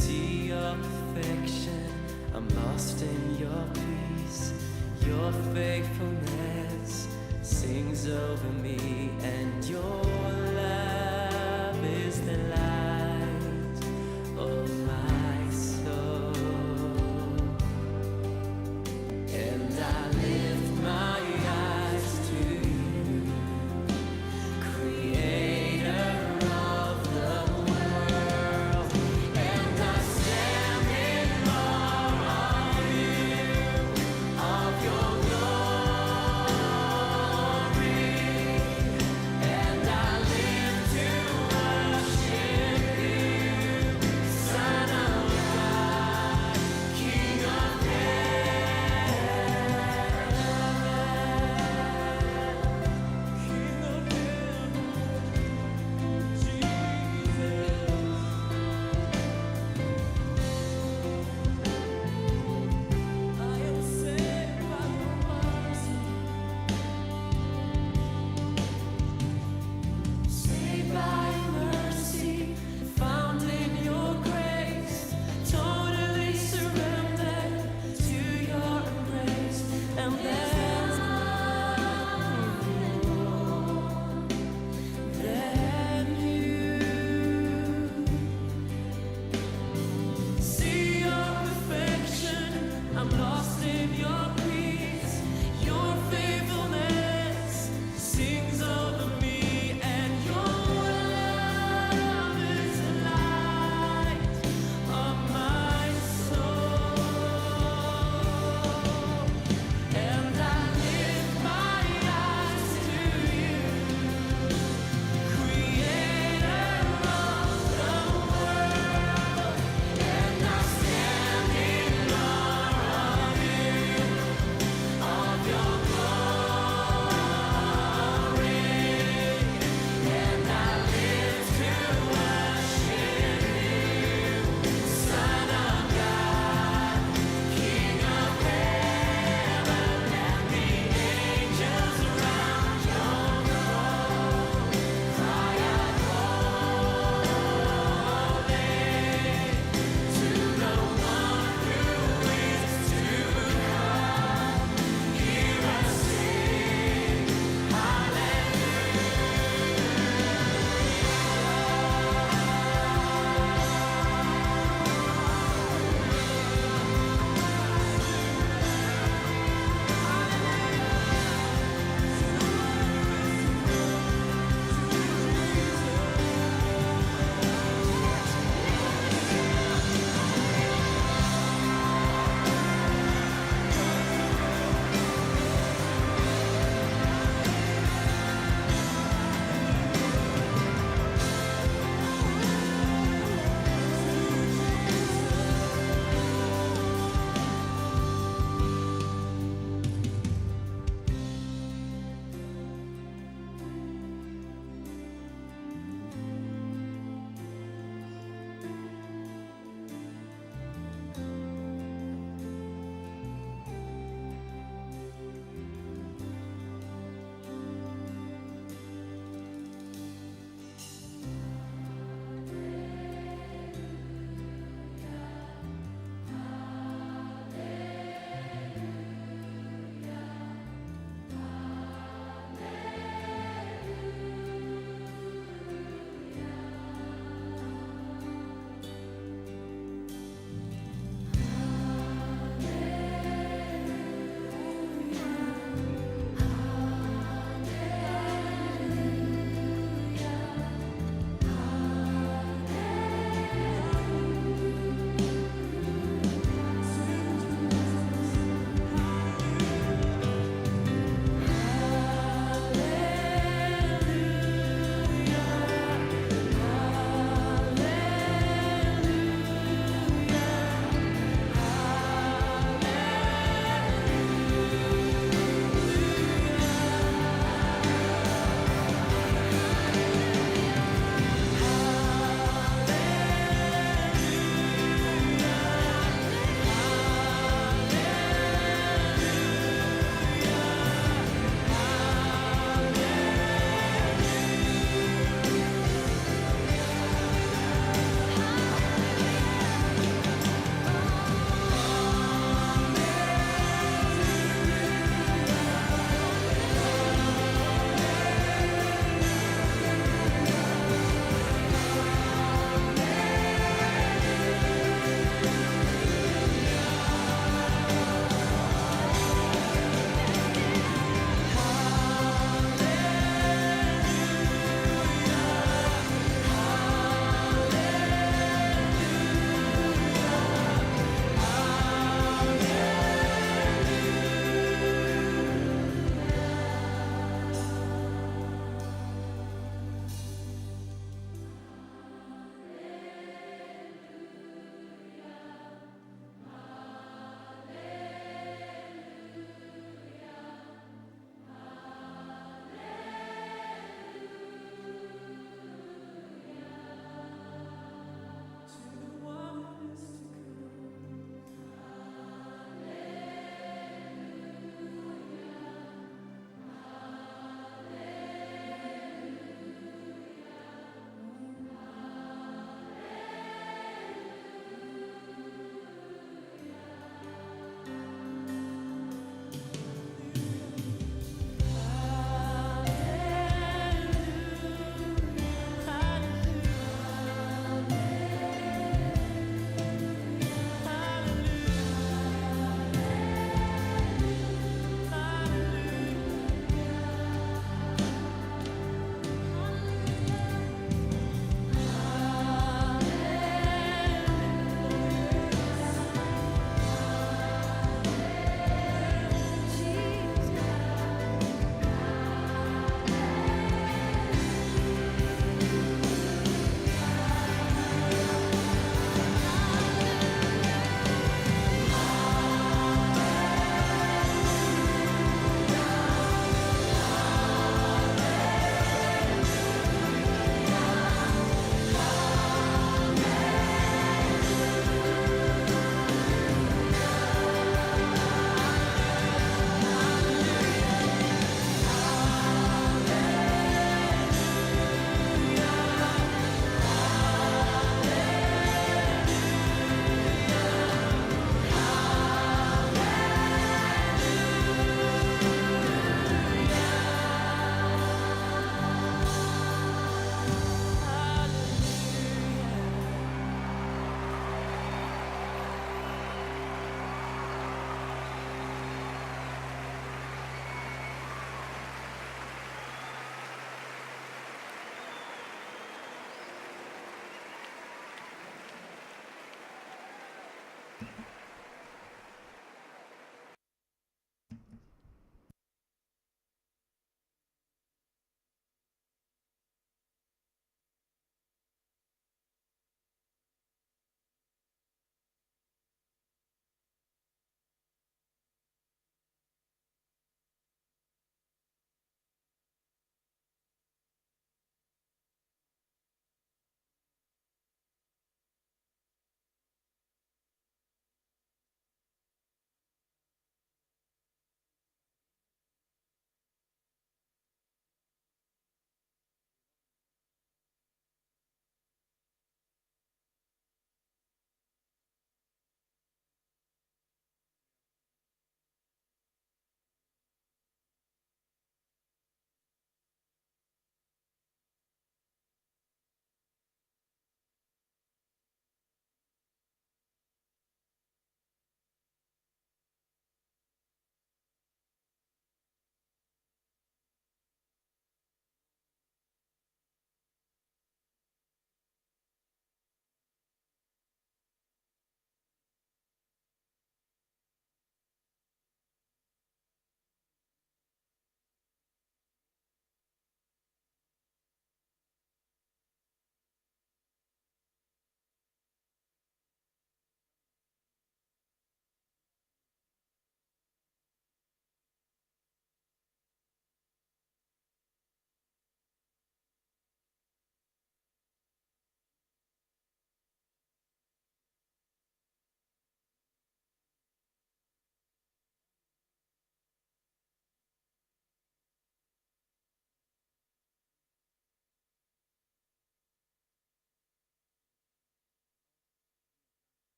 See your perfection, I'm lost in your peace. Your faithfulness sings over me, and your love is the light of my soul. And I lift my eyes to you, Creator of the world, and I stand in awe of you, of your glory, and I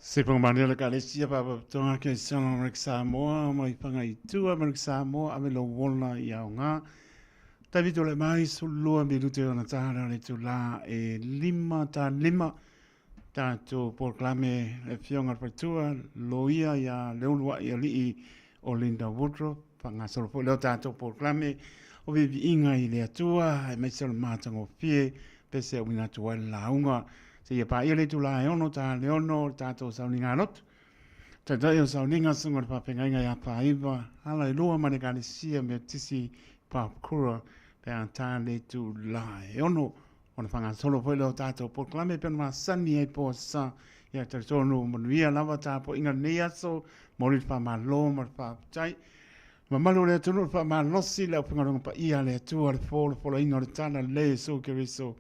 Se pagamanea le Ekalesia Faalapotopotoga Kerisiano o Amerika Samoa mai Fagaitua Amerika Samoa ave lou ola i aoga. Taimi tole mai 12 minute ona tāra o le itulā e 5 ta 5 tātou polokalame le Afioga i le Faletua Loia ia Leulua'i Alii o Linda Woodruff faagasolo foi lea o tātou polokalame o viiviiga i le Atua aemaise o le matagofie pese auina atu ai le lauga seia paia le itulā e 6 ta le 6 o le tātou sauniga lotu. Taitai o sauniga susuga o le faafeagaiga ia Paaiva, ala i lua ma le Ekalesia Metotisi Papakura pe a tā le itulā e 6 ona faagasolo foi lea o tātou polokalame e pei ona masani ai po sa ia talitonu manuia lava tapuaiga lenei aso momoli le faamalo ma le faafetai mamalu o le atunuu le faamalosi le aufaigaluega paia a le Atua le folafolaina o le tala lelei o Iesu Keriso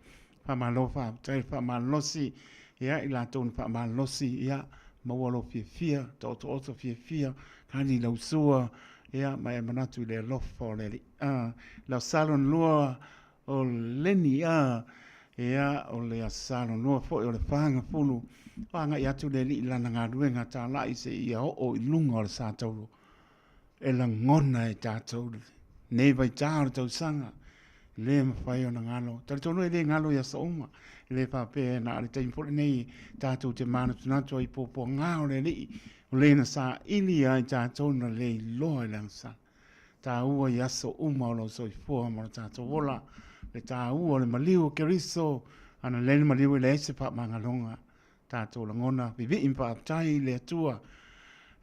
faamalo faafetai le faamalosi ia i latou na faamalosi ia maua lou fiafia taotooto fiafia kali lau sua ia ma e manatu i le alofa o le Alii lau salon lua O Leni a, ia, o le Aso Lua foi o le Fagafulu, o agai atu le Alii i lana galuega talai seia oo i luga o le sa tauro e lagona e tatou lenei vaitau o le tausaga, e le mafai ona galo. Talitonu e le galo i aso uma, e le faapea na o le taimi foi lenei tatou te manatunatu ai i puapuaga o le Alii, o le na saili ai tatou na le iloa i le agasala. Taua i aso uma o lou soifua ma lo tatou ola, le taua o le maliu o Keriso, ana lei le maliu e leai se faamagaloga. Tatou lagona vivii ma faafetai i le Atua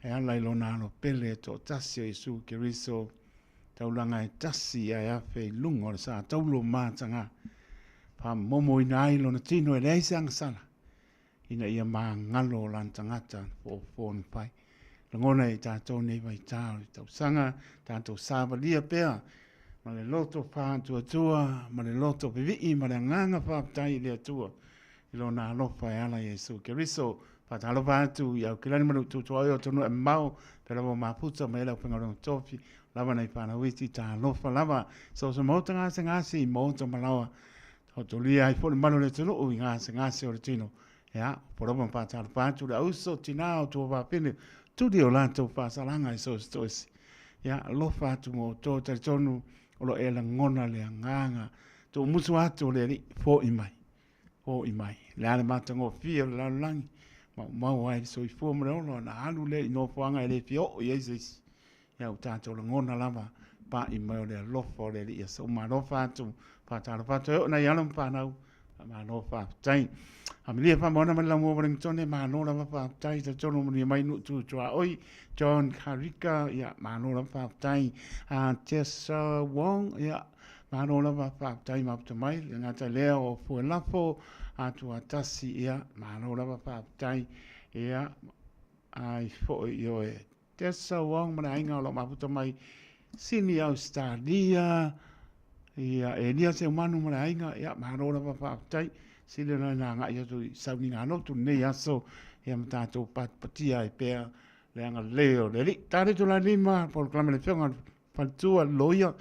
e ala i lona alo pele e toatasi o Iesu Keriso, taulaga e tasi ae afe i luga o le sa taulo mataga, faamomoina ai lona tino e leai se agasala. ina ia magalo o lana tagata na foofo na fai. Lagona i tatou nei vaitau o le tausaga, tatou savalia pea ma le loto faatuatua ma le loto vivii ma le agaga faafetai i le Atua i lona alofa e ala i Iesu Keriso. Faatalofa atu i Aukilani ma le utuutuaoi o atunuu e mamao, pea lava o mafuta mai ai le aufaigaluega tofi, lava nai fanau iti, talofa lava, so o se maota gasegase i maota malaoa, Taotolia ai foi le malu o le atunuu i gasegase o le tino. Ia, opo lava ma faatalofa atu le auso, tinā o tua vafine, tuli o latou faasalaga i so o se toese. Ia, alofa atu mo outou, talitonu o lo o e lagona le agaga tuumusu atu o le Alii, fo'i mai, fo'i mai. O le a le matagofie o le lalolagi, maumau ai le soifua ma le ola ona alu lea i nofoaga e le fia oo i ai se isi. Ia ua tatou lagona lava pa'i mai o le alofa o le Alii aso uma. Alofa atu, faatalofa atu e oo nai alo ma fanau, faamalo faafetai. Amelia Faamaona mai le Laumua Wellingtone, malo lava faafetai, talitonu manuia mai nuu tu tuaoi. John Karika, ia malo lava faafetai. Tessa Wong, ia malo lava faafetai mafuta mai. Le gata lea o Fuelafo, Atuatasi, ia malo lava faafetai. Ia ai foi i oe Tessa Wong ma le aiga o lo o mafuta mai Sini Ausetalia, ia Elia Seumanu ma le aiga, ia malo lava faafetai. Sili ona ina agai atu i sauniga lotu lenei aso, ia ma tatou patipatia ai pea le agalelei o le Alii. Tali atu la lima, polokalame le Afioga i le Faletua, le Loia,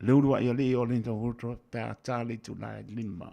le Uluai Alii o Linda Woodruff pe a tali atu la lima.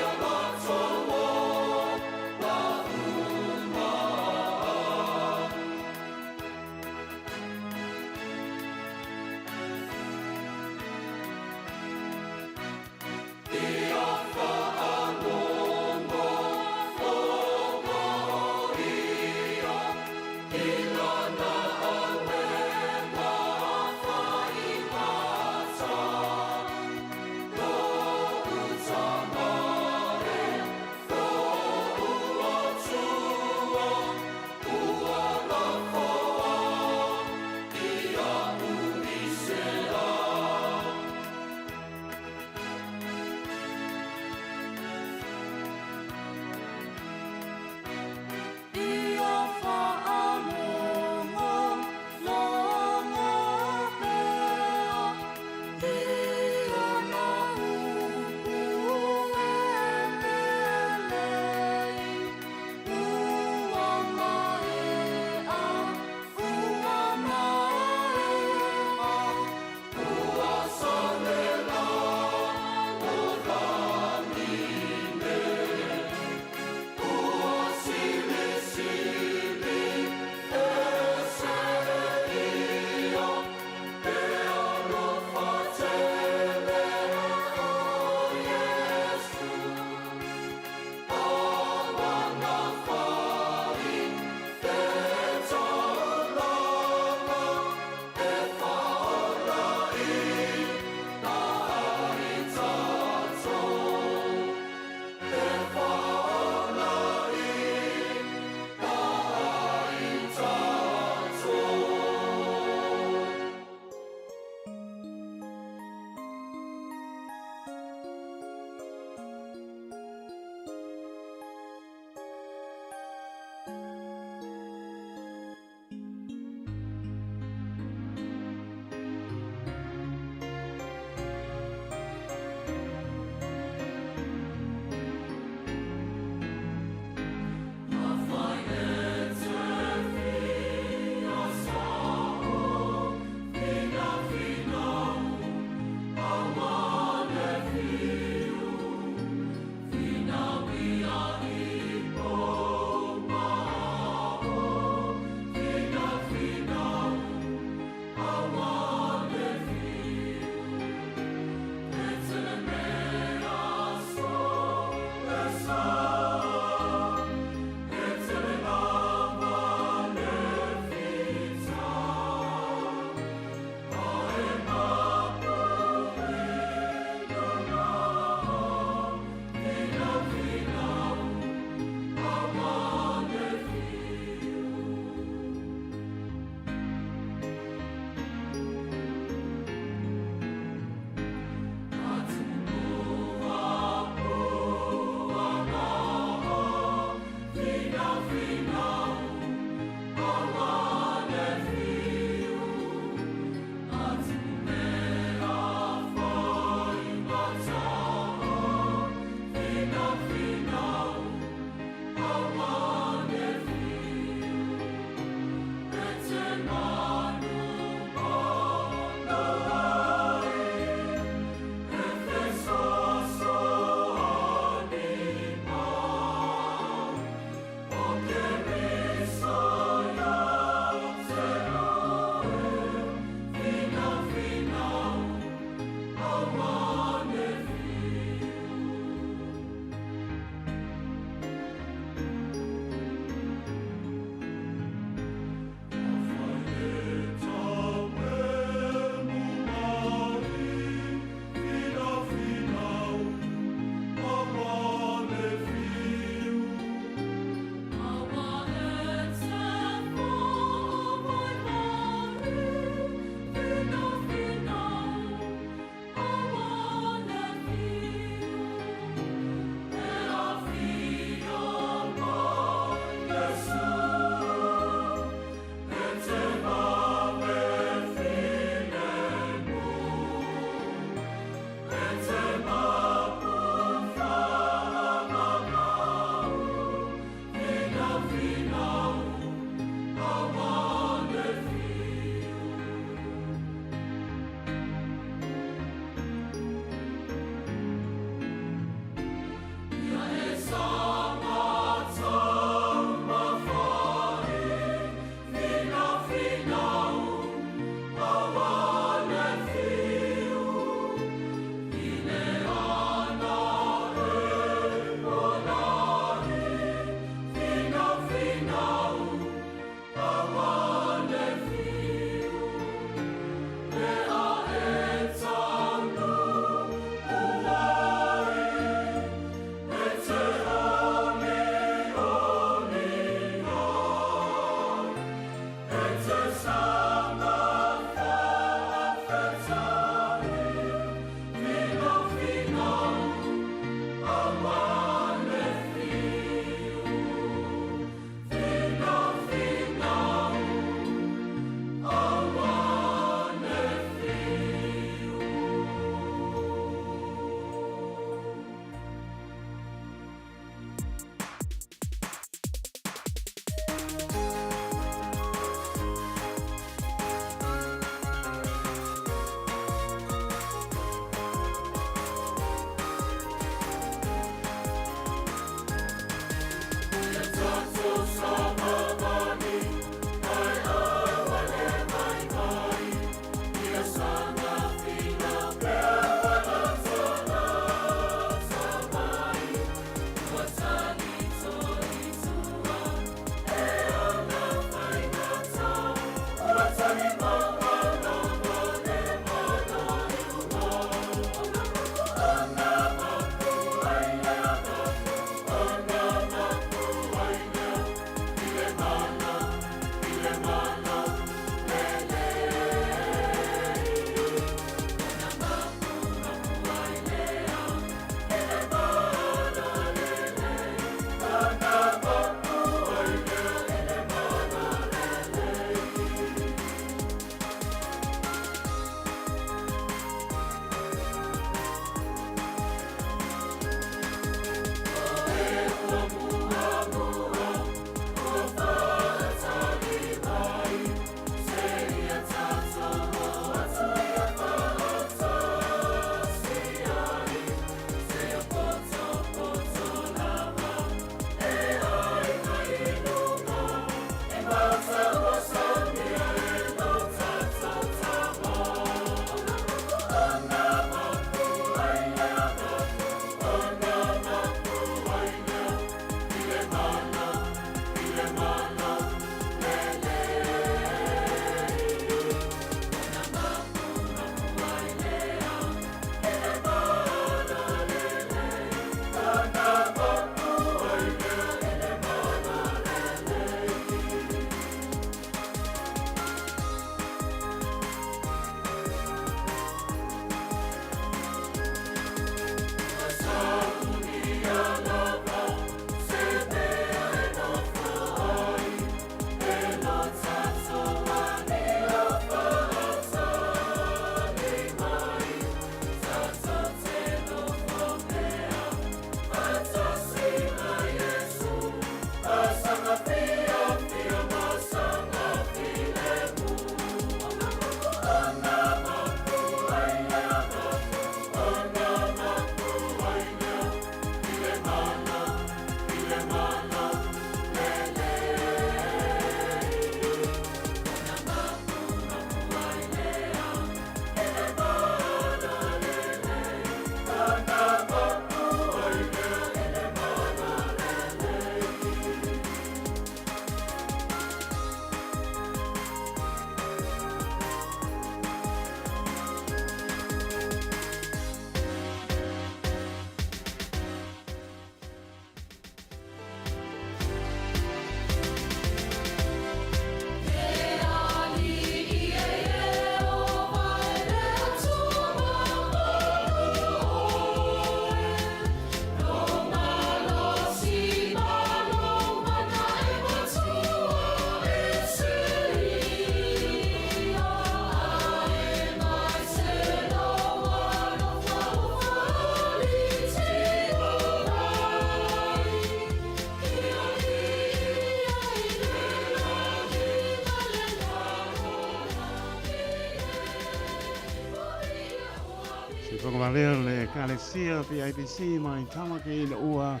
I whakavalea le Ekalesia PIPC mai Tamaki ina ua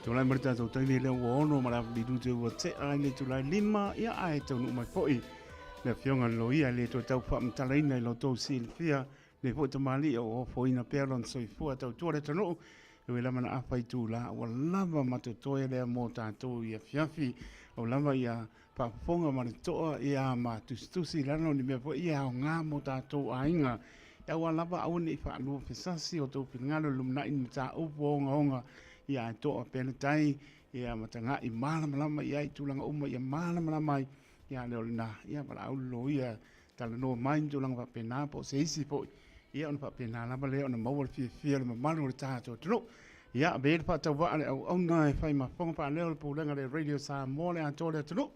tulai mai le tatou taimi lea ua ono ma le minute ua tea i le itula e 5, ia ae taunuu mai foi le afioga i le loia e le toe tau faamatalaina i lo outou silafia lenei foi tamalii o ofoina pea lona soifua tautua le atunuu e ui lava na afa itula ua lava ma totoe lea mo tatou i afiafi o lava ia faafofoga ma le toa ia ma tusitusi i lalo ni mea foi ia aoga mo tatou aiga aua lava aua ne i faalua fesasi o tou finagalo i le lumanai ni mataupu ogaoga ia ae toa pea le tai ia ma taga'i malamalama i ai tulaga uma ia malamalama ai ia lea o lena ia valaau le loia talanoa mai ni tulaga faapena po o se isi foi ia ona faapena lava lea ona maua le fiafia o le mamalu o le tatou atunuu. Ia avea le faatauvaa le auauna e fai ma fofoga faaleo le pulega le Radio Samoa le atoa le atunuu.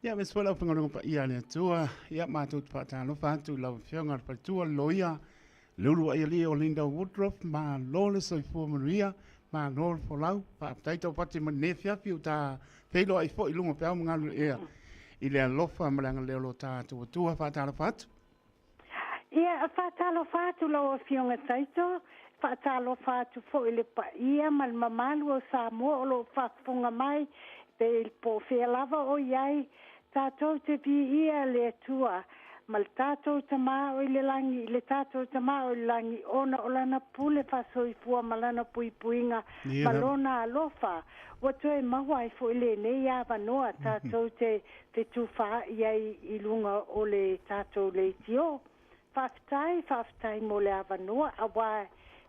Ia aemaise foi le aufaigaluega paia a le Atua. Ia matou te faatalofa atu i lau Afioga i le Faletua le Loia le uluai alii o Linda Woodruff, malo le soifua manuia, malo le folau, faafetai taupati mai lenei afiafi ua ta feiloai foi i luga o peau ma galulue i le alofa ma le agalelei o lo tatou Atua. Faatalofa atu. Ia, faatalofa atu lau Afioga Taito, faatalofa atu foi i le paia ma le mamalu o Samoa o lo o faafofoga mai, pe po o fea lava o i ai, tatou te viia le Atua ma le tatou Tama o i le lagi, le tatou Tama o i le lagi, ona o lana pule faasoifua ma lana puipuiga ma lona alofa, ua toe maua ai foi lenei avanoa tatou te fetufaai ai i luga o le tatou leitio. Faafetai, faafetai mo le avanoa, aua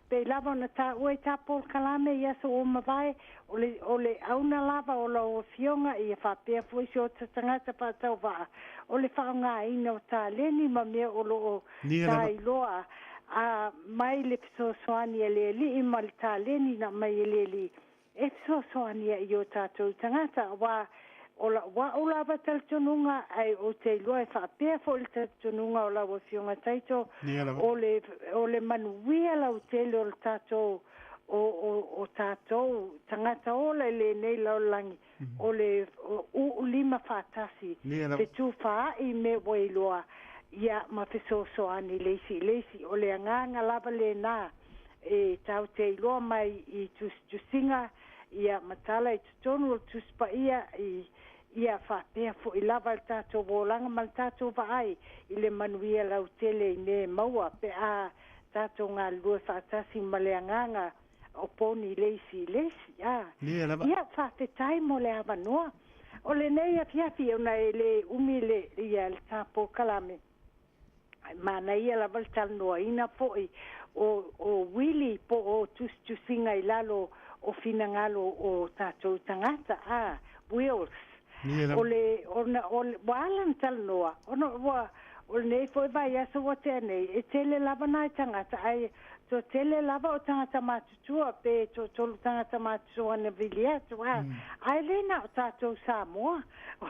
pei lava ona taua i tā polokalame i aso ua mavae, o le, o le auna lava o lau Afioga ia faapea foi si ota tagata faatauvaa, o le faaaogaina o taleni ma mea o lo o tailoa a mai le fesoasoani a le Alii ma le taleni na aumai e le Alii e fesoasoani ai i o tatou tagata, aua o la'u a'u lava talitonuga, ae ou te iloa e faapea foi le talitonuga o lau Afioga Taito, o le, o le manuia lautele o le tatou, o, o, o tatou tagata ola i lenei lalolagi, o le uu lima faatasi, fetufaai mea ua iloa, ia ma fesoasoani le isi i le isi. O le agaga lava lena e tatou te iloa mai i tusitusiga ia ma tala i totonu o le Tusi Paia i ia faapea foi lava le tatou olaga ma le tatou vaai i le manuia lautele i mea e maua pe a tatou galulue faatasi ma le agaga o poni le isi i le isi. A ia faafetai mo le avanoa o lenei afiafi ona e le umi le ia le ta polokalame. Manaia lava le talanoaina foi o, o uili po o tusitusiga i lalo o finagalo o tatou tagata, a, wills. O le, ona, o le, ua ala ona talanoa, ona ua, o lenei foi vaiaso ua tea nei, e tele lava nai tagata, ae toatele lava o tagata matutua, pe toatolu tagata matutua na vili atu, a, ae le na o tatou Samoa,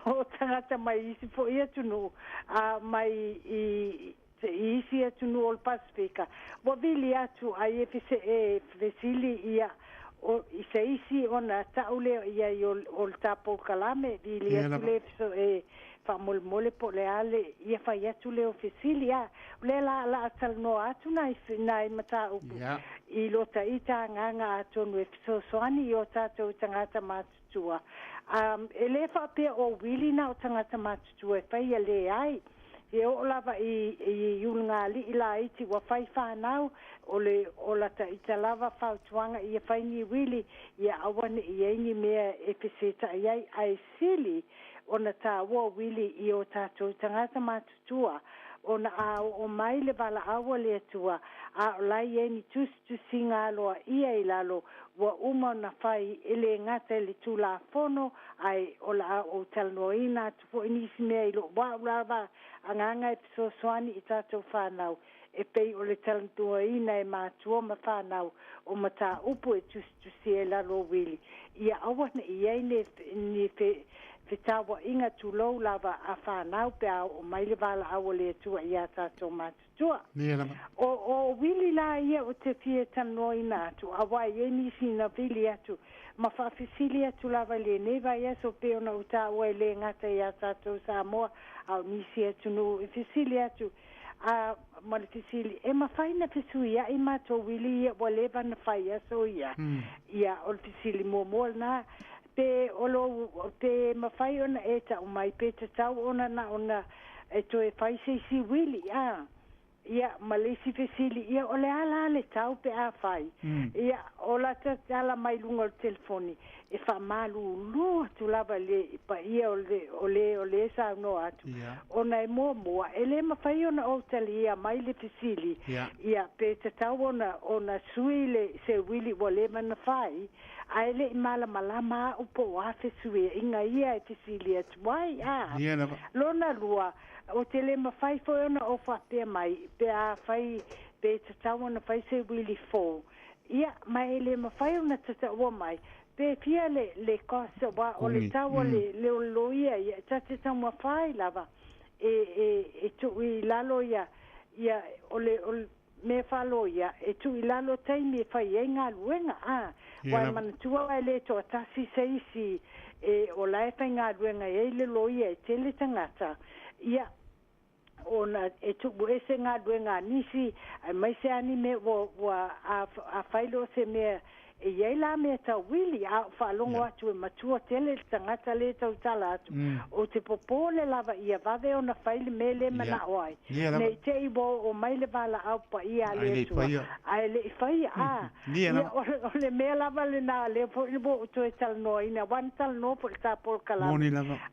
o tagata mai isi foi atunuu, a, mai i, i isi atunuu o le Pasefika, ua vili atu ai e, fese, e fesili ia o, i se isi ona ta'u lea i ai o, o le tā polokalame, vili atu le feso, e faamolemole po o le a le ia fai atu lea o fesili, a o lea la o le a talanoa atu nai, nai mataupu i lo ita agaga atonu e fesoasoani i o tatou tagata matutua. E le faapea o uili na o tagata matutua e faia, leai. E oo lava i, i ulugalii laiti ua fai fanau, o le o lata ita lava fautuaga ia fai ni uili ia aua ne'i i ai ni mea e feseta'i ai, ae sili ona taua uili i o tatou tagata matutua, ona a oo mai le valaau a le Atua, a o la e i ai ni tusitusiga aloaia i lalo ua uma ona fai, e le gata i le Tulafono, ae o le a ou talanoaina atu foi nisi mea i lo'u a'u lava agaga e fesoasoani i tatou fanau, e pei o le talanoaina e matua ma fanau o mataupu e tusitusia i lalo o uili, ia aua ne i ai ni, ni fe, fetauaiga tulou lava a fanau pe a oo mai le valaau a le Atua iā tatou matutua. O, o uili la ia ou te fia talanoaina atu, aua e i ai nisi na vili atu ma faafesili atu lava i lenei vaiaso, pei ona ou taua e le gata iā tatou Samoa, a o nisi atunuu e fesili atu. A ma le fesili, e mafai ona fesuiai matou uili ia ua leva ona fai i aso ia? Ia, o le fesili muamua lena. Pe o lou, pe mafai ona e tau mai pe tatau ona na ona e toe fai se isi uili, a? Ia, ma le isi fesili, ia o le a la le tau pe a fai? Ia, o lata tala mai i luga o le telefoni, e faamalulu atu lava i le paia o le, o le, o le saunoa atu, ona e muamua, e le mafai ona ou talia mai le fesili, ia, pe tatau ona, ona sui le, se uili ua leva ona fai, ae le i malamalama au po o a fesuiaiga ia e fesili atu ai, a? Lona lua, Ou te le mafai foi ona ou faapea mai pe afai pe tatau ona fai se uili fou, ia, ma e le mafai ona tataua mai pe fia le, le cost, aua o le tau o le, le o le loia ia, ta te taumafai lava e, e, e tuu i lalo ia, ia, o le, o le mea faaloia e tuu i lalo taimi e fai ai galuega, a, aua e manatua e le toatasi se isi e o la e faigaluega ai le loia, e tele tagata, ia, ona e tuu ese galuega a nisi, aemaise lava ni mea ua, ua a, afai loa se mea E i ai la mea tau uili, a ou faalogo atu e matua tele le tagata lea e tautala atu, ou te popole lava ia vave ona fai le mea lea e manao ai, ne i te i ua oo mai le valaau paia a le Atua, ae le i faia. A, ia, o le mea lava lena lea foi ua ou toe talanoaina, aua na talanoa foi i le ta polokalame,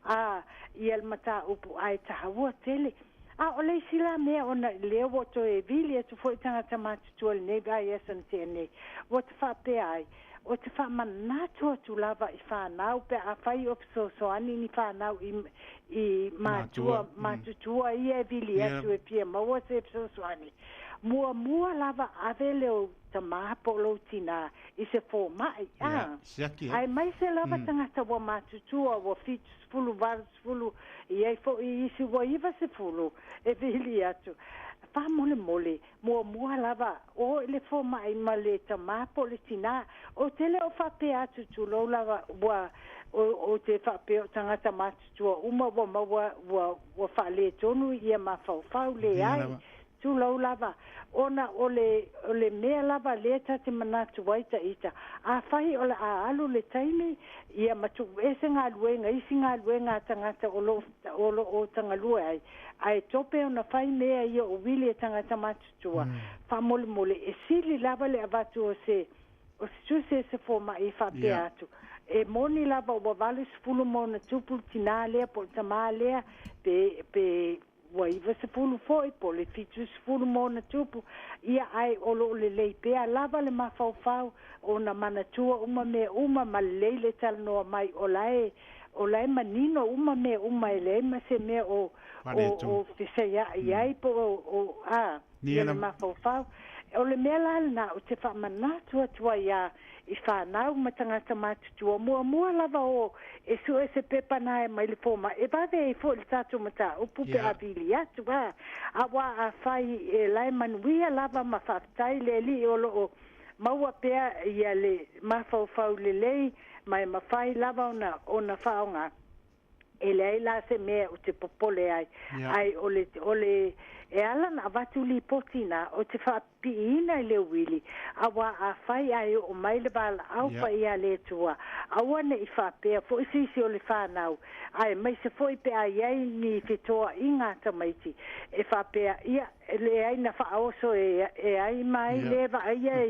a, ia le mataupu, ae taua tele. A o le isi la mea ona lea ua toe vili atu foi tagata matutua i lenei vaiaso na tea nei, ua ta faapea ai, ou te faamanatu atu lava i fanau pe afai o fesoasoani ni fanau i, i matua matutua ia e vili atu e fia maua se fesoasoani. Muamua lava ave lou tamā po o lou tinā i se fomai, a, aemaise lava tagata ua matutua, ua 70, 80, e i ai foi isi ua 90 e vili atu. Faamolemole, muamua lava o i le fomai ma le tamā po o le tinā. Ou te le o faapea atu, tulou lava, ua, ou te faapea o tagata matutua uma ua maua, ua, ua faaletonu ia mafaufau, leai. Tulou lava, ona o le, o le mea lava lea ta te manatu ai ta ita, afai o le a alu le taimi, ia ma tuu ese galuega, isi galuega a tagata o lo, o lo o tagalue ai, ae tope ona fai mea ia o uili e tagata matutua, faamolemole, e sili lava le avatu o se, o se tusi a se fomai e faapea atu, e moni lava ua 80 ma ona tupu le tinā lea po o le tamā lea, pe, pe, Ua 90 foi, po o le 70 ma ona tupu, ia, ae o lo o lelei pea lava le mafaufau, ona manatua uma mea uma ma lelei le talanoa mai, o la e, o la e manino uma mea uma, e leai ma se mea o, o, o fesaiaʻi ai po o, o, a, ia le mafaufau. O le mea la lena ou te faamanatu atu ai a i fanau ma tagata matutua, muamua lava o e sue se pepa na e mai le fomai, e vave ai foi le tatou mataupu pe a vili atu, a, aua afai e la e manuia lava ma faafetai le Alii o lo o maua pea ia le mafaufau lelei ma e mafai lava ona, ona faaaoga. E leai la se mea ou te popole ai, ae o le, o le, e ala ona avatu lipoti na, ou te faapiiina i le uili, auā afai ae oo mai le valaau paia a le Atua, aua ne i faapea foi se isi o le fanau, aemaise foi pe a i ai ni fetoaiga a tamaiti, e faapea, ia, leai na faaoso e, e ai ma ai le vaaia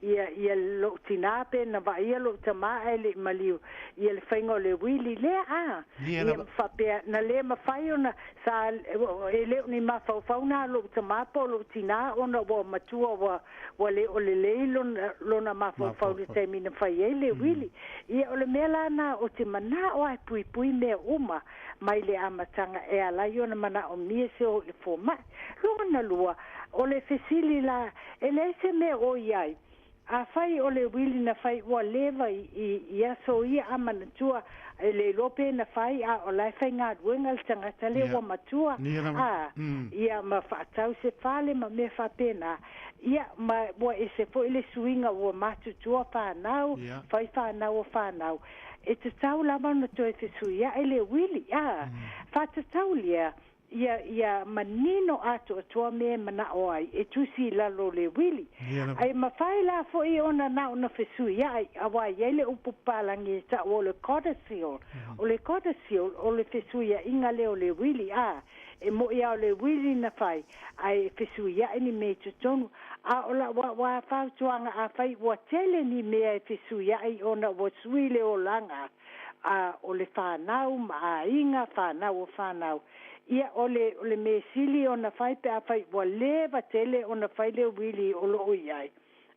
ia, ia lou tinā pe na vaaia lou tamā ae le i maliu ia le faiga o le uili lea, a, ia ma faapea na le mafai ona sa, e le o ni mafaufau na o lou tamā po o lou tinā ona ua matua ua, ua le o lelei lona, lona mafaufau i le taimi na fai ai le uili. Ia o le mea la na ou te manao lava e puipui mea uma mai le amataga e ala ai ona manaomia se o i le fomai. Lona lua, o le fesili la, e leai se mea o i ai, afai o le uili na fai ua leva i, i, i aso ia a manatua, e le iloa pe na fai a o la e faigaluega le tagata lea ua matua, a, ia ma faatau se fale ma mea faapena, ia ma ua ese foi le suiga ua matutua fanau, fai fanau o fanau. E tatau lava ona toe fesuiaʻi le uili, a, faatatau lea. Ia, ia manino atoatoa mea e manao ai e tusi i lalo o le uili. Ia lava. Ae mafai la foi ona na ona fesuiai, auā e i ai le upu papalagi e tau o le codicil. O le codicil, o le fesuiaiga lea o le uili, a, e mo'i lava o le uili na fai, ae fesuiai ni mea i totonu. A o lau au lava fautuaga, afai ua tele ni mea e fesuiai ona ua sui le olaga, a o le fanau ma aiga, fanau o fanau, ia o le o le mea sili ona fai pe afai ua leva tele ona fai le uili o lo o i ai,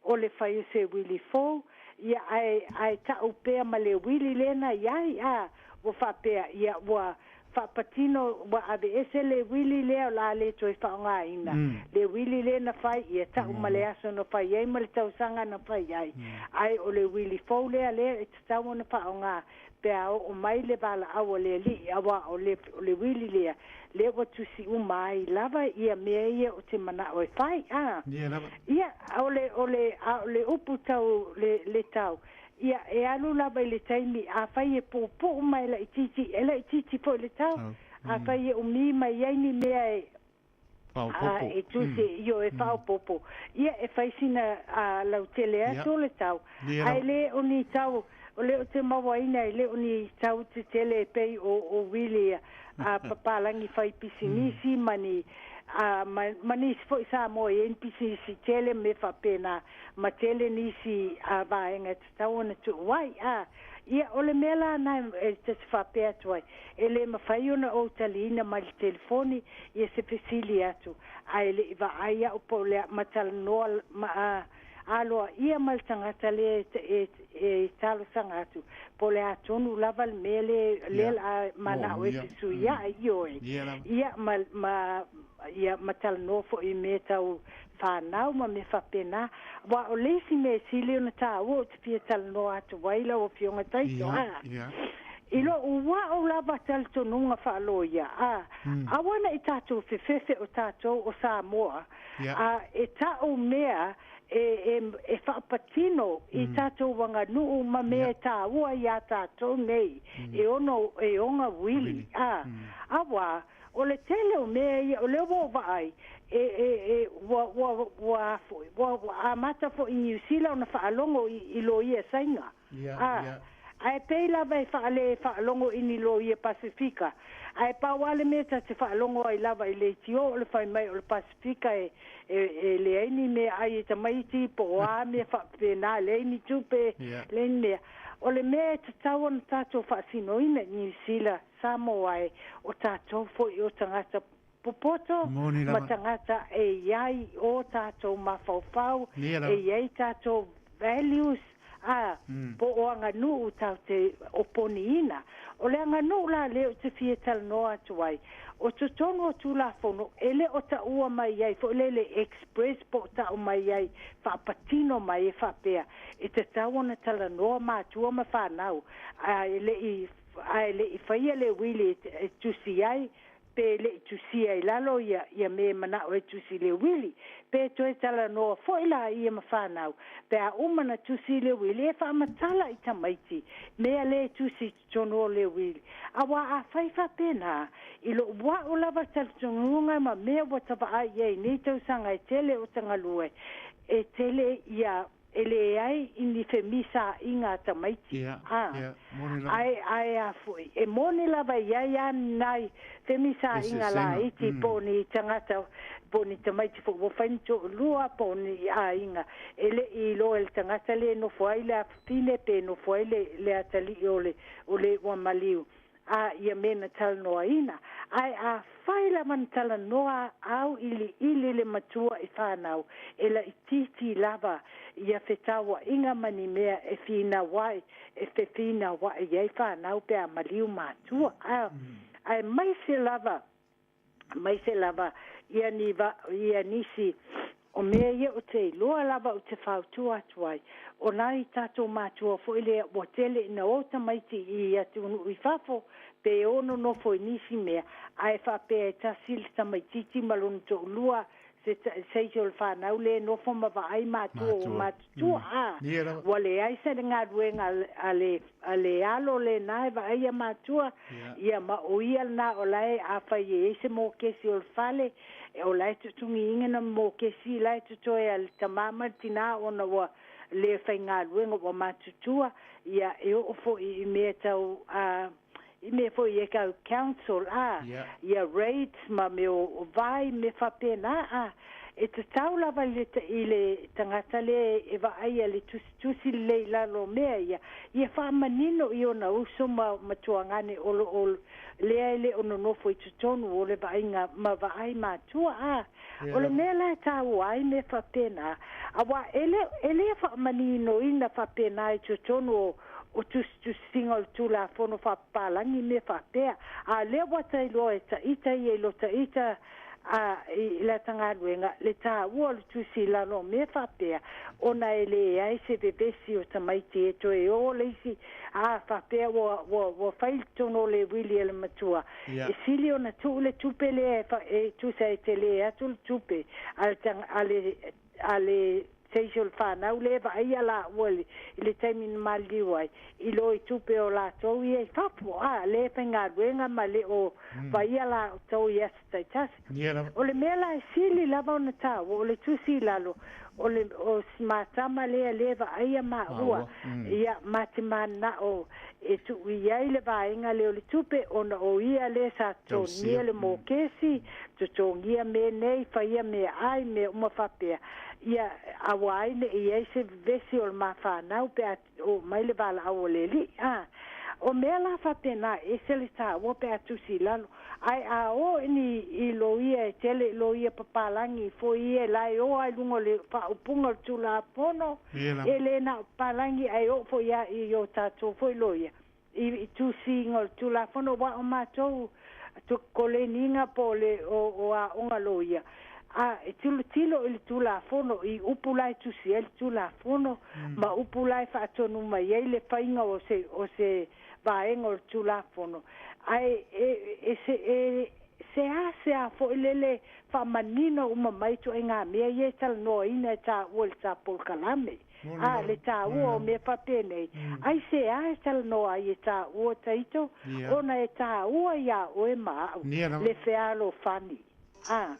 o le fai o se uili fou, ia ae ae ta'u pea ma le uili lea na i ai, a ua faapea, ia ua faapatino ua aveese le uili lea o le a le toe faaaogaina le uili lea na fai, ia ta'u ma le aso na fai ai ma le tausaga na fai ai, ae o le uili fou lea lea e tatau ona faaaoga pe a oo mai le valaau a le Alii, auā o le, o le uili lea, lea ua tusi uma ai lava ia mea ia ou te manao e fai, a. Ia lava. Ia, o le, o le, a o le upu tau le, le tau, ia, e alu lava i le taimi, afai e puupuu ma e laitiiti, e laitiiti foi le tau. Afai e umi mai ai ni mea e, Faaopoopo. A e tusi, ioe, faaopoopo. Ia, e fai sina lautele atu o le tau, ae le o ni tau, o lea ou te mauaina e le o ni tau tetele e pei o, o uili a papalagi fai pisinisi ma ni, a, ma, ma nisi foi Samoa e i ai ni pisinisi tele ma mea faapena, ma tele nisi vaega e tatau ona tuu ai. A, ia, o le mea la na e ta te faapea atu ai, e le mafai ona ou taliina mai le telefoni ia se fesili atu, ae le i vaai au po o le a ma talanoa ma a aloaia ma le tagata lea e, e, e talosaga atu, po o le a tonu lava le mea lea, lea o le a manao e fesuiai, ioe. Ia, ma, ma, ia, ma talanoa foi i mea tau fanau ma mea faapena. Aua o le isi mea e sili ona taua ou te fia talanoa atu ai lau Afioga Taito, a, i lou a'u lava talitonuga faaloia, a, aua ne i tatou fefefe o tatou o Samoa, a, e ta'u mea e, e, e faapatino i tatou aganuu ma mea e taua iā tatou nei e ono e oga uili, a, auā O le tele o mea ia, o lea ua ou vaai, e, e, e, ua, ua, ua, a foi, ua, ua amata foi i Niu Sila ona faalogo i, i loia Saina. Ia, A, ia. ae pei lava e faale faalogo i ni loia Pasefika. Ae pau lava le mea ta te faalogo ai lava i leitio o le fai mai o le Pasefika e, e, e leai ni mea ai e tamaiti po o a mea faapena, leai ni tupe, Ia. leai ni mea. O le mea e tatau ona tatou faasinoina i Niu Sila, Samoa e, o tatou foi o tagata popoto Moni ma lava. tagata e i ai o tatou mafaufau, Ia e lava. i ai tatou values, a, po o aganuu tatou te oponiina. O le aganuu la lea ou te fia talanoa atu ai, o totonu o Tulafono, e le o taua mai ai foi lele express po o tau mai ai faapatino mai e faapea, e tatau ona talanoa matua ma fanau, a e le i ae le i faia le uili e tusi ai, pe le i tusia i lalo ia, ia mea e manao e tusi i le uili, pe toe talanoa foi la ia ma fanau, pe a uma na tusi i le uili, e faamatala i tamaiti, mea le tusi i totonu o le uili. Auā afai faapena, i lou a'u lava talitonuga ma mea ua ta vaai i ai i nei tausaga e tele o ta galue, e tele ia E leai i ni femisaaiga a tamaiti, Ia, a, ia, moni lava. ae, ae a foi, e moni lava i ai a ni nai femisaaiga Eseesega, laiti mm. po o ni tagata, po o ni tamaiti foi ua fai ni toalua po o ni aiga, e le i iloa e le tagata lea e nofo ai le afafine pe nofo ai le, le atalii o le, o le ua maliu. a ia mea na talanoaina. Ae afai lava na talanoa auiliili le matua i fanau, e laitiiti lava ia fetauaiga ma ni mea e finau ai, e fefinauai ai fanau pe a maliu matua. A, aemaise lava aemaise lava ia ni va, ia nisi o mea ia ou te iloa lava ou te fautua atu ai, o nai tatou matua foi lea ua tele ina o tamaiti i atunuu i fafo, pe o nonofo i nisi mea, ae faapea e tasi le tamaititi ma lona toalua se se isi o le fanau lea e nofo ma vaai matua ua matutua a ua leai se galuega a le a le alo lena e vaaia matua ia ma o ia lena o la e afai e i ai se mokesi o le fale o la e tutugiina na mokesi la e totoe a le tamā ma le tinā ona ua le faigaluega ua matutua ia e oo foi i mea tau a i mea foi e tau council a ia rates ma mea o vai mea faapena a e tatau lava i le i le tagata lea e vaaia le tusitusi lelei i lalo o mea ia ia faamanino i ona uso ma matuagane o lo o lea e le o nonofo i totonu o le vaaiga ma vaai matua a O le mea la e taua ai mea faapena, aua e le, e le faamaninoina faapena i totonu o, o tusitusiga o le Tulafono Faapapalagi mea faapea. A o lea ua ta iloa e ta ita ia i lo ta ita a, i lata galuega le taua o le tusi i lalo o mea faapea, ona e leai se vevesi o tamaiti e toe o le isi, a faapea ua, ua, ua fai i totonu o le uili a le matua, E sili ona tuu le tupe lea e, fa, e tusa e tele atu le tupe a le, a le, a le se isi o le fanau lea e vaaia laua i le, i le taimi na maliliu ai, i lo i tupe o latou ia i fafo, a, lea e faigaluega ma le o vaaia latou i aso taitasi. O le mea la e sili lava ona taua, o le tusi i lalo, o le o si matama lea lea e vaaia maua, ia ma te mananao e tuu i ai le vaega lea o le tupe ona o ia lea sa totogia le mokesi, totogia mea nei, faia meaai, mea uma faapea, ia aua ai ne i ai se vevesi o le ma fanau pe a oo mai le valaau a le Alii. A o mea la faapena, e ese le taua pe a tusi i lalo. Ae a o i ni i loia e tele i loia papalagi foi ia la e o lava i luga o le faaupuga o le Tulafono, e le na o papalagi ae oo foi lava i o tatou foi loia i tusiga o le Tulafono, aua o matou koleniga po o le o aoga loia, a e tilotilo i le Tulafono i upu la e tusi ai le Tulafono ma upu la e faatonu mai ai le faiga o se o se vaega o le Tulafono, ae e e se e seasea foi lele faamanino uma mai ituaiga mea ia e talanoaina e taua i le ta polokalame. A, le taua o mea faapenei, aisea e talanoa ai e taua Taito, ona e taua iā oe ma a'u le fealofani. A,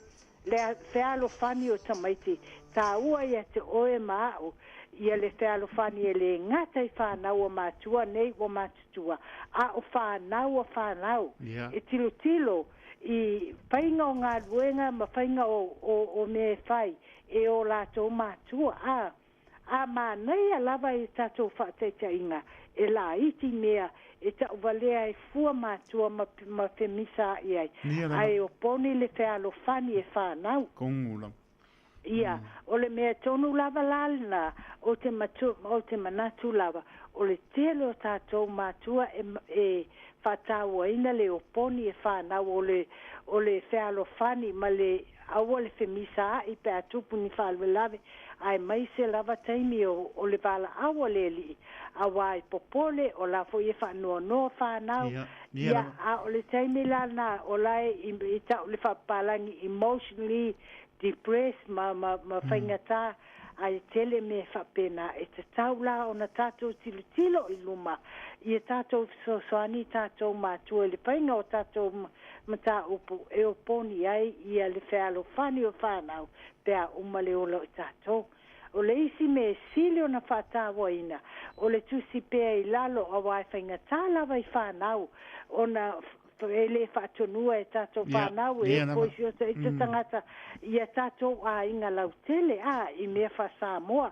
le fealofani o tamaiti, taua ia te oe ma a'u ia le fealofani e lē gata i fanau a matua nei ua matutua, a o fanau a fanau e tilotilo i faiga o galuega ma faiga o, o, o mea e fai e o latou matua. A, a manaia lava i tatou faataitaiga e laiti mea e tauvalea ai fua matua ma, ma femisaai ai, ae oponi le fealofani e fanau. Ia, o le mea tonu lava la lena, ou te matu, ou te manatu lava, o le tele o tatou matua e, e faatauaina le oponi e fanau o le, o le fealofani ma le aua le femisaai pe a tupu ni faalavelave, aemaise lava taimi o, o le valaau a le Alii, auā e popole, o la foi e faanoanoa fanau, ia, a o le taimi la lena o la e i, i tau le faapapalagi emotionally depressed ma, ma, ma faigata, ae tele mea faapena e tatau la ona tatou tilotilo i luma ia tatou fesoasoani i tatou matua i le faiga o tatou mataupu e oponi ai ia le fealofani o fanau pe a uma le ola o tatou. O le isi mea e sili ona faatauaina, o le tusi pea i lalo auā e faigata lava i fanau ona e le faatonua e tatou fanau e foi si o ita tagata ia tatou aiga lautele a i mea faa-Samoa.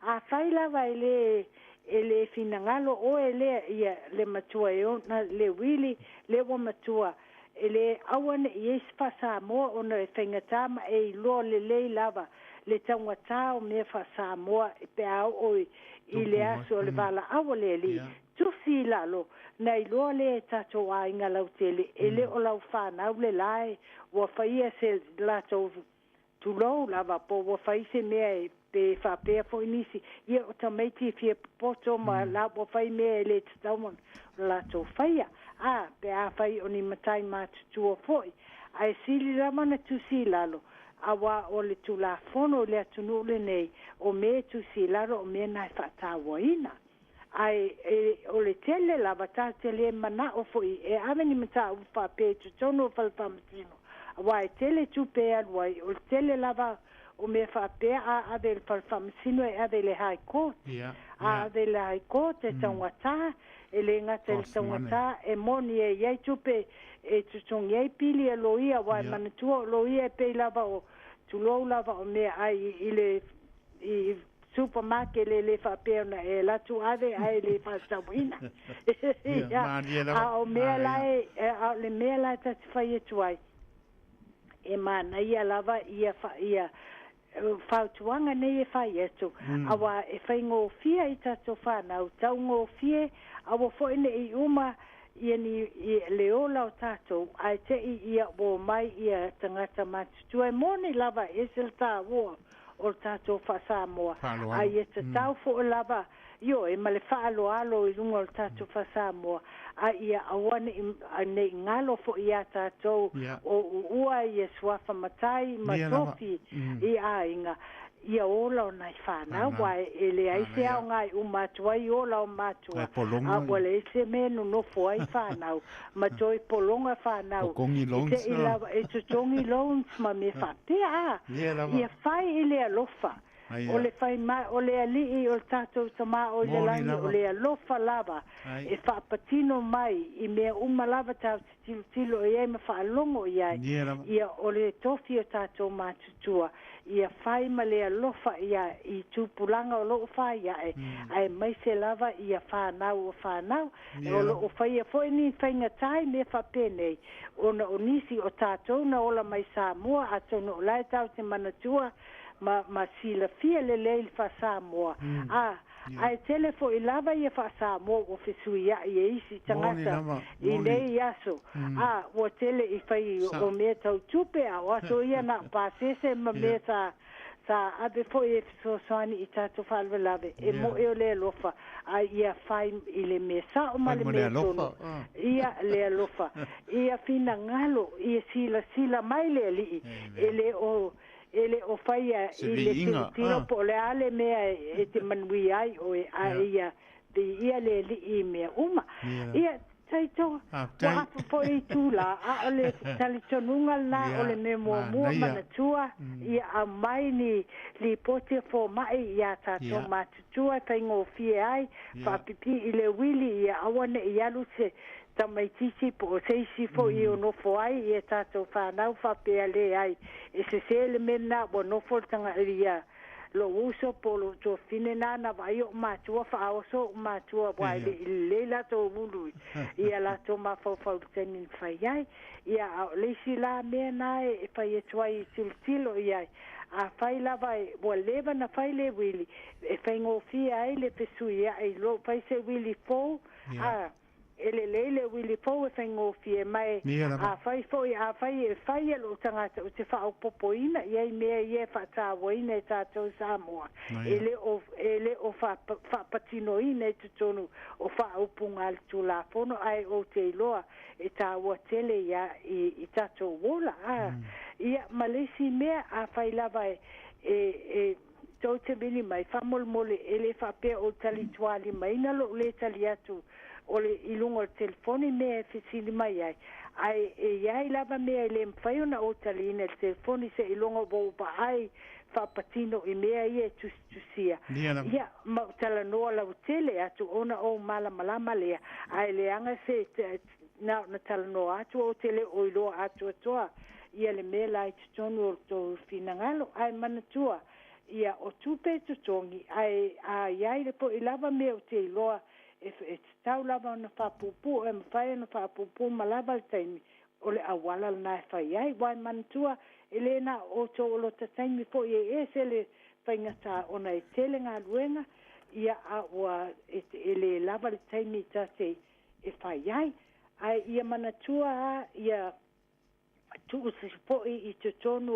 Afai lava e le e le finagalo oe lea ia le matua e ona le uili lea ua matua e le aua ne i ai se faa-Samoa ona e faigata ma e iloa lelei lava le taugata o mea faa-Samoa pe a oo i le aso o le valaau a le Alii. Tusi i lalo, na iloa lea e tatou aiga lautele, e le o lau fanau le lae ua faia se latou tulou lava po ua fai se mea e pe faapea foi nisi, ia o tamaiti e fia popoto ma la ua fai mea e le tatau ona latou faia. A, pe afai o ni matai matutua foi, ae sili lava ona tusi i lalo, Auā o le Tulafono i le atunuu lenei, o mea e tusi i lalo o mea na e faatauaina. Ae e, o le tele lava tatou te le manao foi e ave ni mataupu faapea i totonu o fale faamasino, aua e tele tupe e alu ai. O le tele lava o mea faapea a ave i le fale faamasino e ave i le High Court. A ave i le High Court e taugata, e le gata i le taugata, e moni e i ai tupe e totogi ai pili a loia, aua e manatua o loia e pei lava o, tulou lava, o meaai i le i supermarket e le faapea ona e alu atu ave ae le faasauina. Ia, A o mea la e, a o le mea la e ta te fai atu ai, e manaia lava ia ia fautuaga nei e fai atu, auā e faigofie i tatou fanau, taugofie, aua foi ne'i uma ia ni le ola o tatou ae te'i ia ua omai ia tagata matutua. E moni lava e ese le taua o le tatou faa-Samoa, a Faaaloalo. ia tatau foi lava, ioe, ma le faaaloalo i luga o le tatou faa-Samoa, a ia aua ne'i galo foi iā tatou o uua ia suafa matai ma Ia lava. tofi i aiga ia ola o nai fanau, Fanau. aua e leai se Manaia. aoga e uma atu ai ola o Ae matua, a pologa ua ia. leai se mea e nonofo ai fanau ma toe pologa fanau Totogi e loans. te'i lava e totogi loans ma mea faapea a Ia ia lava. fai i le alofa. O Aia. le fai mai o le alii o le tatou Tamā o i le Moni lagi, o lava. le alofa lava Ai. e faapatino mai i mea uma lava tatou te tilotilo i ai ma faalogo i ai. Ia lava. Ia o le tofi o tatou matutua, ia fai ma le alofa ia i tupulaga o loo fai ae, aemaise lava ia fanau o fanau. Ia O lava. loo faia foi ni faigatā i mea faapenei, ona o nisi o tatou na ola mai Samoa, atonu o la e tatou te manatua ma silafia lelei le faa-Samoa. A Ia. ae tele foi lava ia faa-Samoa ua fesuiai e isi Moni tagata lava. i Moni. nei aso. A ua tele i fai o Sa. mea tau tupe, a o aso ia na o pasese ma Ia. mea sa ave foi e fesoasoani i tatou faalavelave e Ia. moe o le alofa, a ia fai i le mea sao ma Fai le mo le mea tonu. alofa. Ah. Ia le alofa, ia finagalo, ia silasila mai le alii e Amen. le o faia Se i le viiga. tilotilo Ah. po o le a le mea e te manuia ai oe, a Ia. ia viia le alii i mea uma. Ia lava. Ia taito ua Faafetai. afa foi i tula, a o le talitonuga lena o le Ia. mea muamua Manaia. manatua ia aumai ni lipoti a foma'i iā tatou Ia. matutua e faigofie ai Ia. faapipii i le uili ia aua ne'i alu se tamaitiiti po o se isi foi o nofo ai ia tatou fanau faapea leai e sesē le mea lenā ua nofo le taga ia lou uso po o lou tuafine nana vaai o'u matua faaoso o'u matua ua e Ia. le'i lelei latou ulu ia latou mafaufau i le taimi na fai ai. Ia a o le isi la mea na e fai atu ai i tilotilo i ai, afai lava e ua leva na fai le uili e faigofie ai le fesuia'i lo fai se uili fou. Ia. A e lelei le uili fou e faigofie mai. Ia lava. Afai foi afai e fai e lou tagata ou te faaopopoina i ai mea ia e faatauaina e tatou Samoa Aia. e le o faapatinoina i totonu o faaupuga a le Tulafono, ae ou te iloa e taua tele ia i tatou ola. A ia ma le isi mea, afai lava e e tou te vili mai faamolemole, e le faapea ou talitualimaina lou lē tali atu o le i luga o le telefoni mea e fesili mai ai, ae e iai lava mea e le mafai ona ou taliina i le telefoni seiloga ua ou vaai faapatino i mea ia e tusitusia. Ia lava. Ia ma ou talanoa lautele atu ona ou malamalama lea, ae leaga se na ona talanoa atu ou te le o iloa atoatoa ia le mea la i totonu o le tou finagalo. Ae manatua ia o tupe e totogi, ae a iai le po'i lava mea ou te iloa e tatau lava ona faapuupuu, e mafai ona faapuupuu ma lava le taimi o le auala lenā e fai ai, uae manatua e lē na o outou o lota taimi foi e ese le faigatā ona e tele galuega ia a ua e lē lava le taimi tate e fai ai. Ae ia manatua a ia tuu fo'i i totonu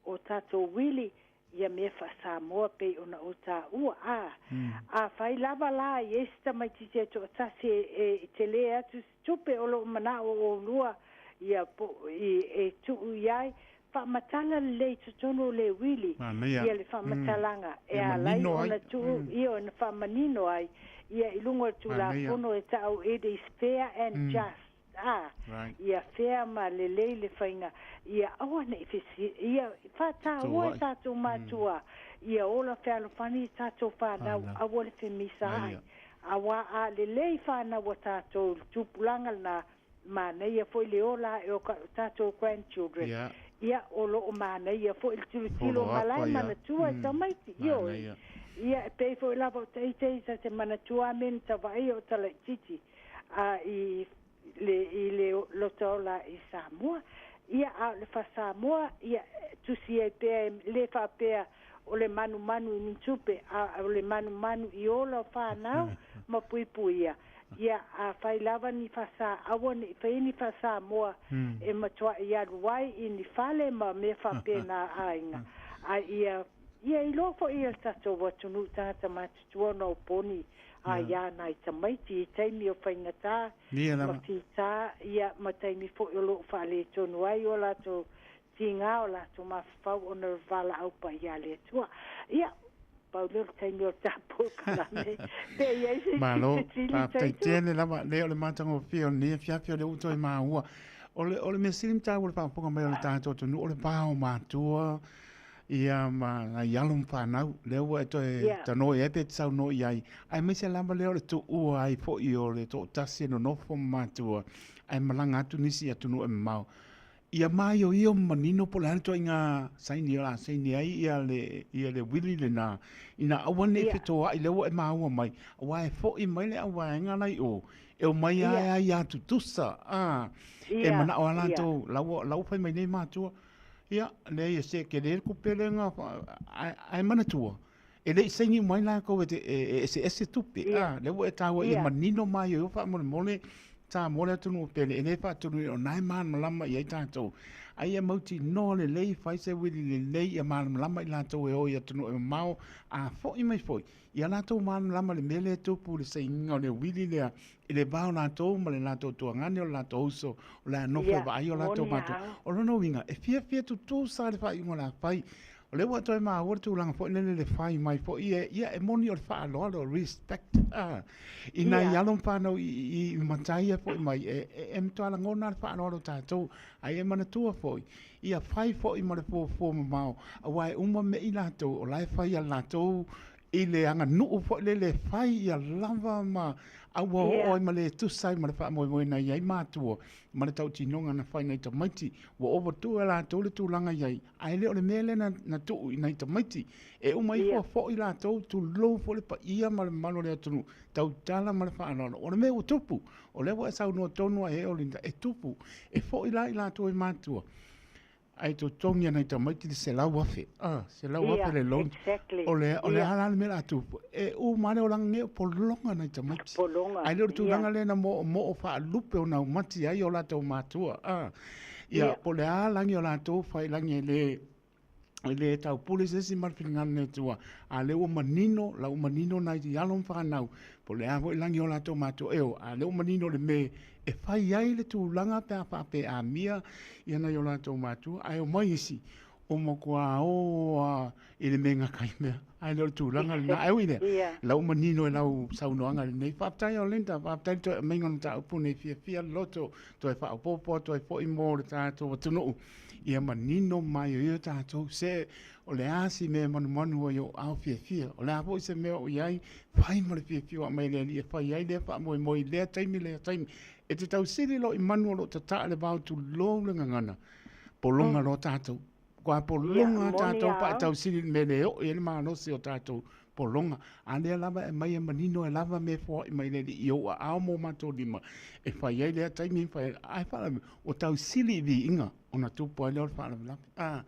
o tatou uili ia mea faa-Samoa pei ona ou tāua. A fai lava la i ai se tamaitiiti e to'atasi e telē atu se tupe o lo'o mana'o oulua ia po i e tuu i ai. faamatala lelei i totonu o le uili Manaia. ia le faamatalaga e Ia ala ai manino ai. ona tuu, ioe, na faamanino ai ia i luga o le Manaia. Tulafono e ta'u it is fair and just, a, Right. ia fair ma lelei le faiga, ia aua ne i fesi, ia faataua e Fetuua'i. tatou matua, ia ola fealofani i tatou fanau, Fanau. aua le femisa ai. Manaia. Auā a lelei fanau a tatou i le tupulaga lenā, manaia foi le ola ae o tatou grandchildren. Ia. Ia, o lo o manaia foi le tilotilo Follow ma up la e ia. manatua e tamaiti. Ioe. Manaia. Ia, e pei foi lava o taita ia ta te manatua a me ni tavaia o talaititi a i le i le lota ola i Samoa. Ia, a o le fa-Samoa, ia, e tusi ai pea e le faapea o le manumanu i ni tupe, a o le manumanu i ola o fanau ma puipuia. Ia, afai lava ni fasa, aua ne i faia ni faa-Samoa e matuai alu ai i ni fale ma mea faapena a aiga. A ia, ia iloa foi e le tatou atunuu tagata matutua ona o poni aia nai tamaiti i taimi o faigata Ia ma lava. fita, ia, ma taimi foi o lo o faaletonu ai o latou tiga o latou mafaufau ona o le valaau paia a le Atua. Ia, pau lea o le taimi o le tatou polokalame. Pe i ai se isi Malo, fesili faafetai taito? tele lava, lea o le matagofie o lenei afiafi o lea ua toe maua. O le, o le mea sili ma taua i le faafofoga mai o le tatou atunuu, o le va o matua, ia ma nai alo ma fanau, lea ua e toe Ia. tanoa i ai pe e te saunoa i ai, aemaise lava lea o le tuua ai foi o le toatasi e nonofo ma matua, ae malaga atu nisi i atunuu e mamao. Ia maioio ma manino po o le a le ituaiga saini o le a saini ai ia le, ia le uili lena, ina aua ne i Ia. fetoai lea ua e maua mai, aua e foi mai le auvaega la i o, e omai lava Ia. e aia tutusa, a, e Ia. manao lava Ia. latou, la ua, la ua fai mai nei matua, ia, leai e se tele le tupe lea ae, ae manatua, e le i saini uma ai latou e, te, e, e eseese tupe, Ia. a, lea ua e taua ia Ia. manino maioio faamolemole, Samoa le atunuu pele, e le faatonuina o na e malamalama i ai tatou. A ia mautinoa lelei, fai se uili lelei ia malamalama i latou e o i atunuu e mamao, a foi mai foi, ia latou malamalama i le mea lea e tupu i le sainiga o le uili lea, i le va o latou ma le latou tuagane o le latou uso, o le a nofo e Ia, vaai o latou moni matua. ao. O lona uiga, e fiafia tutusa le faaiuga o le a fai. O lea ua toe maua le tulaga foi lele le fai mai foi e, ia e moni o le faaaloalo, respect, a, i nai Ia. alo ma fanau i, i, i matai e foi mai, e, e, e matua lagona le faaaloalo tatou, ai e manatua foi, ia fai foi ma le fuafua mamao, aua e uma mea i latou, o la e fai a latou i le aganuu foi lele e fai ia lava ma a ua oo Ia. ai ma le tusa ai ma le faamoemoe na i ai matua ma le tautinoga na fai nai tamaiti, ua ovatua e latou le tulaga i ai, ae le o le mea lea na, na tuu i nai tamaiti. E uma ifo Ia. a foi latou, tulou foi le paia ma le mamalu o le atunuu, tautala ma le faaaloalo. O le mea ua tupu, o lea ua e saunoa tonu ai e Olinda, e tupu, e foi la i latou e matua, ae totogi e nai tamaiti le 100,000, ah, 100,000 Ia, le loan. exactly. O le, o le Ia. a la le mea o le a tupu, e uma lava le olaga nei o pologa nai tamaiti. Pologa, Ae le o le tulaga ia. lea na moomoo faalupe o naumati ai o latou matua. Ah. Ia, Ia. po o le a lagi o latou failagi e le, e le taupule se isi ma le finagalo o le Atua, a lea ua manino, la ua manino nai alo ma fanau, po o le a foi lagi o latou matua, e o, a lea ua manino le mea e fai ai le tulaga pe a faapea amia ia nai o latou matua, ae omai isi, o matua o lava i le mea e gata ai mea, ae le o le tulaga lena. Ae ui i lea, Ia. la ua manino e lau saunoaga lenei. Faafetai Olinda, faafetai le toe aumaiga o le mataupu nei, fiafia le loto, toe faaopoopo atu ai foi mo le tatou atunuu, ia manino maioio tatou, se o le a si mea e manumanu ai o ao fiafia, o le a foi se mea o i ai, fai ma le fiafia ua aumai e le Alii e fai ai lea faamoemoe i lea taimi lea taimi. E te tausili loa i manu o lo o tataa le vao tulou le gagana, pologa loa tatou. Kua Ia, pologa moni tatou ao. paatausili i le mea le oo i ai le malosi o tatou pologa. A lea lava e aumai e manino e lava mea e foai mai le Alii i ou aao ma o matou lima e fai ai lea taimi e fai ai. Ae faalavelave, ua tausili i viiga ona tupu ai lea o le faalavelave. A,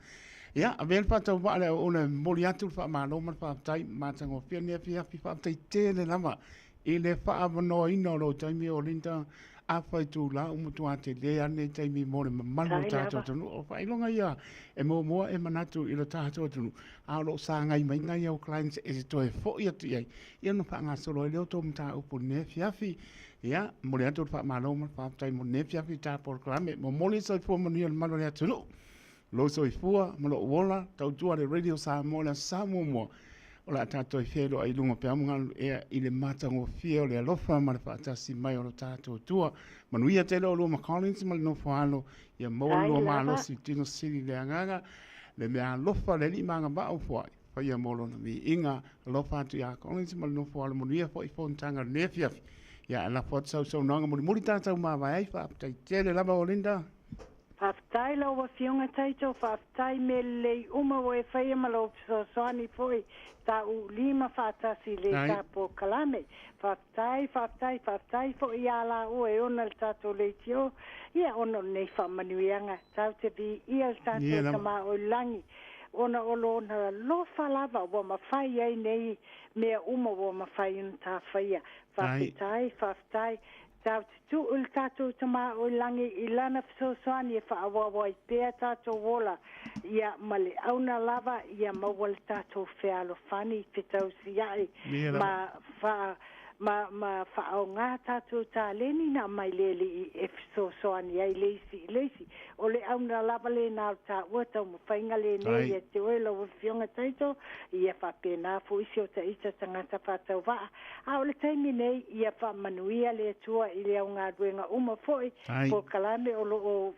ia, avea le faatauvaa le auauna e momoli atu le faamalo ma le faafetai matagofie lenei afiafi. Faafetai tele lava i le faaavanoaina o lou taimi o Linda, afai itula ua matua tele lava lenei taimi mo le mamalu o le Sai tatou lava. atunuu. O faailoga ia e muamua e manatu i le tatou atunuu, a o lo o sagai mai nai au clients e te toe foi atu i ai, ia ona faagasolo ai lea o tou mataupu i lenei afiafi. Ia, momoli atu le faamalo ma le faafetai mo lenei afiafi i ta polokalame. Momoli le soifua manuia i le mamalu o le atunuu. Lou soifua ma lou ola, tautua le Radio Samoa i le Aso Sa muamua o le a tatou feiloai i luga o peau ma galuea i le matagofie o le alofa ma le faatasi mai o lo tatou Atua. Manuia tele oulua ma Collins ma le nofo alo, ia maua le Ai lua lava. malosi i tino sili le agaga, le mea alofa le Alii ma agavaa ufoai, faia mo lona viiga. Alofa atu ia Collins ma le nofo alo, manuia foi fonotaga o lenei afiafi. Ia ae lafo atu sau saunoaga mulimuli tatou mavae ai, faafetai tele lava Olinda. Faafetai lau Afioga Taito, faafetai mea lelei uma ua e faia ma lou fesoasoani foi tauulima faatasi i le Ai. ta polokalame. Faafetai, faafetai, faafetai foi ia laua e ona le tatou leitio, ia ona o lenei faamanuiaga. Tatou te viia le Ia tatou lava. Tama o i le lagi, ona o lona alofa lava ua mafai ai nei mea uma ua mafai ona ta faia. Ai. Faafetai, faafetai. Tatou te tuu i le tatou Tama o i le lagi i lana fesoasoani e faaauau ai pea tatou ola, ia ma le auna lava ia maua le tatou fealofani fetausiai Ia ma lava. faa ma ma faaaoga tatou taleni na aumai le Alii e fesoasoani ai le isi i le isi. O le auna lava lena o le taua taumafaiga lenei Ai. ia te oe lau Afioga Taito, ia faapena foi si o taita tagata faatauvaa. A o le taimi nei, ia faamanuia le Atua i le augaluega uma foi, Ai. polokalame o loo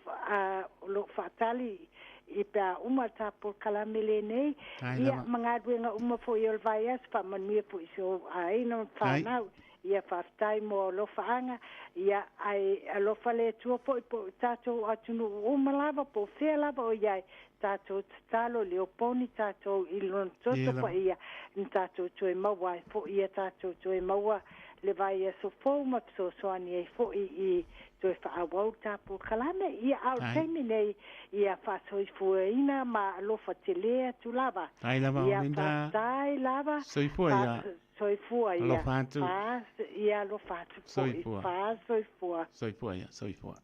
o loo faatali i pe a uma le ta polokalame lenei, Ai ia lava. ma galuega uma foi o le vaiaso, faamanuia foi i si ou aiga ma Ai. fanau. Ia faafetai mo alofaaga, ia ae alofa le Atua foi po o tatou atunuu uma lava, po o fea lava o i ai, tatou tatalo le oponi tatou i lona Ia toto lava. paia, na tatou toe maua ai foi ia tatou toe maua le vaiaso fou ma fesoasoani ai foi i toe faaauau le ta polokalame. Ia a o le Ai. taimi nei, ia faasoifuaina ma alofa tele atu lava. Ai lava Ia Olinda. faafetai lava. Soifua ia. Soifua ia. Alofa atu. Fa, ia alofa atu foi. Soifua. Faasoifua. Soifua ia, soifua.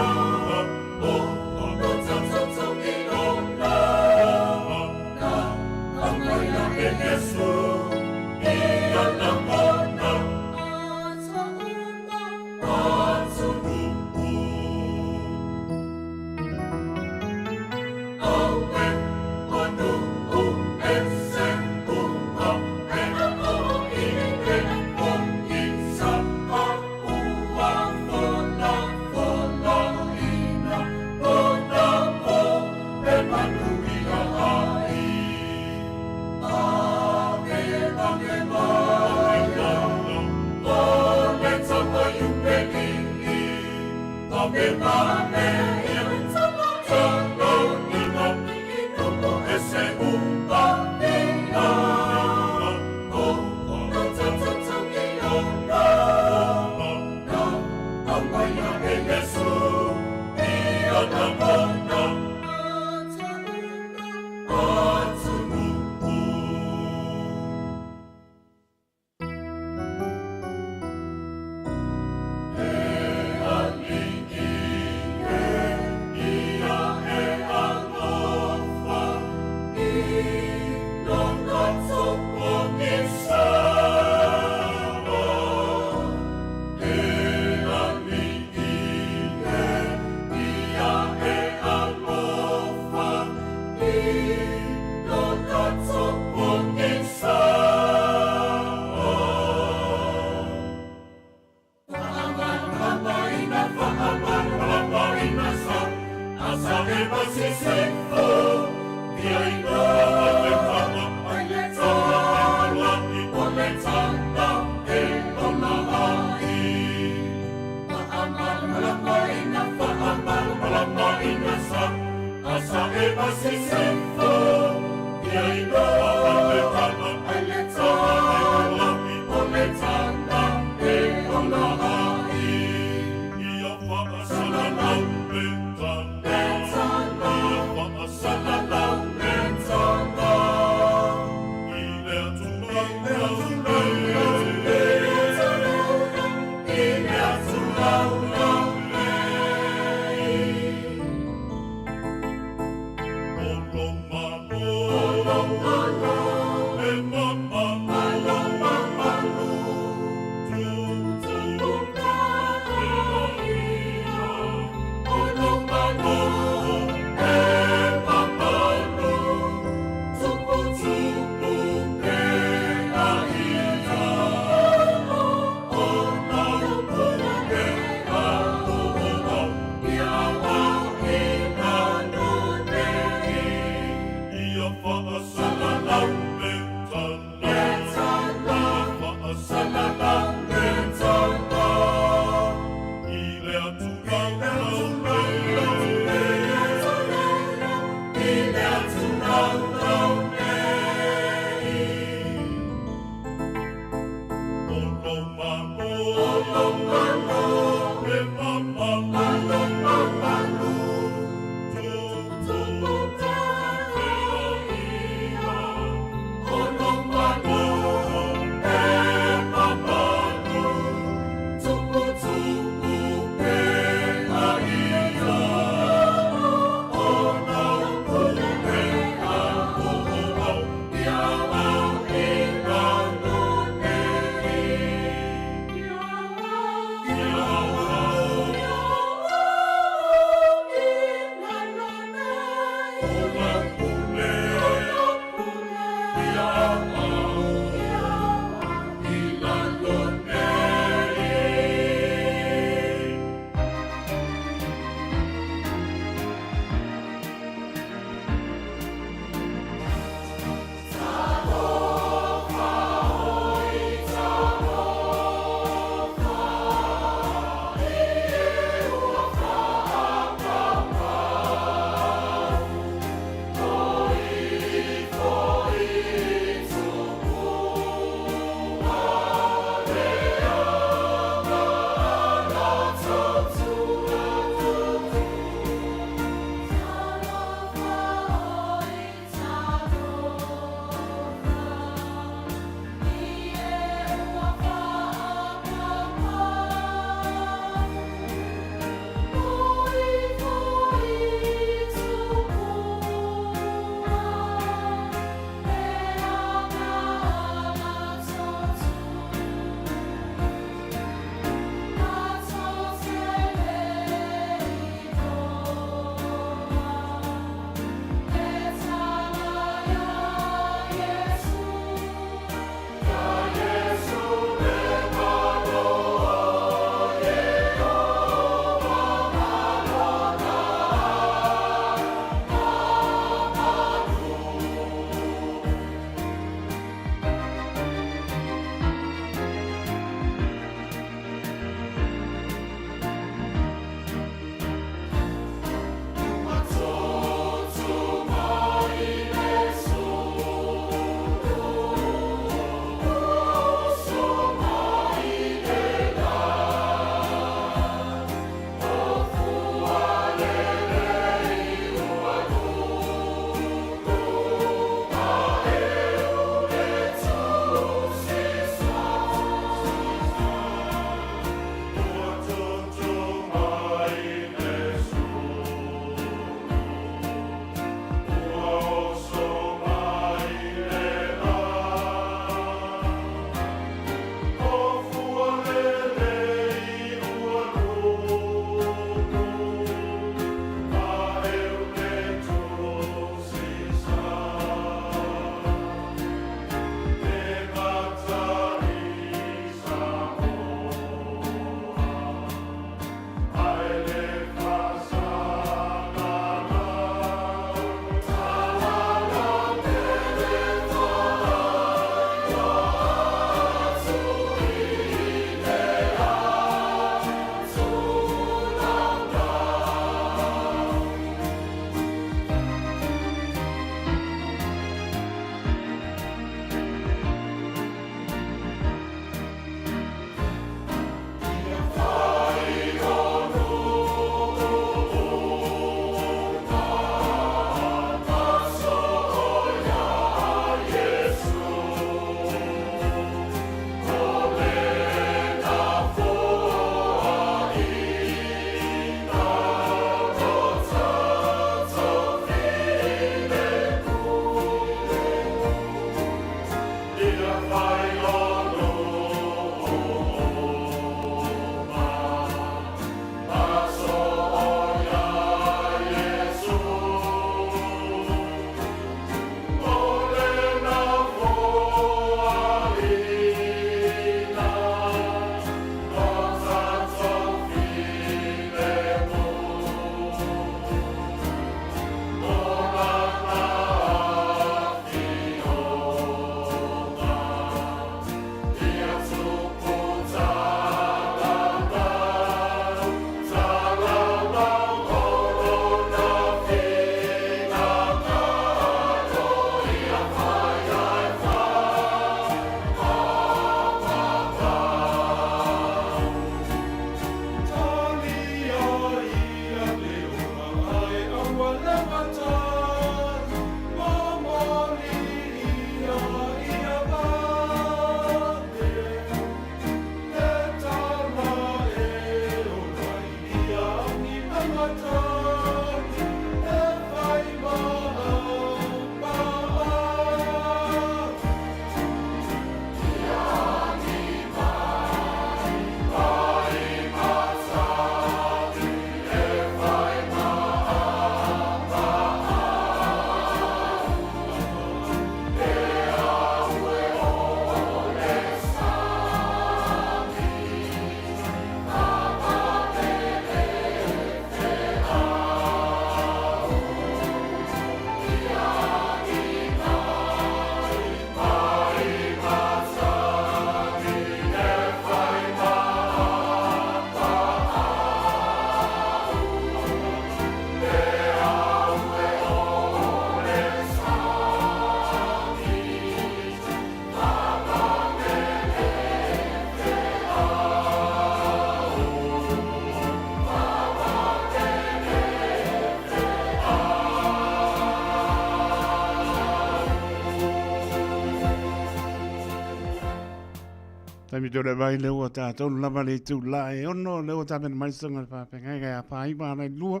Taimi tole mai le ua tātou lava le itulā e 6, le ua tapena mai soga le whāwhengai a whāiwa ana i lua,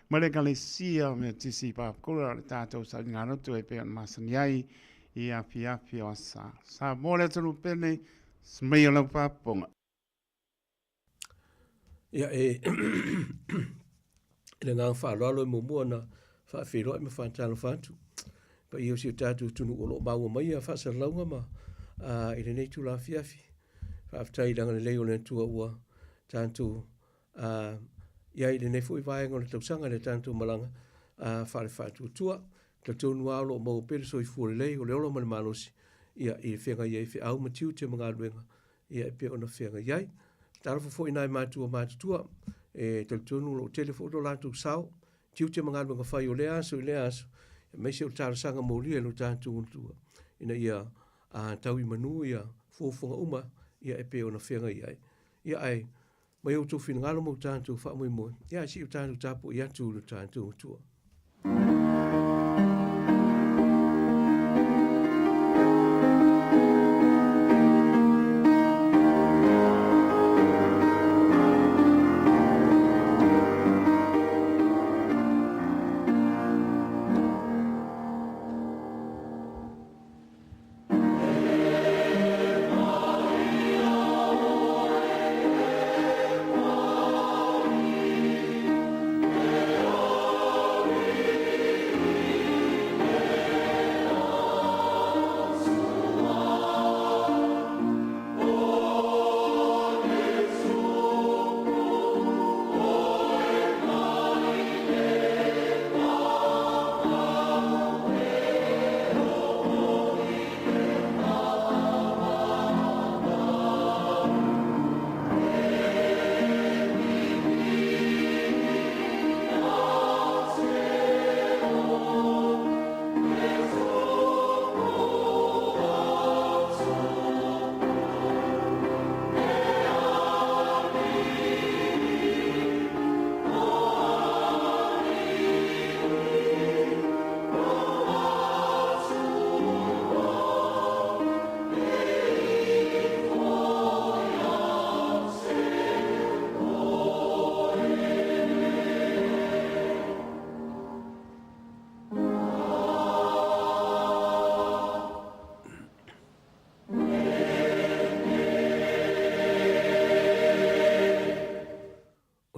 ma le kalesia o mea tisi pāpukura o le tātou sa ngā roto e pea masani ai i afiafi o asa. Sa mō le atunu pene, smei o lau whāponga. Ia e i le agaga faaaloalo e muamua ona faafeiloai ma faatalofa atu paia o si o tatou atunuu o lo o maua mai ia faasalalauga ma i lenei itula afiafi. Faafetai i le agalelei o le Atua ua tatou i ai i lenei foi vaega o le tausaga i le tatou malaga faale-faatuatua. Talitonu lava o lo o maua pea le soifua lelei, o le ola ma le malosi ia i feagai ai feau ma tiute ma galuega ia e pei ona feagai ai. Talofa foi i nai matua matutua, e talitonu o lo o tele foi lo latou sao, tiute ma galuega fai o lea aso i lea aso, aemaise o le talosaga molia i lo tatou Atua, ina ia tau i manu ia fuafuaga uma ia e pei ona feagai ai. Ia ae mai outou finagalo ma o tatou faamoemoe, ia ae se i o tatou tapuai atu i lo tatou Atua.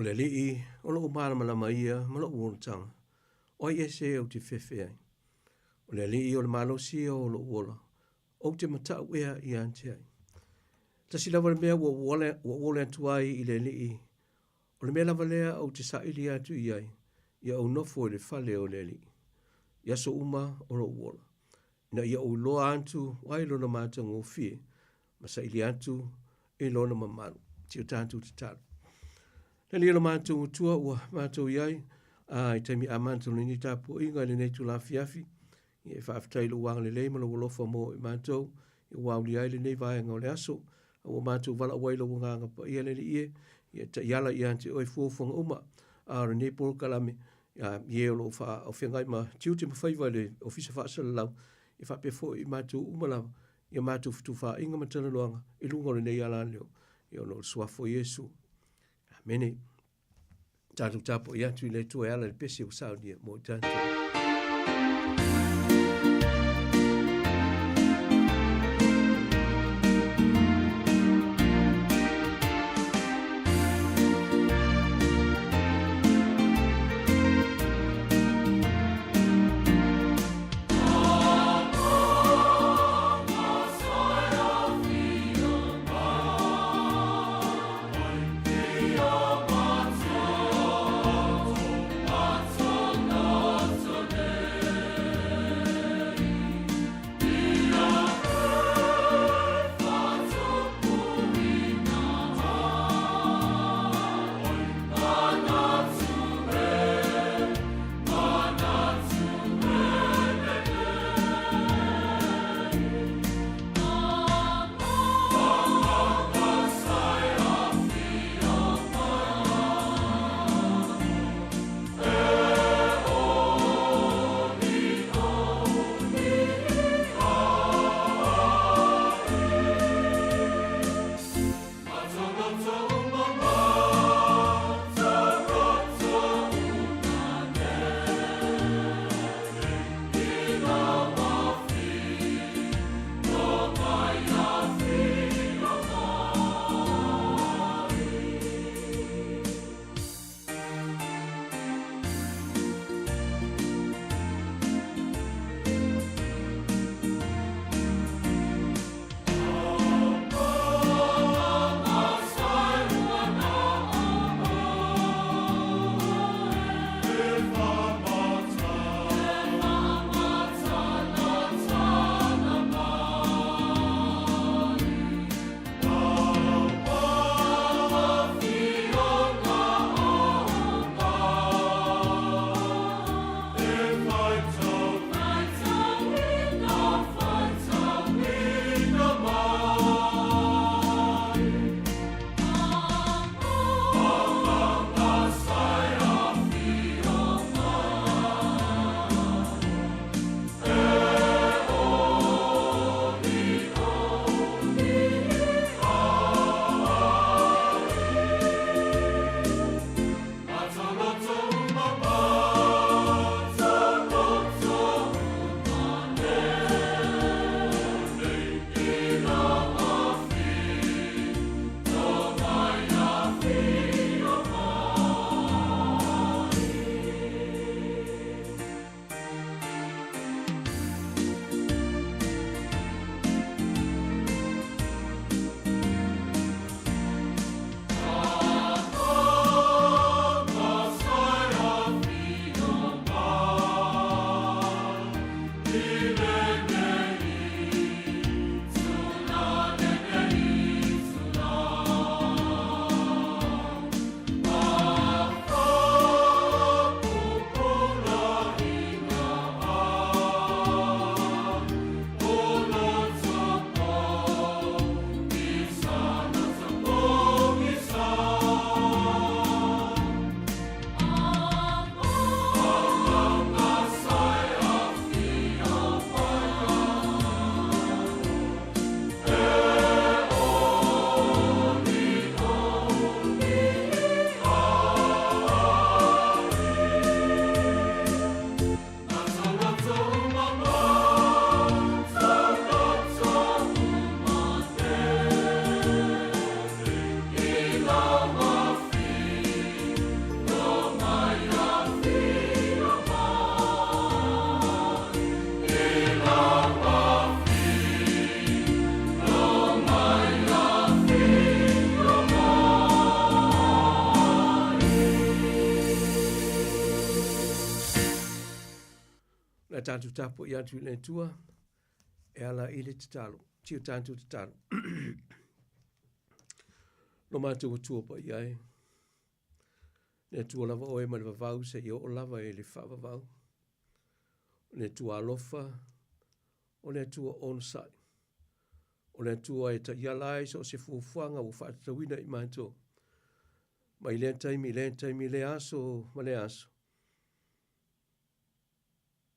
O le Alii o lou malamalama ia ma lou olataga, o ai ese ou te fefe ai? O le Alii o le malosi ia o lou ola, ou te mataʻu ea ia te ai. Tasi lava le mea ua ou ole atu ai i le Alii, o le mea lava lea ou te saili atu i ai, ia ou nofo i le fale o le Alii, i aso uma o lou ola, ina ia ou iloa atu ai lona matagofie, ma saili atu i lona mamalu. Si o tatou tatalo. Le Alii o lo matou Atua ua matou i ai a i taimi amata o lenei tapuaiga i lenei itula afiafi, ia e faafetai i lou agalelei ma lou alofa mo i matou, ia ua aulia ai lenei vaega o le aso, a ua matou valaau ai lou agaga paia le Alii e, ia taiala ia te oe fuafuaga uma a o lenei polokalame, a i e o lo o faafeagai ma tiute ma faiva i le Ofisa Faasalalau, ia faapea foi i matou uma lava, ia matou fetufaaiga ma talanoaga i luga o lenei alaleo, ia ona o le suafa o Iesu. Amene. Tatou tapuai atu i le Atua e ala i le pese ua saunia mo i tatou. Le a tatou tapuai atu i le Atua e ala i le tatalo. Si o tatou tatalo. Lo matou Atua paia e, le Atua lava oe mai le vavau seia oo lava i le faavavau. O le Atua alofa, o le Atua onosai. O le Atua e taiala ai so o se fuafuaga ua faatatauina i matou. Mai lea taimi i lea taimi, lea aso ma lea aso.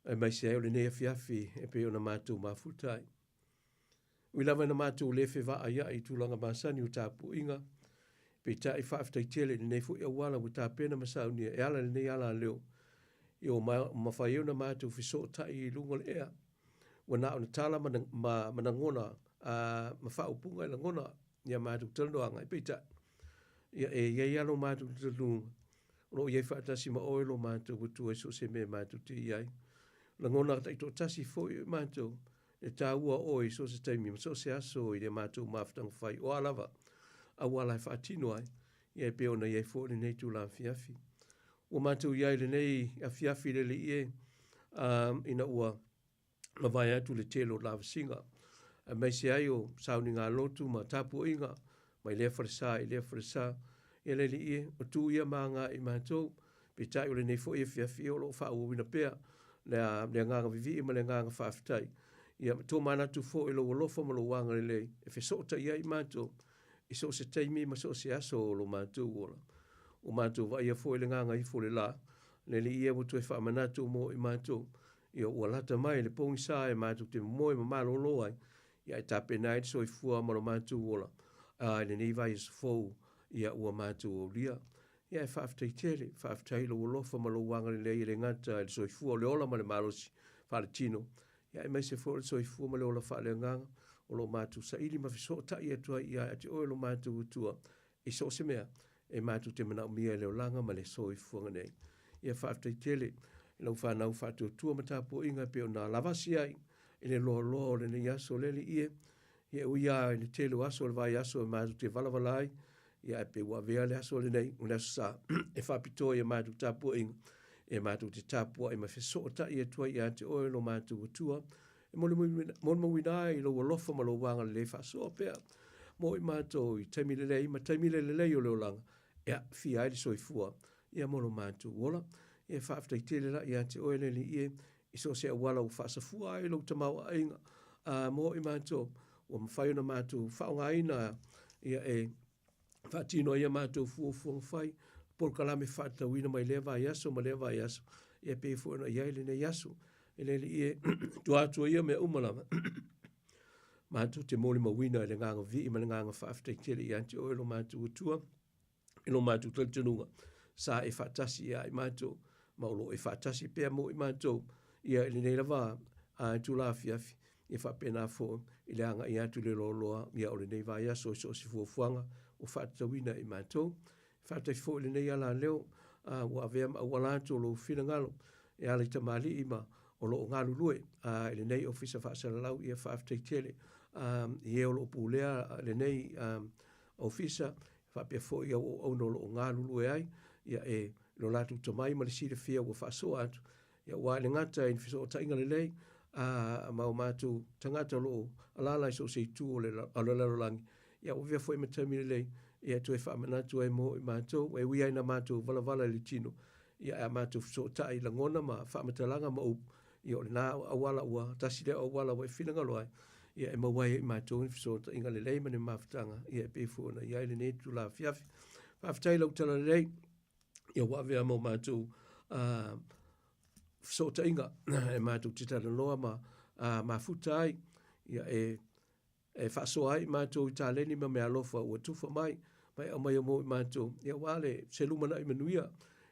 Aemaise ai o lenei afiafi e pei ona matou mafuta ai. Ui lava ina matou le fevaaiai i tulaga masani o tapuaiga, peitai faafetai tele i lenei foi auala ua tapena ma saunia e ala i lenei alaleo, ia ua mafai ai ona matou fesootai i luga o le ea. Ua na ona tala ma, ma, ma lagona, ma faaupuga e lagona ia matou talanoaga, ae peitai, ia e i ai lava lo matou talitonuga, o lo o i ai faatasi ma oe lo matou Atua i so o se mea matou te i ai. Lagona taitoatasi foi o matou, e taua oe i so o se taimi ma so o se aso i le matou mafutaga fai, o a lava auala e faatino ai, ia e pei ona i ai foi lenei itula afiafi. Ua matou i ai i lenei afiafi le Alii e, ina ua mavae atu le tele o lavasiga, aemaise ai o sauniga lotu ma tapuaiga mai lea falesa i lea falesa. Ia le Alii e, o tu ia ma aga i matou, peitai o lenei foi afiafi o lo o faaauauina pea le, le agaga vivii ma le agaga faafetai. Ia tomanatu foi i lou alofa ma lou agalelei e fesootai ai matou i so o se taimi ma so o se aso o lo matou ola. Ua matou vaaia foi le gagaifo o le la, le Alii e ua toe faamanatu mo i matou, ia ua lata mai le pogisa e matou te momoe ma malolo ai, ia e tapena ai le soifua ma lo matou ola, a i lenei vaiaso fou, ia ua matou aulia. Ia e faafetai tele, faafetai i lou alofa ma lou agalelei e le gata i le soifua o le ola ma le malosi faaletino, ia aemaise foi o le soifua ma le ola faaleagaga o lo o matou saili ma fesootai atu ai ia te oe lo matou Atua i so o se mea e matou te manaomia i le olaga ma le soifuaga nei. Ia faafetai tele i lau fanau faatuatua ma tapuaiga e pei ona lavasi ai i le loaloa o lenei aso le Alii e, ia e ui lava i le tele o aso o le vaiaso e matou te valavala ai, ia ae pei ua avea le aso lenei, o le aso Sa, e faapitoa i a matou tapuaiga, e matou te tapuai ma fesootai atu ai ia te oe lo matou Atua, e molimauina ai lou alofa ma lou agalelei faasoa pea mo i matou i taimi lelei ma taimi le lelei o le olaga e aafia ai le soifua ia mo lo matou ola. Ia faafetai tele la ia te oe le Alii e, i so o se auala ua faasafua ai lou tamaoaiga a mo i matou, ua mafai ona matou faaaogaina ia e faatino ai a matou fuafuaga fai, polokalame faatatauina mai lea vaiaso ma lea vaiaso, ia pei foi ona i ai lenei aso. E le alii e, tua atu ai ia mea uma lava, matou te molimauina i le agaga vii ma le agaga faafetai tele ia te oe lo matou Atua, i lo matou talitonuga, sa e faatasi ia i matou, ma o lo o e faatasi pea mo i matou, ia i lenei lava itula afiafi, ia faapena foi i le agai atu i le loaloa ia o lenei vaiaso i so o se fuafuaga ua faatatauina i matou. Faafetai foi i lenei alaleo ua avea ma auala atu o lou finagalo e ala i tamalii ma o lo o galulue i lenei Ofisa Faasalalau. Ia faafetai tele i e o lo o pulea lenei Ofisa, faapea foi i au auauna o lo o galulue ai, ia e lo latou tomai ma le silafia ua faasoa atu, ia aua e le gata i le fesootaiga lelei a ma o matou tagata o lo o alaala i so o se itu o le lalolagi, ia ua avea foi ma taimi lelei ia e toe faamanatu ai mo i matou, e ui ai ina matou valavala i le tino, ia ae a matou fesootai i lagona ma faamatalaga ma upu, ia o lena auala ua tasi lea auala ua e finagalo ai, ia e maua ai e i matou ni fesootaiga lelei ma ni mafutaga, ia e pei foi ona i ai lenei itula afiafi. Faafetai i lau tala lelei, ia ua avea ma o matou fesootaiga e matou te talanoa ma mafuta ai, ia e e faasoa ai matou i taleni ma meaalofa ua tufa mai, ma e aumaia mo i matou, ia aua le se lumanai manuia,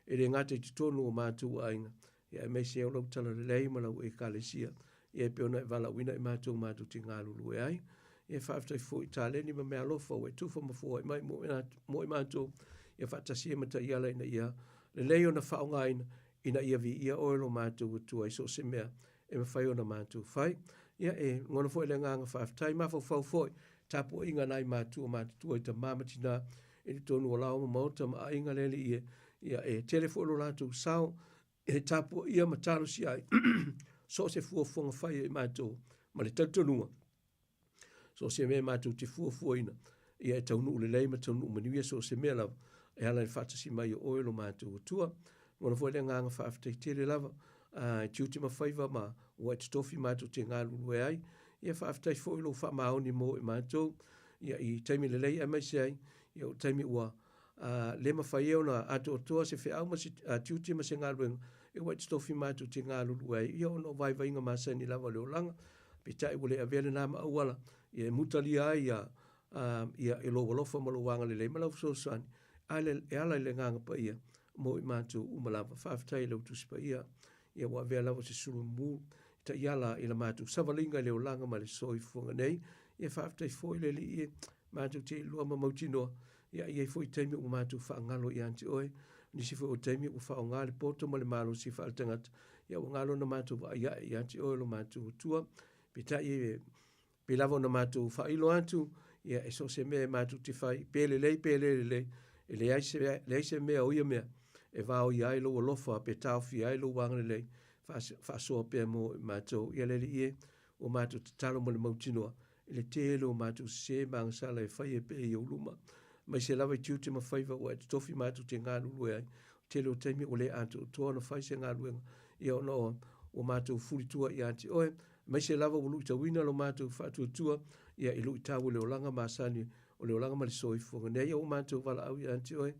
e le gata i totonu o matou aiga, ia aemaise o lau talalelei ma lau Ekalesia, ia e pei ona e valaauina i matou matou te galulue ai. Ia faafetai foi i taleni ma meaalofa ua e tufa ma foai mai mo i matou, ia faatasi ai ma taiala ina ia lelei ona faaaogaina, ina ia viia oe lo matou Atua i so o se mea e mafai ona matou fai. Ia, e lagona foi le agaga faafetai, mafaufau foi tapuaiga a nai matua matutua i tama ma tina i totonu o lao ma maota ma aiga le Alii e, ia, e tele foi lo latou sao e tapuaia ma talosia ai. So o se fuafuaga fai a i matou ma le talitonuga, so o se mea matou te fuafuaina, ia e taunuu lelei ma taunuu manuia so o se mea lava, e ala i le faatasi mai o oe lo matou Atua. Lagona foi le agaga faafetai tele lava, i tiute ma faiva ma ua e totofi matou te galulue ai. Ia faafetai foi i lou faamaoni mo i matou, ia i taimi lelei aemaise ai, ia o taimi ua le mafai ai ona atoatoa se feau ma se tiute ma se galuega, ia ua e totofi matou te galulue ai, ia ona o vaivaiga masani lava o le olaga. Peitai ua le avea lena ma auala, ia e mutalia ai ia, ia i lou alofa ma lou agalelei ma lau fesoasoani, a e ala i le Agaga Paia mo i matou uma lava. Faafetai i lau Tusi Paia, ia ua avea lava se sulumu i taiala i la matou savaliga i le olaga ma le soifuaga nei. Ia faafetai foi le Alii e matou te iloa ma mautinoa, ia e i ai foi taimi ua matou faagalo ia te oe, nisi foi o taimi ua faaaoga le poto ma le malosi faaletagata, ia ua galo ona matou vaai ae ia te oe lo matou Atua. Peitai e pei lava ona matou faailo atu, ia e so o se mea e matou te fai, pe lelei pe le lelei, e leai se, leai se mea o ia mea e vaoia ai lou alofa pe taofia ai lou agalelei faasoa pea mo i matou. Ia le Alii e, ua matou tatalo ma le mautinoa, i le tele o matou sese ma agasala e faia pea i ou luma, aemaise lava i tiute ma faiva ua e totofi matou te galulue ai. O tele o taimi ua le atoatoa ona fai se galuega, ia ona ua matou fulitua ia te oe, aemaise lava ua luitauina lo matou faatuatua, ia i luitau o le olaga masani o le olaga ma le soifuaga nei. Ia ua matou valaau ia te oe,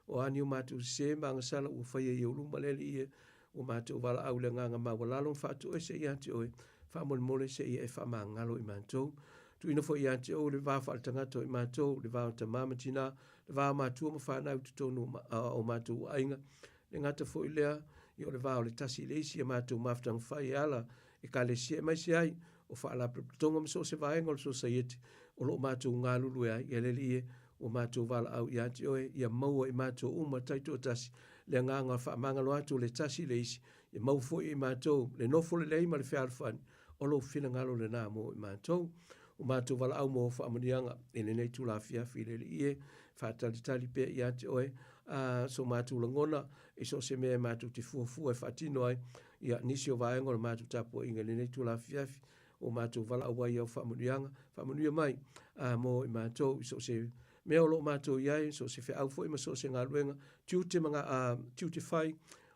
o a ni o matou sese ma agasala ua faia i ou luma, le Alii e, ua matou valaau i le agaga maualalo ma faatoese ia te oe, faamolemole se ia e faamagalo i matou. Tuuina foi ia te oe le va faaletagata o i matou, le va o tama ma tina, le va o matua ma fanau i totonu o matou aiga. Le gata foi lea, ia o le va o le tasi i le isi ia matou mafutaga fai e ala ekalesia aemaise ai o faalapotopotoga ma so o se vaega o le sosaiete o lo o matou galulue ai. Ia le Alii e, ua matou valaau ia te oe, ia maua i matou uma taitoatasi le agaga o le faamagalo atu o le tasi i le isi, ia maua foi e matou le nofo lelei ma le fealofani o lou finagalo lena mo i matou. Ua matou valaau mo faamanuiaga i lenei itula afiafi i le Alii e, faatalitali pea ia te oe a so matou lagona i so o se mea e matou te fuafua e faatino ai ia nisi o vaega o le matou tapuaiga i lenei itula afiafi. Ua matou valaau ai i au faamanuiaga, faamanuia mai a mo i matou i so o se mea o lo o matou i ai, so o se feau foi ma so o se galuega, tiute ma a, tiute fai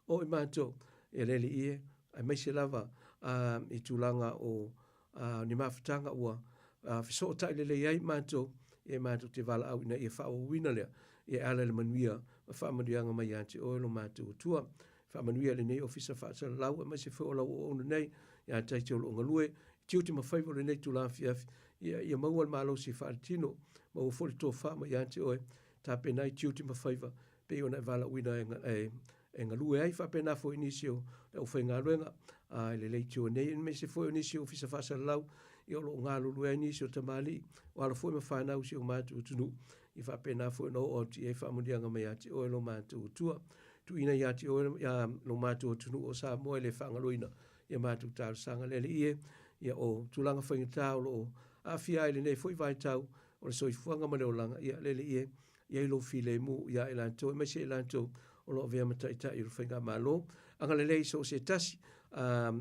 o i matou, e le Alii e, aemaise lava a, i tulaga o a, ni mafutaga ua a, fesootai lelei ai matou, e matou te valaau ina ia faaauauina lea, ia e ala i le manuia ma faamanuiaga mai ia te oe lo matou Atua. Faamanuia i lenei Ofisa Faasalalau aemaise foi o lau auauna nei ia Taite o lo o galue i tiute ma faiva o lenei itula afiafi, ia, ia maua le malosi faaletino, maua foi le tofa mai ia te oe, tapena ai tiute ma faiva pei ona e valaauina e, e, e galue ai faapena foi nisi o le aufaigaluega a i le leitio nei, aemaise foi o nisi o Ofisa Faasalalau ia o lo o galulue ai nisi o tamalii, o alo foi ma fanau i si o matou atunuu, ia faapena foi ona oo atu i ai faamanuiaga mai ia te oe lo matou Atua. Tuuina ia te oe ia lo matou atunuu o Samoa e le faagaloina ia matou talosaga. Le Alii e, ia o tulaga faigata o lo o aafia ai lenei foi vaitau o le soifuaga ma le olaga, ia le Alii e, i ai lou filemu ia i latou, aemaise i latou o lo o avea ma taitai o le faigamalo. Agalelei i so o se tasi,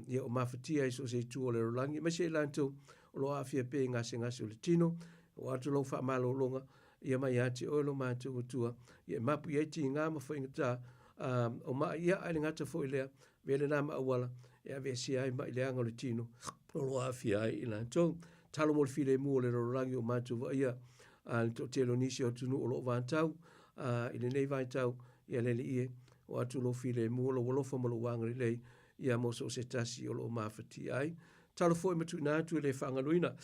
ia o mafatia i so o se itu o le lalolagi, aemaise i latou o lo o aafia pea i gasegase o le tino, oo atu lau faamalologa ia mai ia te oe lo matou Atua, ia e mapu i ai tiga ma faigata o ma'i, ia ae le gata foi lea, avea lena ma auala e aveesea ai ma'i leaga o le tino o lo o aafia ai i latou. Talo mo le filemu o le lalolagi o matou vaaia le toatele o nisi o atunuu o lo o vatau i lenei vaitau, ia le Alii e, oo atu lou filemu, lou alofa ma lou agalelei ia mo so o se tasi o lo o mafatia ai. Talo foi ma tuuina atu e le faagaloina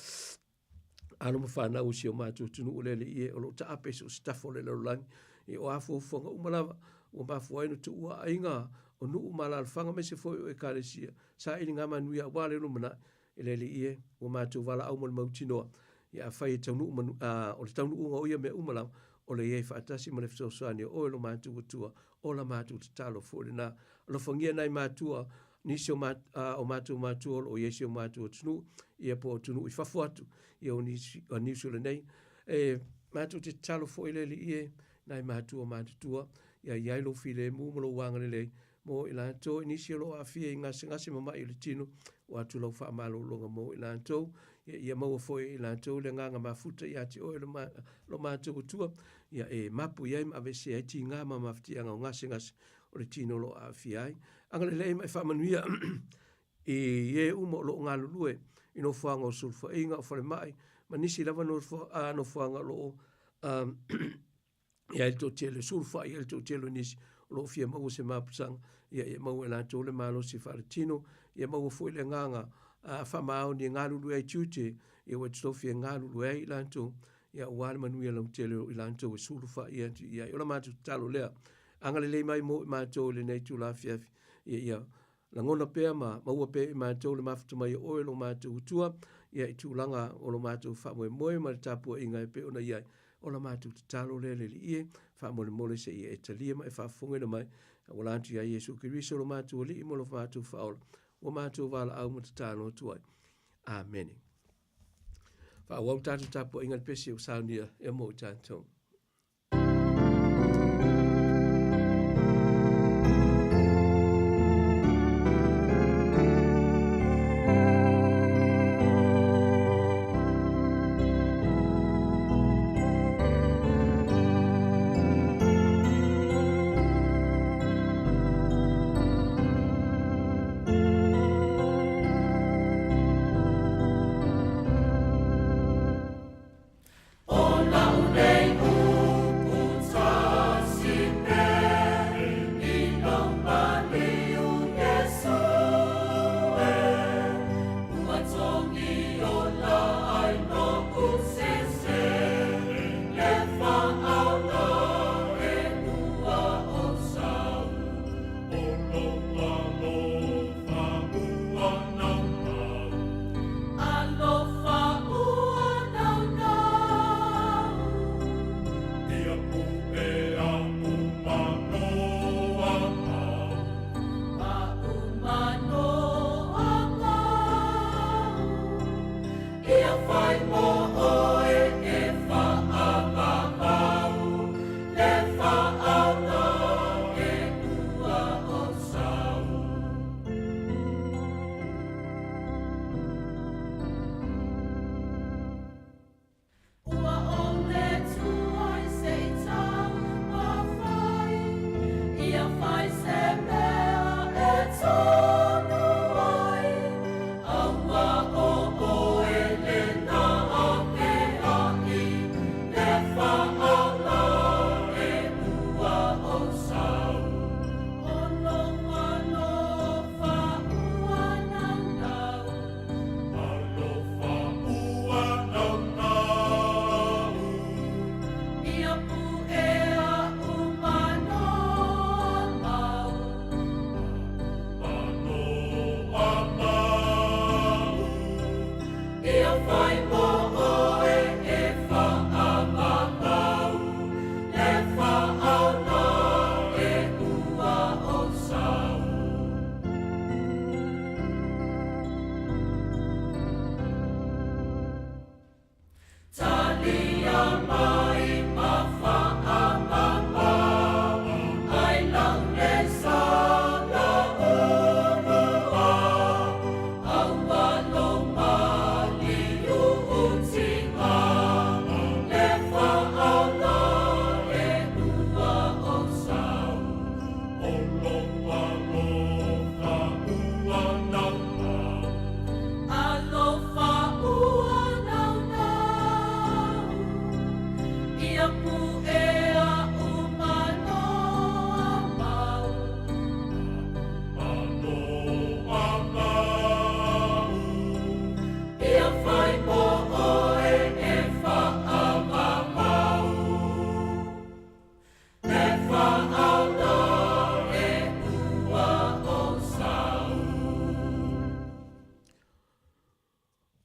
alo ma fanau o si o matou atunuu o le Alii e, o lo o taape i so o se tafa o le lalolagi, i o a fuafuaga uma lava ua mafua ai ona tuua aiga o nuu ma alaalafaga aemaise foi o ekalesia, sailiga manuia aua le lumanai. E le Alii e, ua matou valaau mo le mautinoa, ia afai e taunuu manu, a, o le taunuuga o ia mea uma lava, o le i ai faatasi ma le fesoasoani o oe lo matou Atua, o la matou tatalo foi lena. Alofagia nai matua, nisi o, ma, o matou matua o lo o i ai si o matou atunuu, ia po o atunuu i fafo atu, ia o nisi, o nisi o lenei. E matou te tatalo foi le Alii e, nai matua matutua, ia i ai lou filemu ma lou agalelei, mo i latou i nisi o lo o aafia i gasegase ma ma'i o le tino, ua atu lau faamalologa mo i latou, ia, ia maua foi e i latou le agaga mafuta ia te oe lo matou Atua, ia e mapu i ai ma aveesea ai tiga ma mafatiaga o gasegase o le tino o lo o aafia ai. Agalelei ma e faamanuia i e uma o lo o galulue i nofoaga o sulufaiga, o falemai, ma nisi lava nofoaga o lo o i ai le toatele, sulufai i ai le toatele o nisi o lo o fia maua se mapusaga, ia, ia maua e latou le malosi faaletino, ia maua foi le agaga faamaoni e galulue ai tiute, ia ua e totofi e galulue ai i latou, ia aua le manuia lautele o i latou e sulufai atu i ai. O la matou tatalo lea, agalelei mai mo i matou i lenei itula afiafi, ia, ia Lagona pea ma maua pea i matou le mafuta mai o oe lo matou Atua, ia i tulaga o lo matou faamoemoe ma le tapuaiga e pei ona i ai. O la matou tatalo lea le Alii e, faamolemole se i e talia ma e faafofogaina mai, auala atu ia Iesu Keriso lo matou Alii ma lo matou Faaola, ua matou valaau ma tatalo atu ai. Amene. Faaauau tatou tapuaiga i le pese ua saunia e mo i tatou.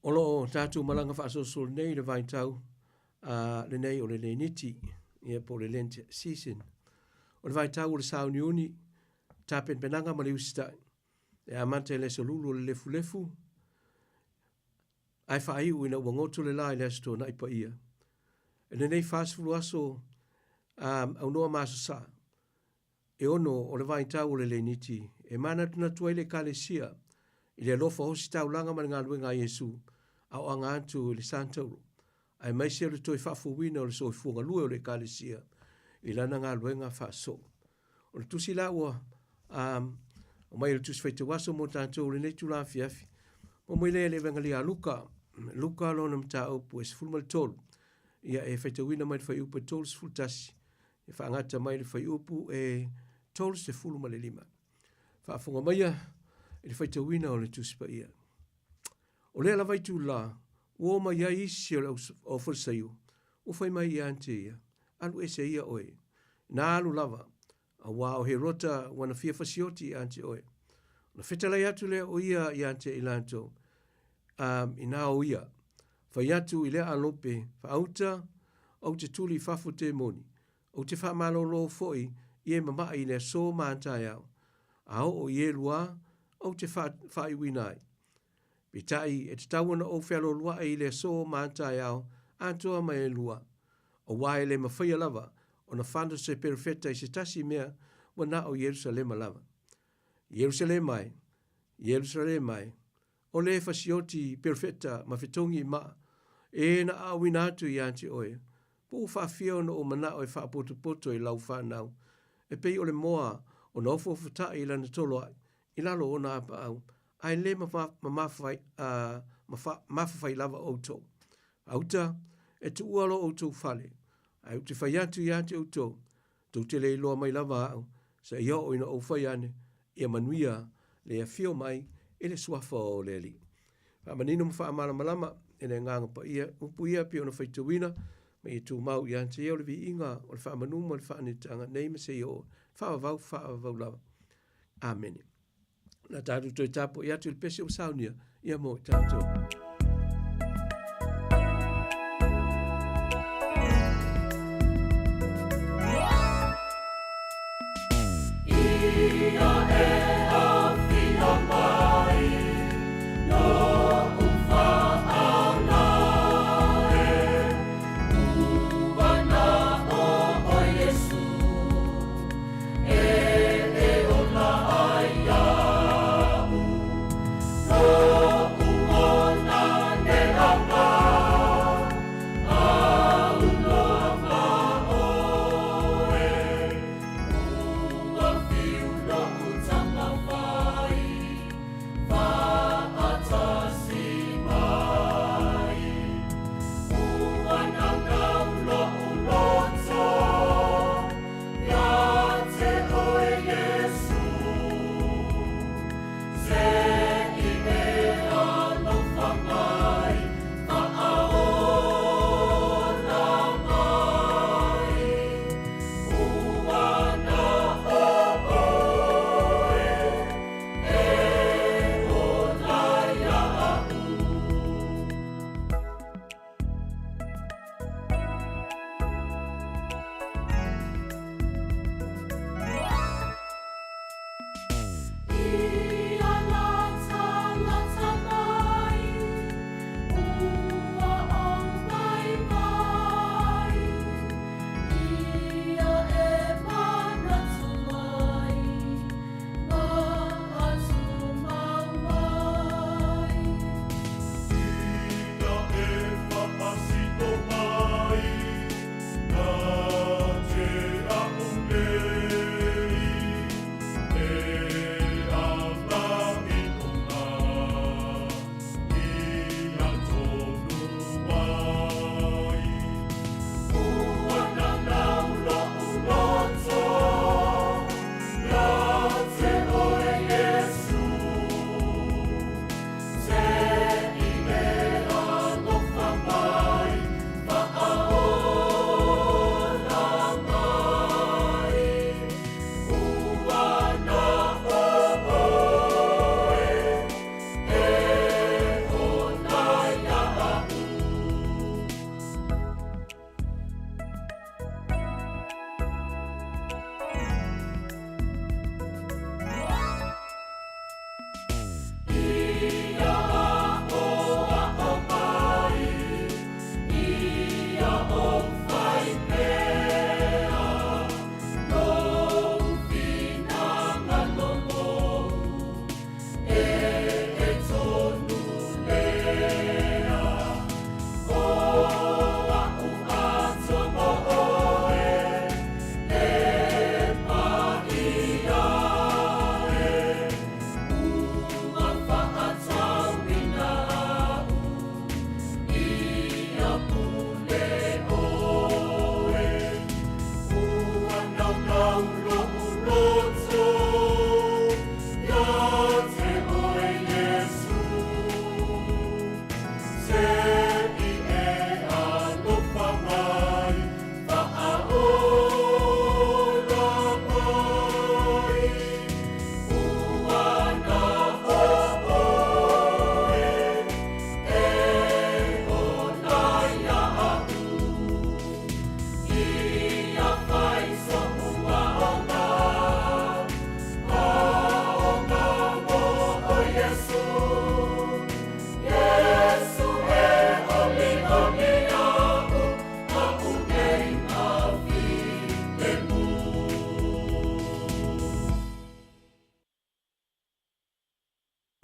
O lo o tatou malaga faasolosolo nei i le vaitau uh, lenei o le Leniti, ia po o le Lent season. O le vaitau o le sauniuni, tapenapenaga ma le usitai. E amata i le aso lulu o le lefulefu, ae faaiu ina ua goto le la i le aso Toonai paia. I lenei 40 aso um, aunoa ma aso Sa, E ono o le vaitau o le Leniti e manatunatu ai le Ekalesia i le alofa ositaulaga ma le galuega a Iesu a o aga atu i le Santauro, aemaise o le toe faafouina o le soifua galue o le Ekalesia i lana galuega faasoo. O le tusi la ua um, aumai e le tusi faitauaso mo tatou i lenei itula afiafi, ua mai lea i le Evegalia a Luka, Luka lona mataupu e 13, ia e faitauina mai le fuaiupu e 31, e faagata mai le fuaiupu e 35. Faafofoga maia i le faitauina o le Tusi Paia. O lea lava itula, ua oo mai ai isi o le au Farisaio, ua fai mai ia te ia, Alu ese ia oe. Na alu lava, auā o Herota ua na fia fasioti ia te oe. Ona fetalai atu lea o ia ia te i latou, um, inā o ia, fai atu i lea alope, faauta, ou te tuli i fafo temoni, ou te faamalōlō foi i e mamaʻi i le asō ma a taeao, a oo i ēluā, ou te faaiuina ai. Peitai, e tatau ona ou fealoaloaʻi i le asō ma a taeao, atoa ma ēlua, auā e le mafaia lava ona fano se perofeta i se tasi mea ua na o Ierusalema lava. Ierusalema e, Ierusalema e, o le fasioti perofeta ma fetogi i maa, e na aawina atu ia te oe, po ua faafia ona ou manao e faapotopoto i lau fanau, e pei o le moa ona ofoofota'e i lana toloa'i i lalo o ona apaau, ae le mafafai lava outou. Auta, e tuua lo outou fale, ae ou te fai atu ia te outou, tou te le iloa mai lava au, seia oo ina ou fai ane, ia manuia le afio mai i le Suafa o le Alii. Faamanino ma faamalamalama e le Agaga Paia upu ia pei ona faitauina, ma ia tumau ia te ia o le viiga o le faamanu ma le faanetaga nei ma seia oo faavavau faavavau lava. Amene. Na tatou toe tapuai atu i le pese ua saunia ia mo i tatou. Ia e afio mai lo'u faaola e Ua na o oe Iesu E e ola ai iaʻu Loʻu ola leaga Au loa ma oe Ua whiu loʻu tamawai Faatasi mai Ua naunau loʻu loto Ia te oe Iesu Se i e alofa mai Faaola mai Ua na o oe E ola iaʻu. Ia latalata mai, ua ou maimai. Ia e manatu mai, ma tumau mai. Ina e whaasito mai, na te a'u nei, e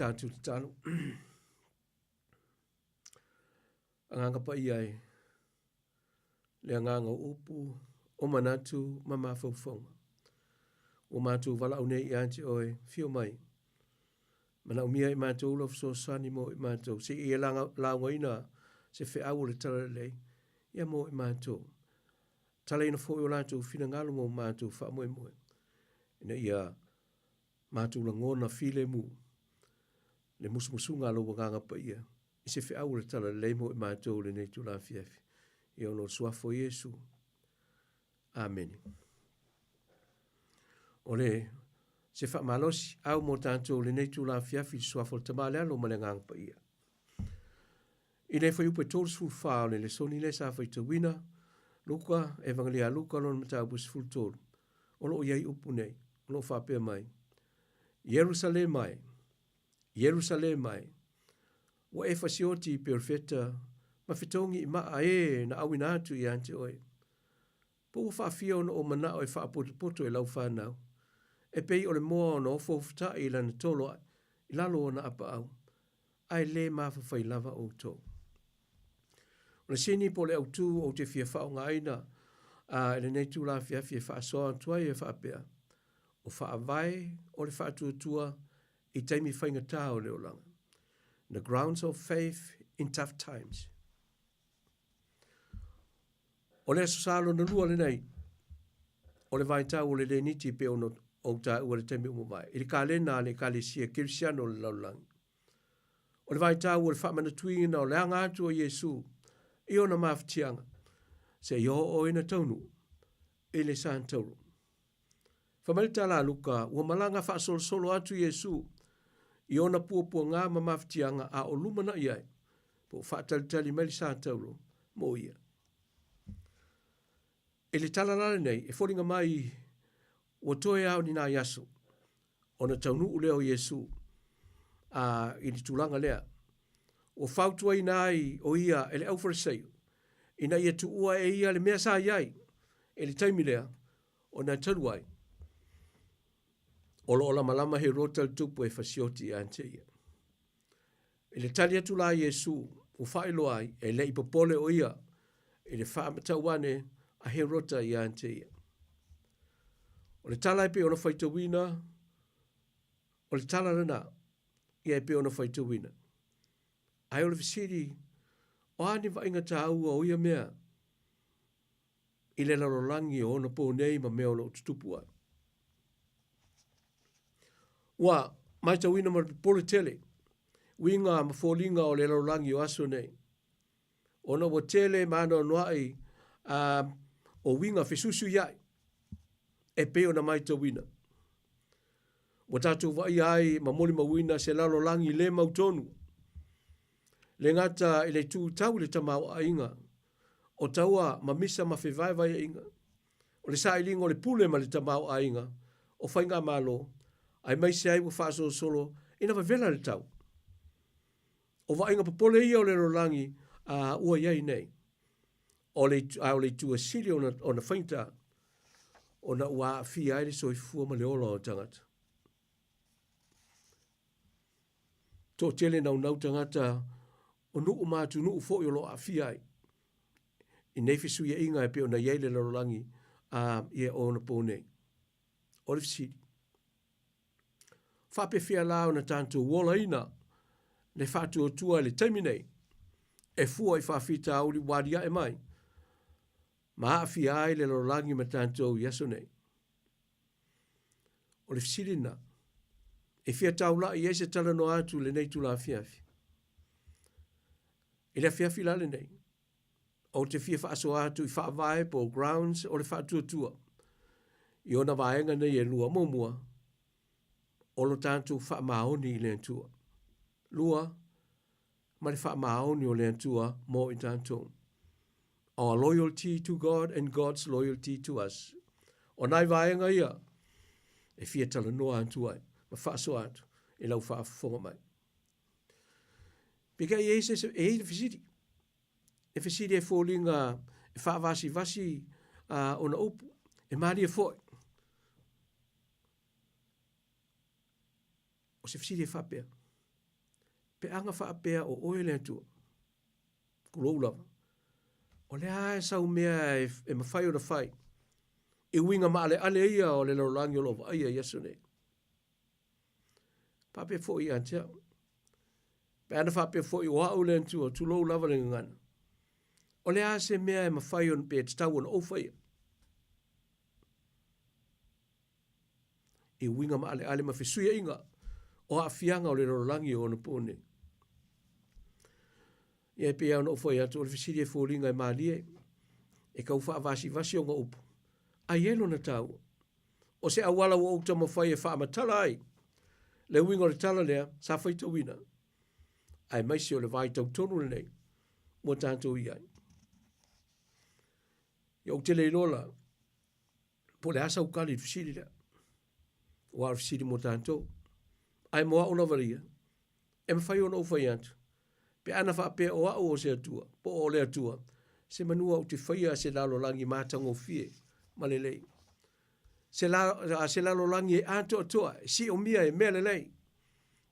Tatou tatalo. Agaga paia e le agaga o upu, o manatu ma mafaufauga. Ua matou valaau nei ia te oe, fio mai. Manaomia i matou lau fesoasoani mo i matou, se i e laugaina se feau o le talalelei, ia mo i matou. Talaina foi o latou finagalo mo matou faamoemoe, ina ia matou lagona filemu le musumusuga a lou Agaga Paia i se feau o le talalelei mo i matou i lenei itula afiafi. Ia ona o le suafa o Iesu. Amene. O le se faamalosi au mo tatou lenei itula afiafi i le suafa o le Tama, le Alo ma le Agaga Paia. I le fuaiupu e 34 o le lesoni lea sa faitauina, Luka, Evangelia a Luka lona mataupu e 13, o lo o i ai upu nei, o lo o faapea mai, Ierusalema e, Ierusalema e, ua e fasioti i perofeta ma fetogi i maa e na auina atu ia te oe. Po ua faafia ona ou manao e faapotopoto i lau fanau, e pei o le moa ona ofoofuta'i i lana tolo ae i lalo o ona apaau, ae lē mafafai lava outou. O le sini po o le autū ou te fia faaaogaina a i lenei itula afiafi e faasoa atu ai e faapea, o faavae o le faatuatua i taimi faigata o le olaga. The grounds of faith in tough times. O le Aso Sa lona lua lenei o le vaitau o le Leniti e pei ona ou taua i le taimi ua mavae, i le kalena a le Ekalesia Kerisiano o le lalolagi. O le vaitau o le faamanatuina o le aga atu o Iesu i ona mafatiaga seia oo ina taunuu i le Santauro. Fai mai le tala a Luka, ua malaga faasolosolo atu Iesu i ona puapuaga ma mafatiaga a o lumanai ai, po o faatalitali mai le Satauro mo ia. I le tala la lenei, e foliga mai ua toe lava o ni nai aso ona taunuu lea o Iesu a i le tulaga lea. Ua fautuaina ai o ia e le aufarisaio ina ia tuua e ia le mea sa i ai i le taimi lea ona e talu ai o lo o lamalama Herota le tupu e fasioti ia te ia. I le tali atu la a Iesu, ua faailoa ai, e le i popole o ia i le faamatau ane a Herota ia te ia. O le tala e pei ona faitauina, o le tala lena, ia e pei ona faitauina. Ae o le fesili, o a ni vaaiga taua o ia mea i le lalolagi o ona po nei ma mea o lo o tutupu ai? Ua matauina ma le popole tele uiga ma foliga o le lalolagi o aso nei, ona ua tele ma anoanoai a o uiga fesuisuiai e pei ona matauina. Ua tatou vaaia ai ma molimauina se lalolagi le mautonu, le gata i le itu tau i le tamaoaiga, o taua ma misa ma fevaevaeaiga, o le sailiga o le pule ma le tamaoaiga o faigamalo, aemaise ai ua faasolosolo ina vavela le tau. O vaaiga popole ia o le lalolagi a ua i ai nei. O le, a o le itu e sili ona, ona faigata, ona ua aafia ai le soifua ma le ola o tagata. Toatele naunau tagata o nuu ma atunuu foi o lo o aafia ai i nei fesuiaiga e pei ona i ai le lalolagi a ia o ona po nei. O le fesili, faapefea la ona tatou olaina le faatuatua i le taimi nei e fua i faafitauli ua aliae mai ma aafia ai le lalolagi ma tatou i aso nei? O le fesili lena e fia taulai ai se talanoa atu i lenei itula afiafi. I le afiafi la lenei, ou te fia faasoa atu i faavae po o grounds o le faatuatua i ona vaega nei e lua. Muamua, o lo tatou faamaoni i le Atua. Lua, ma le faamaoni o le Atua mo i tatou. Our loyalty to God and God's loyalty to us. O nai vaega ia e fia talanoa atu ai ma faasoa atu i lau faafofoga mai. Peitai e i se, e i le fesili. E fesili e foliga e faavasivasi uh, ona upu, e malie foi. O se fesili e faapea. Pe ana faapea o oe le Atua, tulou lava, o le a sau mea e, e mafai ona fai i uiga maaleale ia o le lalolagi o lo o vaaia i aso nei. Faapea foi ia te au. Pe ana faapea foi o au le Atua, tulou lava le gagana. O le a se mea e mafai ona pe tatau ona ou faia? I uiga maaleale ma fesuiaiga o aafiaga o le lalolagi o ona po nei. Ia e pei lava ona ou fai atu, o le fesili e foliga e malie, e tau faavasivasi ona upu, ae i ai lona taua. O se auala ua ou taumafai e faamatala ai le uiga o le tala lea sa faitauina, aemaise o le vaitau tonu lenei ua tatou i ai. Ia ou te le iloa la, po o le a sau tali i le fesili lea, aua o le fesili mo tatou. Ae mo au lava ia, e mafai ona ou fai atu, pe ana faapea o au o se Atua, po o le Atua, se manua ou te faia se lalolagi matagofie ma lelei. Se, la, se lalolagi e atoatoa, e siomia e mea lelei.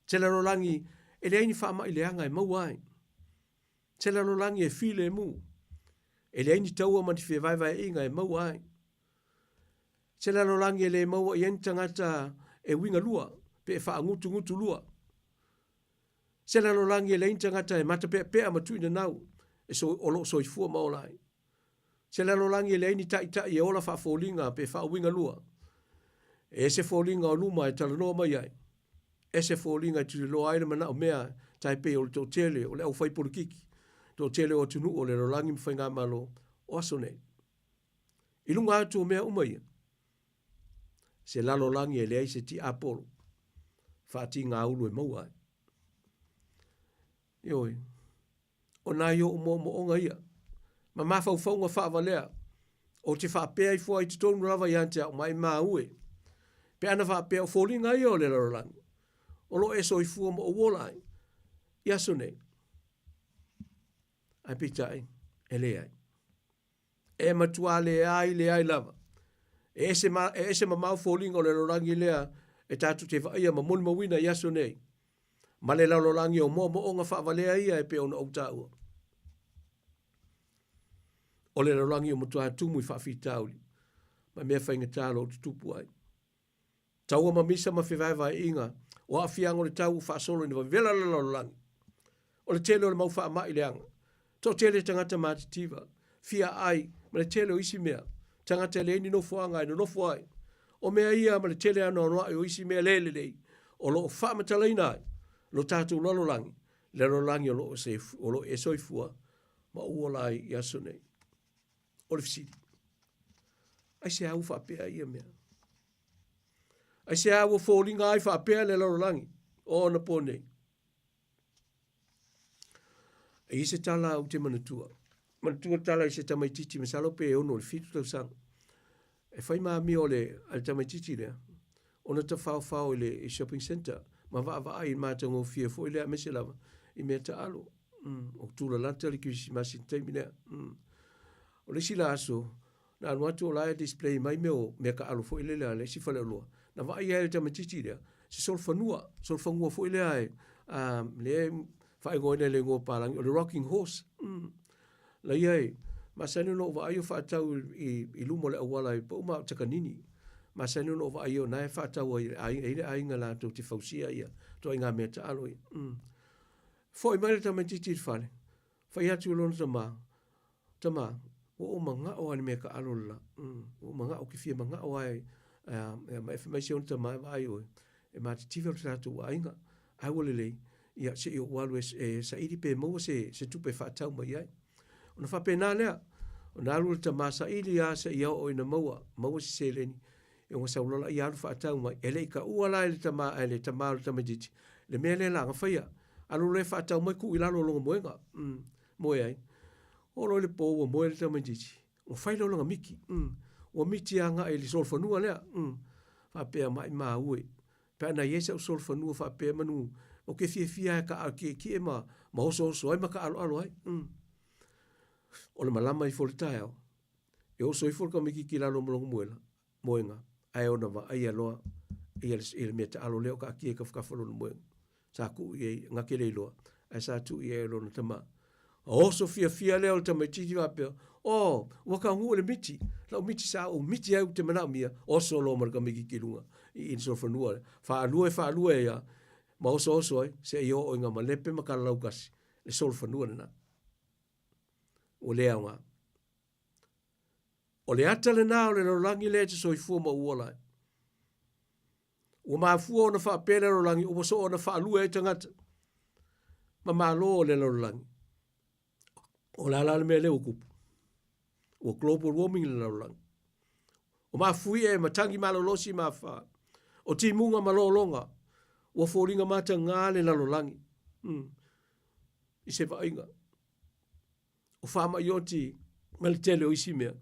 Se lalolagi e leai ni faamai leaga e maua ai. Se lalolagi e filemu, e leai ni taua ma ni fevaevaeaiga e maua ai. Se lalolagi e le maua i ai ni tagata e uiga lua pe e faagutugutu lua. Se lalolagi e leai ni tagata e matapeapea ma tuuinanau e so, o lo o soifua ma ola ai. Se lalolagi e leai ni taitai e ola faafoliga pe faauiga lua. E ese foliga o luma e talanoa mai ai, ese foliga e tuliloa ai le manao mea tai pei o le toatele o le aufai polokiki, toatele o atunuu o le lalolagi ma faigamalo o aso nei. I luga atu o mea uma ia, se lalolagi e leai se tiapolo faatigāulu e maua ai. Ioe, o nai ou moomooga ia, ma mafaufauga faavalea, ou te faapea ifo ai i totonu lava ia te au, maimau e, pe ana faapea o foliga ia o le lalolagi, o lo o e soifua ma ou ola ai, i aso nei. Ae peitai, e leai. E matua leai leai lava. E ese, ma, e ese mamao foliga o le lalolagi lea e tatou te vaaia ma molimauina i aso nei, ma le lalolagi o moomooga faavalea ia e pei ona ou taua. O le lalolagi o matua tumu i faafitauli ma mea faigata lo o tutupu ai. Taua ma misa ma fevaevaeaiga o aafiaga o le tau ua faasolo ina vavela le lalolagi. O le tele o le mau faamai leaga, toatele tagata matitiva, fia ai ma le tele o isi mea, tagata e leai ni nofoaga e nonofo ai. O mea ia ma le tele anoanoai o isi mea le lelei o lo o faamatalaina ai lo tatou lalolagi, le lalolagi o lo o, o lo e soifua ma ou ola ai i aso nei. O le fesili, aisea ua faapea ai ia mea? Aisea ua foliga ai faapea le lalolagi o ona po nei? E i ai se tala ou te manatua. Manatua le tala i se tamaitiiti masalo pe 6 i le 7 tausaga. E fai ma amio a le, a le tamaitiiti lea, ona tafaofao i le i shopping centre ma vaavaai i le matagofie foi lea aemaise lava i mea taalo. Mm, o tulalata le kerisimasi i le taimi lea. Mm. O le isi la aso, na alu atu o la e display mai mea o mea taalo foi lele a le isi faleoloa. Na vaai ai le tamaitiiti lea, se solofanua, solofanua foi lea e, um, lea e faaigoaina i le igoa palagi, o le rocking horse. Mm. Laia e, masani ona ou vaai o faatau i, i luma o le auala i pau ma o Takanini. Masani ona ou vaai o na e faatau ai le aiga, e i le aiga latou te fausia ia ituaiga mea taalo ia. Mm. Foi mai le tamaitiiti i le fale, fai atu i lona tama, Tama, ua ou manao lava i le mea taalo le la. Mm, ua ou manao, ou te fia manao lava e, e, ma e fai mai si ona tama e vaai oe, e matitiva lo tatou aiga, ae ua lelei, ia se i ou alu e, e saili pe maua se, se tupe e faatau mai ai. Ona faapena lea, ona alu le tama saili lava seia oo ina maua, maua se seleni, e ona sau loa lea alu faatau mai. E le i taua la i le tama, e le tama o le tamaitiiti, le mea lea la na faia, alu loa e faatau mai tuu i lalo o lona moega. Mm. Moe ai. Oo loa i le po ua moe le tamaitiiti, ua fai lea o lana miti. Mm. Ua miti agai i le solofanua lea. Mm. Faapea maimau e. Pe ana i ai sau solofanua faapea manu, ou te fiafia lava e taalo kiekie ma, ma osooso ai ma taaloalo ai. Mm. O le malama ifo i le taeao, e oso ifo le tamaitiiti i lalo ma lona moela, moega, ae ona vaaia loa ia le, ia le mea taalo lea o taatia i tafatafa o lona moega. Sa tuu i ai, gake le iloa, ae sa tuu i ai e lona tamā. Oso fiafia lea o le tamaitiiti faapea, Oh, ua taunuu le miti, lau miti sa ou miti ai ou te manaomia, oso loa ma le tamaitiiti i luga i i le solofanua lea. Faalue faalue ai lava ma osooso ai seia oo ina malepe ma kalalaukasi le solofanua lena. Ua le aoga. O le ata lena o le lalolagi lea e te soifua ma ou ola ai. Ua mafua ona faapea le lalolagi ua soona faalue ai tagata ma malo o le lalolagi. O le a la le mea lea ua tupu? Ua global warming le lalolagi. O mafuie ma tagi malolosi ma afa. O timuga ma lologa. Ua foliga matagā le lalolagi. I se vaaiga. O faamai oti ma le tele o isi mea.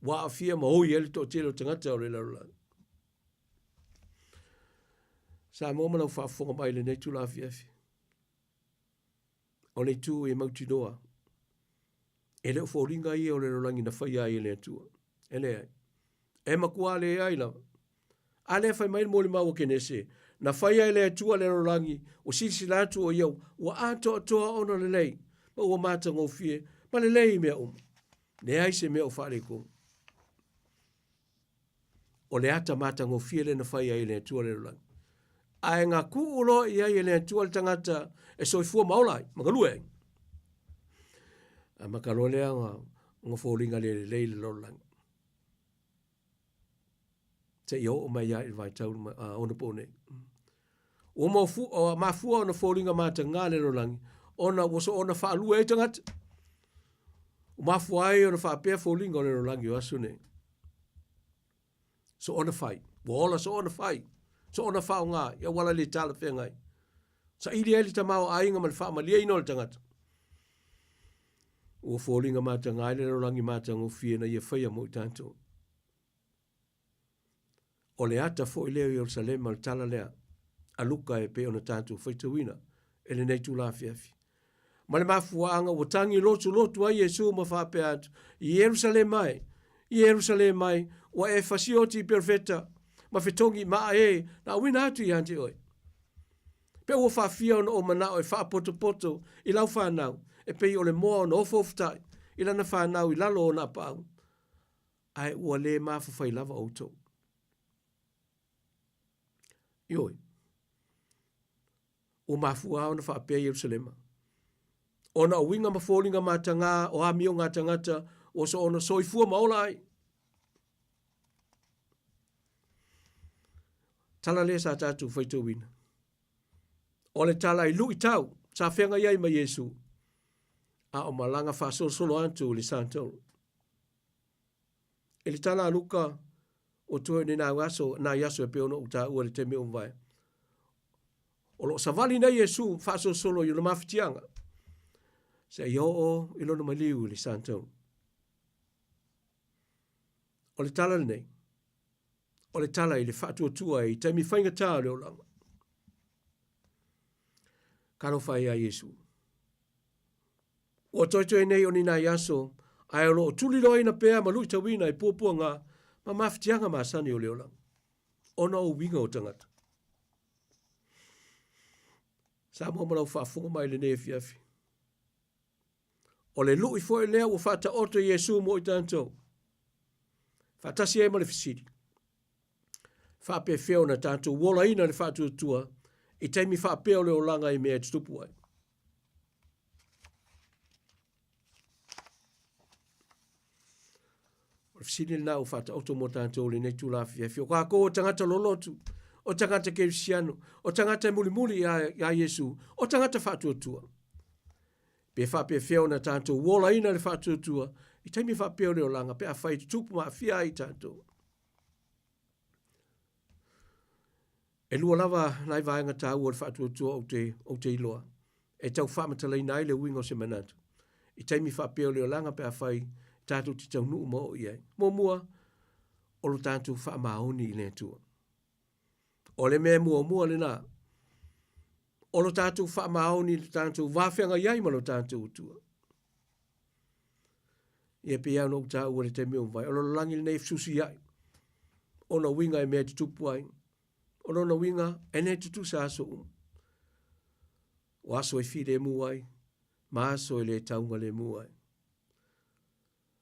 Ua aafia ma oi ai le toatele o tagata o le lalolagi. Samoa ma lau faafofoga mai i lenei itula afiafi. O le itu e mautinoa, e le o foliga ia o le lalolagi na faia ai e le Atua. E leai. E matua leai lava. A lea fai mai le molimau a Kenese, na faia e le Atua le lalolagi, ua silasila atu o ia ua atoatoa ona lelei, ma ua matagofie, ma lelei i mea uma. Leai se mea o faaletonu. O le ata matagofie lea na fai ai e le Atua le lalolagi. Ae na tuu loa i ai e le Atua le tagata e soifua ma ola ai, ma galue ai. Amata loa lea ona foliga le lelei le lalolagi. Seia oo mai lava i le vaitau onapo nei. Ua mafua ona foliga matagā le lalolagi, ona ua soona faalue ai tagata. Ua mafua ai ona faapea foliga o le lalolagi o aso nei. Soona fai, ua ola soona fai, soona faaaoga i auala le talafeagai. Saili ai le tamaoaiga ma le faamalieina o le tagata. Ua foliga matagā ai le lalolagi matagofie na ia faia mo i tatou. O le ata foi lea o Ierusalema, o le tala lea a Luka e pei ona tatou faitauina e lenei itula afiafi. Ma le mafuaaga ua tagi lotulotu ai Iesu ma faapea atu, Ierusalema e, Ierusalema e, ua e fasioti i perofeta ma fetogi i maa e na auina atu ia te oe. Pe ua faafia ona ou manao e faapotopoto i lau fanau, e pei o le moa ona ofoofutaʻi i lana fanau i lalo o ona apaau, ae ua le mafafai lava outou. Ioe, ua mafua ona faapea Ierusalema, ona o uiga ma foliga matagā o amioga a tagata ua soona soifua ma ola ai. Tala lea sa tatou faitauina. O le tala i luitau sa feagai ai ma Iesu, a o malaga faasolosolo atu i le Santolo. I le tala a Luka, ua toe nei nai aso, nai aso e pei ona ou taua i le taimi ua mavae. O lo o savali nei Iesu faasolosolo i ona mafatiaga, seia oo i lona maliu i le Santolo. O le tala lenei, o le tala i le faatuatua i taimi faigata o le olaga. Talofa e ia Iesu. Ua toetoe nei o ni nai aso, ae o lo o tuliloaina pea ma luitauina e puapuaga ma mafatiaga masani o le olaga, ona o uiga o tagata. Samoa ma lau faafofoga mai i lenei afiafi. O le lui foi lea ua faataoto e Iesu mo i tatou, faatasi ai ma le fesili, faapefea ona tatou olaina le faatuatua i taimi faapea o le olaga i mea e tutupu ai. O le fesili lena ua faataoto mo tatou i lenei itula afiafi. O tatou o tagata lolotu, o tagata kerisiano, o tagata e mulimuli iā Iesu, o tagata faatuatua. Pe faapefea ona tatou olaina le faatuatua i taimi faapea o le olaga pe afai e tutupu ma aafia ai tatou. E lua lava nai vaega taua o le faatuatua ou te, ou te iloa e tau faamatalaina ai le uiga o se manatu i taimi faapea o le olaga pe afai tatou te taunuu ma oo i ai. Muamua, o lo tatou faamaoni i le Atua. O le mea muamua lena, o lo tatou faamaoni i lo tatou va feagai ai ma lo tatou Atua. Ia pei lava ona ou taua i le taimi ua mavae, o le lalolagi lenei e fesuisuiai ona uiga i mea e tutupu ai. O lona uiga, e le tutusa aso uma. O aso e filemu ai, ma aso e le taugalemu ai.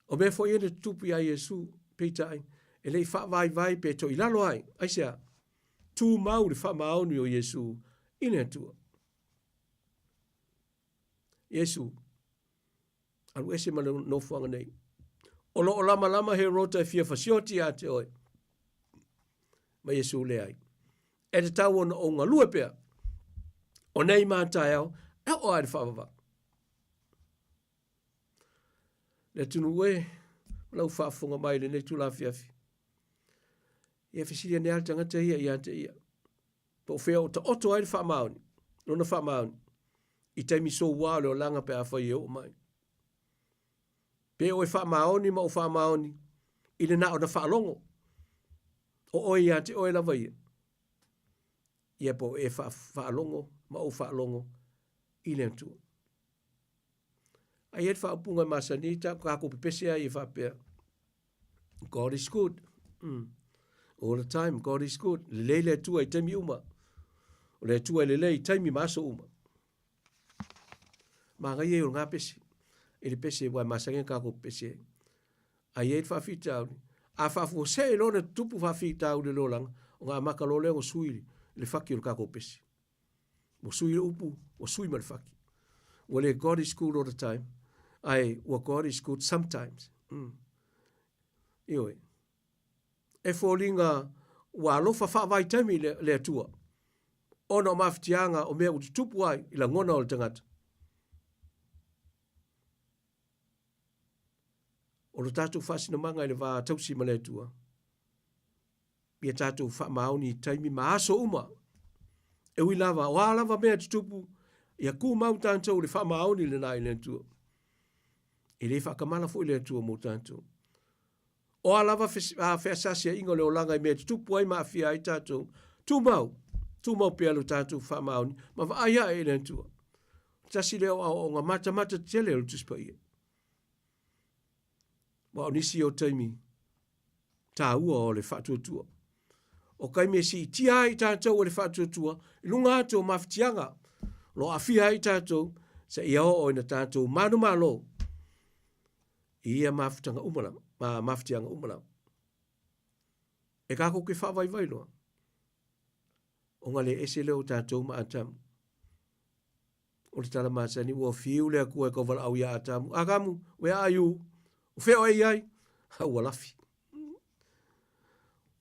O mea foi ia na tutupu iā Iesu, peitai, e le i faavaivai pe toilalo ai, aisea? Tumau le faamaoni o Iesu i le Atua. Iesu, alu ese ma le nofoaga nei. O lo o lamalama Herota e fia fasioti ia te oe. Ma Iesu leai. E tatau ona ou galue pea. O nei ma taeao, e oo ai le faavavau. Le atunuu e, ma lau faafofoga mai i lenei itula afiafi. Ia fesili ane lava le tagata ia ia te ia. Po o fea o taoto ai le faamaoni, lona faamaoni, i taimi soua o le olaga pe afai e oo mai. Pe o e faamaoni ma o faamaoni i le na ona faalogo, o oe ia te oe lava ia. Ia po o e faalogo ma ou faalogo i le Atua. Ai e le faaupuga e masani ta kākou pepese ai e faapea, God is good. All the time, God is good. Lelei le Atua i taimi uma. O le Atua e lelei i taimi ma aso uma. Māngai ai o ngā pese. I le pese, ua e masani kākou pepese ai. Ai ai le faafitauli. A faafuasei loa ona tutupu faafitauli o le olaga, o ngā maka loa lea ua sui le faki o le kākou pese. Ua sui le upu, ua sui ma le faki. Ua le God is good all the time, ae ua God is good sometimes. Ioe. E foliga ua alofa faavaitaimi le, le Atua, ona o mafatiaga o mea ua tutupu ai i lagona o le tagata. O lo tatou faasinomaga i le va tausi ma le Atua, ia tatou faamaoni i taimi ma aso uma. E ui lava, o a lava mea tutupu, ia tumau tatou i le faamaoni lena i le Atua. E le faakamala foi le Atua mo tatou. O a lava feaseaseaiga o le olaga i mea tutupu ai ma aafia ai tatou, tumau, tumau pea lo tatou faamaoni ma vaai ae i le Atua. Tasi lea o aoaoga matamata tele o le Tusi Paia. Aua o nisi o taimi tāua o le faatuatua. O taimi e siitia ai tatou e le faatuatua i luga atu o mafatiaga o lo o aafia ai tatou seia oo ina tatou manumalo i ia mafutaga uma lava, ma mafatiaga uma lava. E kākou ke faavaivai loa, ona le ese lea o tatou ma Atamu. O le tala masani, ua fiu le Atua e tauvalaau iā Atamu. Atamu, where are you? O fea oe i ai? A ua lafi.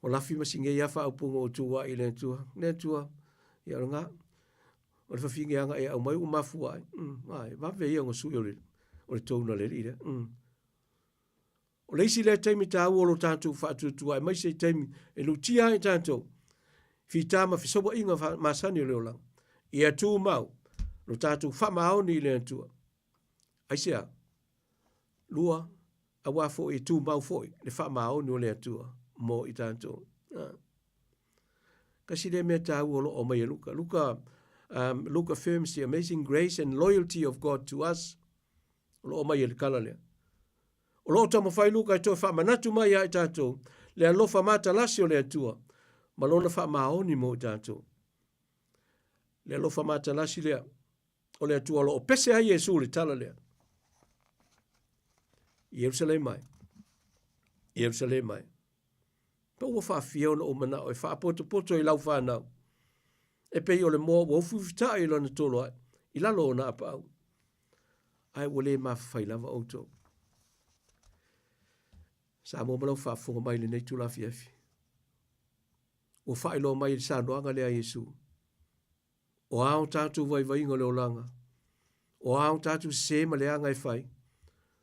Ua lafi ma singei lava faaupuga o tu ai i le Atua. Le Atua, ia o lena. O le fafigeaga e aumai ua mafua ai. Ai, vave ia ona sui o le, o le tona le alii lea. O le isi lea taimi taua o lo tatou faatuatua aemaise i taimi e lutia ai tatou fita ma fesauaiga masani o le olaga. Ia tumau lo tatou faamaoni i le Atua. Aisea? Lua, aua foi e tumau foi le faamaoni o le Atua mo i tatou. Kasi lea mea taua o lo o aumai e Luka. Luka, Luke affirms the amazing grace and loyalty of God to us. O lo o aumai e le tala lea. O lo o taumafai Luka e toe faamanatu mai ia i tatou le alofa matalasi o le Atua ma lona faamaoni mo i tatou. Le alofa matalasi lea o le Atua o lo o pese ai Iesu i le tala lea. Ierusalema e, Ierusalema e, pe ua faafia ona ou manao e faapotopoto i lau fanau, e pei o le moa ua ufiufitai i lana tolo ae i lalo o ona apaau. Ae ua le mafafai lava outou. Samoa ma lau faafofoga mai i lenei itula afiafi. Ua faailoa mai i le saunoaga lea a Iesu, o a o tatou vaivaiga o le olaga, o a o tatou sese ma leaga e fai,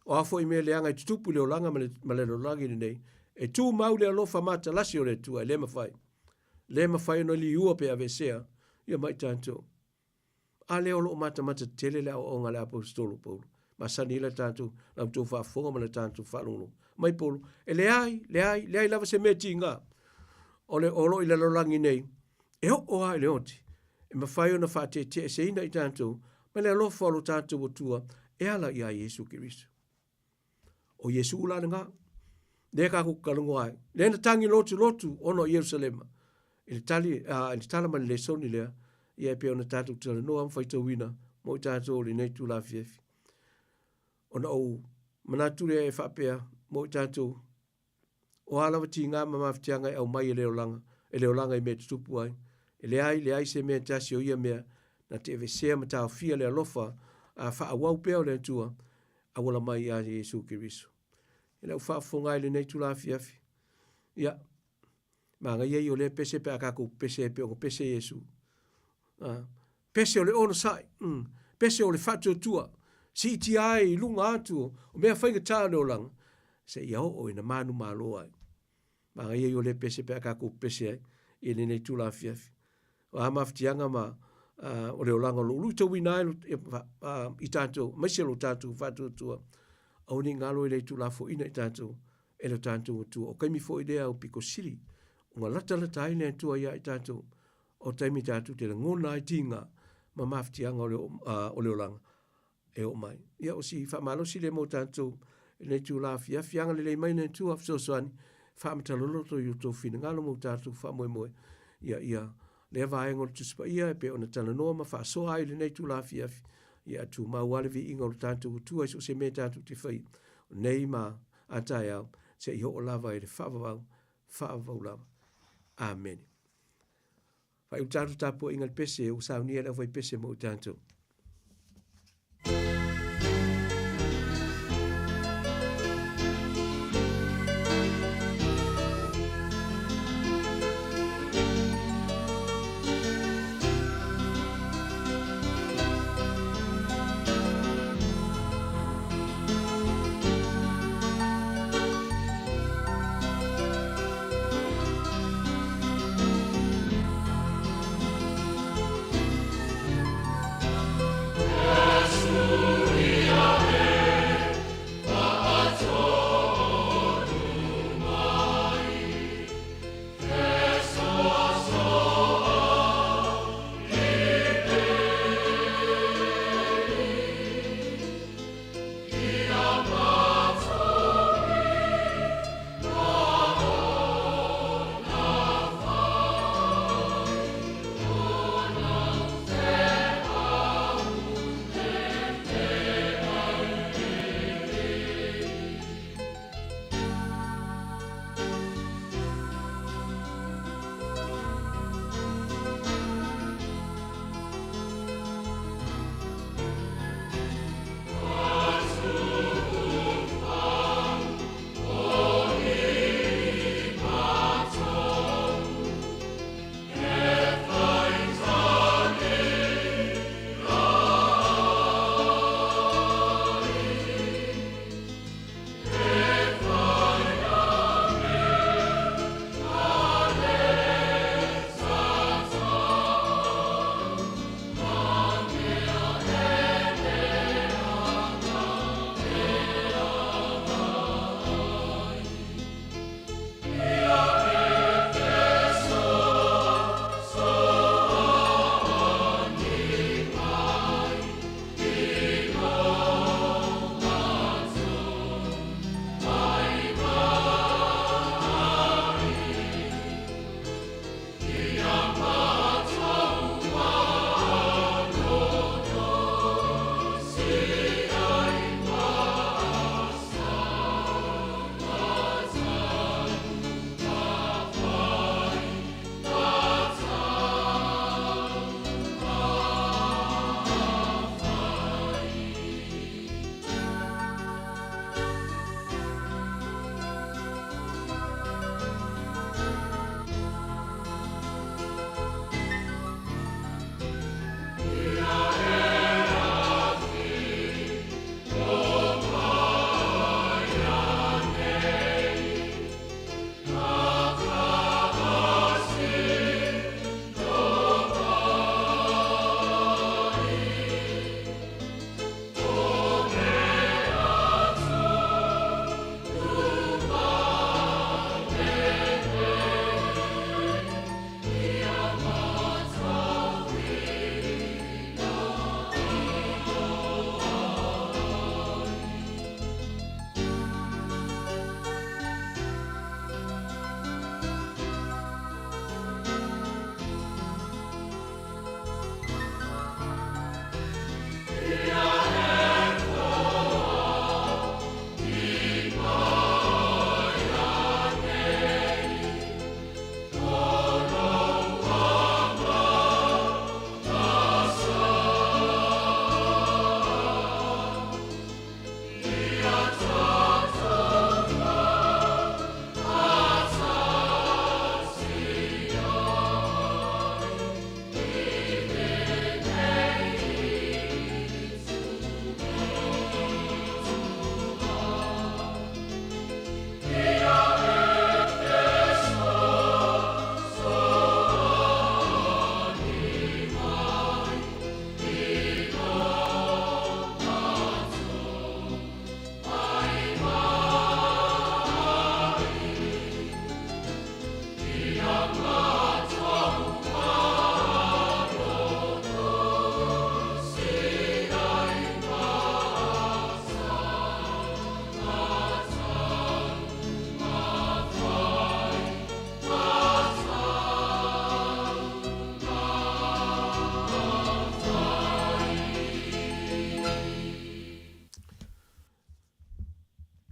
o a foi mea leaga e tutupu i le olaga ma le, ma le lalolagi lenei, e tumau le alofa matalasi o le Atua e le mafai, le mafai ona liua pe aveesea ia ma i tatou. A lea o lo o matamata tele le aoaoga a le Aposetolo Paulo. Masani ai la tatou, la outou faafofoga ma le tatou faalogologo. Mai Paulo, e leai, leai, leai lava se mea tiga o le o lo o i le lalolagi nei, e oo lava i le oti, e mafai ona faateeteeseina i tatou ma le alofa o lo tatou Atua e ala iā Iesu Keriso. O Iesu la lena, lea kākou talanoa ai. Lea na tagi lotulotu ona o Ierusalema. I le tali, i le tala ma le lesoni lea, ia e pei ona tatou talanoa ma faitauina mo i tatou i lenei itula afiafi. Ona ou manatu lea e faapea mo i tatou, o a lava tiga ma mafatiaga e aumai e le olaga, e le olaga i mea e tutupu ai, e leai, leai se mea e tasi o ia mea na te aveesea ma taofia le alofa a faaauau pea o le Atua auala mai ia Iesu Keriso. I lau faafofoga ai i lenei itula afiafi, ia, manaia ia o lea pese pe a tatou pese ai pei ona pese Iesu. A, pese o le onosai, pese o le faatuatua, siitia ai i luga atu o mea faigata o le olaga, seia oo ina manumalo ai. Manaia ia o lea pese pe a tatou pese ai i lenei itula afiafi. O a mafatiaga ma o le olaga o lo o luitauina ai i tatou, aemaise lo tatou faatuatua, aua ne i galo i le itula foaiina i tatou e lo tatou Atua. O taimi foi lea o pito sili ona latalata ai le Atua ia i tatou, o taimi tatou te lagona ai tiga ma mafatiaga o le olaga e oo mai. Ia, o si faamalosi lea mo tatou i lenei itula afiafi. Agalelei mai le Atua fesoasoani, faamataloloto i o outou finagalo ma o tatou faamoemoe. Ia, ia, lea vaega o le Tusi Paia e pei ona talanoa ma faasoa ai i lenei itula afiafi. Ia, tumau lava le viiga o le tatou Atua i so o se mea tatou te faia, nei ma a taeao, seia oo lava i le faavavau, faavavau lava. Amene. Faaiu tatou tapuaiga i le pese ua saunia e le aufaipese mo i tatou.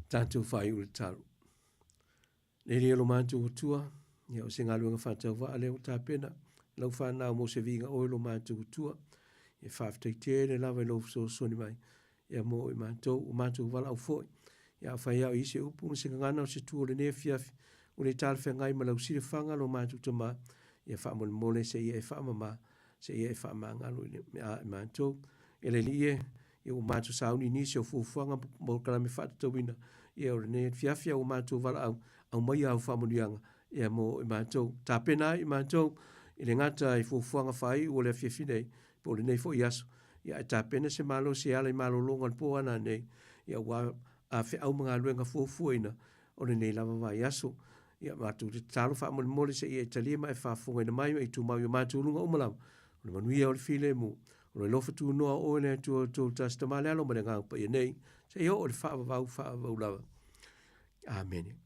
Tatou faaiu le talo. Le Alii o lo matou Atua, ia o se galuega faatauvaa lea ua tapena lau fanau mo se viiga oe lo matou Atua. E faafetai tele lava i lou fesoasoani mai ia mo i matou, ua matou valaau foi. Ia afai lava o i ai se upu ma se gagana o se tu o lenei afiafi, ua le talafeagai ma lau silafaga lo matou Tama, ia faamolemole se ia e faamama, se ia e faamagalo i le a i matou. E le Alii e, ia ua matou sauni i nisi o fuafuaga ma polokalame faatatauina, ia o lenei afiafi a ua matou valaau, aumaia au faamanuiaga, ia mo i matou. Tapena ai i matou, i le gata i fuafuaga faaiu o le afiafi nei, po o lenei foi aso, ia ae tapena se malosi e ala i malologa o le po a nanei, ia aua a feau ma galuega fuafuaina o lenei lava vaiaso. Ia matou te tatalo faamolemole se i e talia ma e faafofogaina mai ma e tumau i o matou luga uma lava. O le manuia o le filemu, o le alofa tunoa o oe le Atua o tou tasi Tama le Alo ma le Agaga Paia nei, seia oo i le faavavau faavavau lava. Amene.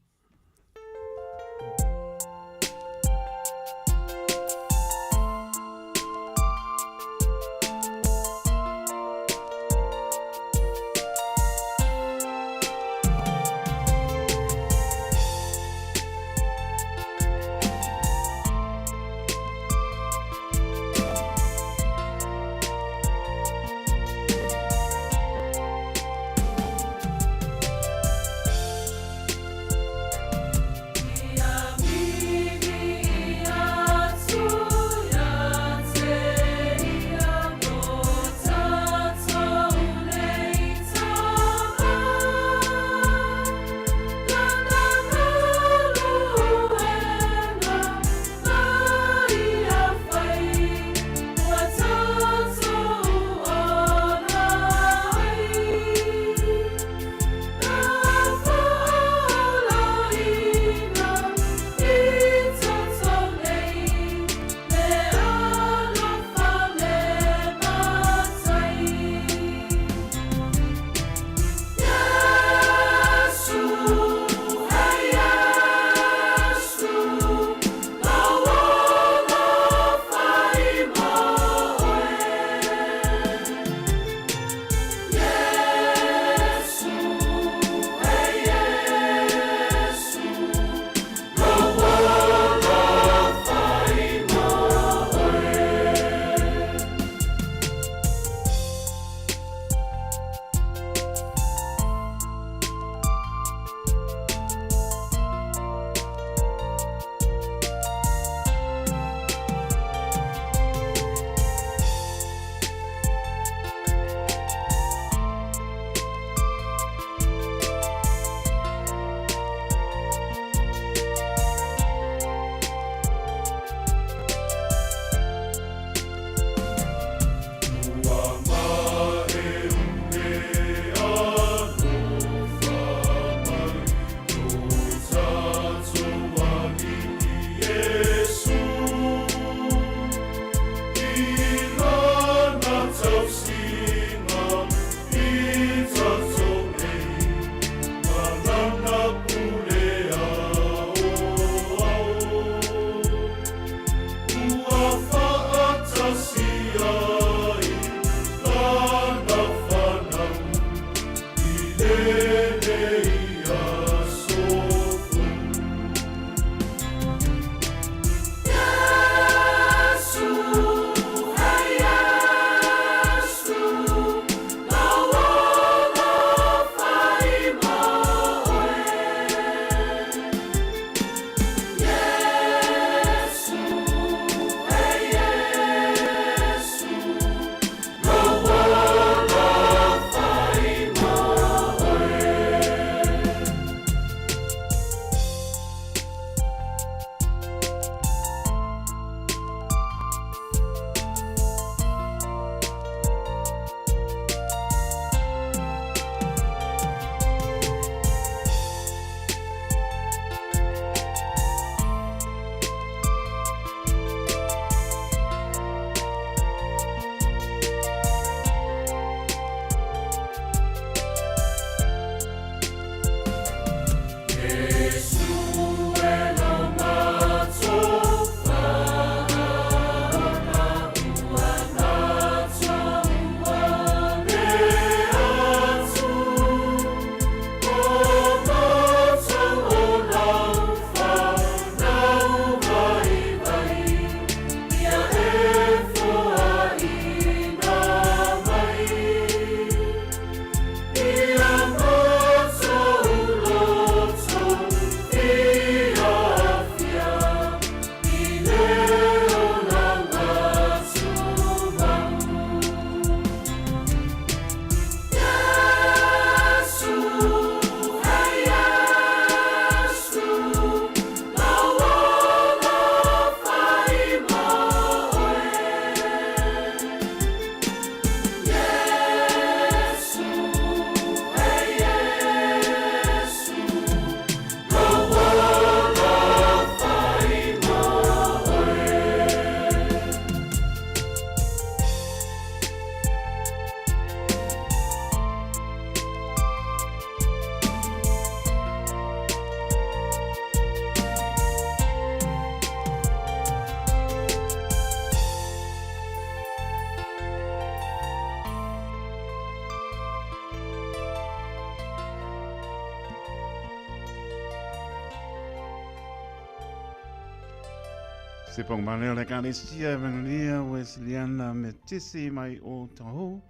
Se pogmale o le Ekalesia Evangelia Wesleyana Metisi mai o Tahu.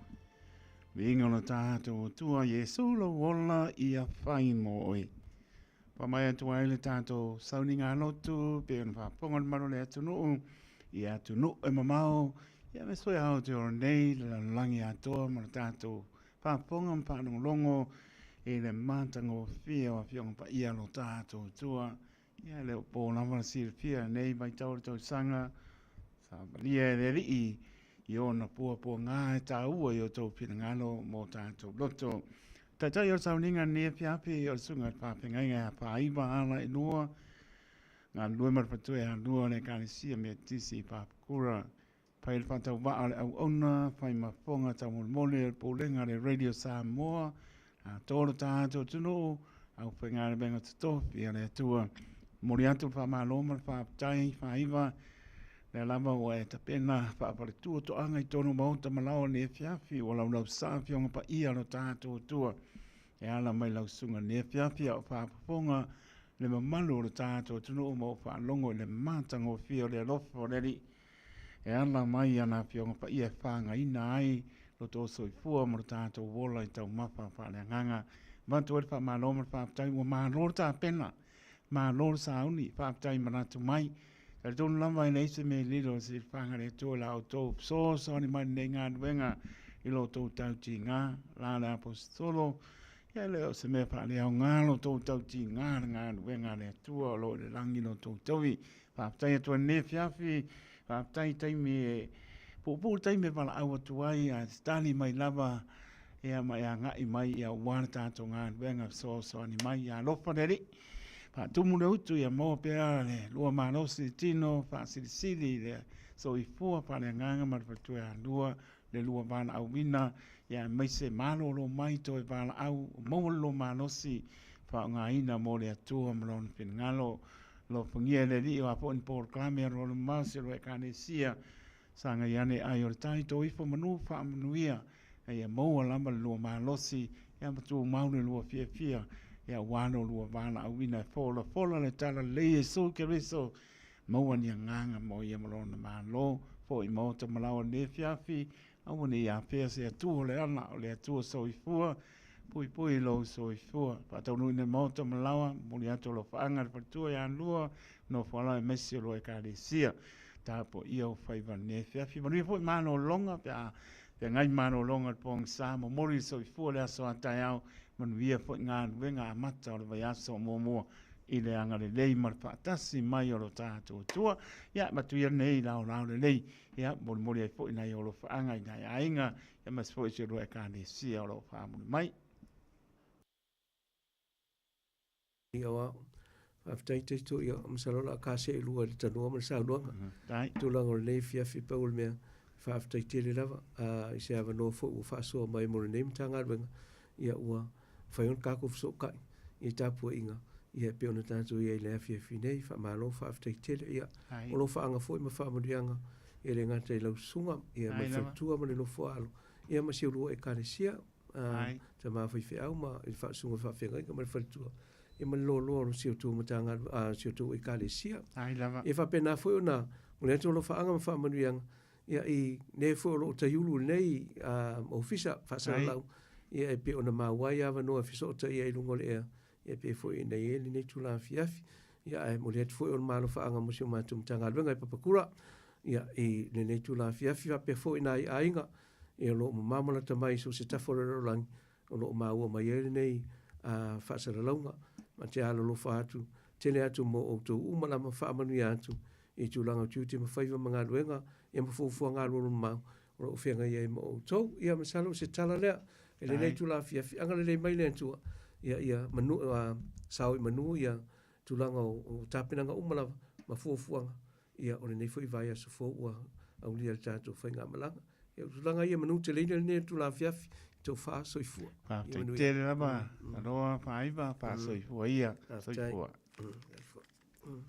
Viiga o lo tātou Atua Iesu lou ola ia fai mo oe. Faamai atu ai le tātou sauniga lotu pe ona faafofoga le mamalu o le atunuu i atunuu e mamao ia me soe Aotearoa nei le lalolagi atoa ma le tātou faafofoga ma faalogologo i le matagofie o Afioga Paia lo tātou Atua. Ia e le o po lava le silafia i lenei vaitau o le tausaga, sa valia e le Alii i ona puapuaga e taua i o outou finagalo mo tatou loto. Taitai o le sauniga lenei afiafi o le susuga i le faafeagaiga ia Faaiva Ala e Lua, galulue ma le faletua ia Lua o le Ekalesia Metotisi i Papakura. Fai le faatauvaa o le auauna, fai ma fofoga taumolimoli o le Pulega a le Radio Samoa, atoa lo tatou atunuu, aufaigaluega totofi a le Atua. Momoli atu le faamalo ma le faafetai faaiva, lea lava ua e tapena faafaletua toaga i totonu o maota ma laoa i lenei afiafi, ua laulausa Afioga Paia a lo tatou Atua. E ala mai lau susuga i lenei afiafi a o faafofoga le mamalu o lo tatou atunuu ma o faalogo i le matagofie o le alofa o le Alii. E ala mai ana Afioga Paia e fagaina ai lo outou soifua ma lo tatou ola i taumafa faaleagaga. Avatu ai le faamalo ma le faafetai ua malo le tapena, malo le sauni, faafetai manatu mai. Talitonu lava e leai se mea e lilo i se faaga le Atua i la outou fesoasoani mai lenei galuega i lo outou tautiga la le Aposetolo. Ia e le o se mea faaleaoga lo outou tautiga le galuega a le Atua o lo o i le lagi lo outou taui. Faafetai atu ai i lenei afiafi, faafetai i taimi e puupuu le taimi e valaau atu ai, ae tali mai lava ia ma e agai mai ia aua le tatou galuega fesoasoani mai. Ia alofa le Alii, faatumu le utu ia maua pea le lua malosi i le tino, faasilisili i le soifua faaleagaga ma le faletua ia lua le lua valaauina, ia aemaise malolo mai toe valaau, maua le lua malosi faaaogaina mo le Atua ma Lona finagalo. Alofagia e le Alii o a foi ni polokalame alualu mamao si o Ekalesia, sagai ane ai o le tai to ifo manu faamanuia, a ia maua lava le lua malosi, ia ma tumau le lua fiafia, ia aua lo lua valaauina e folafola le talalelei Iesu Keriso, maua ni agaga mo ia ma lona Malo, foi maota ma laoa i lenei afiafi, aua ne i afea se Atua o le ala o le Atua soifua, Puipui lou soifua. Faataunuuina le Maota ma Laoa, momoli atu alofaaga i le faletua ia Lua, nofo ala aemaise o lua Ekalesia. Tapuaia ou faiva i lenei afiafi. Manuia foi malologa pe a feagai malologa i le pogisa. Momoli le soifua i le aso a taeao. Manuia foi galuega amata o le vaiaso muamua i le agalelei ma le faatasi mai o lo tatou Atua. Ia, avatu ia lenei laolao lelei, ia, molimoli ai foi nai ou alofaaga i nai aiga, aemaise foi si o lua Ekalesia o lo o faamuli mai. Ia o faafetai Taito, ia masalo o le a kasea i lua i le tanoa ma le saunoaga. Faafetai. Tulaga o lenei afiafi pau o le mea, faafetai tele lava i se avanoa foi ua faasoa mai mo lenei Matagaluega, ia ua mafai ona tatou fesootai i tapuaiga ia e pei ona tatou i ai i le afiafi nei. Faamalo faafetai tele. Ia o alofaaga foi ma faamanuiaga e le gata i lau susuga ia ma le faletua ma le nofo a alo ia ma si o lua Ekalesia, tama faifeau ma i le faasusuga faafeagaiga ma le faletua ia ma le loaloa o si o outou Matagaluega, si o outou Ekalesia. Ia faapena foi ona momoli atu alofaaga ma faamanuiaga ia i le foi o lo o taiulu i lenei ofisa faasalalau, ia e pei ona maua ai avanoa e fesootai ai i luga o le ea, ia pei foi ona i ai lenei itula afiafi. Ia ae momoli atu foi o le malofaaga mo si o matou Matagaluega i Papakura, ia i lenei itula afiafi, faapea foi nai aiga ia o lo o mamao ma lata mai i so o se tafa o le lalolagi o lo o maua mai ai lenei faasalalauga. Ma te alolofa atu tele atu mo outou uma lava, faamanuia atu i tulaga o tiute ma faiva ma galuega ia ma fuafuaga alualumamao o lo o feagai ai ma outou. Ia masalo o se tala lea i lenei itula afiafi. Agalelei mai le Atua ia ia manu, sao i manu ia tulaga o tapenaga uma lava ma fuafuaga ia o lenei foi vaiaso fou ua aulia le tatou faigamalaga. Ia o tulaga ia manuteleina lenei itula afiafi i tou faasoifua. Faafetai tele lava, aloa faaiva, faasoifua ia, soifua. Soifua.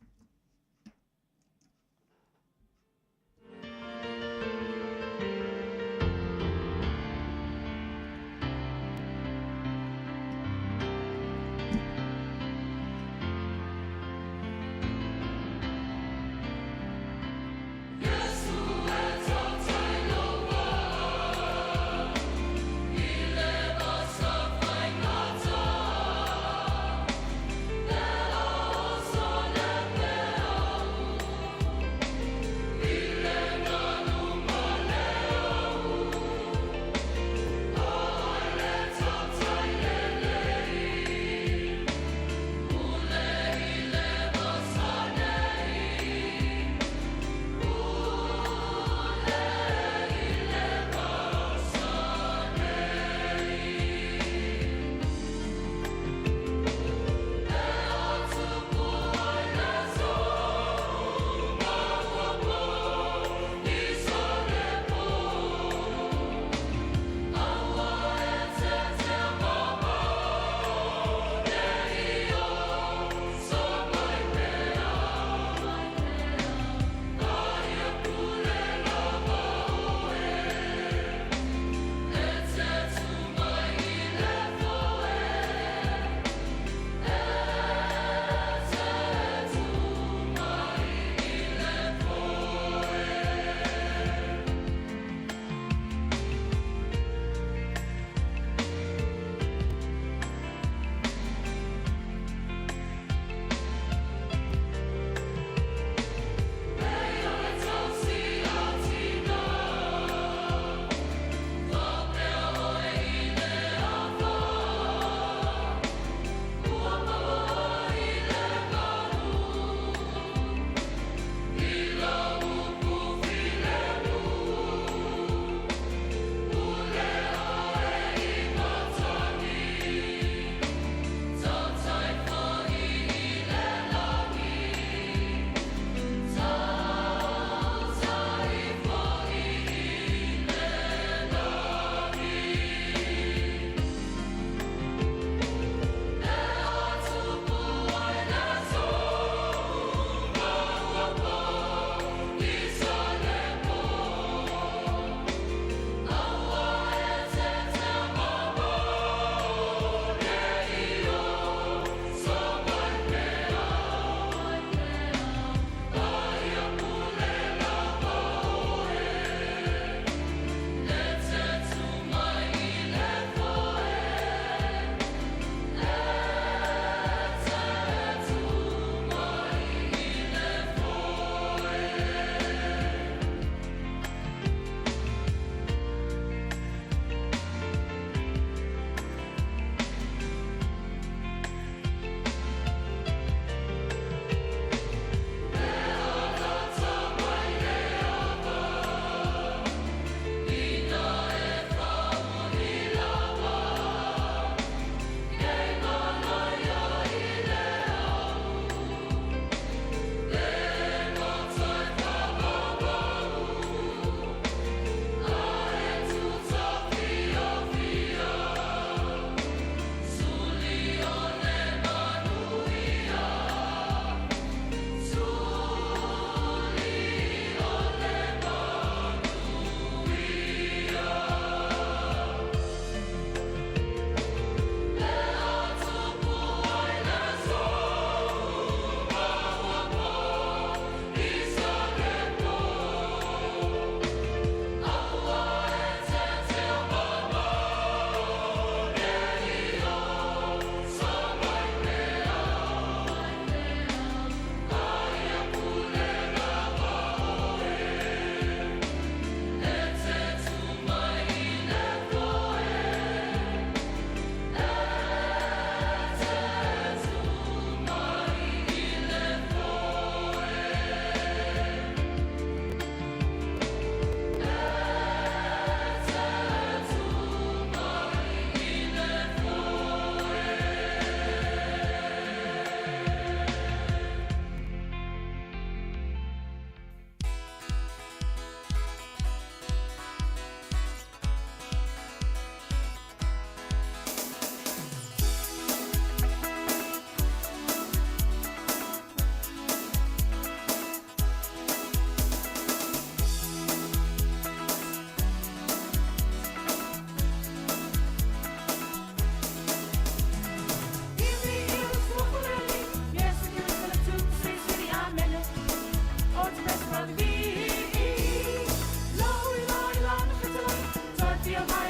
Hallelujah.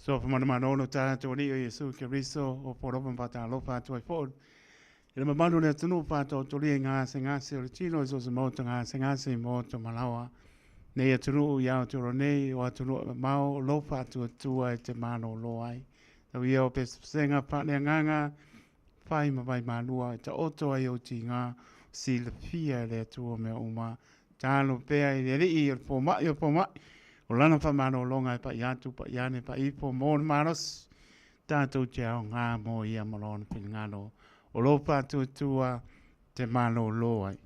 Sofa manumanu o tatou Alii o Iesu Keriso, o polofa ma faatalofa atu ai foi i le mamalu o le atunuu faataotolia i gasegase o le tino i so o se maota gasegase i maota malaoa nei atunuu i Aotearoa nei, o atunuu e mamao o lou faatuatua e te malolo ai. Tau ia o pesepesega faaleagaga fai ma vai malua e taoto ai ou tiga silafia e le Atua mea uma. Talo pea i le Alii o le fomai o fomai, o lana faamalologa e pai atu, pai ane, pai ifo mo le malosi tatou te aoga mo ia ma lona finagalo o lou faatuatua te malolo ai.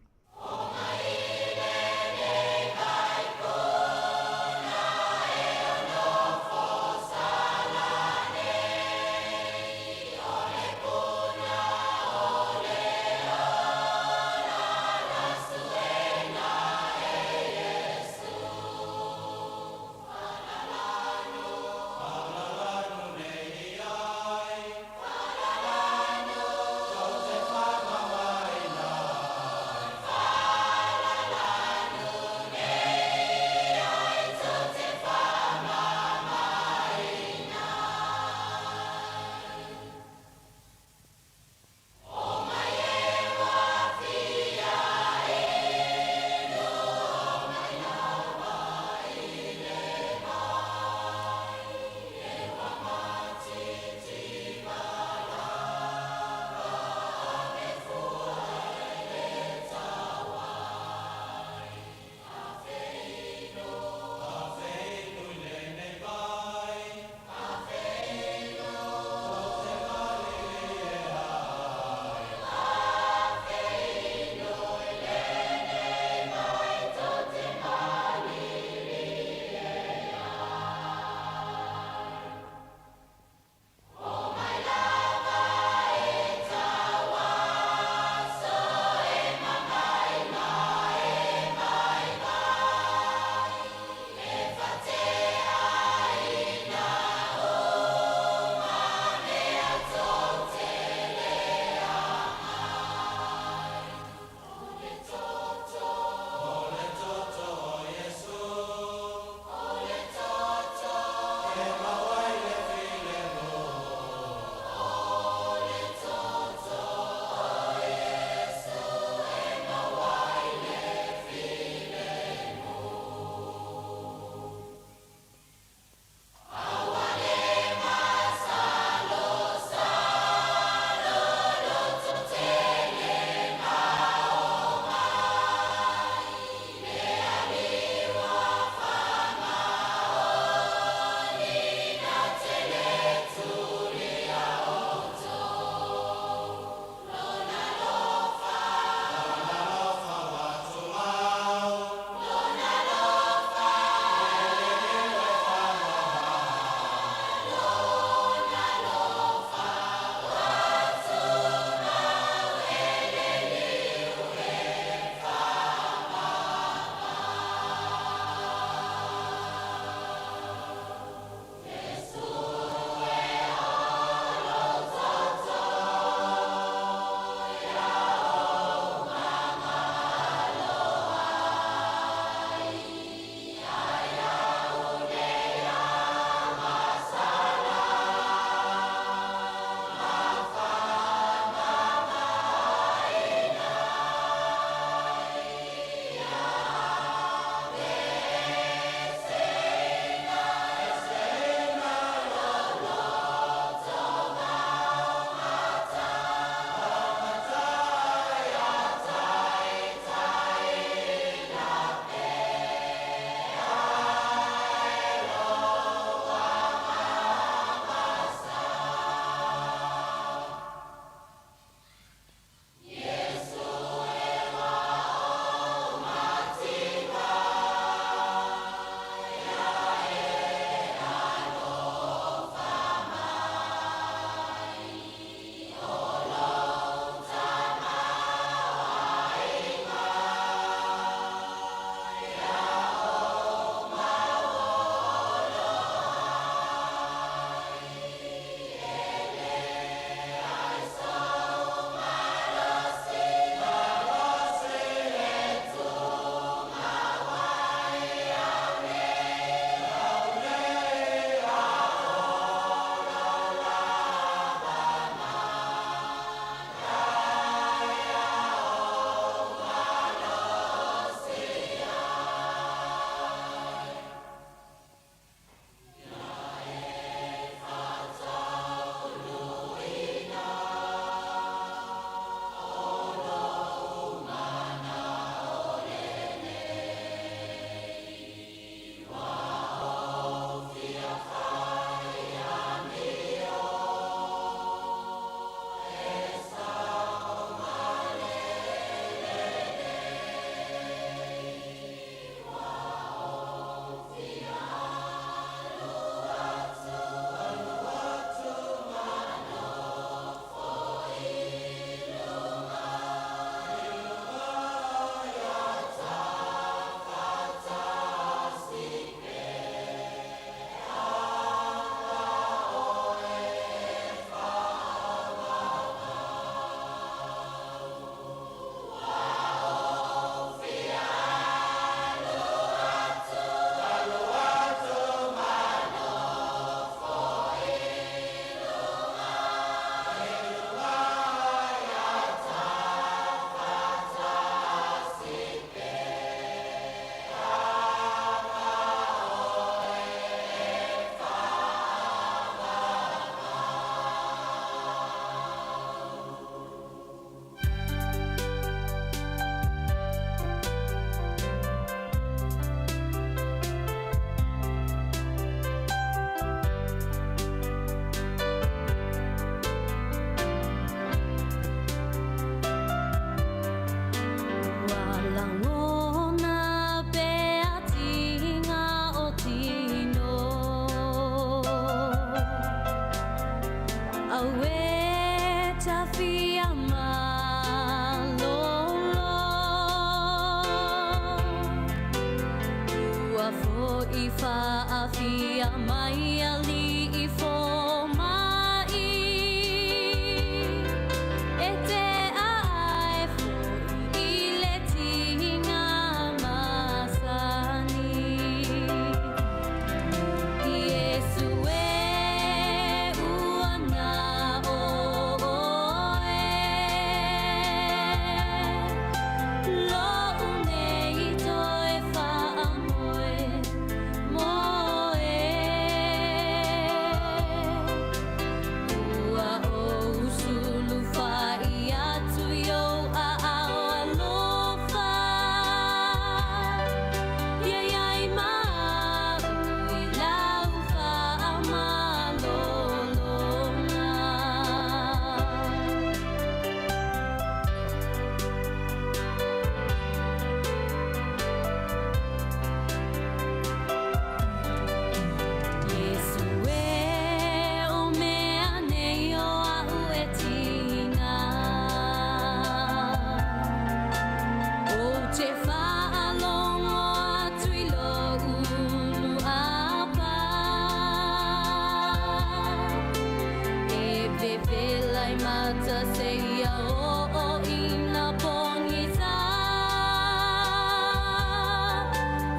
Seia oo ina pogisa.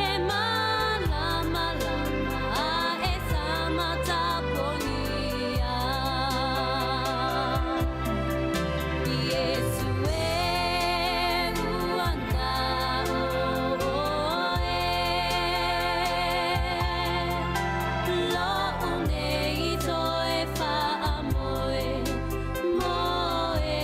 E malamalama ae sama tapogia. Iesu e, ua na oe. Lo'u nei toe faamoe moe.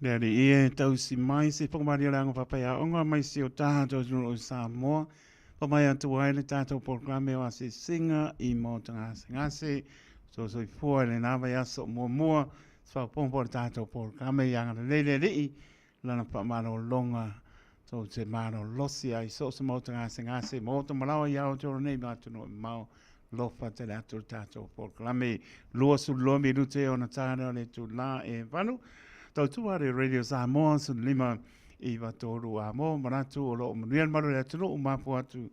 Le Alii e tausi mai se whakamaria le anga whapaiaonga mai si o tātou atunuu o Samoa. Whamai atu ai le tātou polokalame o Asisinga i Maota Gasegase. So soifua i lena vaiaso muamua se faaopoopo o le tātou polokalame i agalelei le Alii lana faamalologa tou te malolosi ai so o se maota gasegase, maota malaoa i Aotearoa nei ma atunuu e mamao. Alofa tele atu le tatou polokalame. 22 minute ona ta lea o le itulā e 8. Tautua le Radio Samoa 15 9 3 a mo manatu o lo o manuia le malu o le atunuu mafua atu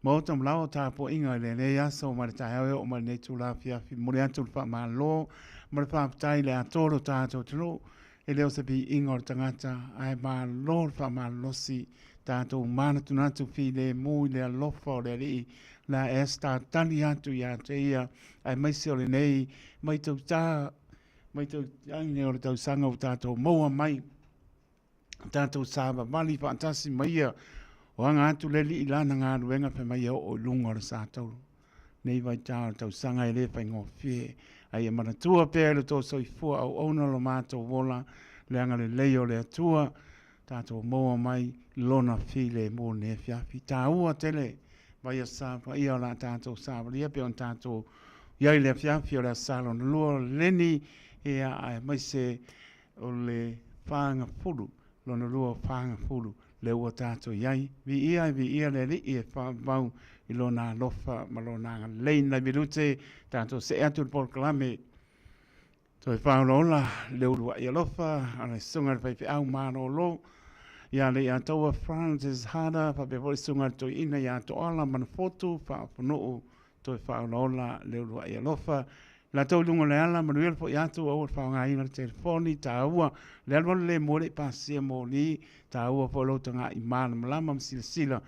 maota ma laoa tapuaiga i lenei aso ma le taeao e oo mai lenei itula afiafi. Momoli atu le faamalo ma le faafetai i le atoa o lo tatou atunuu. E le o se viiga o le tagata, ae malo le faamalolosi, tatou manatunatu filemu i le alofa o le Alii, la e tali atu ia te ia, aemaise o lenei maitauta, maitauta o le tausaga ua tatou maua mai, tatou savavali faatasi ma ia, o aga atu le Alii i lana galuega fai mai e oo i luga o le satauro. Nei vaitau o le tausaga e le faigofie, a ia manatua pea i lo outou soifua auauna lo matou ola, le agalelei o le Atua, tatou maua mai Lona filemu i lenei afiafi. Taua tele vai Aso Sa paia o le a tatou savalia pei ona tatou i ai i le afiafi o le Aso Sa lona lua o le Leni, ia, aemaise o le Fagafulu, lona lua o Fagafulu, lea ua tatou i ai. Viia, viia le Alii e faavavau i Lona alofa ma Lona agalelei. Nai minute, tatou see atu i le polokalame. Toe faaolaola le uluai alofa a le Susuga i le Faifeau Malolo ia Leiataua Francis Harder, faapea foi le Susuga i le Toeaina ia Toala Manafotu Faafanuu. Toe faaolaola le uluai alofa. Latou i luga o le ala, manuia le foi atu, aua le faaaogaina le telefoni, taua le alualu le mua le i pasia moli, taua foi lou taga'i malamalama ma silasila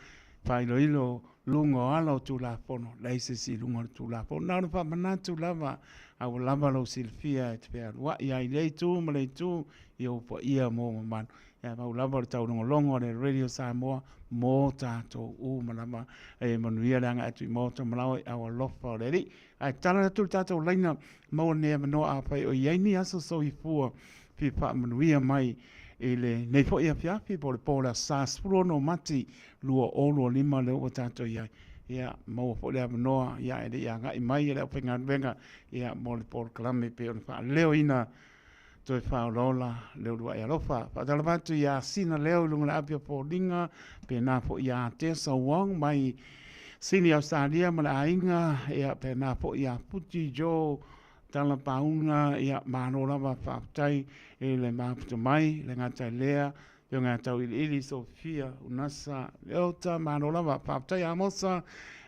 faailoilo luga o ala o Tulafono, leai se isi i luga o le Tulafono. Na ona faamanatu lava, a ua lava lou silafia e te fealuai ai i lea itu ma lea itu i ou paia ma ou mamalu. Ae pau lava o le taulogologo a le Radio Samoa mo tatou uma lava. E manuia le agai atu i maota ma laoa i au alofa o le Alii. Ae tatalo atu le tatou laina maua lenei avanoa afai o i ai ni aso soifua fia faamanuia mai i lenei foi afiafi po o le po o le aso Sa 16 o Mati 2025 lea ua tatou i ai. Ia, maua foi le avanoa ia e le i agai mai le aufaigaluega ia mo le polokalame pei ona faaleoina toe faaolaola le uluai alofa. Faatalofa atu ia Sina Leo i luga o le api o Foliga, pena foi ia Tessa Wong mai Sini Australia ma le aiga, ia pena foi ia Puti Joe Talapauna, ia malo lava faafetai i le mafuta mai, le gata i lea, Afioga ia Tauiliili Sofia Unasa Leota, malo lava faafetai Amosa,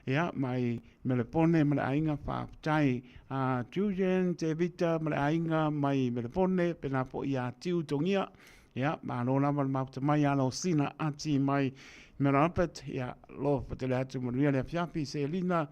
ia mai Melepone ma le aiga faafetai a Julian Tevita ma le aiga mai Melepone, pena foi ia Tiu Tongia, ia malo lava le mafuta mai alo Sina Ati mai Merapet, ia alofa tele atu manuia le afiafi Selina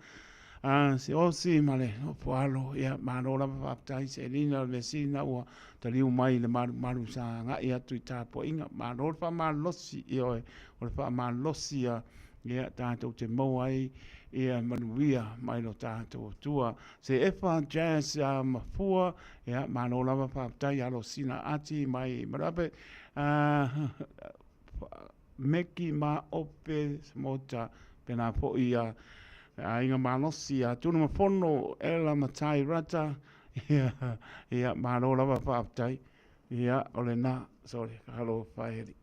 a se osi ma le nofo alo, ia malo lava faafetai Selina o le measili ua taliu mai i le malumalu sa agai atu i tapuaiga. Malo le faamalolosi, ioe, o le faamalolosi ia ia tatou te maua ai ia manuia mai lo tatou Atua. Se efa jazz a mafua, ia malo lava faafetai alo sina ati mai Marape, Meki ma Ope Mota, pena foi ia aiga malosi ia Tuna Mafono, Ela Matai Rata, ia, ia malo lava faafetai. Ia, o lena, sorry, halo faeli.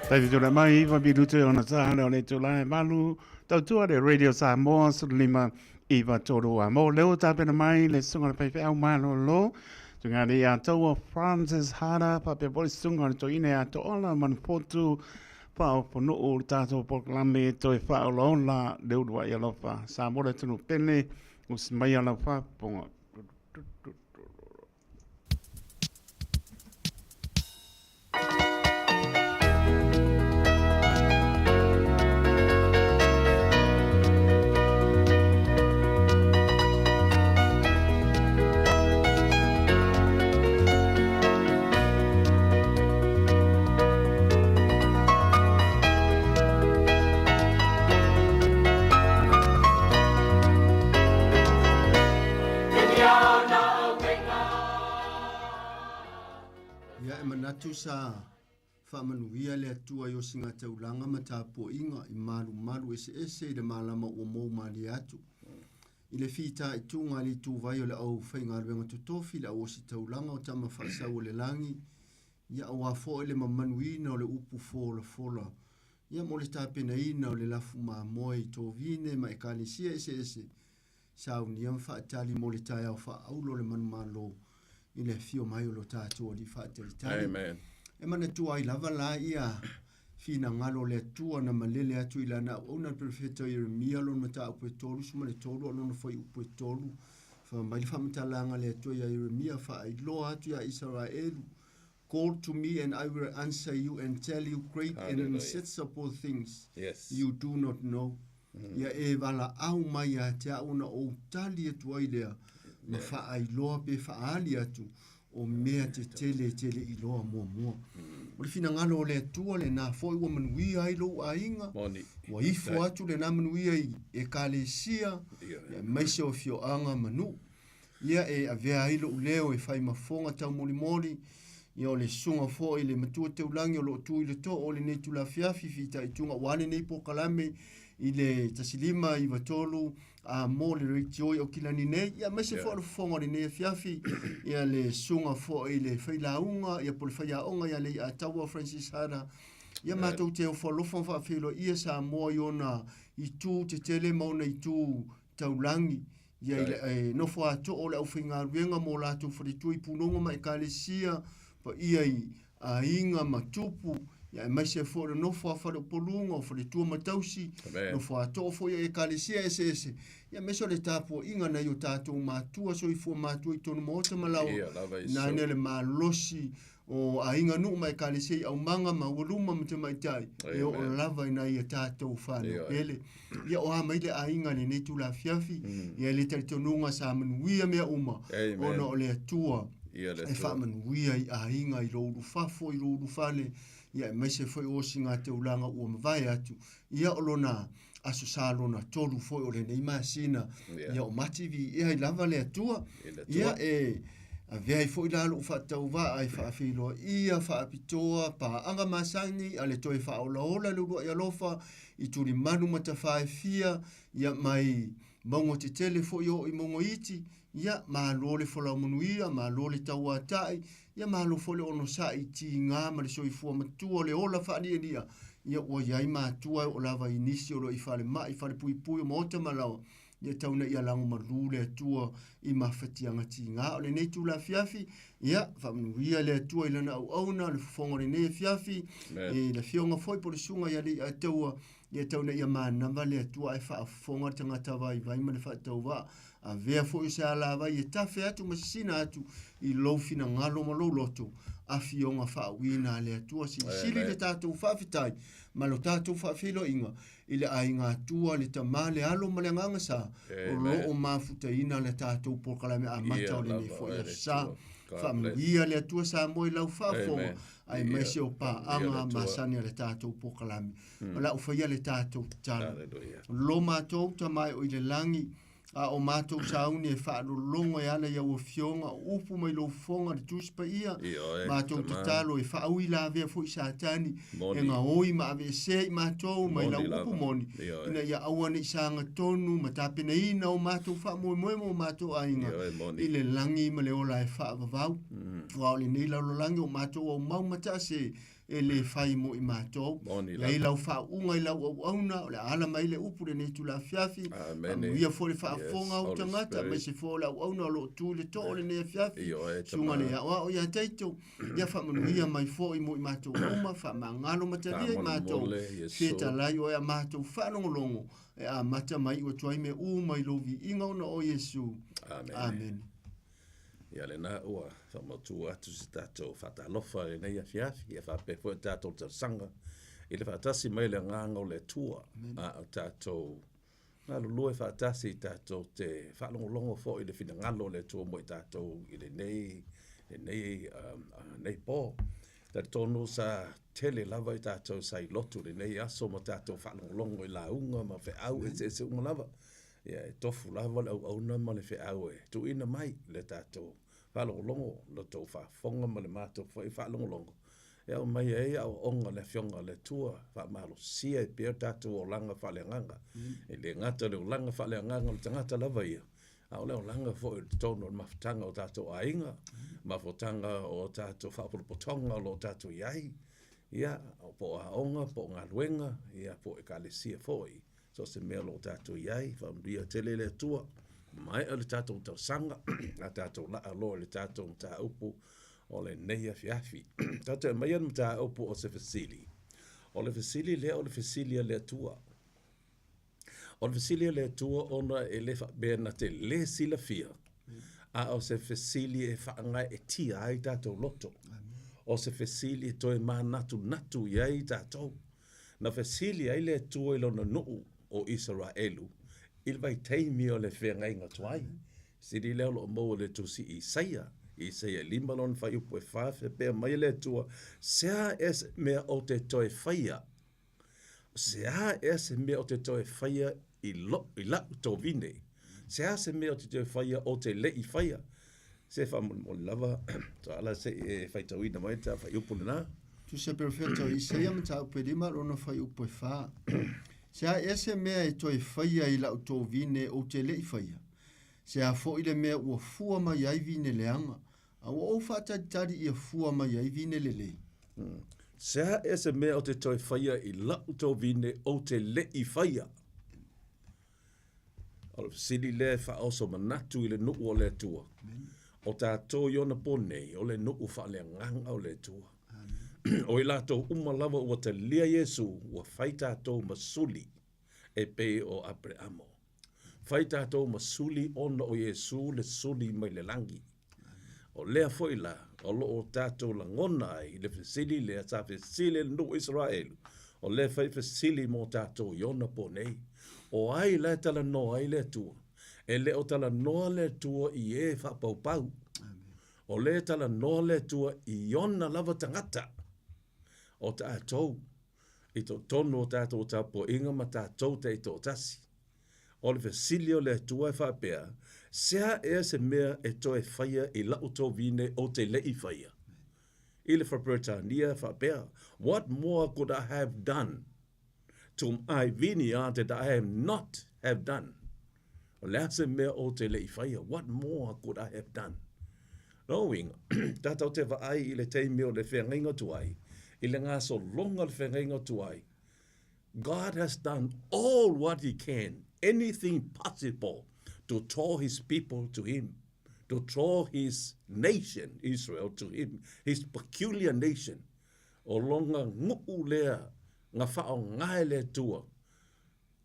Taiti tula mai, iwa minute ona tāhana o le tula e malu, tautua le Radio Samoa, 15 iwa tolu a mo leo tāpena mai le sunga le peipe au malolo, tunga le a taua Francis Hara, papea poli sunga le toine a to'ola manufotu, faaofonuu le tatou polokalame toe faaolaola le uluai alofa. Samoa le atunuu pele, usi mai a lau faafofoga. Ia e manatu sa faamanuia le Atua i osigataulaga ma tapuaiga i malumalu eseese i le malama ua mou malie atu. I le fitaituga a le ituvai o le aufaigaluega totofi le auositaulaga o tama faasau o le lagi, ia auā foi le mamanuina o le upu folafola, ia mo le tapenaina o le lafu mamoe i tovine ma ekalesia eseese, saunia ma faatali mo le taeao faaauro o le manumalo i le afio mai o lo tatou Alii faatalitali. Amen. E manatua ai lava la ia finagalo o le Atua na malele atu i lana auauna le perofeta o Ieremia lona mataupu e 33 o lona fuaiupu e 3. Fai mai le faamatalaga a le Atua iā Ieremia, faailoa atu iā Isaraelu, Call to me and I will answer you and tell you great and Hallelujah. unsearchable things Yes. you do not know. Ia e valaau mai ia te au ona ou tali atu ai lea, ma faailoa pe faaali atu o mea tetele e te le i iloa muamua. O le finagalo o le Atua lenā foi ua manuia ai lou aiga, Moni. ua ifo atu lenā manuia i Ekalesia, aemaise o afioaga ma nuu. Ia e avea ai lou leo e fai ma fofoga taumolimoli, ia o le susuga foi i le Matua Taulagi o lo o tu i le too o lenei itula afiafi fitaituga aua lenei polokalame i le 1593 a mo le leitioi o Kilani nei, ia aemaise foi o le fofoga o lenei afiafi, ia le susuga foi i le failauga, ia po o le faiaoga ia Leiataua Francis Hada, ia matou te ofo alofa ma faafeiloaia Samoa i ona itu tetele ma ona itu taulagi, ia i le, e nofo atoa o le aufaigaluega mo latou faletua i punoga ma ekalesia, paia i aiga ma tupu, ia aemaise foi o le nofo a faleupoluga o faletua ma tausi, Amen. nofo atoa foi o ekalesia eseese, ia aemaise o le tapuaiga nai o tatou matua soifua matua i tonu maota ma laoa, Ia lava i nane so. le malosi o aiga nuu ma ekalesia i aumaga ma aualuma ma tamaitai, e oo Amen. lava i nai a tatou whanau Ioe. pele. Ia o a mai le aiga lenei itula afiafi, ia le talitonuga sa manuia mea uma, Amen. ona o le Atua Ia le e Atua. faamanuia i aiga i lou ulufafo, i lou ulufale, ia aemaise foi o osigateulaga ua mavae atu. Ia o lona Aso Sa lona tolu foi o lenei masina, ia o mati viia ai lava le Atua. Ia e avea ai foi la lou faatauvaa e faafeiloaia faapitoa paaga masani a le toe faaolaola le uluai alofa i tulimanu ma tafā e fia, ia mai mauga tetele foi e oo i mauga iti, ia malo le folau manuia, malo le tauatai, ia malo foi le onosai i tiga ma le soifua matua o le ola faaniania, ia ua i ai matua e oo lava i nisi o lo o i falemai, falepuipui o maota ma laoa, ia tau ina ia lagomalu le Atua i mafatiaga tiga. O lenei itula afiafi, ia faamanuia le Atua i lana auauna, le fofoga o lenei afiafi, i le afioga foi po o le susuga ia Leiataua, ia tau ina ia manava le Atua ae faafofoga le tagata vaivai ma le faatauvaa. Avea foi o se alavai e tafe atu ma sisina atu i lou finagalo ma lou loto, afioga faauiina a le Atua. Silisili le tatou faafetai ma lo tatou faafeiloaiga i le aiga Atua, le Tama, le Alo ma le Agaga Sa, o lo o mafutaina le tatou polokalame amata o lenei foi aso sa. Faamanuia le Atua Samoa i lau faafofoga, aemaise o paaga masani a le tatou polokalame. O le a ou faia le tatou tatalo. Lo matou Tama e o i le lagi, a o matou sauni e faalologo e ala i au afioga o upu mai lou fofoga le Tusi Paia, matou tatalo e faauilavea foi Satani e gaoi ma aveesea i matou mai lau upu moni, ina ia aua ne i sagatonu ma tapenaina o matou faamoemoe ma o matou aiga i le lagi ma le ola e faavavau. Aua o lenei lalolagi o matou aumau ma taase e le fai mo i matou. Moni Iai lau faauuga i lau auauna, o le a ala mai le upu lenei itula afiafi. Faamanuia foi le faafofoga a ou tagata, aemaise foi o le auauna o lo o tu i le too lenei afiafi. Susuga le aoao ia Taito, ia faamanuia mai foi mo i matou uma, faamagalo ma talia i matou, fetalai oe a matou faalogologo, e amata ma iu atu ai mea uma i lou viiga ona o Iesu. Amene. Ia lena ua faamautu atu se tatou faatalofa i lenei afiafi, ia faapea foi o tatou talosaga i le faatasi mai le agaga o le Atua, a o tatou galulue faatasi tatou te faalogologo foi i le finagalo o le Atua mo i tatou i lenei, lenei, lenei po. Talitonu sa tele lava i tatou sa i lotu i lenei aso ma tatou faalogologo i lauga ma feau eseese uma lava. Ia, e tofu lava le auauna ma le feau e tuuina mai le tatou faalogologo, lo tou faafofoga ma le matou foi faalogologo, e aumai ai aoaoga a le Afioga a le Atua, faamalosia ai pea o tatou olaga faaleagaga. E le gata i le olaga faaleagaga o le tagata lava ia, a o le olaga foi i totonu o le mafutaga o tatou aiga, mafutaga o tatou faapolapotoga o lo o tatou i ai, ia, po o aoga, po o galuega, ia, po o ekalesia foi. So o se mea o lo o tatou i ai, faamanuia tele le Atua, maea le tatou tausaga, a tatou laa loa i le tatou mataupu o lenei afiafi. Tatou aumaia le mataupu o se fesili. O le fesili lea o le fesili a le Atua. O le fesili a le Atua ona e le faapea na te le silafia, a o se fesili e faagaeetia ai tatou loto. O se fesili e toe manatunatu i ai tatou. Na fesili ai le Atua i lona nuu o Isaraelu i le vaitaimi o le feagaiga tuai. Fesili lea o lo o maua i le tusi Isaia, Isaia 5 lona fuaiupu e 4, faapea mai le Atua, Se a ea se mea ou te toe faia? Se a ea se mea ou te toe faia i lo, i la'u tovine? Se a se mea ou te toe faia ou te le i faia? Se faamolemole lava, Tuala se i e faitauina mai le ta fuaiupu lena. Tusi Perofeta o Isaia mataupu e 5 lona fuaiupu e 4. Se a ea se mea e toe faia i la'u tovine ou te le i faia? Se a foi le mea ua fua mai ai vine leaga, a ua ou faatalitali ia fua mai ai vine lelei? Se a ea se mea ou te toe faia i la'u tovine ou te le i faia? O le fesili lea e faaoso manatu i le nuu o le Atua. O tatou i ona po nei, o le nuu faaleagaga o le Atua. O i latou uma lava ua talia Iesu, ua fai tatou ma suli e pei o Apereamo. Fai tatou ma suli ona o Iesu le suli mai le lagi. O lea foi la o lo o tatou lagona ai le fesili lea sa fesili e le nuu o Isaraelu, o lea fai fesili mo tatou i ona po nei. O ai la e talanoa ai le Atua? E le o talanoa le Atua i e faapaupau. O lea e talanoa le Atua i ona lava tagata, o tatou. I totonu o tātou tapuaiga ma tātou taitoatasi. O le fesili o le Atua e faapea, Sea ea se mea e toe faia i la'u tovine ou te le'i faia? I le Faa-Peretania e faapea, What more could I have done to my vineyard that I have not have done? O le a se mea ou te le'i faia? What more could I have done? Lona uiga, tātou te vaai i le taimi o le feagaiga tuai, i le gasologa o le feagaiga tuai, God has done all what he can, anything possible to draw his people to him, to draw his nation, Israel, to him, his peculiar nation. O lona nuu lea na whaongae le Atua,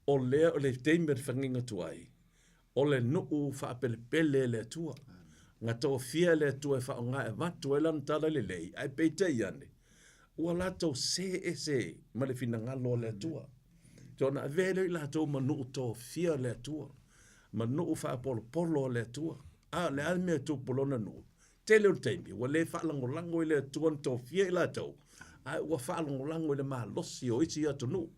o lea o le taimi o le whanginga tuai, o le nuu whaapelepele e le Atua. Na tofia e le Atua e whaonga e vatu ai lana tala lelei, ae peitai ane, ua latou sē ese ma le finagalo o le Atua. Te ona avea lea i latou ma nuu tofia o le Atua, ma nuu faapolopolo o le Atua. A o le a le mea e tupu lona nuu? Tele o le taimi, ua le faalagolago i le Atua na tofia i latou, ae ua faalagolago i le malosi o isi atunuu.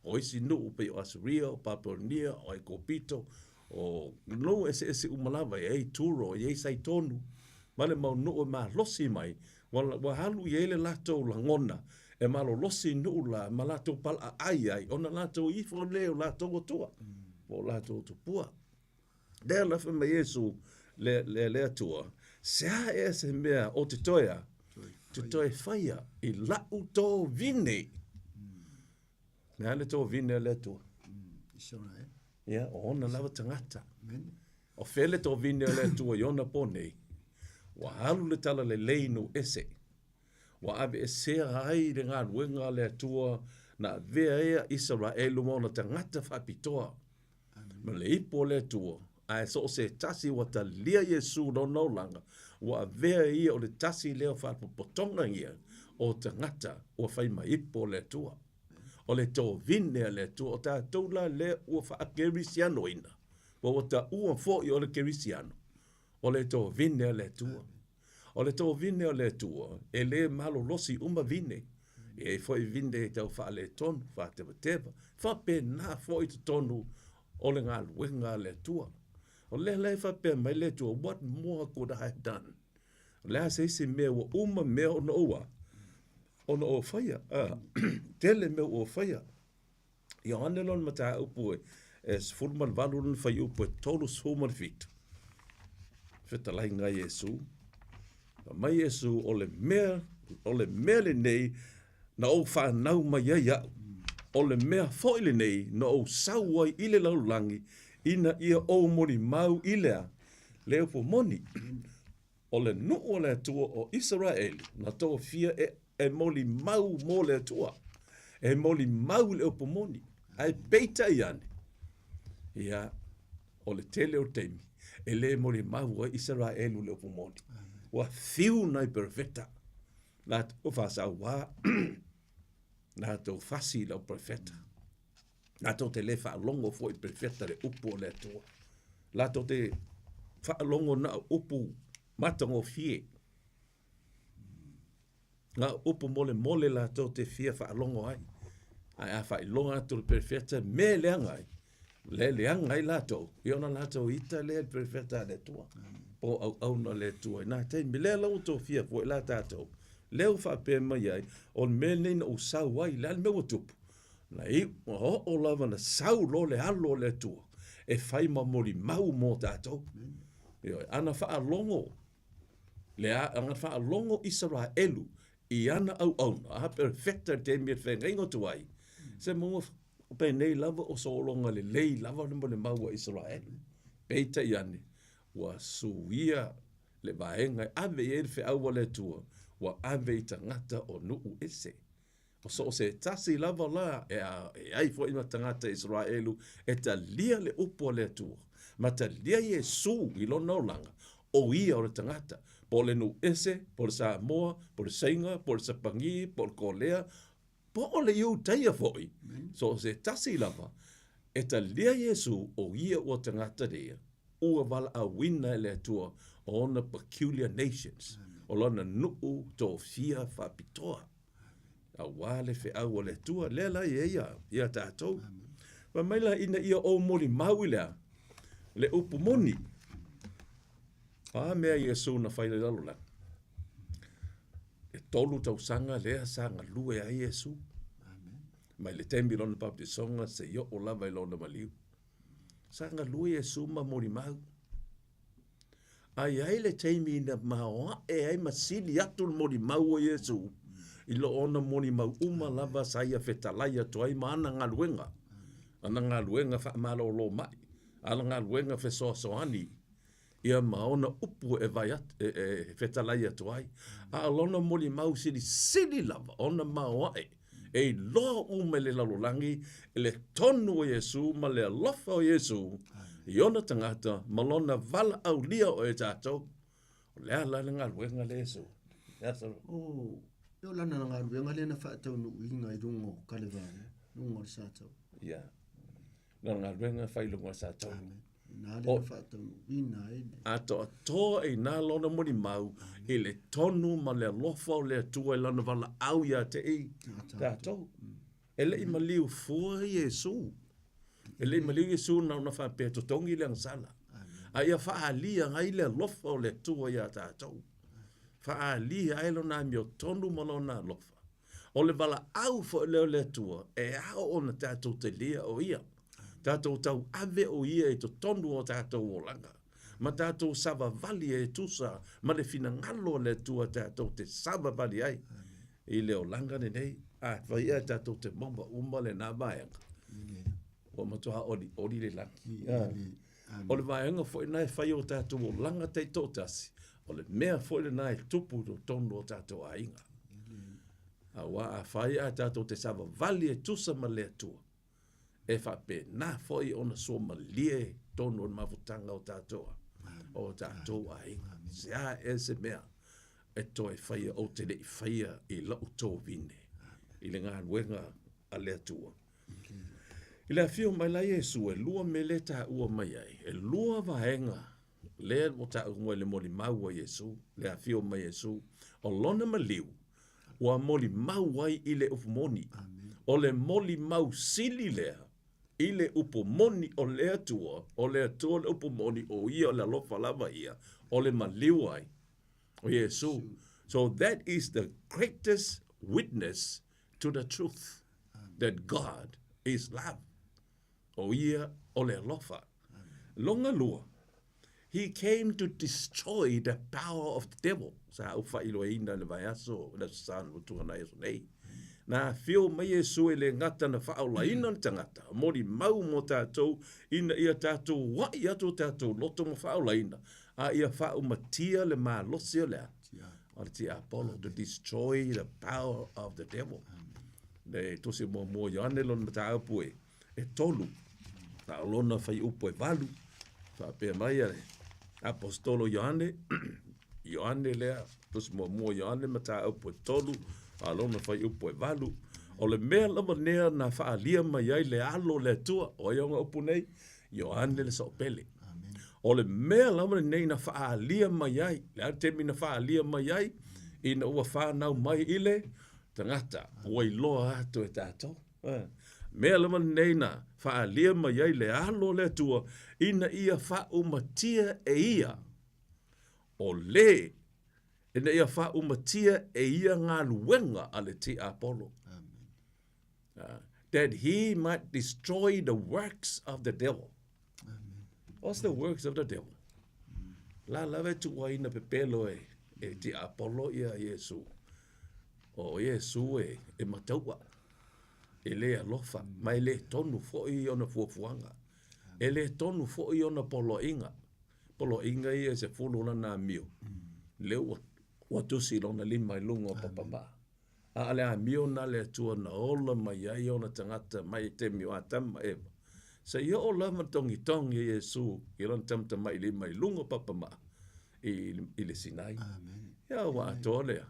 O isi nuu pei o Asiria, o Papelonia, o Aikopito, o nuu eseese uma lava, e i ai Turo, e i ai Saitonu, ma le mau nuu e malosi mai, ua, ua alu i ai le latou lagona e malolosi nuu la ma latou palaaai ai, ona latou ifo lea i o latou atua, po o latou tupua. Lea la fai mai Iesu, le, le, le Atua, se a ea se mea o te toe a? Te toe whaia i lau tovine. Le a le tovine a le Atua? Israel. Ia, o ona lava tagata. Amen. O fea le tovine a le Atua i ona po nei? Ua alu le tala lelei nu ese. Ua aveesea ai le galuega a le Atua na avea ai a Isaraelu ma ona tagata faapitoa. Ma le ipu o le Atua, ae so o se tasi ua talia Iesu lona olaga, ua avea ia o le tasi lea o faapopotoga ia o tagata ua fai ma ipu o le Atua. O le tovine a le Atua, o tatou la lea ua faakerisianoina, ua taua foi o le kerisiano, o le tovine a le Atua. O le tovine o le Atua, e le malolosi uma vine. E i ai foi vine e tau faaletonu, faatevateva, faapena foi i totonu o le galuega a le Atua. O lea la e faapea mai le Atua, what more could I have done? O le a se isi mea ua uma mea ona ou a? Ona ou faia. Tele mea ua ou faia. Ioane lona mataupu e 18 lona fuaiupu e 37. Fetalaiga a Iesu. Fai mai Iesu, o le mea, o le mea lenei na ou fanau mai ai au. O le mea foi lenei na ou sau ai i le lalolagi, ina ia ou molimau i le a? Le upu moni. O le nuu o le Atua o Isaraelu na tofia e, e molimau mo le Atua, e molimau i le upu moni, ae peitai ane, ia, o le tele o le taimi, e le molimau ai Isaraelu i le upu moni. Ua fiu nai perofeta, latou faasauā, latou fasi i lau perofeta. Latou te le faalogo foi i perofeta le upu o le Atua. Latou te faalogo na o upu matagofie. Na o upu molemole latou te fia faalogo ai. Ae a faailoga atu le perofeta mea e leaga ai, le leaga ai latou, ia ona latou ita lea i le perofeta a le Atua. Po o auauna a le Atua i na taimi. Lea la ua tofia foi la tatou. Lea ua faapea mai ai, o le mea lenei na ou sau ai, le a le mea ua tupu? Na iu, na oo lava na sau loa le alo o le Atua e fai ma molimau mo tatou. Ioe, ana faalogo le a, ana faalogo Isaraelu i ana auauna, a perofeta i le taimi e feagaiga atu ai, se maua penei lava o sologa lelei lava le molimau a Isaraelu. Peitai ane, ua suia le vaega e ave i ai le feau a le Atua, ua ave i tagata o nuu ese. O so o se tasi lava la e ai foi ma tagata Isaraelu e talia le upu a le Atua, ma talia Iesu i lona olaga, o ia o le tagata, po o le nuu ese, po o le Samoa, po o le Saina, po o le Sapani, po o le Kolea, po o le Iutaia foi, so o se tasi lava e talia Iesu o ia ua tagata lea, ua valaauina e le Atua o ona peculiar nations, o lona nuu tofia faapitoa. Auā le feau a le Atua, lea la e i ai ia tatou. Fai mai la ina ia ou molimau i le a? Le upu moni. O a mea Iesu na fai i le lalolagi? E tolu tausaga lea sa galue ai Iesu. Mai le taimi i lona baptisoga seia oo lava i lona maliu. Sa galue Iesu ma molimau. A i ai le taimi na maoae ai ma sili atu le molimau o Iesu i lo ona molimau uma lava sa ia fetalai atu ai ma ana galuega, ana galuega faamalolo mai, ana galuega fesoasoani, ia ma ona upu e vai atu, e, e fetalai atu ai. A o lona molimau silisili lava ona maoae e iloa uma e le lalolagi le tonu o Iesu ma le alofa o Iesu i ona tagata ma lona valaaulia o e tatou. O le a la le galuega lea Iesu? O, e o lana galuega lea na faataunuuina i luga o Kalevare, luga o le Satau. Ia. Lana galuega fai i luga o le Satau. Amen. Nā le na faataunuuina ai le. Atoatoa i nā lona molimau i le tonu ma le alofa o le Atua i lana valaau iā te i tatou. E le i maliu fua Iesu. E le i maliu Iesu na ona faapea totogi le agasala. A ia faaalia ai le alofa o le Atua iā tatou. Faaalia ai lona amiotonu ma lona alofa. O le valaau foi lea o le Atua e ao ona tatou talia o Ia. Tatou tauave o Ia i totonu o tatou olaga, ma tatou savavali e tusa ma le finagalo o le Atua tatou te savavali ai i le olaga lenei. Afai ea tatou te maua uma lena vaega, ua matua olioli le lagi. O le vaega foi lena e fai o tatou olaga taitoatasi, o le mea foi lena e tupu i totonu o tatou aiga. Aua afai ae tatou te savavali e tusa ma le Atua, e faapena foi ona suamalie tonu o le mafutaga o tatou, o tatou aiga. Se a ea se mea e toe faia ou te le i faia i lou tovine i le galuega a le Atua. I le afio mai la Iesu, e lua mea lea e taua mai ai, e lua vaega lea ua taua mai le molimau a Iesu, le afio mai Iesu, o lona maliu ua molimau ai i le upu moni. O le molimau sili lea i le upu moni o le Atua, o le Atua le upu moni, o ia o le alofa lava ia, o le maliu ai o Iesu. So that is the greatest witness to the truth that God is love. O ia o le alofa. Longa lua, he came to destroy the power of the devil. Sa ou faailoaina i le vaiaso, le Aso Sa na tuanai aso nei. Na afio mai Iesu e le gata na faaolaina le tagata, molimau mo tatou ina ia tatou ai atu o tatou loto ma faaolaina, a ia faaumatia le malosi o le a? O le tiapolo, to destroy the power of the devil. Le tusi muamua Ioane lona mataupu e, e tolu, a o lona fuaiupu e valu, faapea mai a le Aposetolo Ioane, Ioane lea, tusi muamua Ioane mataupu e tolu, a o lona fuaiupu e valu, o le mea lava lea na faaalia mai ai le Alo o le Atua, o ai ona upu nei? Ioane le Soopele. O le mea lava lenei na faaalia mai ai, le a le taimi na faaalia mai ai, ina ua fanau mai i le tagata, ua iloa atu e tatou. Mea lava lenei na faaalia mai ai le Alo o le Atua, ina ia faaumatia e ia, o le, ina ia faaumatia e ia galuega a le tiapolo. That he might destroy the works of the devil. Amen. What's the works of the devil? La lava e tuuaina pepelo e, e tiapolo ia Iesu. O Iesu e, e mataua. E le alofa, ma e le tonu foi ona fuafuaga. E le tonu foi ona poloaiga. Poloaiga ia e sefulu lana amio. Lea ua, ua tusi lona lima i luga o papamaa. A o le amio na le Atua na ola mai ai ona tagata mai i taimi o Atama ma Eva, seia oo lava togitogi e Iesu i lona tamatamailima i luga o papamaa i, i le Sinai. Amen. Ia ua atoa lea.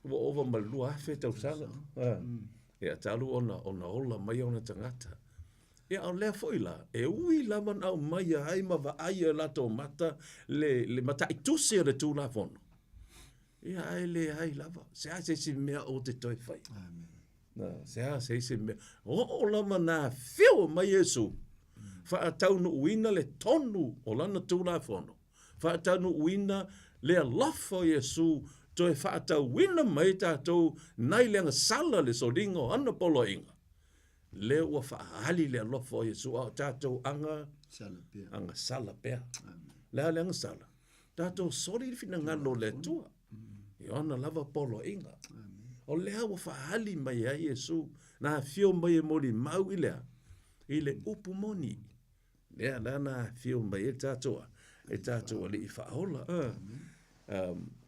Ua ova ma le 2000 tausaga. Mm. Ia talu ona, ona ola mai ona tagata. Ia o lea foi la, e ui lava na aumaia ai ma vaaia e latou mata le, le mataitusi o le Tulafono. Ia ae leai lava. Se a se isi mea ou te toe faia. Amen. Na, se a se isi mea. Oo lava na afio mai Iesu, faataunuuina le tonu o lana Tulafono, faataunuuina le alofa o Iesu, toe faatauina mai tatou nai le agasala le soliga o ana poloaiga. Lea ua faaali le alofa o Iesu, a o tatou aga, Sala pea. agasala pea. Le a le agasala? Tatou soli le finagalo o le Atua i ona lava poloaiga. O lea ua faaali mai ai Iesu, na afio mai e molimau i le a? I le upu moni. Lea la na afio mai ai tatou e tatou Alii Faaola.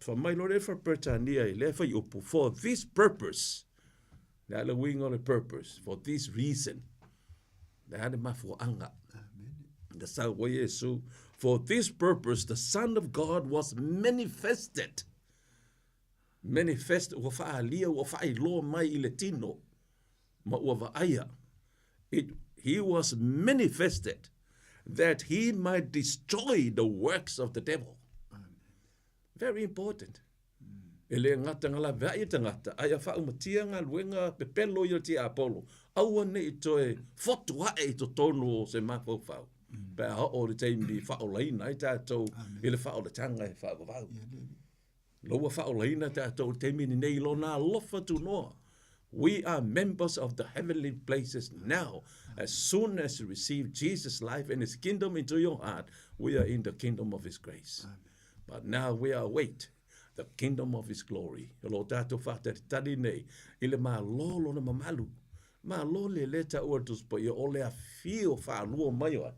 Fai mai loa le Faa-Peretania i lea fuaiupu, for this purpose, le a le uiga o le purpose, for this reason, le a le mafuaaga. Na sau ai Iesu, for this purpose the Son of God was manifested. Manifest, ua faaalia, ua faailoa mai i le tino, ma ua vaaia. It, he was manifested that he might destroy the works of the devil. Very important. E le gata nga laveai e tagata, a ia faaumatia galuega pepelo ia o le tiapolo, aua ne i toe fotu ae i totonu o se mafaufau, pe a oo i le taimi e faaolaina ai tatou i le faaolataga e faavavau. O lea ua faaolaina tatou i le taimi lenei i Lona alofa tunoa. We are members of the heavenly places now. As soon as you receive Jesus' life and His kingdom into your heart, we are in the kingdom of His grace. Amen. But now we are await the kingdom of His glory. O lo tatou faatalitali nei i le Malo o Lona mamalu. Malo le le taua le Tusi Paia o le afio faalua mai o ai?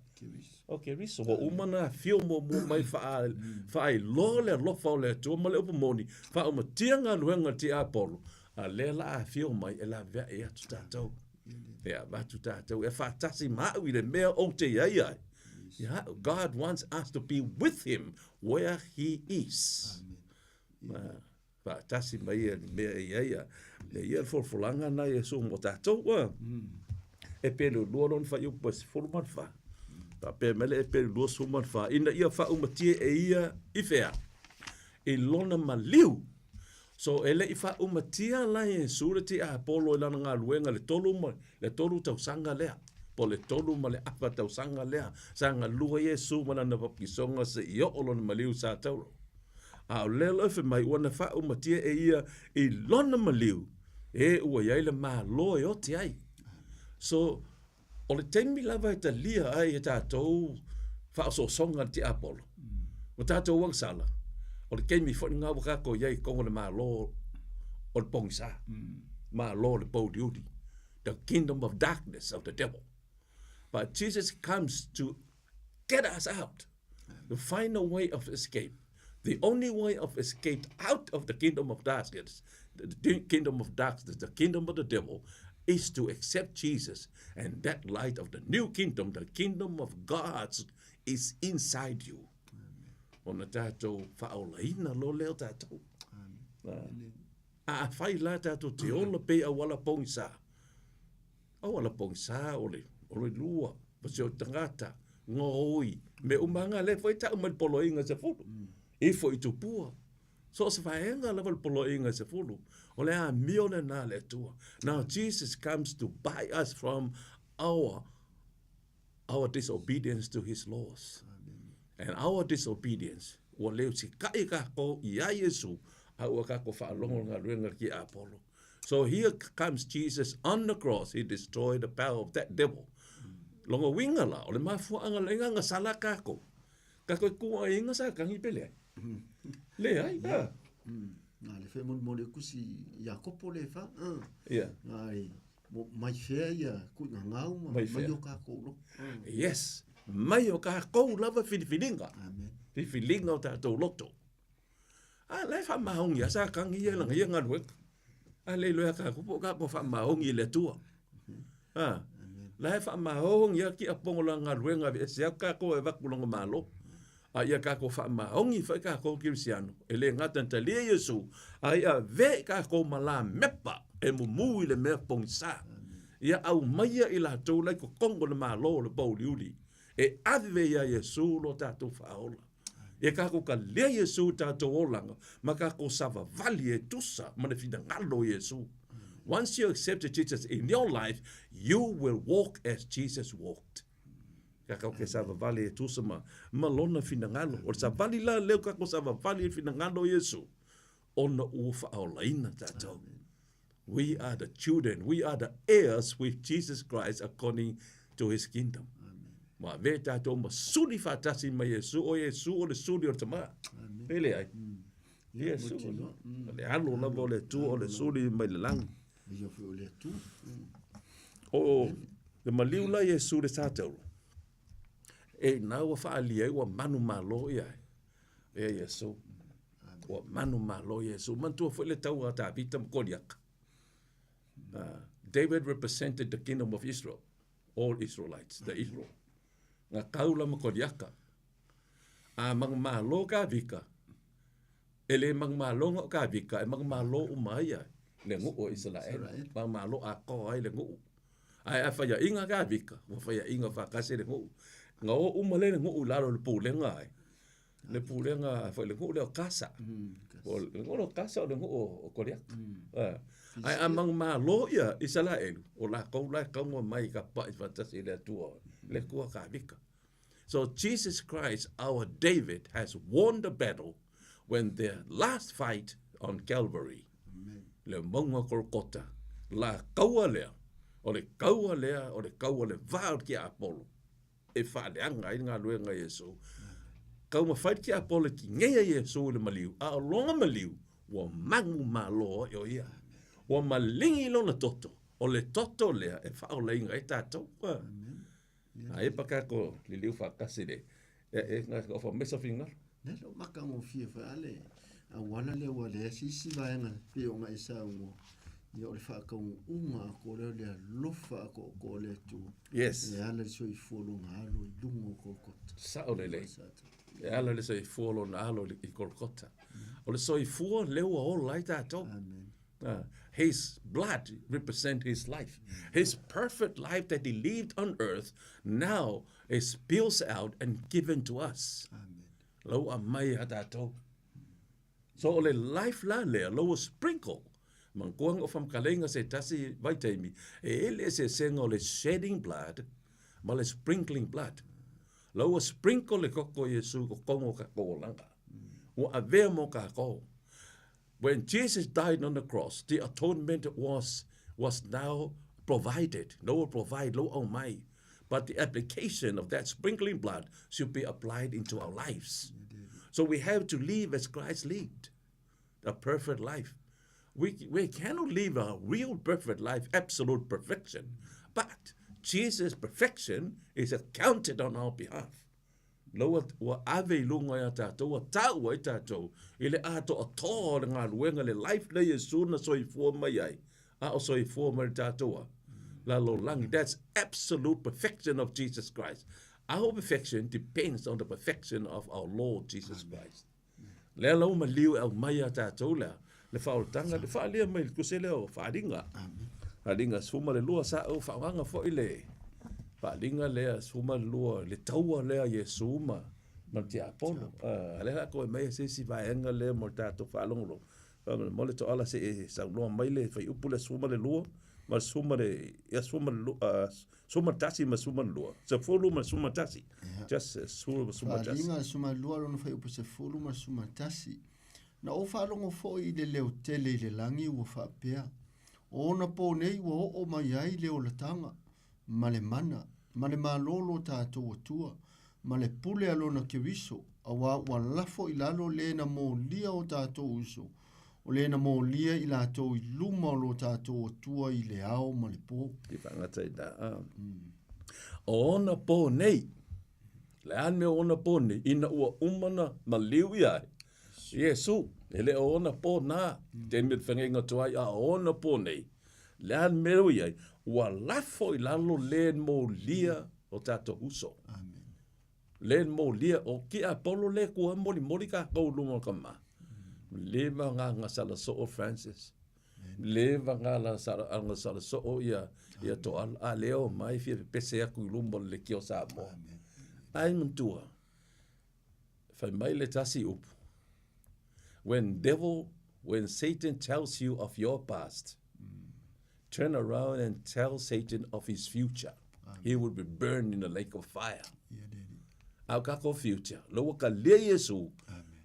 O Keriso. Ua uma ona afio muamua mai faa, faailoa le alofa o le Atua ma le upu moni, faaumatia galuega a le tiapolo, a lea la afio mai e laveai atu tatou. E avatu tatou e faatasi ma au i le mea ou te i ai ai. Yeah, God wants us to be with him where he is. Amen. Faatasi mai ia i le mea e i ai a le ia le folafolaga na Iesu mo tatou a. E pelu lua lona fuaiupu e 14. Faapea mai le e pelu 24 ina ia faaumatie e ia i fea? I lona maliu. So e le i faaumatia la Iesu le tiapolo i lana galuega le tolu ma le tolu tausaga lea po o le tolu ma le afa tausaga lea sa galue Iesu ma lana papikisoga seia oo lona maliu sa tauro. A o lea loa e fai mai ua na faaumatia e ia i lona maliu e ua i ai le Malo e oti ai. So, o le taimi lava e talia ai e tatou faaosoosoga a le tiapolo, ua tatou agasala, o le taimi foi lena ua tatou i ai i totonu o le Malo o le pogisa, Malo o le pouliuli, the kingdom of darkness of the devil. But Jesus comes to get us out. The final way of escape. The only way of escape out of the kingdom of darkness, the kingdom of darkness, the kingdom of the devil, is to accept Jesus and that light of the new kingdom, the kingdom of God is inside you. Ona tātou whaolaina lo leo tātou. Amen. A afai la tātou te ola pei auala pongisa. Auala pongisa o le, o le lua, ma se o tangata, ngoi, me umanga le foi tau mai le poloaiga se fulu. Ifo i tupua. So o se vaega lava le poloaiga se fulu. O le amio lena a le Atua. Now Jesus comes to buy us from our our disobedience to his laws. And our disobedience, ua le usikai kākou iā Iesu, a ua kākou faalogo i le galuega a le tiapolo. So here comes Jesus on the cross, he destroyed the power of that devil. Lona uiga la, o le mafuaaga le agasala kākou. Kākou e kūʻaiga sa kagi pe leai. Leai, a. Nā le whaimolimoli o kusi Iakopo le wha. Yeah. Nā i Mo, mai fea ia kuʻiga gau ma Mai fea. mai o kākou loto. Yes, mai o kākou lava filifiliga. Amen. Filifiliga o tātou loto. A la e faamaoni a sa kagi ia lana ia galuega. A le iloa kākou po o kākou faamaoni i le Atua. A, la e faamaoni a kiapogo lana galuega aveese atu kākou e avatu lona Malo. A ia kākou faamaoni foi kākou Kerisiano, e le gata na talia Iesu, a ia avea i kākou ma lamepa e mumu i le mea pogisa. Ia aumaia i latou la i totonu o le Malo o le pouliuli, e ave iā Iesu lo tātou faaola. Ia kākou kalea Iesu i tātou olaga ma kākou savavali e tusa ma le finagalo o Iesu. Once you accepted Jesus in your life, you will walk as Jesus walked. Kākou ke savavali e tusa ma, ma lona finagalo. O le savali la leo kākou savavali e finagalo o Iesu, ona ua whaaolaina tātou. We are the children, we are the heirs with Jesus Christ according to his kingdom. Ma ve tātou ma suli whātasi mai Iesu, o Iesu o le suli o le tamā. Pele ai. Iesu, o le alo lava o le tu o le suli mai le langi. Ia foi o le atu. O le maliu la Iesu le tātou. E nā ua whaalia ai ua manu malo ia e. E Iesu. Ua manu malo Iesu. Manatua foi le taua a Tavita ma Koliaka. David represented the kingdom of Israel, all Israelites, the Israel. Nga kaula ma Koliaka. A mangamalo Kavika, e le mangamalo nga o Kavika, e mangamalo uma ia le nguu o Israel. Mangamalo a koa ai le nguu. Ae a faiaʻiga Kavika, ua faiaʻiga whakase le nguu. Nga o uma le nguu lalo le pulega ai. Le pulega foi le nuu lea o Kasa. O le nuu lea o Kasa o le nuu o Koliata. Ae a manumalo ia Isaraelu, o lakou la e kauga mai i ka paʻi faatasi i le Atua, le Atua Kavika. So Jesus Christ, our David, has won the battle when their last fight on Calvary, le mauga Kolokota, la kaua lea, o le kaua lea, o le kaua le va o le tiapolo. e faaleaga ai le galuega a Iesu. Taumafai le tiapolo e tineia Iesu i le maliu, a o lona maliu, ua magu malo ai o ia. Ua maligi lona toto, o le toto lea e faaolaina ai tatou. Aia pa kākou liliu faatasi le, e, e, e, ofa mai sau finagalo. Le lou matagofie foi a le auala lea ua leai se isi vaega pei ona e saunoa, ia o le faataunuuga atoa lea o le alofa atoatoa o le Atua. Yes. E ala i le soifua lona alo i luga o Kolokota. Sao lelei. E ala i le soifua lona alo i Kolokota. O le soifua lea ua ola ai tatou. Amen. His blood represent his life. His perfect life that he lived on earth now is spills out and given to us. Amen. Lau aumai ia tatou. So o le life la lea, lau ua sprinkle. Manatua na ou faamatalaina se tasi vaitaimi, e i ai le eseesega o le shedding blood ma le sprinkling blood. Lau ua sprinkle le toto o Iesu i totonu o tatou olaga. Ua avea mo tatou. When Jesus died on the cross, the atonement was was now provided. Lau ua provide, lau ua aumai. But the application of that sprinkling blood should be applied into our lives. So we have to live as Christ lived, a perfect life. We, we cannot live a real perfect life, absolute perfection. But Jesus' perfection is accounted on our behalf. Lau ua ave i luga iā tātou, ua taua ai tātou i le atoatoa o le galuega, le life lea Iesu na soifua mai ai, a o soifua mai le tātou a lalolagi. That's absolute perfection of Jesus Christ. Our perfection depends on the perfection of our Lord Jesus Christ. Lea la ua maliu e aumai iā tātou lea, le faaolataga, le faaalia mai le tusi lea o Faaaliga. Faaaliga 12, sa ou faaaogaina foi le Faaaliga lea 12, le taua lea a Iesu ma, ma le tiapolo. A lea la toe aumai se isi vaega lea mo le tatou faalogologo. Faamolemole Toala se i saunoa mai le fuaiupu lea 12 ma le 10 ia 11 ma 12. 10 ma le 11. Just 10 ma 11. Faaaliga 12 lona fuaiupu 10 ma le 11. Na ou faalogo foi i le leo tele i le lagi ua faapea, O ona pō nei ua oo mai ai le olataga, ma le mana, ma le malo lo tatou Atua, ma le pule a lona Keriso, auā ua lafo i lalo le na molia o tatou uso, o le na molia i latou i luma o lo tatou Atua i le ao ma le pō. Te whangata i nā. O ona pō nei, le a le mea o ona pō nei, ina ua uma na maliu ia ai, Iesu, e le o ona pō nā, taimi o te whangeinga atu ai, a o ona pō nei, le a le mea ua i ai, ua lafo i lalo le molia o tatou uso. Amen. Le molia, o ki Apollo le kua molimoli kākou luma o ka ma. Le va ngā ngā sala soo Francis. Le va ngā la sala, ngā sala soo ia, ia toala. A leo mai fia pepese aku i luma o le lekia o Samoa. Ai mantua. Fai mai le tasi upu, When devil, when Satan tells you of your past, turn around and tell Satan of his future. He will be burned in the lake of fire. A o kākou future, lo ua kalia Iesu,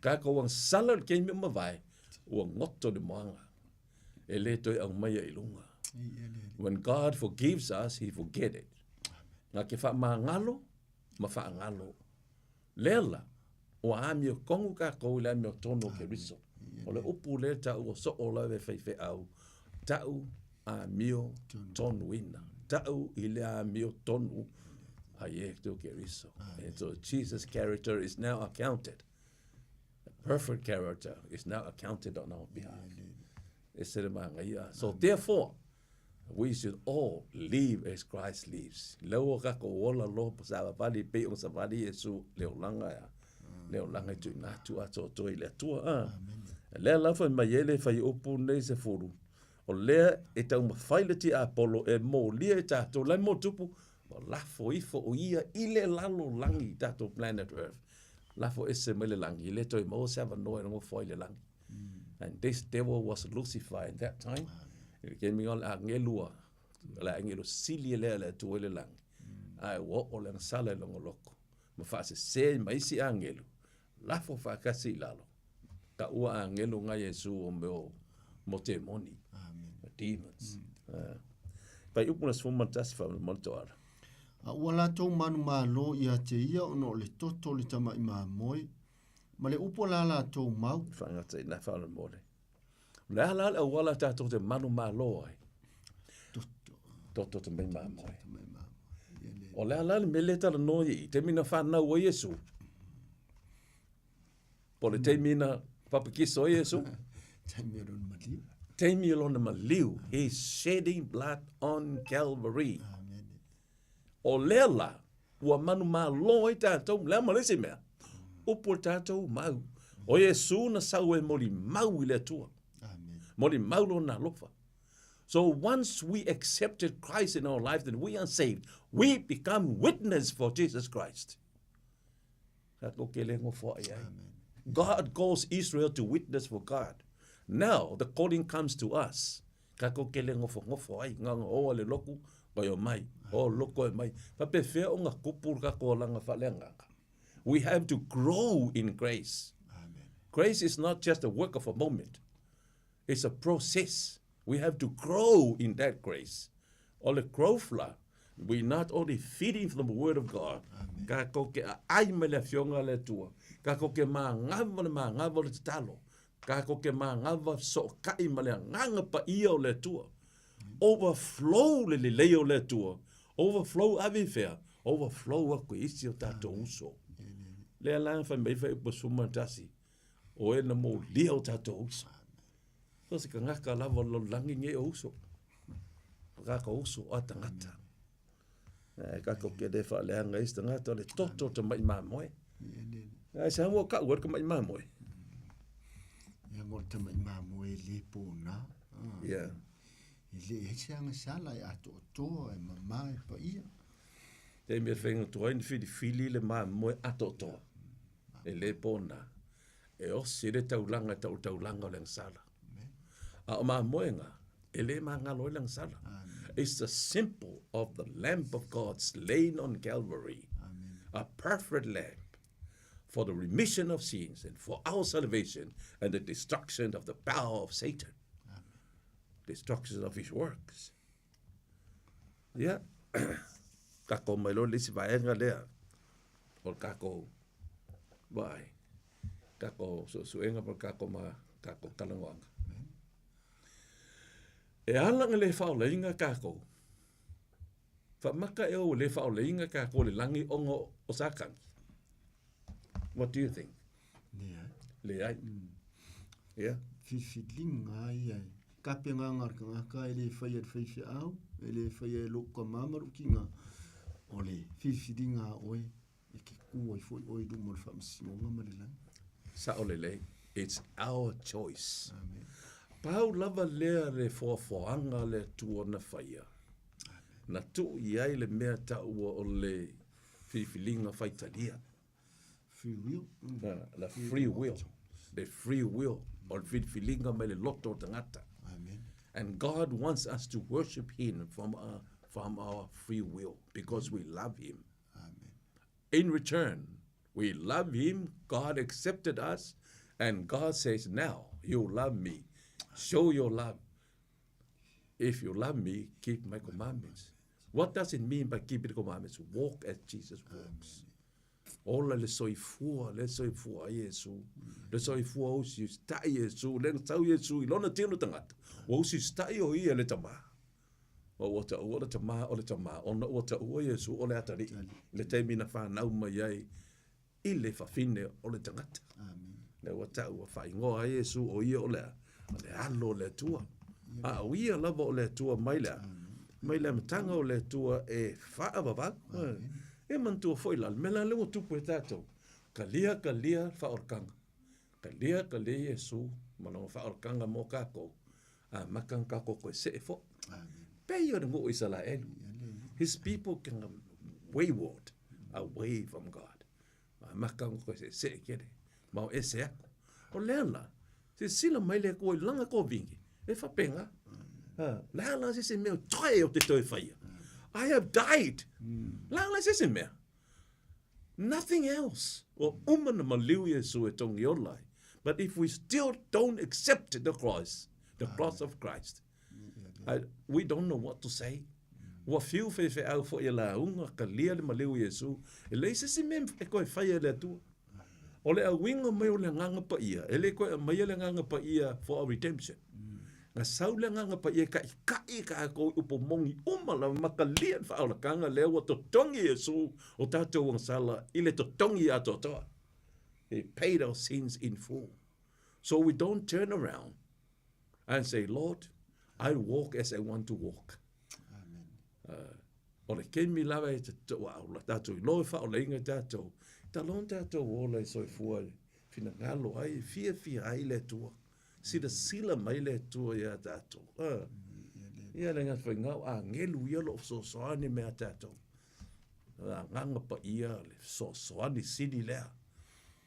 kākou agasala o le keimi o mavae, ua goto le moaga. E le toe aumaia i luga. When God forgives us, he forget it. Nga ke whaamangalo, ma whaangalo. Lea la, ua amio kogu kākou i le amiotonu o Keriso. O le upu lea ta'u o so'o lava e faifeau, ta'u amio tonuina. Ta'u i le amio tonu a Iesu Keriso. And so Jesus' character is now accounted. The perfect character is now accounted on our behalf. E se le magaia. So therefore, We should all live as Christ lives. Lea ua kakou ola loa pa savavali pei ona savali Iesu le olaga ea. Le olaga e tuuina atu atoatoa i le Atua. A. Lea la fai mai ai le fuaiupu lenei sefulu, o lea e taumafai le tiapolo e molia i tatou, la e motupu, ua lafo ifo o ia i le lalolagi, tatou planet earth. Lafo ese mai le lagi, e le toe maua se avanoa e nofo ai i le lagi. And this devil was Lucifer in that time. I le taimi o le agelu a, le agelu sili e lea le Atua i le lagi. Ae ua oo le agasala i lona loto, ma faasese ma isi agelu, lafo faatasi i lalo. Taua agelu na Iesu o mea o mo temoni, the demons. Mm. Fuaiupu le 11 faamolemole Toala. A ua latou manumalo ia te ia ona o le toto o le tama'i mamoe, Ma le upu a la latou mau. Faagata i na faamolemole. O le a la le auala tatou te manumalo ai? Toto. Toto te mai mamoe. O le a la le mea lea e talanoa i i, taimi na fanau ai Iesu? Po o le taimi na papakiso ai Iesu? Taimi o lona maliu. Taimi o lona maliu. He's shedding blood on Calvary. Amen. O lea la, ua manumalo ai tatou, le a ma le isi mea, upu o le tatou mau. O Iesu na sau e molimau i le Atua. Amen. Molimau lona alofa. So once we accepted Christ in our life, then we are saved. We become witness for Jesus Christ. Tatou ke le ngofoa'i ai. God calls Israel to witness for God. Now the calling comes to us. Tatou ke le nofonofo ai, na ona o a le lotu, koe omai, o lotu e mai. Faapefea ona tupu le tatou olaga faaleagaga? We have to grow in grace. Amen. Grace is not just a work of a moment. It's a process. We have to grow in that grace. O le growth la, we not only feeding from the word of God, kakou ke aai mai le Afioga a le Atua, kakou ke magava le magava o le tatalo, Kākou ke māgava fesootai ma le Agaga Paia o le Atua. Overflow le lelei o le Atua. Overflow ave i fea? Overflow aku i isi o tatou uso. Lea la fai mai fai upu suma tasi, o e na molia o tatou uso. So se kangaka lava o le lalolagi nei o uso. O kākou uso a tagata. Ae kākou ke le faaleaga i isi tagata o le toto o tama'i mamoe. Ae se ua ka'u ai le tama'i mamoe. Ia mo le tama'i mamoe e le pōnā. Yeah. E le i ai se agasala e atoatoa, e mamā, e paia. Te mea whainga tu ai ni whiriwhiri le mamoe atoatoa. E le pōnā. E osi le taulaga e tau taulaga o le agasala. A o mamoega, e le magalo ai le agasala. It's the symbol of the Lamb of God slain on Calvary. Amen. A perfect lamb for the remission of sins and for our salvation and the destruction of the power of Satan. Amen. Destruction of his works. Ia, kakou mai loa le isi vaega lea o le kakou vaai, kakou suesuega po o le kakou ma kakou talanoaga. E ala ona le faaolaina kakou, faamata ea ua le faaolaina kakou i le lagi ona o Satani? What do you think? Leai. Leai. Yeah. Filifiliga ia e kape agaga o le tagata e le faia e le faifeau, e le faia e lou tama ma lou tina, o le filifiliga a oe e te tu ai foi oe i luma o le faamasinoga ma le lagi. Sao lelei, it's our choice. Amen. Pau lava lea le foafoaga a le Atua na faia, na tuu i ai le mea taua o le filifiliga faitalia. Free will. La free will. Le free will o le filifiliga mai le loto o tagata. Amen. And God wants us to worship Him from our free will because we love Him. Amen. In return, we love Him, God accepted us, and God says, Now you love me. Show your love. If you love me, keep my commandments. What does it mean by keeping the commandments? Walk as Jesus walks. Ola le soifua, le soifua a Iesu. Le soifua o usita'i Iesu, le na sau Iesu i lona tino tagata. Ua usita'i o ia le Tama. Ma ua ta'ua le Tama o le Tama, ona ua ta'ua Iesu o le Atalii, i le taimi na fanau mai ai i le fafine o le tagata. Lea ua ta'u ua faaigoa ai Iesu o ia o le a? O le Alo o le Atua. A o ia lava o le Atua mai le a? Mai le amataga o le Atua e faavavau. E manatua foi la, le mea la lea ua tupu e tatou, kalia kalia le faaolataga, kalia kalia Iesu ma lona faaolataga mo kakou, amata ona tatou toe see foi. Pei o le nuu o Isaraelu, his people can wayward away from God. Amata ona toe seesee tele, ma o ese aku. O lea la, silasila mai le Atua i lana tovini, e faapena. Ha, le a la se isi mea o toe o te toe faia. I have died. Le a la se isi mea. Nothing else. Ua uma na maliu Iesu e togi ola ai. But if we still don't accept the cross, the cross of Christ, I, we don't know what to say. Ua fiu faifeau foi e lauga, kalia le maliu o Iesu, e leai se isi mea e toe faia e le Atua. O le auiga mai o le Agaga Paia, e le toe aumaia le Agaga Paia for our redemption. Na sau le Agaga Paia e taʻitaʻi tatou i upu moni uma lava ma kalia le faaolataga lea ua totogi Iesu o tatou agasala i le totogi atoatoa. He paid our sins in full. So we don't turn around and say, Lord, I walk as I want to walk. Amen. O le kemi lava e te ua la tatou iloa e faaolaina tatou, talon tatou ola e soifua e finagalo ai, e fiafia ai le Atua. Silasila mai le Atua iā tatou. Ia le gata faiga o agelu ia o lo o fesoasoani mai ia tatou. O le agaga paia le fesoasoani sili lea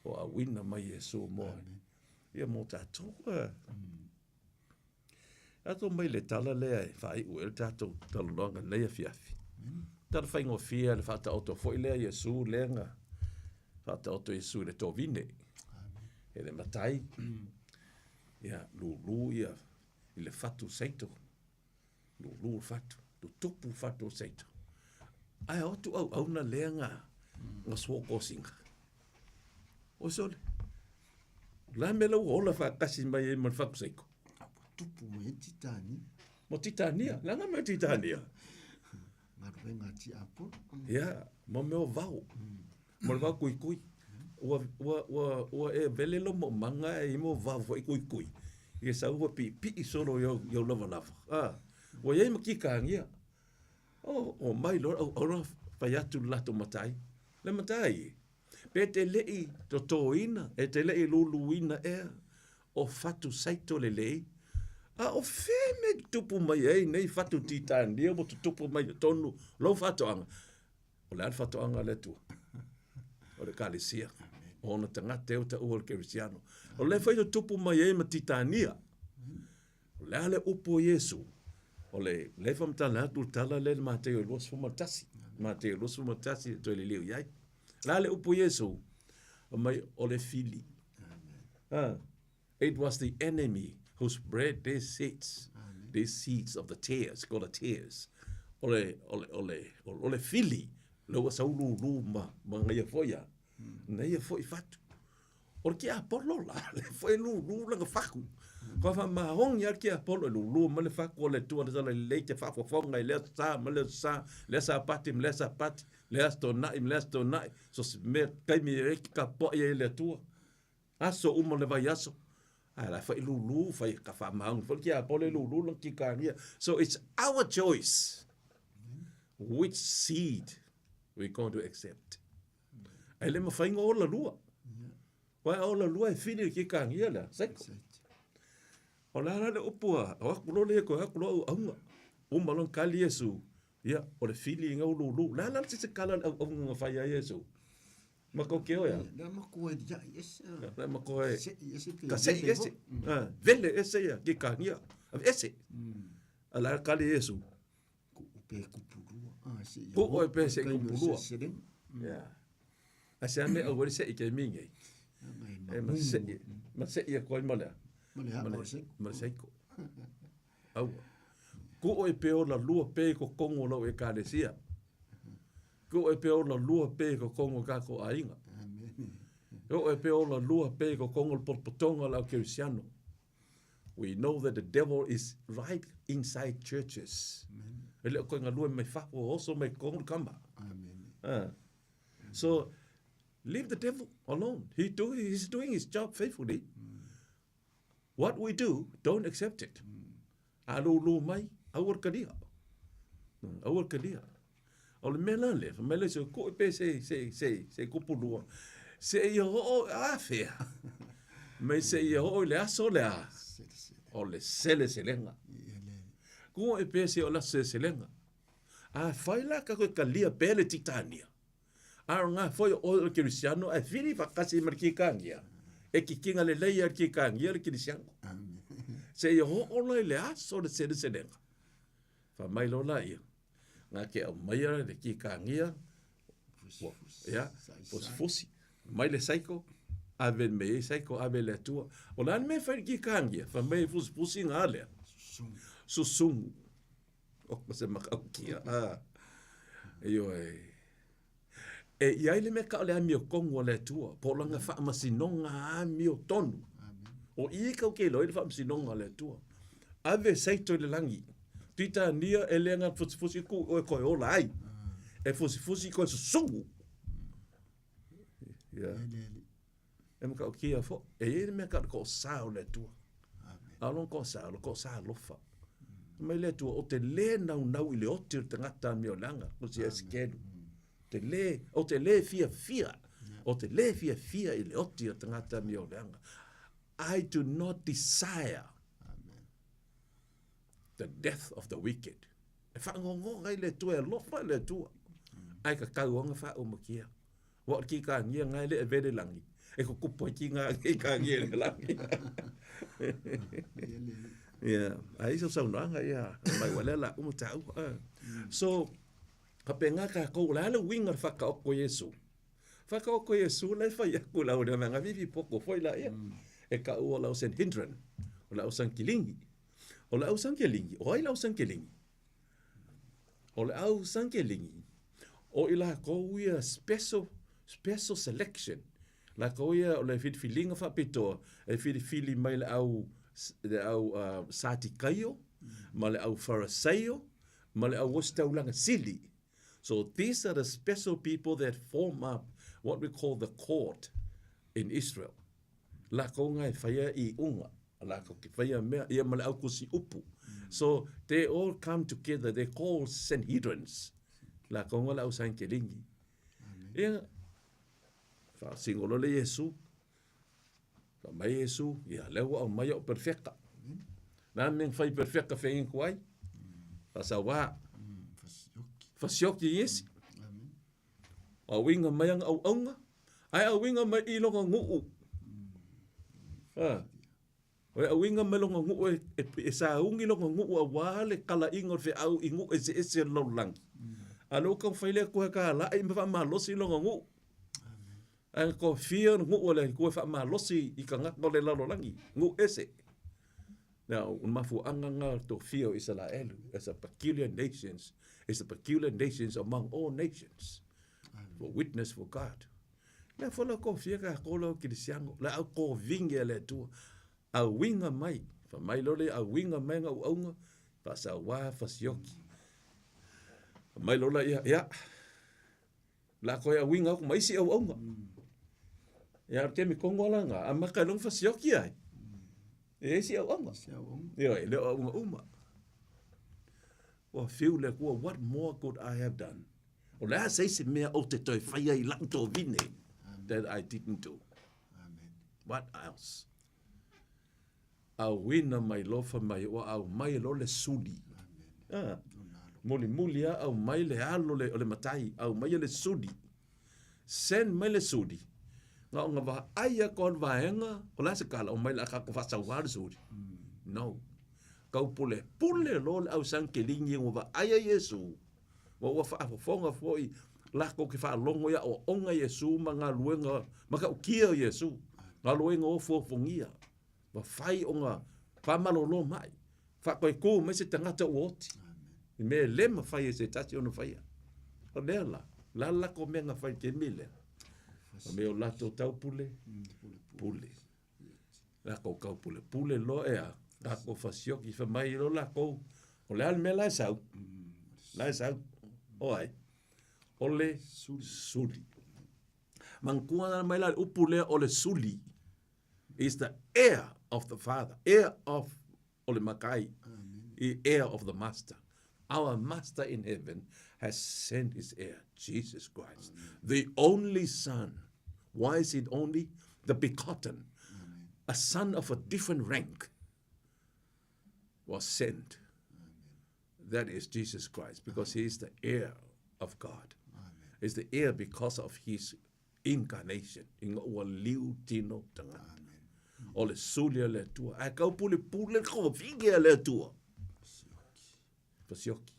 o auina mai Iesu mo ia mo tatou. Tatou mai le tala lea e faaiu ai le tatou talanoaga i lenei afiafi. Tala faigofie le faataoto foi lea Iesu lea na faataoto Iesu i le tovine. E le matai, ia lulu ia i le fatu seito. Lulu le fatu, tutupu fatu o seito. Ae o atu auauna lea na na suokosiga. O sole. La mea la ua ola faatasi mai ai ma le fatu seiko. Tupu mai ai Titania. Mo Titania, le aga mea Titania. Galuega a Tiapolo. Ia, mo mea o vao. Mo le vao kuikui. Ua, ua, ua, ua e vele lo moomaga e i mo vao foi kuikui. I ke sau ua piipii solo i au, i au lavalava. Ah, ua iai ma Titania. Oh, omai loa le auauna fai atu le latou matai. Le matai e, pe te leʻi totoina, e te leʻi luluina ea o fatu saito lelei, a o fea mea e tutupu mai ai nei fatu titania ua tutupu mai i totonu lou faatoaga? O le a le faatoaga a le Atua? O le Ekalesia. O ona tagata e o taua o le Kerisiano. O lea foi tutupu mai ai ma titania. O le a le upu o Iesu? O le lea e faamatala atu le tala lea i le Mateo 21. Mateo 21 e toe liliu i ai. O le a le upu o Iesu? Fai mai o le fili. Ah, it was the enemy who spread their seeds, these seeds of the tares, called the tares. O le, o le, o le, o le fili, le ua saulūlū ma, ma ngaia foi a, ngaia foi fatu. O le tiapolo la, lea foi e lulu lana fatu. Kua faamaoni lava le tiapolo e lulu mai le fatu o le Atua le talalelei te faafofoga i lea sa ma lea sa, lea Sapati ma lea Sapati, lea Aso Toonai ma lea Aso Toonai, so se mea taimi e tapuai ai le Atua. Aso uma o le vaiaso, ae la foi lulu, fai ka faamaoni foi le tiapolo e lulu lana titagia. So it's our choice which seed we going to accept. Ae le mafai ona ola lua. Aua a ola lua e fili le kikagia lea, saiko. O le a la le upu a, o atu loa lea toe atu loa auauna. Uma loa ona kali Iesu, ia, o le fili ina ua lulu. O le a la se isi tala a le auauna na fai ai Iesu? Ma ko ke oia. Le makoa e liaʻi ese. Le makoa e. Seʻi ese pe. Ka seʻi ese. Vele ese ia ki ka ngia. Ave ese. Ala kali Yesu. Kuʻu pe kupulua. Ah, se ia. Kuʻu e pe seʻi kupulua. Sele. Yeah. A se ame au wale seʻi ke mingi. E ma seʻi. Ma seʻi e koe ma lea. Ma le haʻo se. Ma le seiko. Aua. Kuʻu e pe ola lua pe ko kongo lau e kalesia. Kuʻu e pe ola lua pe ko kongo ka ko aiga. Amen. Kuʻu e pe ola lua pe ko kongo le potopotoga o le au kerisiano. We know that the devil is right inside churches. E le o koe galue mai fafo, oso mai kongo le kama. Amen. So, leave the devil alone. He's doing his job faithfully. What we do, don't accept it. A lūlū mai, aua le kalia. Aua le kalia. O le mea la le, fa mai le se ko pe se se se se kupulua. Se ia ho a fea. Mai se ia ho le aso le a. Sele sele. O le sele selenga. Ia le. Ku e pe se o la se selenga. A fai la ka koe kalia pe le titania. A o ngā foi o le Kirisiano, e whiri whakasi ma le kikangia. E kikinga le leia le kikangia le Kirisiano. Amen. Se ia ho ola i le aso le sele selenga. Fa mai lola ia. Ngā ke au maia le kikangia. Fusi fusi. Ia, Sai fusi sai. fusi. Mai le saiko, ave me e saiko, ave le atua. O la me fai le kikangia, fa mai fusi fusi ngā lea. Susungu. Susungu. O, ma se makaukia. Ah. Io e. E ia i le mea ka o le amio kongo o le atua. Po langa whaamasinoga amio tonu. Amen. O i kau ke loi le whaamasinoga o le atua. Ave saito i le langi. Tuita nia e le ngā fusifusi ku o e koe ola ai. E fusifusi koe susungu. Ia. Ia le le. E makaukia fo. E i le mea ka o le ko sa o le atua. Amen. A long ko sa, lo ko sa lofa. Mai le atua, o te le nau nau i le oti o te ngata mi o langa, ko si eskelu. Te le, o te le fia fia, o te le fia fia i le oti o te ngata mi o langa. I do not desire Amen. the death of the wicked. E whangongonga i le atua, e lofa i le atua. Ai ka kauanga wha o makia. Wa o ki ka ngia ngai le e vele langi. E ko kupo ki ngā ki ka ngia le langi. Ia le le. Yeah, ai so saunoaga ia, mai ua lea la uma tāua. So, faapena takou, o le a le uiga o le faakaoko Iesu? Faakaoko Iesu la e fai aku lau le mea gafifi poko foi laia. E kaua o le au Sanhedrin, o le au Sankiligi. O le au Sankiligi, o ai le au Sankiligi? O le au Sankiligi, o i lakou ia special, special selection. Lakou ia o le filifiliga faapitoa, e filifili mai le au, le au Satikaio, ma le au Fariseio, ma le au ositaulaga sili. So these are the special people that form up what we call the court in Israel. Lakou nga e faia i uga, lakou ke faia mea, ia ma le au kusi upu. So they all come together, they call Sanhedrins. Lakou nga le au Sankelingi. Ia, faasingolo le Iesu, fa mai Iesu, ia lea ua aumai au perfeka. Na mea na fai perfeka feaga ku ai? Faasauā. Fasioki. Fasioki i esi. Amen. Auiga mai aga auauga, ae auiga mai i loga guu. Ah. O le auiga mai loga guu e, e, e saugi loga guu auā le kalaiga o le feau i guu eseese o le lalolagi. A lea ua taumafai le Atua e talai ma faamalosi loga guu. Ae tofia le guu o le Atua e faamalosi i tagata o le lalolagi, guu ese. Now, o le mafuaaga lena o le tofia o Isaraelu as a peculiar nations, as a peculiar nations among all nations, for witness for God. Lea foi la tofia tatou la o kerisiano, le au kovigi a le Atua. Auiga mai, fai mai loa le auiga mai ga auauga, faasauā fasioki. Fai mai loa laia, ia, o le a toe auiga atu ma isi auauga. Ia, o le taimi tonu lava lena, amata ai loa ona fasioki ai e isi auauga. Se auauga. Ioe, e le o auauga uma. Ua fiu le Atua, what more could I have done? O le a se isi mea ou te toe faia i lau tovine that I didn't do? Amen. What else? Auina mai loa fai mai ua aumai loa le suli. Ah, mulimuli lava aumai le alo o le matai, aumaia le suli. Send mai le suli, na o nga vaai a ko vaenga, o le a se tala, omai o le a tatou faasauā le suli. No. Taupulepule loa le ausagikeligi ua vaai ai Iesu, ma ua faafofoga foi latou te faalogo i aoaoga a Iesu ma galuega matautia o Iesu, galuega ofuofugia, ma fai ona faamalolo mai, faatoe tu mai se tagata ua oti, i mea e le mafai e se tasi ona faia. O lea la, o le a le latou mea na fai i le taimi lea? O mea o latou taupule, pule. Latou taupulepule loa e a? Latou fasioki fai mai loa latou, o le a le mea la e sau? La e sau. O ai? O le suli. Manatua mai la le upu lea o le suli. Is the heir of the father, heir of o le matai, the heir of the master. Our master in heaven has sent his heir, Jesus Christ, the only son. Why is it only? The begotten, a son of a different rank, was sent. That is Jesus Christ, because he is the heir of God. He's the heir because of his incarnation, ina ua liu tino tagata. O le suli a le Atua. Ae taupulepule le kovine a le Atua. Fasioki.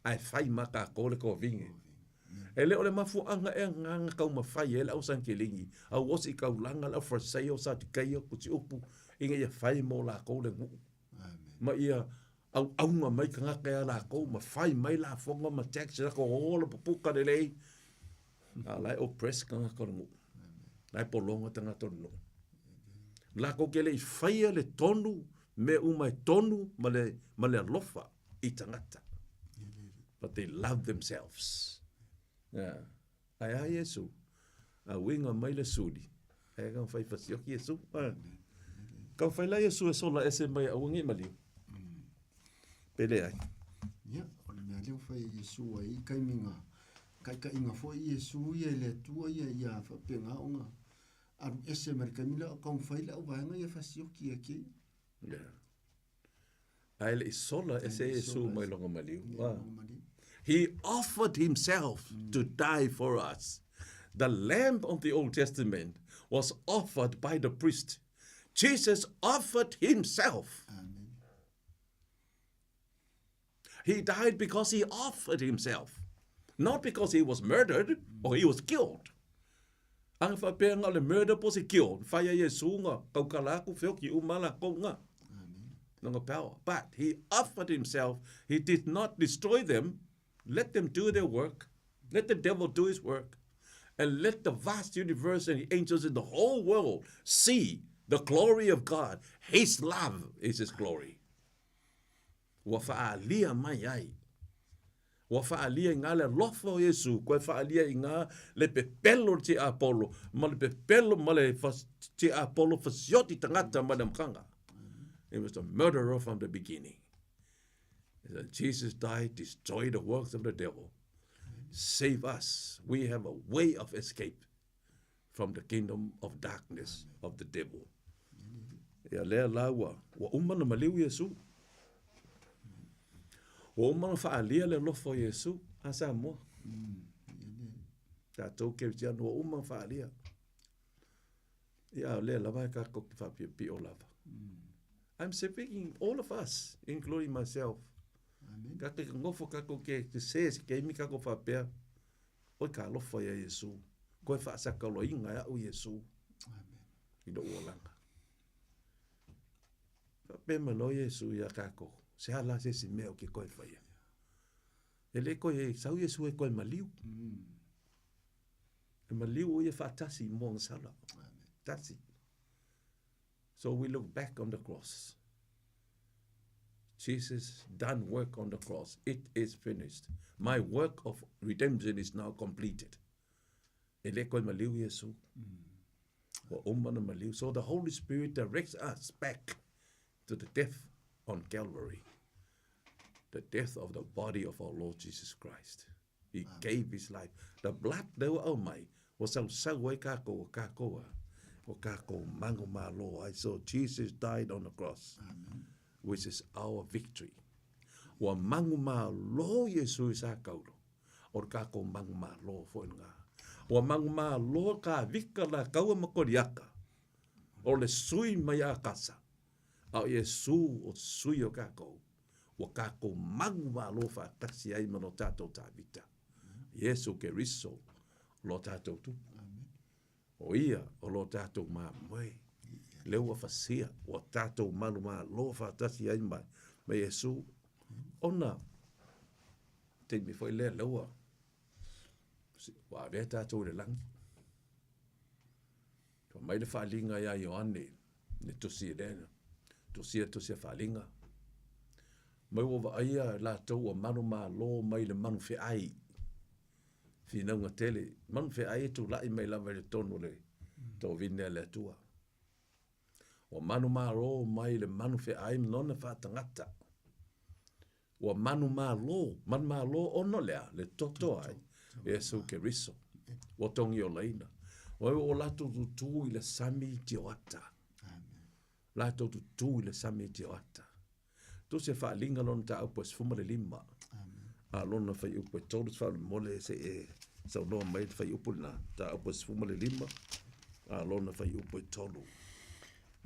Ae fai ma tatou le kovine. E le o le mafuaaga ea lena na taumafai ai le ausagikeligi, au osi i taulaga le aufarisaio, Satukeio, Kutiupu, ina ia fai mo latou le nuu. Ma ia auauna mai tagata ia latou ma fai mai lafoga ma tax latou ola pupuka lelei. A o la e oppress tagata o le nuu. La e pologa tagata o le nuu. Latou te le i faia le tonu, mea uma e tonu ma le, ma le alofa i tagata. But they love themselves. Yeah. Ae a Iesu? A uiga mai le suli, ae ka mafai fasioki Iesu. Ka mafai la Iesu e sola ese mai aua nei maliu. Pe leai. Ia, o le mea lea ua fai e Iesu ai i taimi na taitaiga foi Iesu ia i le Atua ia ia faapena ona alu ese mai le taimi lea o taumafai le auvaega ia fasioki ia te ia. Yeah. Ae le i sola ese Iesu mai lona maliu. He offered himself to die for us. The lamb of the Old Testament was offered by the priest. Jesus offered himself. Amen. He died because he offered himself, not because he was murdered or he was killed. Aga faapea nga o le murder po se kill, whai ai Iesu nga kaukala aku whioki uma lakou nga. Lona power. But he offered himself. He did not destroy them. Let them do their work. Let the devil do his work. And let the vast universe and the angels in the whole world see the glory of God. His love is his glory. Ua faaalia mai ai. Ua faaalia i ngā le alofa o Iesu, koe faaalia i ngā le pepelo o le tiapolo, ma le pepelo ma le tiapolo fasioti tagata mai le amataga. He was a murderer from the beginning. So Jesus died, destroy the works of the devil. Save us. We have a way of escape from the kingdom of darkness of the devil. Ia lea la ua, ua uma na maliu Iesu. Ua uma na faaalia le alofa o Iesu a Samoa. Tatou Keritiano ua uma na faaalia. Ia a o lea lava e tatou te faapiopio lava. I'm speaking all of us, including myself. Tatou te nofo tatou te se se taimi tatou faapea, Oi ka alofa iā Iesu, koe faasakaloina e aʻu Iesu i loʻu olaga. Faapea mai loa Iesu iā tatou, se a la se isi mea ou te toe faia? E le toe sau Iesu e toe maliu. E maliu ʻo ia faatasi i moagasala. Tasi. So we look back on the cross. Jesus done work on the cross. It is finished. My work of redemption is now completed. E le koe maliu Iesu. Ua uma na maliu. So the Holy Spirit directs us back to the death on Calvary. The death of the body of our Lord Jesus Christ. He gave his life. The blood lea ua aumai, ua sausau ai kākou o kākou a, o kākou mago malo ai. So Jesus died on the cross, Amen. which is our victory. Ua mago malo Iesu i sa kaulo, o le kākou mago malo foi lena. Ua manumalo Tavita lataua ma Koliata, o le sui mai Akasa, a o Iesu o sui o tatou, ua tatou manumalo faatasi ai ma lo tatou Tavita, Iesu Keriso, lo tatou Tupu. O ia o lo tatou mamoe, lea ua fasia, ua tatou manumalo faatasi ai ma Iesu, ona taimi foi lea lea ua ua avea tatou i le lagi. Fai mai le faaaliga ia Ioane, le tusi lea, tusia tusi a faaaliga, mai ua vaaia latou ua manumalo mai le manufeai, finauga tele, manufeai e tulai mai lava i totonu o le tovine a le Atua. Ua manumalo mai le manufeai ma lona faatagata. Ua manumalo, manumalo ona o le a? Le toto ai, Iesu Keriso, ua togiolaina. Ua ua latou tutū i le sami i tioata. Latou tutū i le sami i tioata. Tusi e faaaliga lona mataupu e 15, a lona fuaiupu e 3, faamolemole se i e saunoa mai le fuaiupu lena, mataupu e 15, a lona fuaiupu e 3.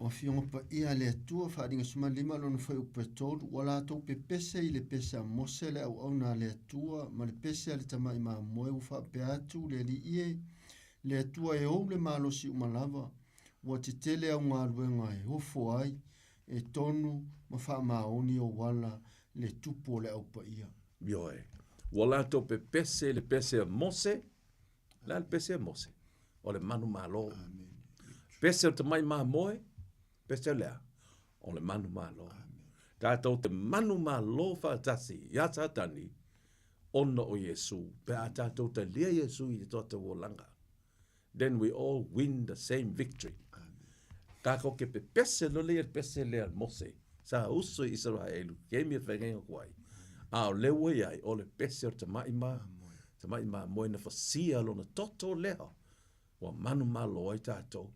O Afioga Paia a le Atua, faaaliga 15 lona fuaiupu e 3, ua latou pepese i le pese a Mose le auauna a le Atua ma le pese a le tamai mamoe ua faapea atu le Alii e, le Atua e ou le malosi uma lava, ua tetele au galuega e ofo ai, e tonu ma faamaoni ou ala le tupu o le au paia. Ioe. Ua latou pepese i le pese a Mose, le a le pese a Mose? O le manumalo. Pese o le tamai mamoe, pese o le a? O le manumalo. Tatou te manumalo faatasi iā Satani ona o Iesu, pe a tatou talia Iesu i le tatou olaga. Then we all win the same victory. Tatou te pepese loa lea i le pese lea a Mose, sa uso i Isaraelu, kemi e whaingainga ku ai. A o lea ua iai, o le pese o le tamai ma, tamai mamoe na fasia lona toto lea, ua manumalo ai tatou.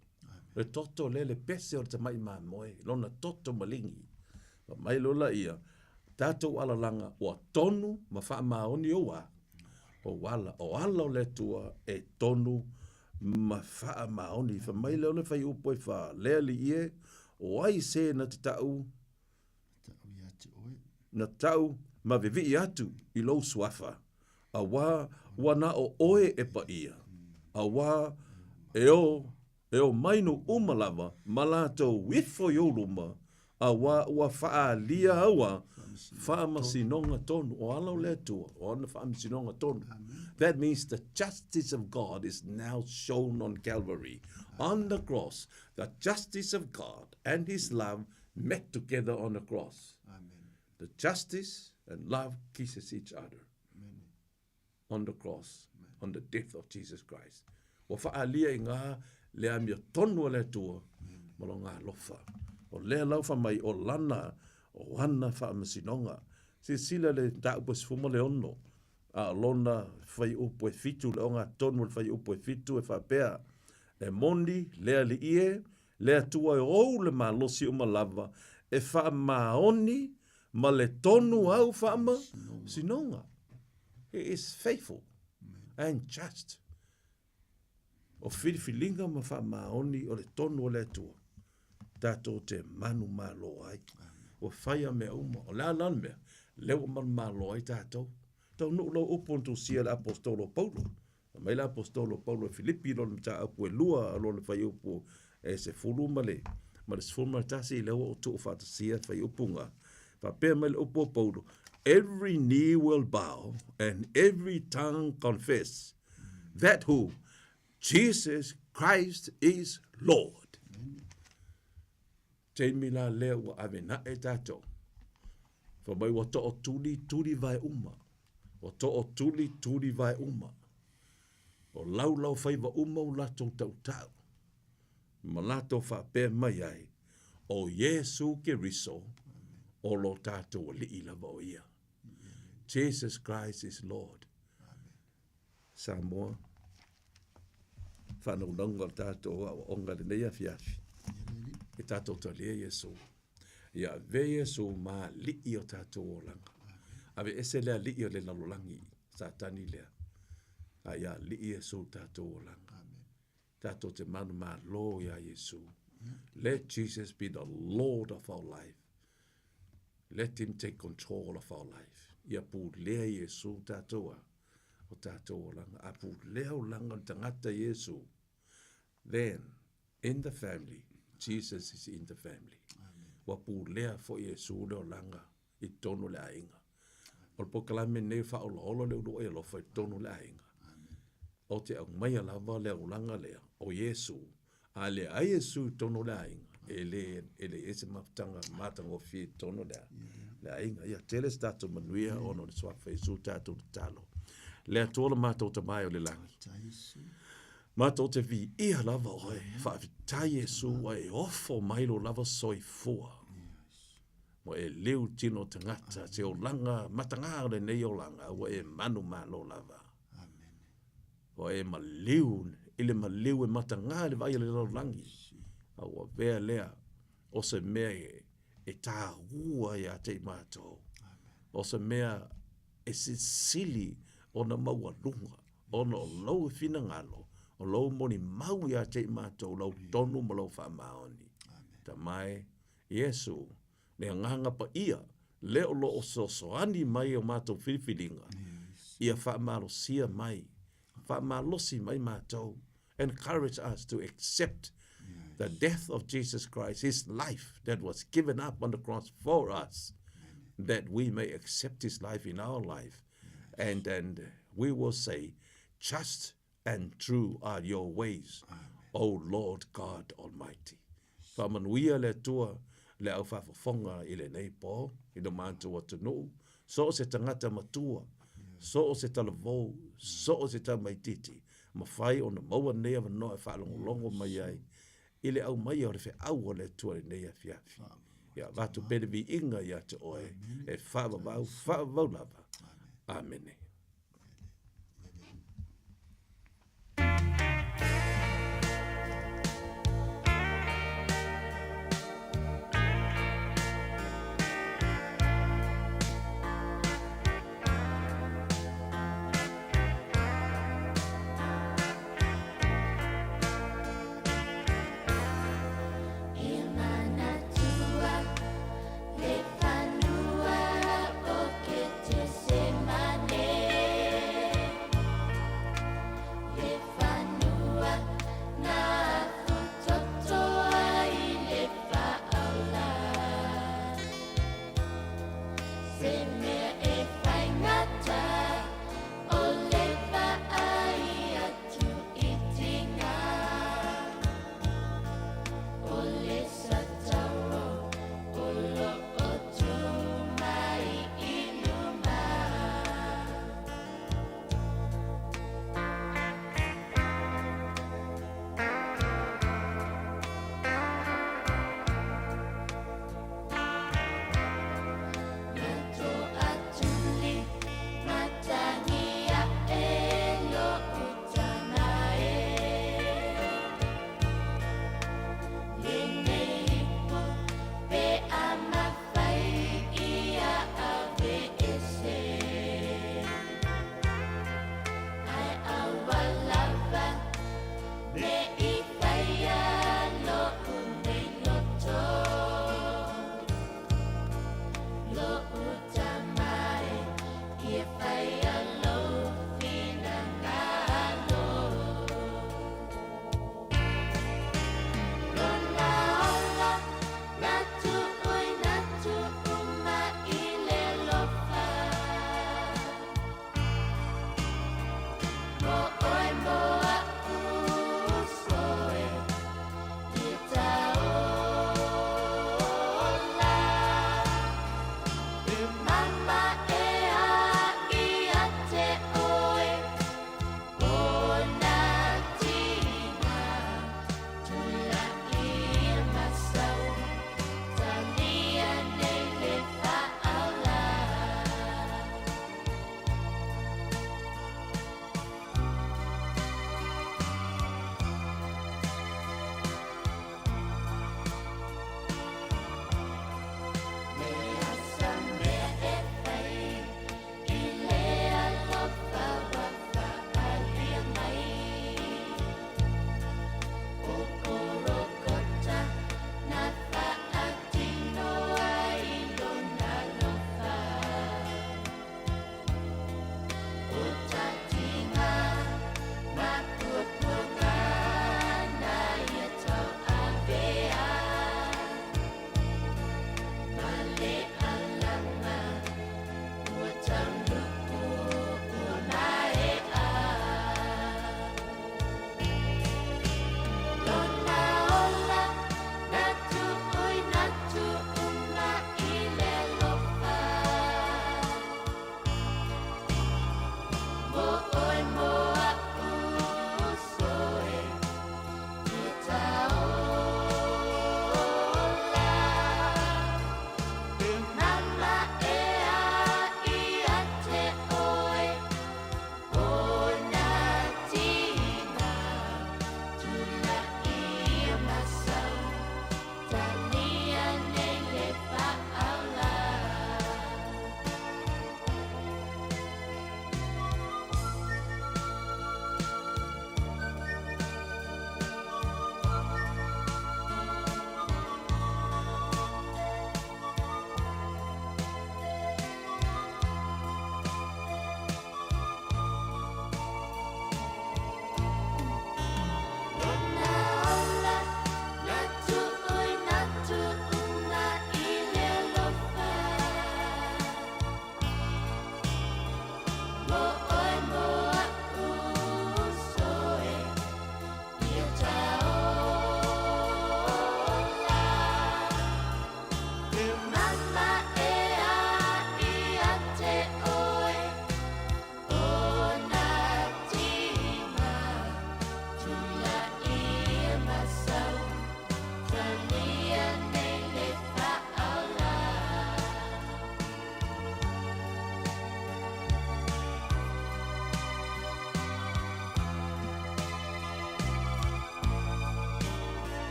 Le toto lea, le pese o le tamai mamoe, lona toto maligi. Fai mai loa laia, tatou alalaga ua tonu ma faamaoni ou a, ou ala, o ala o le Atua e tonu ma faamaoni. Fai mai lea o le fuaiupu e fa, le Alii e, o ai se na te ta'u, na ta'u ma vivii atu i lou suafa, auā ua na o oe e paia, auā e o e o mai nuu uma lava ma latou ifo i ou luma, auā ua faaalia aua faamasinoga tonu. O ala o le Atua, o ana faamasinoga tonu. That means the justice of God is now shown on Calvary. On the cross, the justice of God and His love met together on the cross. Amen. The justice and love kisses each other. On the cross, on the death of Jesus Christ. Ua faaalia i gā le amiotonu a le Atua ma lona alofa. O lea lau fai mai o lana, o ana faamasinoga. Silasila le mataupu e 16, a o lona fuaiupu e 7, le ogatotonu o le fuaiupu e 7 e faapea, E moni le Alii e, le Atua e ou le malosi uma lava, e faamaoni ma le tonu au faamasinoga. He is faithful and just. O filifiliga ma faamaoni o le tonu o le Atua, tatou te manumalo ai. Ua fai a mea uma. O le a la le mea? Lea ua manumalo ai tatou. Taunuu lau upu na tusia e le Aposetolo o Paulo. Fai mai le Aposetolo o Paulo e Filipi lona mataupu e lua lona fuaiupu e 10 ma le ma le 11 lea ua ou tuufaatasia fuaiupu na. Faapea mai le upu o Paulo, every knee will bow and every tongue confess that who Jesus Christ is Lord. Taimi la lea ua ave naʻe tatou. Fai mai ua toʻotuli tuli vae uma. Ua toʻotuli tuli vae uma. O laulau faiva uma o latou tautau. Ma latou faapea mai ai, o Iesu Keriso, o lo tatou Alii lava o ia. Jesus Christ is Lord. Samoa, faanaunauga o le tatou aoaoga i lenei afiafi, e tatou talia Iesu. Ia ave Iesu ma alii o tatou olaga. Aveese le alii o le lalolagi, Satani lea. A ia Alii Iesu lo tatou olaga. Tatou te manumalo iā Iesu. Let Jesus be the Lord of our life. Let him take control of our life. Ia pulea Iesu tatou a o tatou olaga. A pulea olaga o le tagata Iesu, then in the family, Jesus is in the family. Ua pulea foi Iesu le olaga i totonu o le aiga. O le polokalame lenei e faaolaola le uluai alofa i totonu o le aiga. Ou te aumaia lava le olaga lea o Iesu, a leai Iesu i totonu o le aiga, e le e leai se mafutaga matagofie i totonu o le le aiga. Ia tele se tatou manuia ona o le Suafa Iesu tatou tatalo. Le Atua lo matou Tama e o le lagi. Matou te viia lava oe, faafetai Iesu ua e ofo mai lo lava soifua. Ua e liu tino tagata se olaga mataga o lenei olaga ua e manumalo lava. Ua e maliu i le maliu e mataga i le vaai a le lalolagi, a ua avea lea o se mea e taua ia te i matou, o se mea e silisili ona maualuga ona o lou finagalo, o lou molimau ia te i matou, lau tonu ma lou faamaoni. Tama e, Iesu, le Agaga Paia, lea o lo o fesoasoani mai i o matou filifiliga, ia faamalosia mai, faamalosi mai matou, encourage us to accept the death of Jesus Christ, his life that was given up on the cross for us, that we may accept his life in our life. And then we will say, just and true are your ways, O Lord God Almighty. Faamanuia le Atua le au faafofoga i lenei po i lo matou atunuu, so o se tagata matua, so o se talavou, so o se tamaititi, mafai ona maua nei avanoa e faalogologo mai ai i le aumaia o le feau a le Atua i lenei afiafi. Ia avatu pea le viiga ia te oe e faavavau, faavavau lava. Amene.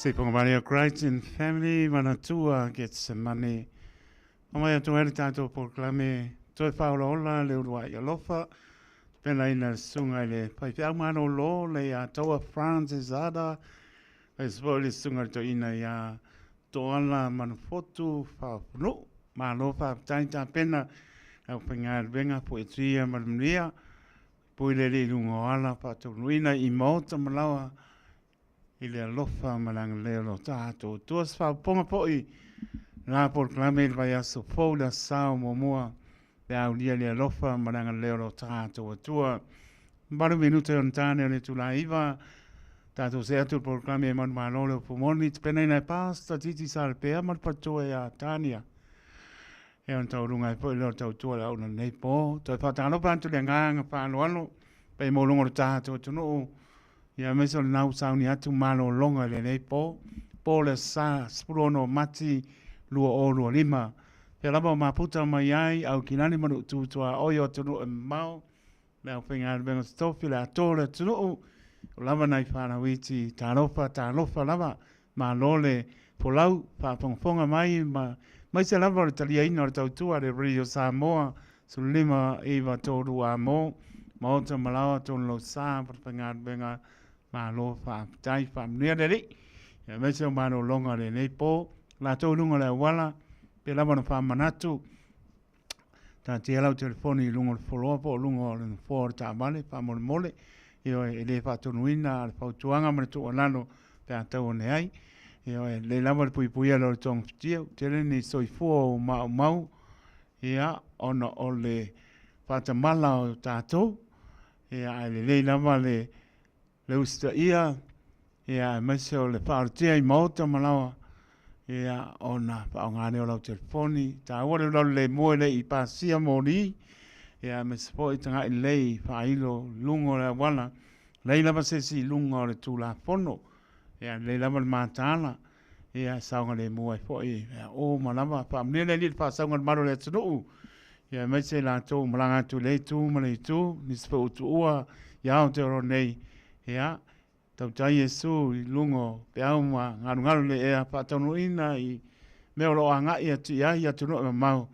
Seiponga Christ and Family, Manatua, Getsemane. Omai atu ai le tatou polokalame toe faaolaola le uluai alofa. Pelaina le susuga i le faifeau malolo le ia Toa Francis Ada, aemaise foi le susuga i le toeaina ia Toala Manufotu Faafunuu. Malo faafetai tapena le aufaigaluega Puetuia ma le Manuia. Pui le Alii i luga o ala faataunuuina i maota ma laoa i le alofa ma le agalelei o lo tatou Atua. Se faaopoopoga foi la polokalame i le vaiaso fou le Aso Sa o muamua pe a aulia le alofa ma le agalelei o lo tatou Atua. 8 minute ona tane o le itula e 9, tatou see atu i le polokalame e manumalo le upu moni, tapenaina e Pastor Titi Salepea ma le faletua ia Tania. E ona taualuga ai foi lea o le tautua i le aoga lenei po. Toe faatalofa atu i le agaga faaaloalo, pei maualuga o le tatou atunuu, ia aemaise o lena ua sauni atu malologa i lenei po. Po o le Aso Sa 16 o Mati 2025. Fea lava o maputa mai ai Aukilani ma Nuu tuaoi o atunuu e mamao, le aufaigaluega totofi, le atoa o le atunuu, o lava nai fanau iti, talofa, talofa lava, malo le folau, faafogafoga mai ma aemaise lava o le taliaina o le tautua a le Radio Samoa 15 9 3 Amo, Maota ma Laoa tonu lou sa faigaluega, malo faafetai, faamanuia le Alii, aemaise o malologa o lenei po, latou i luga o le auala, pe lava ona faamanatu, Taatia lau telefoni i luga o le foloa po o luga o le nofoa o le taavale faamolemole. Ioe, e le faatonuina a le fautuaga ma le tuualalo pe a tau ane ai. Ioe, lelei lava le puipuia lea o le togafitia, ua tele ni soifua ua maumau, ia, ona o le faatamala o tatou. Ia, ae lelei lava le le usitaia ia aemaise o le faaolatia i maota ma laoa ia ona faaaoga lea o lau telefoni. E taua le ulaula lemu e le i pasia moli ia aemaise foi tagai lelei i faailo i luga o le auala. Leai lava se isi i luga o le Tulafono ia lelei lava le mataala ia e saogalemu ai foi ia uma lava. Faamanuia le Alii i le faasauga o le malu o le atunuu ia aemaise i latou ua malaga atu i lea itu ma le itu, nisi foi ua tuua i Aotearoa nei, ia tautai Iesu i luga o peau ma galugalu i le ea faataunuuina i mea o lo o agai atu i ai i atunuu e mamao,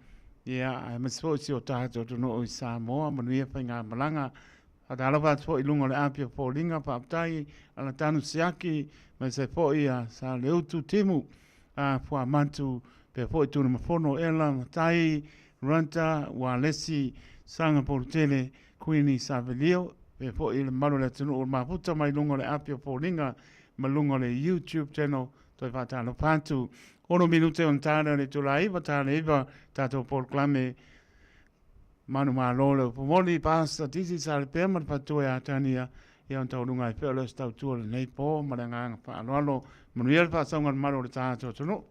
ia aemaise foi si o tatou atunuu i Samoa, manuia faigamalaga. Faatalofa atu foi i luga o le api o foliga, faafetai Alatanu Siaki, aemaise foi ia Saleutu Timu, a Fuamatu, pea foi Tunamafono, Ela, Matai, Ranta, Ualesi, Saga Polutele, Kuini Savelio, pea foi le mamalu o le atunuu o mafuta mai luga o le api o foliga ma luga o le YouTube channel, toe faatalofa atu. 6 minute ona ta lea o le itula 9, ta le 9, tatou polokalame Manumalo le upu moni, Pastor Titi Salepea ma le faletua ia Tania, ia ona taualuga ai pea o lea o se tautua i lenei po ma le agaga faaaloalo. Manuia le faasauga a le malu o le tatou atunuu.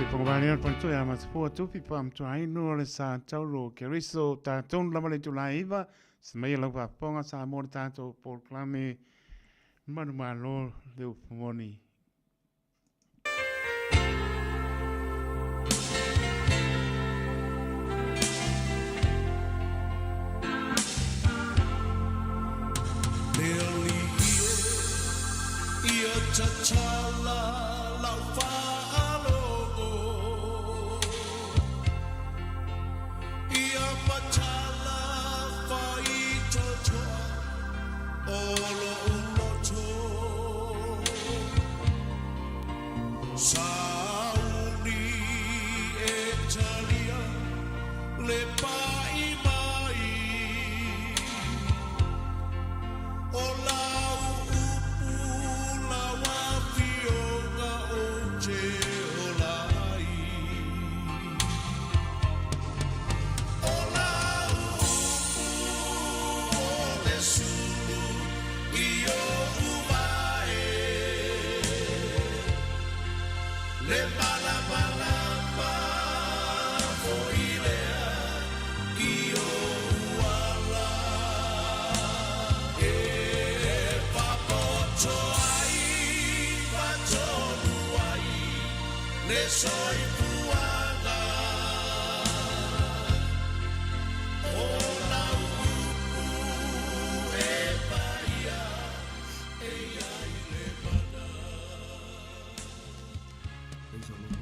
Se whakawaria o Pantoi a Matapua Tupi pa mtuainu o le sa tauro o Keriso tātou lava le tula iva se mai lau whaponga sa mō le tātou polokalame manu malo le upumoni. Ia tatala lau faalogo Ia matala faitotoa o lo'u loto Sauni e talia le pa'i mai O lau upu lau afioga ou te ola ai O lau upu o le sulu i o'u vae Le malamalama foi lea i o'u ala E papoto ai patonu ai le soifuaga O lau upu e paia e iai le mana. Praise the Lord.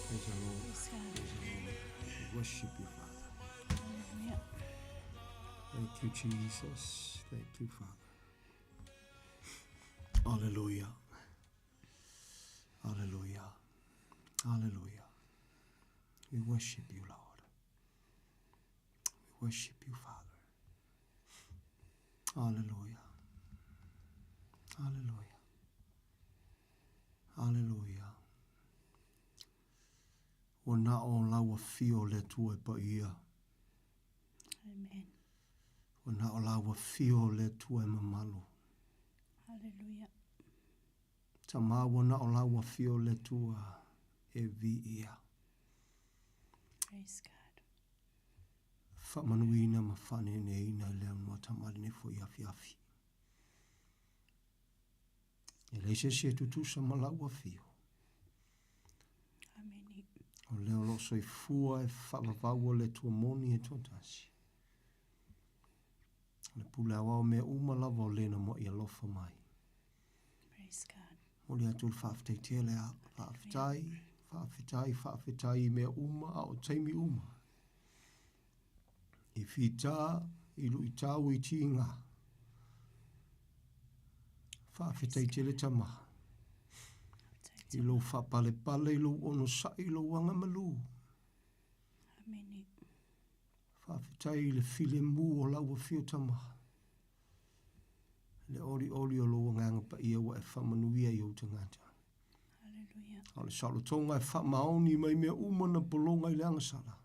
Praise the Lord. Praise God. Praise the Lord. We worship you, Father. Hallelujah. Thank you, Jesus. Thank you, Father. Hallelujah. Hallelujah. Hallelujah. We worship you, Lord. We worship you, Father. Hallelujah. Hallelujah. Hallelujah. Ua na o lau afio o le Atua e paia. Amen. Ua na o lau afio o le Atua e mamalu. Hallelujah. Tama ua na o lau afio o le Atua e viia. Praise God. Faamanuina ma faaneeneeina i le aunoa tama lenei foi afiafi. E leai se isi e tutusa ma lau afio. Amene. O lea o loo soifua e faavavau o le Atua moni e toatasi. O le pule aoao mea uma lava o lena mo'i alofa mai. Praise God. Moli atu le faafetai tele a faafetai, faafetai, faafetai i mea uma a o taimi uma. I fita, i luitau, i tiga. Faafetai tele tama. I lou faapalepale, i lou onosai, i lou agamalu. Amene. Faafetai i le filemu o lau afio tama. Le olioli o lou agaga paia ua e faamanuia i ou tagata. Hallelujah. A o le saolotoga e faamaoni mai mea uma na pologa i le agasala.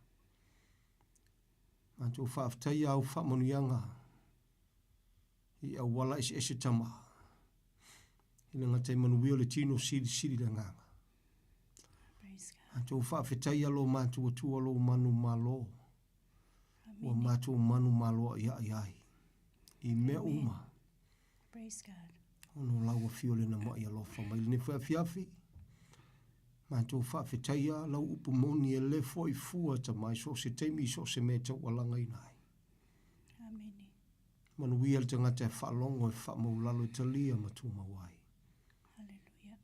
Matou faafetaia au faamanuiaga i auala eseese tama. I le gata i manuia o le tino silisili le agaga. Praise God. Matou faafetaia lo matou Atua lou manumalo. Ua matou manumalo a'ia'i ai i mea uma. Praise God. Ona o lau afio lena ma'i alofa mai lenei foi afiafi. Matou faafetaia lau upu moni e le foi fua tama i so o se taimi i so o se mea e taualagaina ai. Amene. Manuia le tagata e faalogo e faamaulalo e talia ma tumau ai. Hallelujah.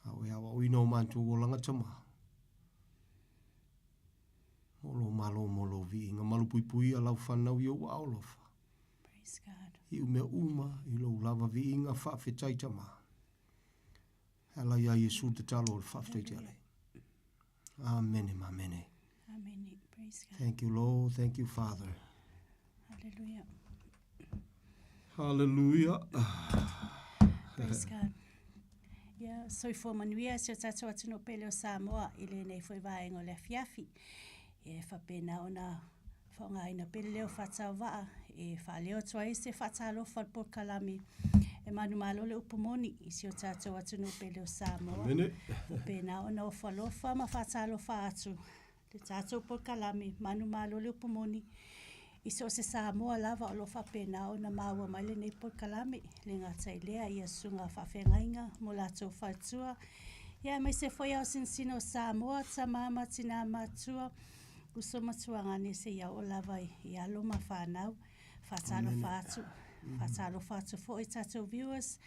A o e aoaoina o matou olaga tama. Mo lou malo mo lou viiga malupuipuia lau fanau i ou aao alofa. Praise God. I mea uma i lou lava viiga faafetai tama. E ala iā Iesu le tatalo o le faafetai tele. Amene ma amene. Amene. Praise God. Thank you, Lord. Thank you, Father. Hallelujah. Hallelujah. Praise God. Ia, soifua manuia si o tatou atunuu pele o Samoa i lenei foi vaega o le afiafi. Ia, e faapena ona faaaogaina pea le leo faatauvaa e faaleo atu ai se faatalofa o le polokalame E manumalo le upu moni i si o tatou atunuu pele o Samoa. Amene. Faapena ona ofo alofa ma faatalofa atu le tatou polokalame manumalo le upu moni i so o se Samoa lava o lo o faapena ona maua mai lenei polokalame. E le gata i lea ia susuga faafeagaiga mo latou faletua, ia aemaise foi ao sinosino o Samoa, tama ma tina matua, uso ma tuagane seia oo lava i alo ma fanau. Faatalofa atu. Faatalofa atu foi i tatou viewers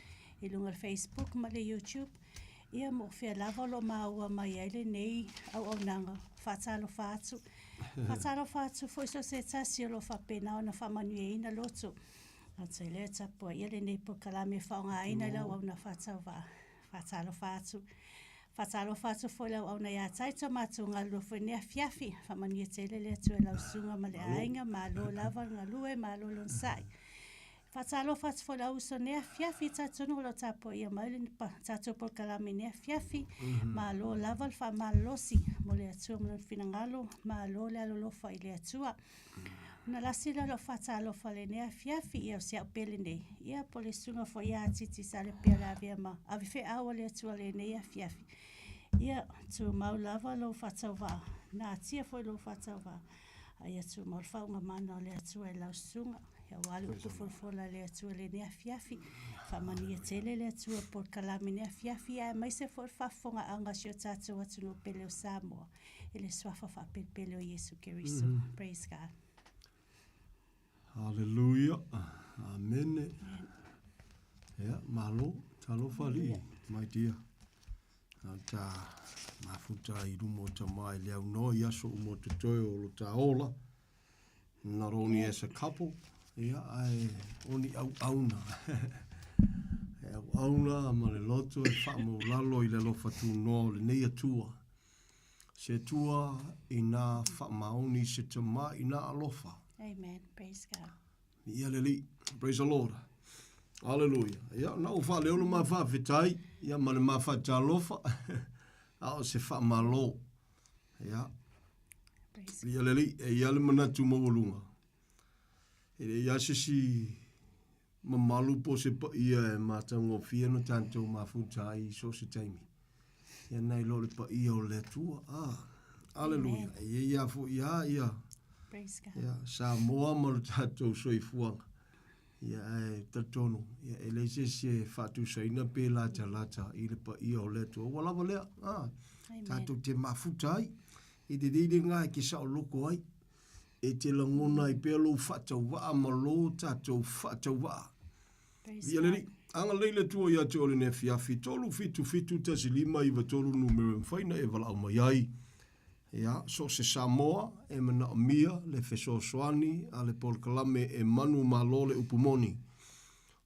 i luga o le Facebook ma le YouTube. Ia mo fea lava o lo o maua mai ai lenei auaunaga. Faatalofa atu. Faatalofa atu foi so se tasi o lo o faapena ona faamanuiaina loto. Ata i lea tapuaia lenei polokalame e faaaogaina i le auauna faatauvaa. Faatalofa atu. Faatalofa atu foi i le auauna ia Taito matou galulue foi i lenei afiafi. Faamanuia tele le Atua i lau susuga ma le aiga. Malo lava le galue, malo le onosai. Faatalofa atu foi i le au uso i lenei afiafi, talitonu o lo o tapuaia mai le tatou polokalame i lenei afiafi. Malo lava le faamalolosi mo le Atua ma lona finagalo. Malo le alolofa i le Atua. Ona lasi lea o lau faatalofa i lenei afiafi, ia o si au pele nei, ia po o le susuga foi ia Titi Salepea le avea ma ave feau a le Atua i lenei afiafi. Ia, tumau lava lou faatauvaa, natia foi lou faatauvaa, a ia tumau le faauuga mana o le Atua i lau susuga, aua le upu folafola a le Atua i lenei afiafi. Faamanuia tele le Atua i polokalame i lenei afiafi, aemaise foi le faafofogaaga a si o tatou atunuu pele o Samoa. I le suafa faapelepele o Iesu Keriso. Praise God. Hallelujah. Amene. Ia, malo. Talofa alii, my dear. A ta mafuta i luma o tama i le au noa i aso uma o totoe o lo ta ola. Not only as a couple, ia, ae o ni auauna. E auauna ma le loto e faamaulalo i le alofa tunoa o lenei Atua. Se Atua ina faamaoni se tama ina alofa. Amen. Praise God. Ia le Alii. Praise the Lord. Hallelujah. Ia, na ou faaleo le ma faafetai, ia ma le ma faatalofa, a o se faamalo. Ia, Ia le Alii, e i ai le manatu maualuga, e leai lava se isi mamalu po o se paia e matagofie ona tatou mafuta ai i so o se taimi. Ia nai lo le paia o le Atua. Ah, aleluia. E i ai lava foi lava ia, ia Samoa ma lo tatou soifuaga. Ia ae talitonu, ia e leai se isi e faatusaina pe latalata i le paia o le Atua. Ua lava lea, ah, tatou te mafuta ai. E lelei lena e te saoloko ai. E te lagona ai pea lou faatauvaa ma lo tatou faatauvaa. Ia le Alii, agalelei le Atua ia te oe lenei afiafi, 3 7 7 1 5 9 3 numera e mafai ona e valaau mai ai. Ia, so o se Samoa e manaomia le fesoasoani a le polokalame e manu malo le upu moni,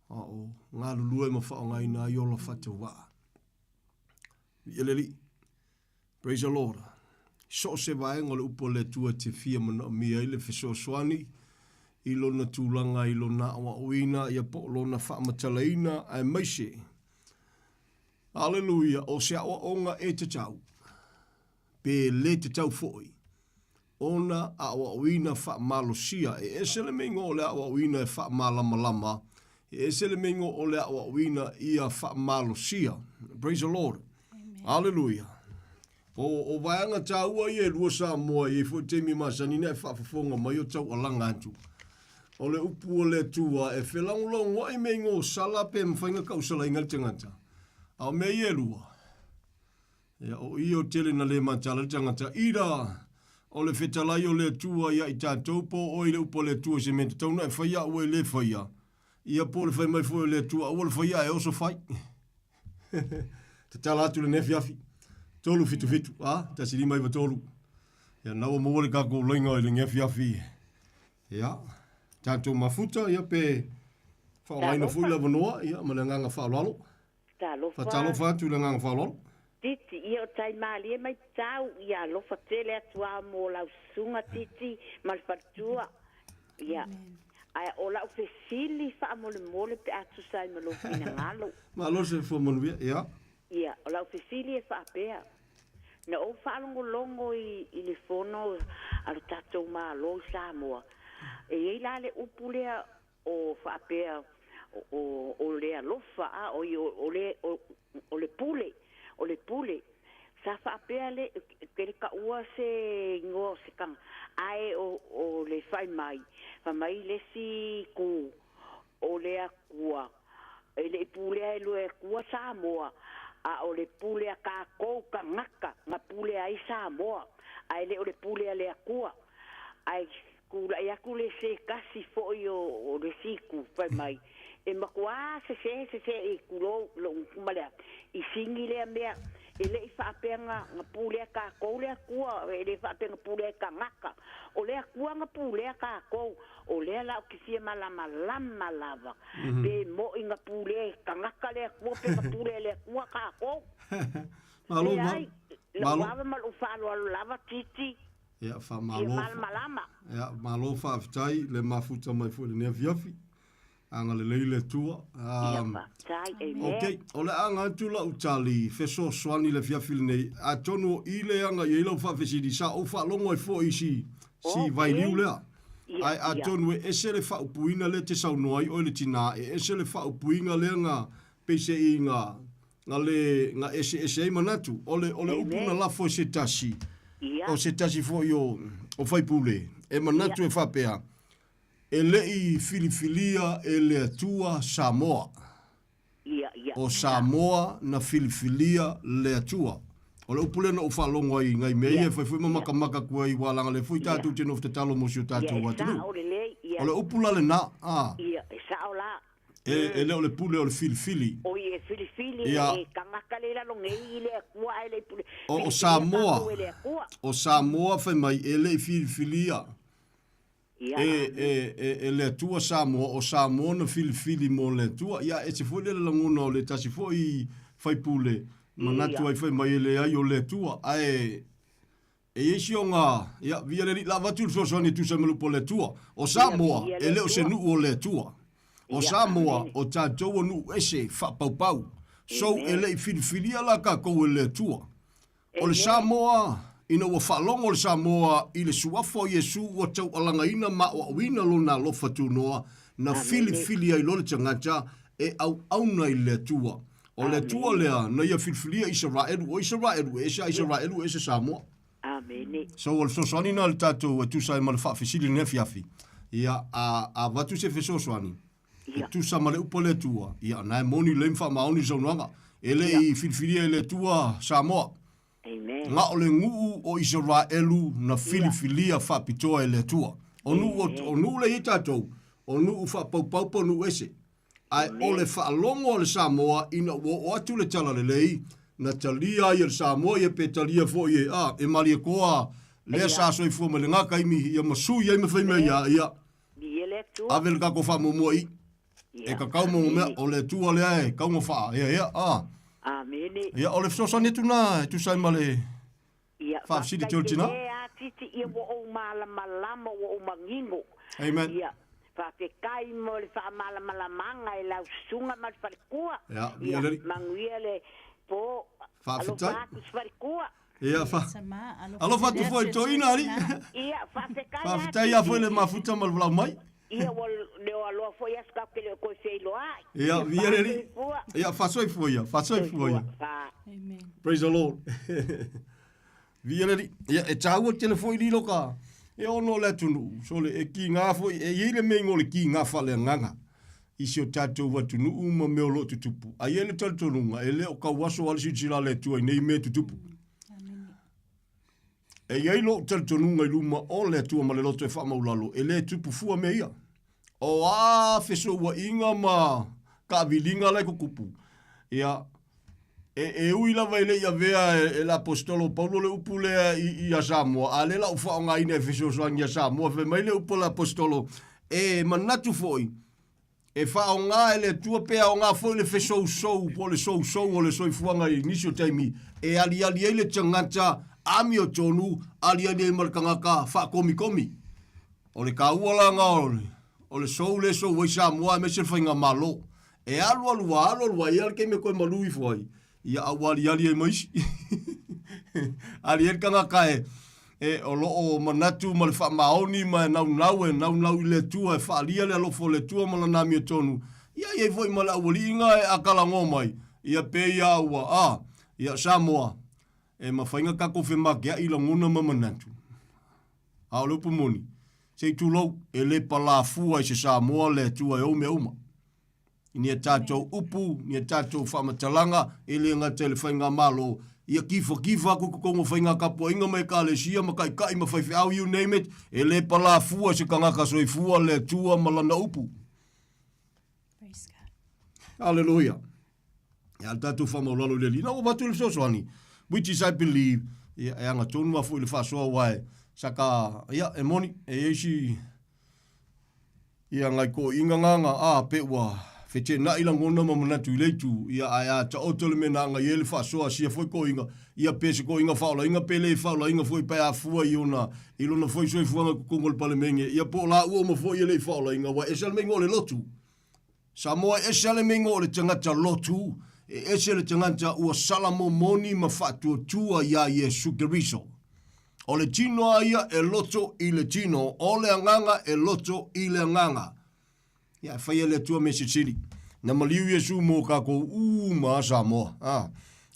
a o galulue ma faaaogaina ai ola faatauvaa. Viia le Alii. Praise the Lord. So o se vaega o le upu a le Atua e te fia manaomia ai le fesoasoani i lona tulaga i lona aoaoina ia po o lona faamatalaina aemaise. Aleluia, o se aoaoga e tatau, pe le tatau foi, ona aoaoina faamalosia. E ese le meiga o le aoaoina e faamalamalama, e ese le meiga o le aoaoina ia faamalosia. Praise the Lord. Aleluia. O, o vaega tāua ia e lua Samoa, i ai foi taimi masani na e faafofoga mai o taualaga atu. O le upu o le Atua e felagolagoai meiga o sala pe mafai ona kausalaina le tagata. A o mea ia e lua, Ia, o i o tele na le matala le tagata ira o le fetalai o le Atua ia i tatou po o oe i le upu a le Atua i se mea tatau ona e faia a ua e le faia, ia po o le fai mai foi o le Atua aua le faia ae oso fai. Tatala atu lenei afiafi. 377, a, 1593. Ia, na ua maua le tatou laina i lenei afiafi. Ia, tatou mafuta, ia pe faaaogaina foi le avanoa, ia, ma le agaga faaaloalo. Talofa. Faatalofa atu i le agaga faaaloalo. Titi, ia o tai malie mai tau, ia alofa tele atu a mo lau susuga Titi ma le faletua. Ia, ae o lau fesili faamolemole pe a tusa ai ma lou finagalo. Malo le soifua manuia, ia. Ia, o lau fesili e faapea, na ou faalogologo i, i le fono a lo tatou Malo i Samoa, e i ai la le upu lea o faapea, o, o le alofa, a, oi, o, o le, o, o le pule, o le pule. Sa faapea le, ke le taua se igoa o se taga, ae o, o le fai mai, fai mai le isi itu, o le Atua, e le i pulea e le Atua Samoa, a o le pule a tatou tagata na pulea ai Samoa, ae le o le pule a le Atua. Ae tulai atu le se tasi foi o, o le isi itu, fai mai, e matuā sesē, sesē, tulou lou gutu ma le a, i sini lea mea, e le i faapea na, na pulea tatou le Atua, e le faapea na pulea e tagata. O le Atua na pulea tatou, o lea la ou te fia malamalama lava, pe mo'i na pulea e tagata le Atua pe na pulea e le Atua tatou. Malo, ma, Leai, lou malo. ava ma lou faaaloalo lava Titi. Ia, Fia faamalo. malamalama. Ia, malo faafetai le mafuta mai foi i lenei afiafi. Agalelei le Atua. Ia Um, faafetai, amen. Ok, o le aga atu lau tali fesoasoani i le afiafi lenei, atonu o i le aga i ai lau faafesili, sa ou faalogo ai foi i si, si Ok. vailiu lea. Ia, Ae ia. atonu e ese le faaupuina lea e te saunoa ai oe le tinā, e ese le faaupuina lea na peiseai na, na le, na eseese ai manatu. O le, o le upu na Amen. lafo e se tasi, Ia. o se tasi foi o, o faipule, e manatu Ia. e faapea, E le i filifilia e le Atua Samoa. Ia, ia, O Samoa na filifilia le Atua. O le upu lea na ou faalogo ai i nai mea ia e fai foi ma makamaka atu ai ua leaga lea foi tatou te nofo tatalo mo si o Ia, tatou e atunuu. sao lelei, ia. O le upu la lena, a. Ia, e sao la. E, e le o le pule o le filifili. Oi, e filifili Ia. e tagata le lalo nei i le Atua ae le i pule. O, o Filifilia Samoa, tatou e le Atua. o Samoa fai mai e le i filifilia. Ia, E, e, e, e le Atua Samoa, o Samoa na filifili mo le Atua. Ia, e se foi le lagona o le tasi foi faipule, manatu Ia. ai fai mai e leai o le Atua. Ae, e i ai si ona, ia, via le alii la avatu le fesoasoani e tusa ai ma le upu o le Atua. O Samoa, Ia, via le e le o se Atua. nuu o le Atua. O Ia, Samoa, amene. o tatou o nuu ese faapaupau. So, e Amen. le i filifilia la tatou e le Atua. O le Amen. Samoa, ina ua faalogo le Samoa i le suafa o Iesu ua taualagaina ma aoaoina lona alofa tunoa, na Amene. filifili ai loa le tagata e auauna i le Atua. O le Atua Amene. lea na ia filifilia Isaraelu, o Isaraelu e ese a Ia. Isaraelu e ese Samoa. Amene. So o le fesoasoani lena a le tatou e tusa ai ma le faafesili i lenei afiafi, ia, a, a avatu se fesoasoani, e Ia. tusa ma le upu a le Atua, ia, na e moni lelei ma faamaoni le saunoaga, e le Ia. i filifilia e le Atua Samoa. Amen. Na o le nuu o Isaraelu na Ia. filifilia faapitoa e le Atua. O nuu o, Amen. o nuu lea i ai tatou, o nuu faapaupau po o nuu ese. Ae o le Amen. faalogo a le Samoa ina ua oo atu le talalelei, na talia ai e le Samoa ia pe talia foi e, a, e Malietoa lea Ia. sa soifua mai lena taimi ia ma sui ai ma fai mea Amen. ia, ia, Viia le Atua. ave le tatou faamuamua i i. E Ia. kakau mo mea, Amene. o le Atua lea e kau ma faa, ia, ia, a. Amene. Ia, o le fesoasoani atu na e tusa ai ma le Ia, faafesili faafetai tele tina. tele a Titi, ia ua ou malamalama, ua ou manino. Amen. Ia, faafetai mo le faamalamalamaga e lau susuga ma le falekua. Ia, Ia, ia le manuia le po, Faafetai. alofa atu se falekua. Ia, fa. Sama, alofa Alofa atu tele foi atu e toeaina, alii. tina. Ia, faafetai a Faafetai a foi Titi. le mafuta ma le valaau mai. Ia, ua leo aloa foi aso kau ke leo koe feiloai. Ia, Ia, viia le alii. faasoifua. Ia, faasoifua ia, faasoifua ia. Soifua, fa. Amen. Praise the Lord. Viia le Alii. Ia, e taua tele foi lilo ka e ono o le atunuu. So le e kiga foi, e i ai le mea igoa o le kiga faaleagaga i si o tatou atunuu ma mea o lo o tutupu. Ai e le talitonuga, e le o kauaso lava le silasila a le Atua i nei mea tutupu. E i ai lou talitonuga i luma o le Atua ma le loto e faamaulalo, e le tupu fua mea ia. O a fesouaiga ma taaviliga la e tutupu, ia, e, e ui lava e le i avea e, e l'apostolo o Paulo le upu lea i, ia Samoa, a le la u faaaogaina e fesoasoani ia Samoa, fai mai le upu a l'apostolo, e manatu foi, e faaaoga e le Atua pe aoga foi le fesousou po o le sousou o le soifuaga i nisi o taimi, e aliali ai le tagata amiotonu, aliali ai ma le tagata faakomikomi. O le taua la lena o le, o le sou lea e sou ai Samoa aemaise le faigamalo. E alu alu lava, alu alu lava, e i ai lava le taimi e toe malu ifo ai, ia a ua aliali ai ma isi. Ali ai le tagata e, e o lo o manatu ma le faamaoni ma e naunau, e naunau i le Atua e faaalia le alofa o le Atua ma lana amiotonu. Ia i ai foi ma le aualiiga e akalagoa mai, ia pe ia ua, a, ia Samoa, e mafai na tatou femakeaʻi lagona ma manatu. A o le upu moni, se i tulou, e le palafua i se Samoa le Atua e ou mea uma. I ni a tatou upu, ni a tatou faamatalaga, e le gata i le faigamalo, ia kifakifa atu i totonu o faiga tapuaiga ma ekalesia ma taitai ma faifeau, you name it, e le palafua i se tagata soifua le Atua ma lana upu. Praise God. Hallelujah. Ia le tatou faamaulalo i le Alii. Na ua avatu le fesoasoani, which is I believe, ia, e agatonu lava foi le faasoa aua e saka, ia, e moni, e i ai si, ia ngai toeaiina na, a, pe ua feteenai lagona ma manatu i le itu, ia, ae a taoto le mea na agai ai le faasoa a sia foi toeaiina, ia pe se toeaiina faaolaina pe le faaolaina foi pe a fua i ona, i lona foi soifuaga i totonu o le Palemene, ia po o laua uma foi e le i faaolaina, aua e ese lava le mea igoa o le lotu. Samoa e ese lava le mea igoa o le tagata lotu, e ese le tagata ua sala momoni ma faatuatua iā Iesu Keriso. O le tino a ia e loto i le tino, o le agaga e loto i le agaga. Ia, e fai e le Atua mea silisili. Na maliu Iesu mo kākou uma a Samoa. A,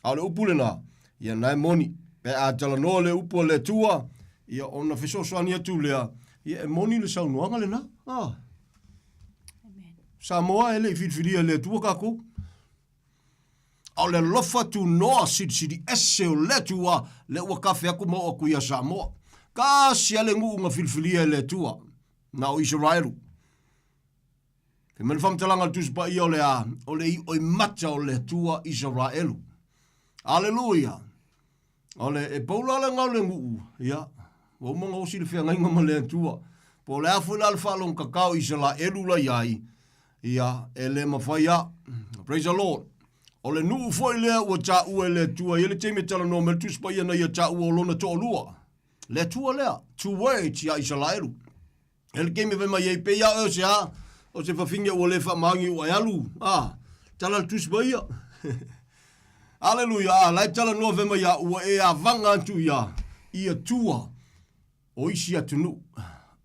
a o le upu lenā, ia na e moni. Pe a talanoa le upu a le Atua, ia ona fesoasoani atu lea, ia e moni le saunoaga lenā. A. Samoa e le i filifilia e le Atua kākou. A o le alofa tunoa silisili ese o le Atua, lea ua kafe atu ma oo atu ia Samoa. Tasi a le nuu na filifilia e le Atua, na o Isaraelu. Fai mai le faamatalaga a le Tusi Paia o le a, o le ioimata o le Atua Isaraelu. Aleluia! O le, e pau la le aga o le nuu, ia, ua uma ona osi le feagaiga ma le Atua. Po o le a foi la le faalogotatao o Isaraelu la i ai, ia, e le mafai a. Praise the Lord. O le nuu foi lea ua taua e le Atua, e i ai le taimi e talanoa mai le Tusi Paia na ia taua o lona toalua. Le Atua lea, two words ia Isaraelu. E le taimi fai mai ai, pei a oe o se a, o se fafine ua le faamaoni ua e alu, a, tala le Tusi Paia. Aleluia, a, la e talanoa fai mai a, ua e avaga atu ia, i Atua o isi atunuu,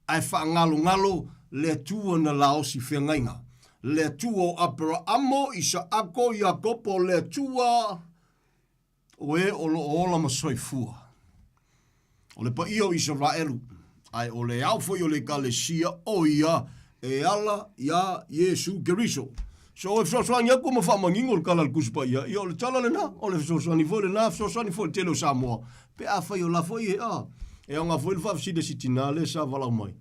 ae faagalogalo le Atua na laosi feagaiga. Le Atua o Aperaamo, Isaako, Iakopo, le Atua O e o lo o ola ma soifua. O le paia o Isaraelu, ae o le ao foi o le Ekalesia, o ia e ala iā Iesu Keriso. So e fesoasoani atu ma faamanino le tala a le Tusi Paia, ia o le tala lena, o le fesoasoani foi lena, fesoasoani foi i le tele o Samoa, pe afai o la foi e, a, e aoga foi le faafesili a si tinā lea sa valaau mai.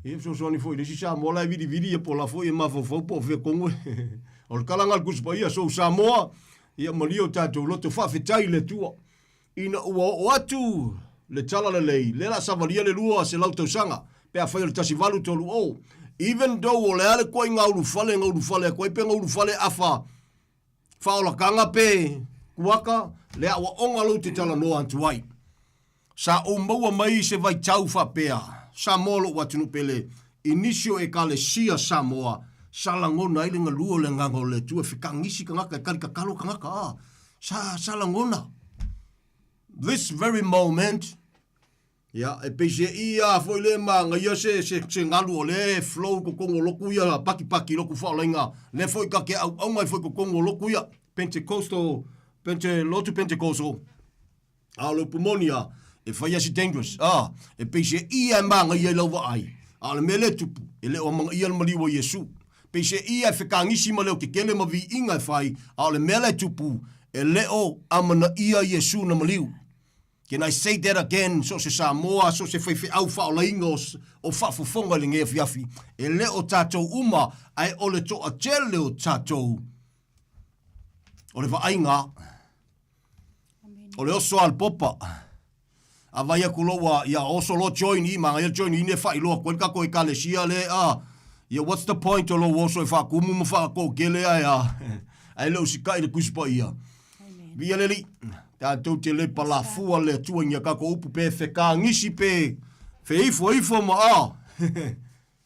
Ia fesoasoani foi i le isi Samoa la e vilivili ia po o la foi e mafaufau po o fea tonu e. O le tala lena a le Tusi Paia, so Samoa, ia malie o tatou loto, faafetai i le Atua ina ua oo atu le tala lelei, lea la savalia le 200 tausaga pe afai o le 1830. Even though o le a le koiga ulufale na ulufale atu ai pe na ulufale afa faaolataga pe kuaka, le aoaoga lou te talanoa atu ai. Sa ou maua mai se vaitau faapea, Samoa lou atunuu pele, i nisi o Ekalesia Samoa, sa lagona ai le galue o le Agaga o le Atua e fekagisi tagata, e talitatalo tagata, a, sa, sa lagona. This very moment, ia, e pei se ia foi le manaia se, se, se galu o lea e flow i totonu o lotu ia, patipati i lotu faaolaina, lea foi ta te auauna ai foi i totonu o lotu ia, Pentecostal, Pente, lotu Pentecostal. A o le upu moni a, e fai a si dangerous, a, e pei se ia e māngaia i lau vaai, a o le mea lea e tupu, e le o amanaia le maliu o Iesu. Pei se ia e fekagisi ma leo kekele ma viiga e fai, a o le mea la e tupu, e le o amanaia Iesu na maliu. Can I say that again, so o se Samoa, so o se faifeau faaolaina o, o faafofoga i lenei afiafi, e le o tatou uma, ae o le toatele o tatou, o le vaaiga, O le oso a le popa. A vai aku loa ua, ia oso loa join i, manaia le join i ne faailoa atu ai le tatou ekalesia le, a, ia what's the point o lou oso e faakumu ma faatoatele ae a, ae le o sikai le Tusi Paia. Viia le Alii, tatou te le palafua le Atua i ni a tatou upu pe fekagisi pe feifoifo ma a.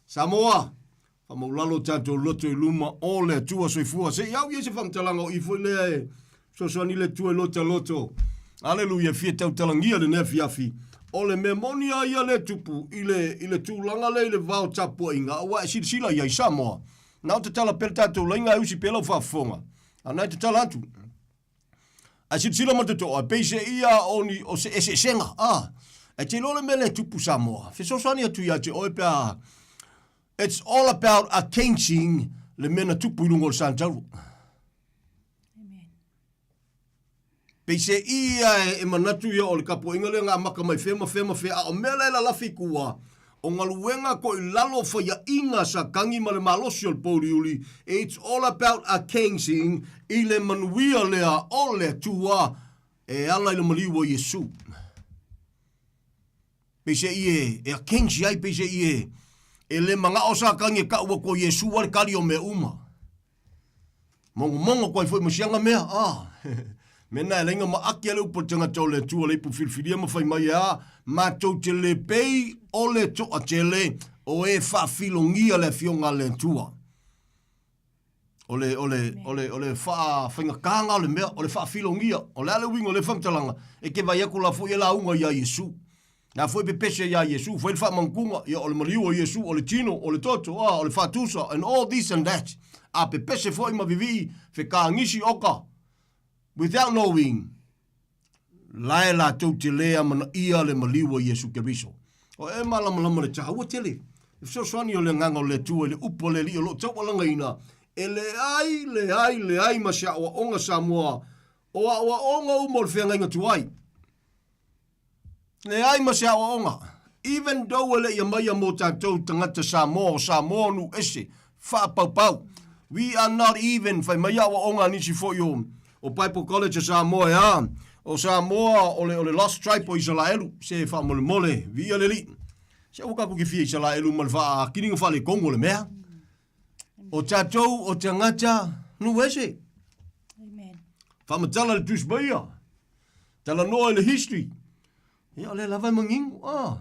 Samoa, Faamaulalo tatou loto i luma o le Atua soifua. Se i au ia se faamatalaga o i foi lea e fesoasoani le Atua i lota loto. Aleluia, fia tautalagia lenei afiafi. O le mea moni a ia le tupu i le, i le tulaga lea i le va o tapuaiga, aua e silasila i ai Samoa. Na o tatala pea le tatou laina ae usi pea lau faafofoga. A o na e tatala atu. Ae silasila ma le totoa, e pei se ia o ni, o se eseesega, a. Ae te iloa le mea lea e tupu Samoa. Fesoasoani atu ia te oe pe a, it's all about attention le mea na tupu i luga o le Santauro. Peiseai ia e manatu ia o le tapuaiga lea na amata mai fea ma fea ma fea, a o mea la e lalafi i tua, o galuega koʻi lalo o faiaʻiga Satani ma le malosi o le pouliuli, it's all about attention i le manuia lea o le Atua e ala i le maliu o Iesu. Peiseai e, e attention ai, peiseai e, e le manao Satani e taʻu atu o Iesu a le tali o mea uma. Mogomogo koe foi ma sianga mea, a. Mena e lainga ma ake ale upu tangata o le Atua le ipu filifilia ma fai mai e a, matou te le pei o le toatele o e faafilogia le afioga a le Atua. O le, o le, o le, o le faafaigatā o le mea, o le faafilogia. O le a le uiga o le faamatalaga, e te vaai atu la foi e lauga iā Iesu. La foi pepese iā Iesu, fai le faamanukuga, ia o le maliu o Iesu, o le tino, o le toto, a, o le faatusa, and all this and that. A pepese foi ma vivii fekagisi oka, without knowing, la e latou te le amanaia le maliu o Iesu Keriso. O e malamalama le taua tele, le fesoasoani o le Agaga o le Atua i le upu a le Alii o lo o taualagaina, e leai, leai, leai ma se aoaoga Samoa, o aoaoga uma o le feagaiga tuai. Leai ma se aoaoga. Even though e le i aumaia mo tatou tagata Samoa o Samoa o nuu ese, faapaupau. We are not even, fai mai aoaoga a nisi foi o o Bible College o Samoa e a, o Samoa o le o le lost tribe o Isalaelu, se faamolemole, viia le Alii. Se aua tatou te fia Isalaelu ma le faakiniga faaletonu o le mea. O tatou o tagata nuu ese. Amen. Faamatala le Tusi Paia. Talanoa i le history. Ia, o lea lava e manino. Ah.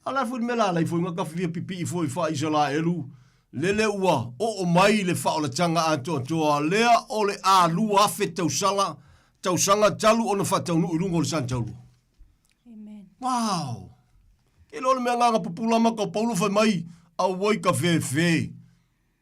A la foi le mea la alai foi nga kafia pipii foi fa Isalaelu, lele ua oo mai le faaolataga atoatoa lea o le a 2000 tausala, tausaga talu ona faataunuu i luga o le Santauro. Amen. Wow! Ke loa le mea nganga pupula maka o Paulo fai mai, auoi ka fefe.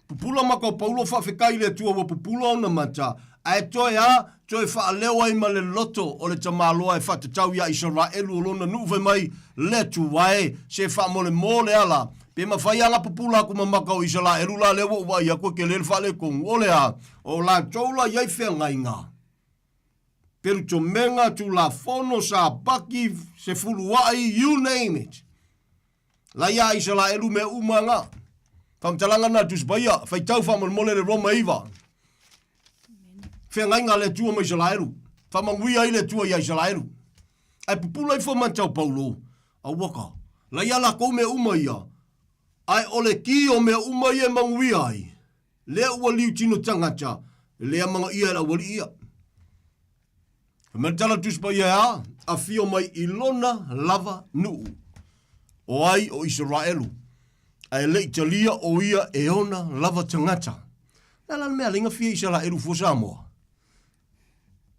Pupula maka o Paulo faafetai i le Atua ua pupula ona mata, ae toe a, toe faaleo ai ma le loto o le tamaloa e faatatau iā Isaraelu o lona nuu fai mai, Le Atua e, se faamolemole le ala, pe mafai a na pupula aku ma maka o Isaraelu la lea ua ou vaai aku e kele le faaletonu, o le a, o latou la iai feagaiga. Pelutomega, Tulafono, Sapaki, Sefuluai, you name it. La iā Isalaelu mea uma nga. Faamatalaga na Tusi Paia, faitau faamolemole le Roma 9. Feagaiga a le Atua ma Isalaelu. Faamanuia ai le Atua iā Isalaelu. Ae pupula ifo ma tau Paulo. Aua ka. La iā lakou mea uma ia. Ae o le ki o mea uma ia e manuia ai. Lea ua liu tino tagata, lea magaia e le aualii ia. Fai mai le tala Tusi Paia e a, afio mai i lona lava nuu, o ai o Isaraelu, ae le i talia o ia e ona lava tagata. Le a la le mea alai gafia Isaraelu fua Samoa?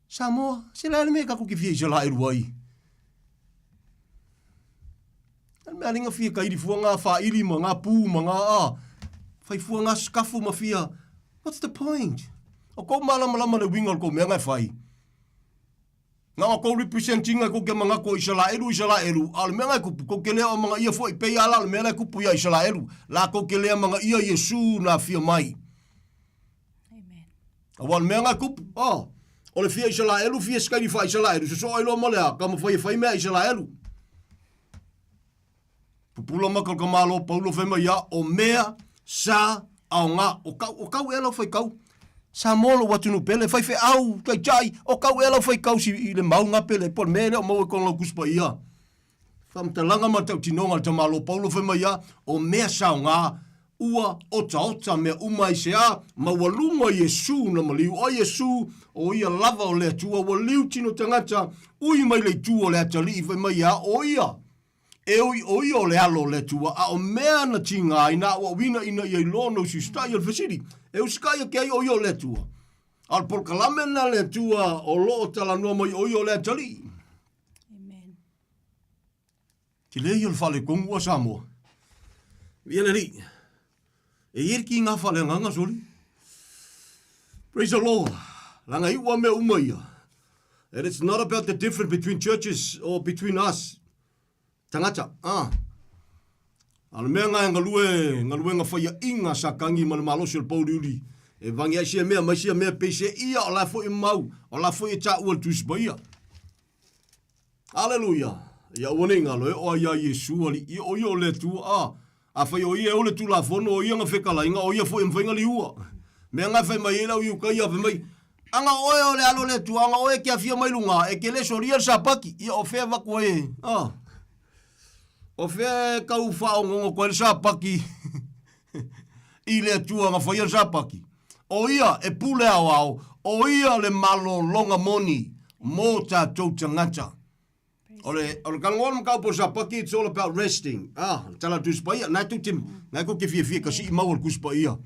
Samoa, se le a le mea tatou te fia Isaraelu ai? Le mea alai gafia kaili fua ngā whaili ma ngā pū ma ngā a, whai fua ngā skafu ma fia. What's the point? O kou malamalama le uiga o le kou mea ngai whai. Nga o kou representinga kou ke mangako o Isaraelu, Isaraelu, a o le mea ngai kupu, kou ke lea o manga ia foi, pei ala o le mea lai kupu ia Isaraelu, la kou ke lea manga ia Iesu na fia mai. Amen. Aua o le mea ngai kupu, oh, o le fia Isaraelu, fia skaili fa Isaraelu, sosoa ai loa ma le a, ka mawhai e whai mea Isaraelu. Pupula maka o ka malo Paulo fai mai ia, o mea sa aoga, o kau, o kau ea lau faikau. Samoa lou atunuu pele, faifeau, taitai, o kau ea lau faikau si i le mau ngā pele, po o le mea lea o maua i kona lau Tusi Paia. Faamatalaga ma tautinoga a le tamālo Paulo fai mai ia, o mea sa aoga, ua otaota mea uma i se a, maualuga Iesu na maliu. O Iesu, o ia lava o le Atua, ua liu tino tagata, ui mai le itu o le atalii fai mai ia, o ia, e ui o ia o le alo o le Atua, a o mea na tiga ai na aʻoaʻoina ina ia iloa ona usiusitai. O le fesili, e usitai ake ai o ia o le Atua? A o le polokalame lena a le Atua o lo o talanoa mai o ia o le atalii. Amen. Tele ia o le faaletonu a Samoa. Ia le alii. E i ai le kiga faaleagaga soli. Praise the Lord. Leaga e iu lava mea uma ia. And it's not about the difference between churches or between us. Tagata, ah. A o le mea lena e galue, galuega faiaʻiga sa kagi ma le malosi o le pouliuli, e vagi ai sia mea mai sia mea peiseia o la foi e mau, o la foi e taua i le Tusi Paia. Aleluia! Ia aua ne i galo e oo ai ia Iesu Alii, o ia o le Atua, a. Afai o ia e ou le Tulafono, o ia na fetalaiga, o ia foi e mafai na liua. Mea na e fai mai ai le au Iutai, fai mai, Ana oe o le Alo o le Atua, ana oe e te afio mai luga, e te le solia le Sapati. Ia o fea e avatu ai e, a? O fea e tau faaogogo atu ai le Sapati i le Atua na faia le Sapati? O ia e pule aoao, o ia le malologa moni mo tatou tagata. O le, o le talanoa o le mataupu o le Sapati, it's all about resting. Ah, le tala o le Tusi Paia, na e tou te, na e tou te fiafia e kasii maua le Tusi Paia.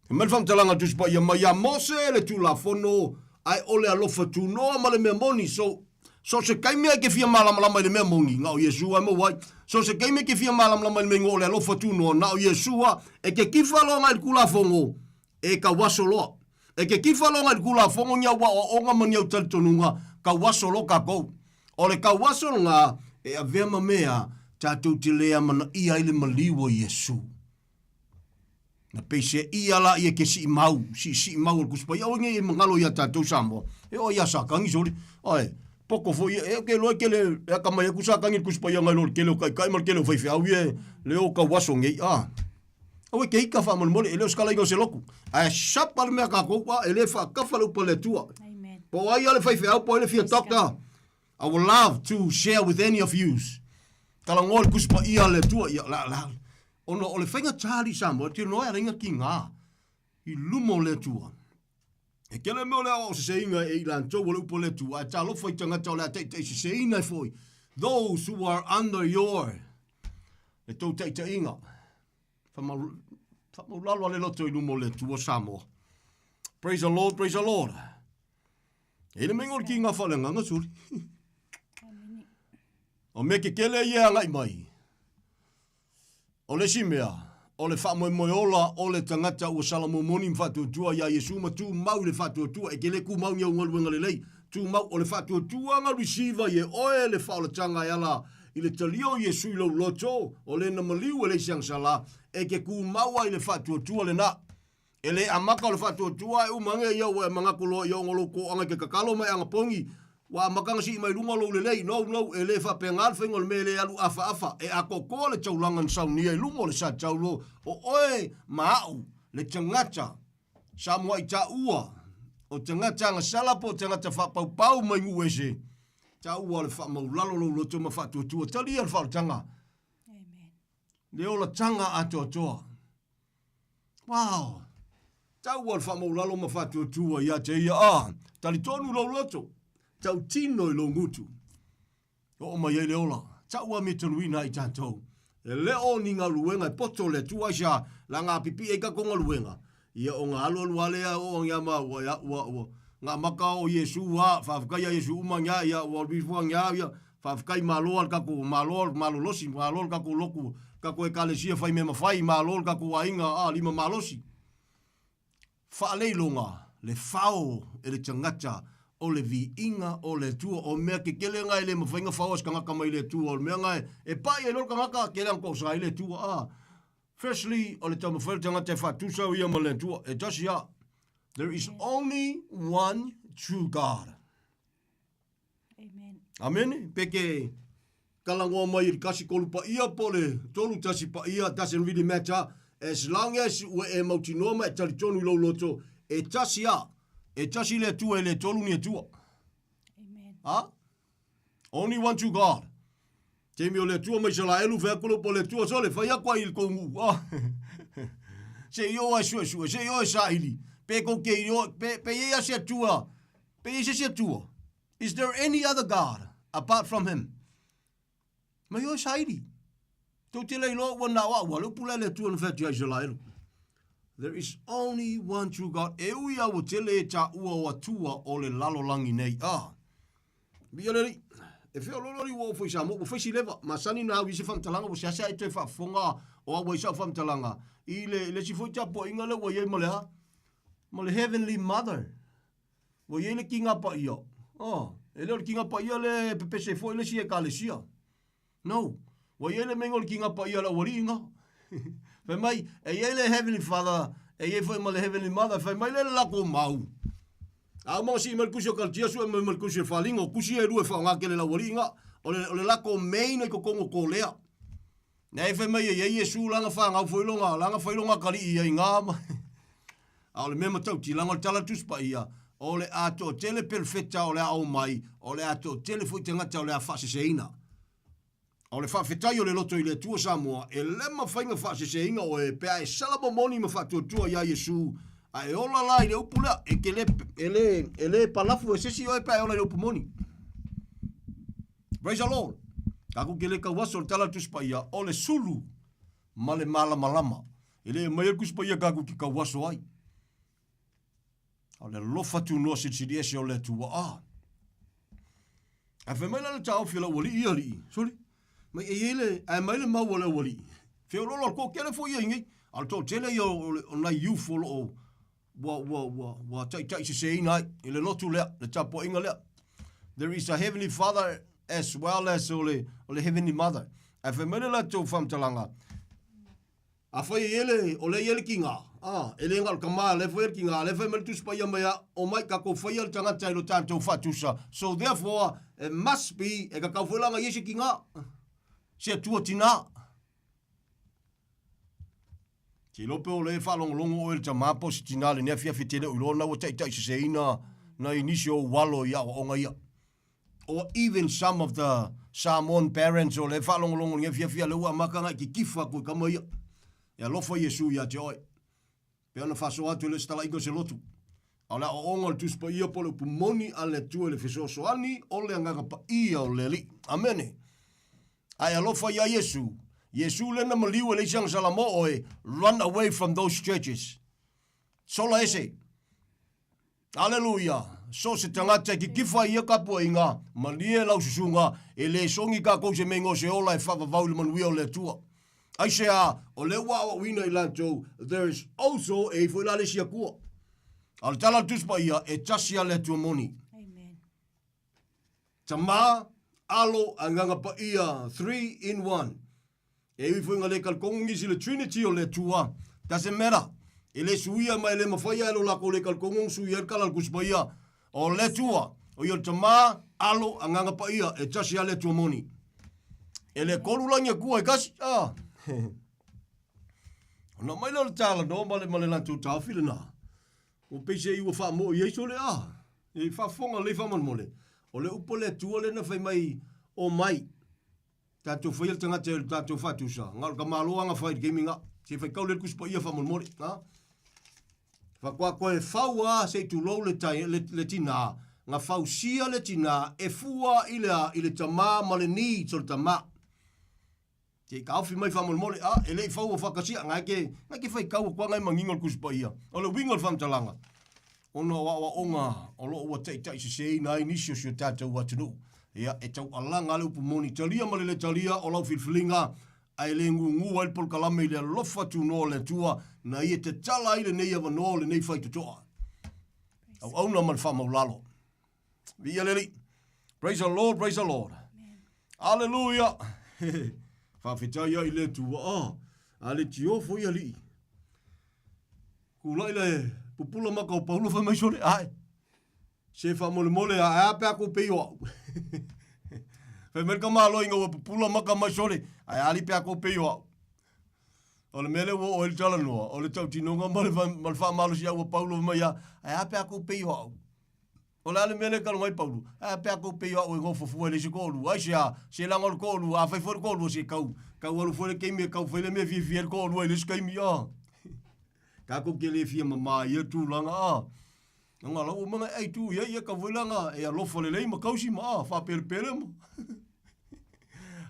Fai mai le faamatalaga a le Tusi Paia mai ia Mose le Tulafono, ae o le alofa tunoa ma le mea moni. So, so se taimi lava e te fia malamalama i le mea moni, na o Iesu lava e maua ai. So se taimi e te fia malamalama i le mea igoa o le alofa tunoa, na o Iesu lava. E te kifa loa agai i le Tulafono, e tauaso loa. E te kifa loa agai i le Tulafono ni au aoaoga ma ni au talitonuga, tauaso loa tatou. O le tauaso lena e avea ma mea tatou te le amanaia ai le maliu o Iesu. Na peiseia laia ke sii mau, siisii mau o le Tusi Paia. Aua nei e magalo iā tatou Samoa. E oo iā Satani sole. Ae, poto foi ia, e ou te iloa e tele, e atamai atu Satani i le Tusi Paia nai lo le tele o taitai ma le tele o faifeau ia e le o tauaso nei, a. Aua e te ita faamolemole, e le o se talaiga o se lotu. Ae sapa le mea a tatou, a, e le faatafa le upu a le Atua. Amen. Po o ai a le faifeau, po o ai le fia doctor, I would love to share with any of yous. Talanoa i le Tusi Paia a le Atua, ia, la, la, ona o le faigata alii Samoa, e tino ai alaiga kiga i luma o le Atua. E tele mea o le aoao seseina e i latou o le upu a le Atua, ae talofa i tagata o le a taita'i seseina ai foi. Those who are under your, le tou taitaiga. Faamaulalo a le loto i luma o le Atua Samoa. Praise the Lord, praise the Lord. E le mea o le kiga faaleagaga suli. O mea kekele ia e agai mai. O le isi mea, o le faamoemoe ola o le tagata ua salamomoni ma faatuatua iā Iesu ma tumau i le faatuatua, e te le tumau ni au galuega lelei, tumau, o le faatuatuaga receive ai e oe le faaolataga e ala i le talia o Iesu i lou loto, o le na maliu e leai se agasala, e te tumau ai i le faatuatua lena. E le amata o le faatuatua ae uma ane ia ua e manatu loa ia ona o lou toaga i te tatalo ma e anapogi, ua amata ona sii mai luga lou lelei. No, no, e le faapena le faiga o le mea e le alu afaafa, e atoatoa le taulaga na saunia i luma o le sa taulo o oe ma a'u, le tagata sa mua'i taua, o tagata agasala po o tagata faapaupau mai nuu ese, taua o le faamaulalo lou loto ma faatuatua talia le faaolataga, le olataga atoatoa. Wow! Tau o le faamaulalo ma faatuatua ia te ia, a, talitonu lou loto, tautino i lou gutu. Oo mai ai le ola, tau a metaluina ai tatou. E le o ni galuega e poto le Atua ai sa laga pipii ai tatou galuega, ia ona alualu a lea oo agi a ma ua ia ua ua nga maka o Iesu a faafetai ia Iesu uma agi a ia ua alu ifo agi a ia faafetai malo a le tatou malo malolosi malo le tatou lotu tatou ekalesia fai mea mafai malo le tatou aiga a lima malosi. Faaleiloga le fao e le tagata o le viiga o le Atua. O mea kekele na e le mafai na fao e se tagata mai le Atua. O le mea na e pai ai loa le tagata, kele ana tosa ai le Atua. A. Firstly, o le taumafai o le tagata e faatusa ia ma le Atua. E tasi a. There is only one true God. Amen. Amene. Pe ke talanoa mai i le kasi kolu paia po le tolu tasi paia, doesn't really matter. As long as ua e mautinoa ma e talitonu i lou loto, e tasi a. E tasi le Atua e le tolu ni Atua. Amen. Ha? Only one true God. Taimi o le Atua ma Isalaelu, fai atu le upu a le Atua, sole, fai atu ai i le tou nuu. Ah. Se i o e suesue, se i o e saili. Pe kou te i o, pe, pe i ai a se Atua, pe i ai se isi Atua. Is there any other God apart from him? Mai o e saili. Tou te le iloa ua na o au, a le upu lea le Atua na fai atu ia Isalaelu. There is only one true God. E ui a ua tele e taua o Atua o le lalolagi nei. Ah. Viia le Alii. E feoloolo alii ua oo foi i Samoa, ua fai si leva. Masani na au i se faamatalaga ua seasea e toe faafofoga. O au ai sa'u faamatalaga i le, i le isi foi tapuaiga lea ua i ai ma le a? Ma le Heavenly Mother. Ua i ai le kiga paia. Oh, e le o le kiga paia lea e pepese ai foi le isi ekalesia. No. Ua i ai le meiga o le kiga paia a le aualii ga. Fai mai, e i ai le Heavenly Father, e i ai foi ma le Heavenly Mother. Fai mai lea le latou mau. A uma ona sii mai le tusi o Kalatia, sue mai ma le tusi o le Faliga, o tusi ia e lua e faaaoga tele e le aualii ga. O le, o le latou main i totonu o Kolea. Lea e fai mai ai e Iesu lana fanau foi loga, lana fai loga atalii ai ina ma. A o le mea matautila o le Tala o le Tusi Paia, o le a toatele perofeta o le a omai, o le a toatele foi tagata o le a faaseseina. A o le faafetai o le loto i le Atua Samoa, e le mafai ona faaseseina oe pe a e sala momoli ma faatuatua ia Iesu, a e ola la i le upu lea, e te le, e le, e le palafu e se isi oe pe a e ola i le upu moni. Praise the Lord. Tatou te le tauaso le Tala o le Tusi Paia, o le sulu ma le malamalama. E le aumaia le Tusi Paia tatou te tauaso ai. A o le alofa tunoa silisili ese o le Atua. Ah. Ae fai mai la le taofi o le aualii ia alii. Soli. Mai e i ai le, ae mai le mau a le aualii. Feoloolo le toatele foi ia i nei. A o le toatele ia o, o, o nai youth o lo o ua, ua, ua, ua taitaiseseina ai i le lotu lea, le tapuaiga lea. There is a heavenly father as well as o le, o le heavenly mother. Ae fai mai le latou faamatalaga, afai e i ai le, o lea e i ai le kiga, ah, e le na o le tama, lea foi e i ai le kiga, lea fai mai le Tusi Paia mai a, omai tatou faia le tagata i lo tatou faatusa. So therefore, it must be, e tatau foi la ona i ai se kiga, se atua tina. Te iloa pe o lea e faalogologo oe i le tama po o se tina i lenei afiafi e te le o iloa na ua taitaiseseina nai nisi o ou alo i aoaoga ia. Or even some of the Samoan parents o lea e faalogologo i lenei afiafi a lea ua amata ona e kitifa atu i tama ia. E alofa Iesu ia te oe. Pei ona faasoa atu e le o se talaiga o se lotu. A o le aoaoga o le Tusi Paia po o le upu moni a le Atua i le fesoasoani o le Agaga Paia o le Alii. Amene. A e alofa iā Iesu, Iesu lea na maliu e leai se agasala mo oe, run away from those churches. Sola ese. Aleluia! So o se tagata e kikifa i ia tapuaiga, malie lau susuga, e le sogi tatou i se meiga o se ola e faavavau i le manuia o le Atua. Aisea, o lea ua aoaoina i latou, there is also, e i ai foi la le isi Atua. A o le tala a le Tusi Paia, e tasi a le Atua moni. Amen. Tama, Alo, Agaga Paia, 3 in 1. E ui foi ina le talitonu nisi i le Trinity o le Atua, doesn't matter. E le suia ma e le mafai lava e lo latou le talitonu ona suia ai le tala a le Tusi Paia. O le Atua, o ia o le Tama, Alo, Agaga Paia, e tasi lava le Atua moni. E le tolu la ni Atua e tasi, ah. Ona aumai lea o le talanoa ma le, ma le latou taofi lena. Ua peiseai ua faamo'i ai sole a. E faafofoga lelei faamolemole. O le upu a le Atua lea na fai mai, Omai, tatou faia le tagata e lo tatou faatusa. Na o le tamaloa aga fai i le taimi na. Se i faitau lea le Tusi Paia faamolemole. A? Faatoa toe fau a se i tulou le, tai, le, le tinā. Na fausia le tinā e fua i le a, i le tamā ma le needs o le tamā. Se i taofi mai faamolemole, a, e le i faua faatasia, na e te, na e te faitau atu lava na e manino le Tusi Paia. O le uiga o le faamatalaga, ona o aoaoga o lo o ua taitaiseseina ai nisi o si o tatou atunuu. Ia, e taualaga lava le upu moni, talia ma le le talia o lau filifiliga, ae le gugu ai le polokalame i le alofa tunoa o le Atua, na ia tatala ai lenei avanoa o lenei faitotoa. Auauna ma le faamaulalo. Viia le Alii. Praise the Lord, praise the Lord. Hallelujah. Faafetai ai le Atua. Ah, a le tiofo i alii. Kulai le pupula maka o Paulo fai mai sole. Ai. Se faamolemole a a pe a ko pei o au. Fai mai ka malo inga ua pupula maka mai sole. Ai ali pe a ko pei o au. O le mea lea ua oo ai le talanoa, o le tautinoga ma le, ma le faamalosiau a Paulo mai a, ai a pe a ko pei o au. O le a le mea lea e talanoa ai Paulo? Ae a pe a kou pei o au e nofo fua i le isi toalua? Aisea? Se leaga o le toalua, afai foi le toalua, se tau, tau alu foi le taimi e tau fai le mea e fiafia ai le toalua i le isi taimi, a. Tatou te le fia mamā i ia tulaga, a. Leaga o la ua uma ona e ai tu i ai, ia tau foi leaga e alofa lelei ma tausi ma, a, faapelepele ma.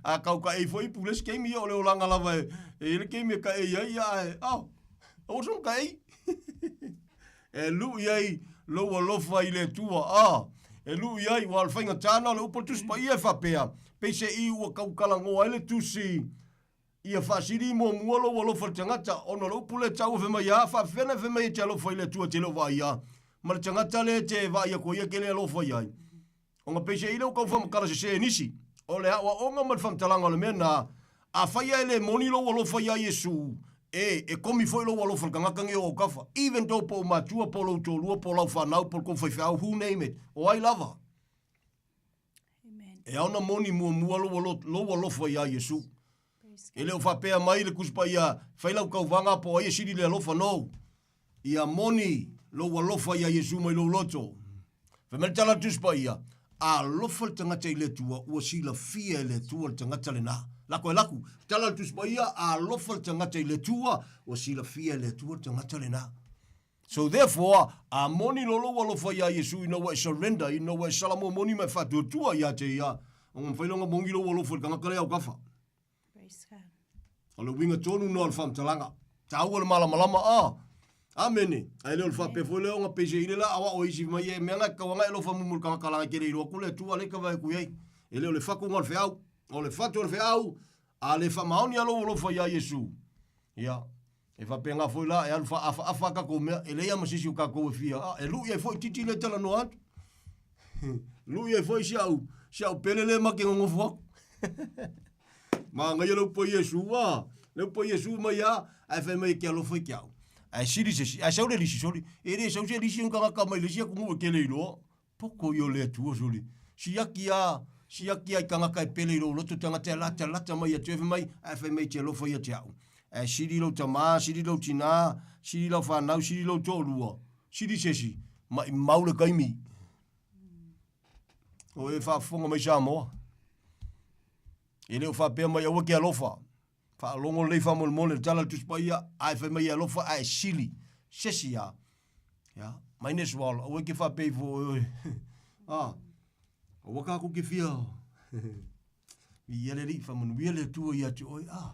A tau kaʻei foi ipu i le isi taimi, ia o le olaga lava e, e i ai le taimi e kaʻei ai, ia ae, a, aua soona kaʻei. E luʻi ai lou alofa i le Atua, a e luʻi ai, ua o le faigatā na o le upu o le Tusi Paia e faapea, peiseai ua tautalanoa ai le Tusi. Ia faasili muamua lou alofa i le tagata, ona o le upu lea e taua fai mai a, faapefea ona e fai mai e te alofa i le Atua e te le o vaaia, ma le tagata lea e te vaai atu ai ia e te le alofa i ai? Ona peiseai lea ua tau faamatala sese e nisi. O le aoaoga ma le faamatalaga o le mea lena, afai lava e le moni lou alofa iā Iesu, e, e komi foi lou alofa i le tagata nei o autafa, even though po o matua, po o lou toalua, po o lau fanau, po o le tou faifeau, who name it, o ai lava. E ao ona moni muamua lou alofa iā Iesu. E le o faapea mai le Tusi Paia, fai lau tauvaga po o ai e sili le alofa, no. Ia moni lou alofa iā Iesu mai lou loto. Fai mai le tala a le Tusi Paia, alofa le tagata i le Atua, ua silafia e le Atua le tagata lenā. Lako e laku. Tala a le Tusi Paia, alofa le tagata i le Atua, ua silafia e le Atua le tagata lenā. So therefore, a moni loa lou alofa iā Iesu ina ua e surrender, ina ua e salamua moni ma e faatuatua ia te Ia, ona mafai lea ona moni lou alofa i le tagata lea autafa. Praise God. O le uiga tonu lena o le faamatalaga. Taua le malamalama, a. Amene. Ae le o le faapea foi lea ona peiseai le la aoao e isi mai e mea na e tatau ona e alofa mumu i le tagata leaga e te le iloa atu le Atua lea e tavae atu i ai. E le o le fatu lena o le feau. O le fatu o le feau, a le faamaoni lava lou alofa iā Iesu, ia, E faapena foi la, e alu faaafaafa a tatou mea, e leai lava ma se isi o tatou e fia, a, e lui ai foi titi lea e talanoa atu. Lui ai foi si au, si au pele lea ma te nonofo atu. Manaia le upu a Iesu, a, le upu a Iesu mai a, ae fai mai e te alofa i te au. Ae sili se isi, ae sau le lisi soli, e le sau se lisi o ni tagata mai le isi atunuu e te le iloa. Poko ia o le Atua soli. Siaki a, siaki a i tagata e pele i lou loto, tagata e latalata mai ia te oe, fai mai, ae fai mai e te alofa ia te au. Ae sili lou tamā, sili lou tinā, sili lau fanau, sili lou toalua, sili se isi, maimau le taimi. O e faafofoga mai Samoa. E le o faapea mai aua ke alofa. Faalogo lelei faamolemole le tala a le Tusi Paia, ae fai mai e alofa ae sili se isi a. Ia, might as well, aua e ke faapea ifo oe oe. Ah, aua kākou ke fia. Viia le Alii, faamanuia le Atua ia te oe. Ah,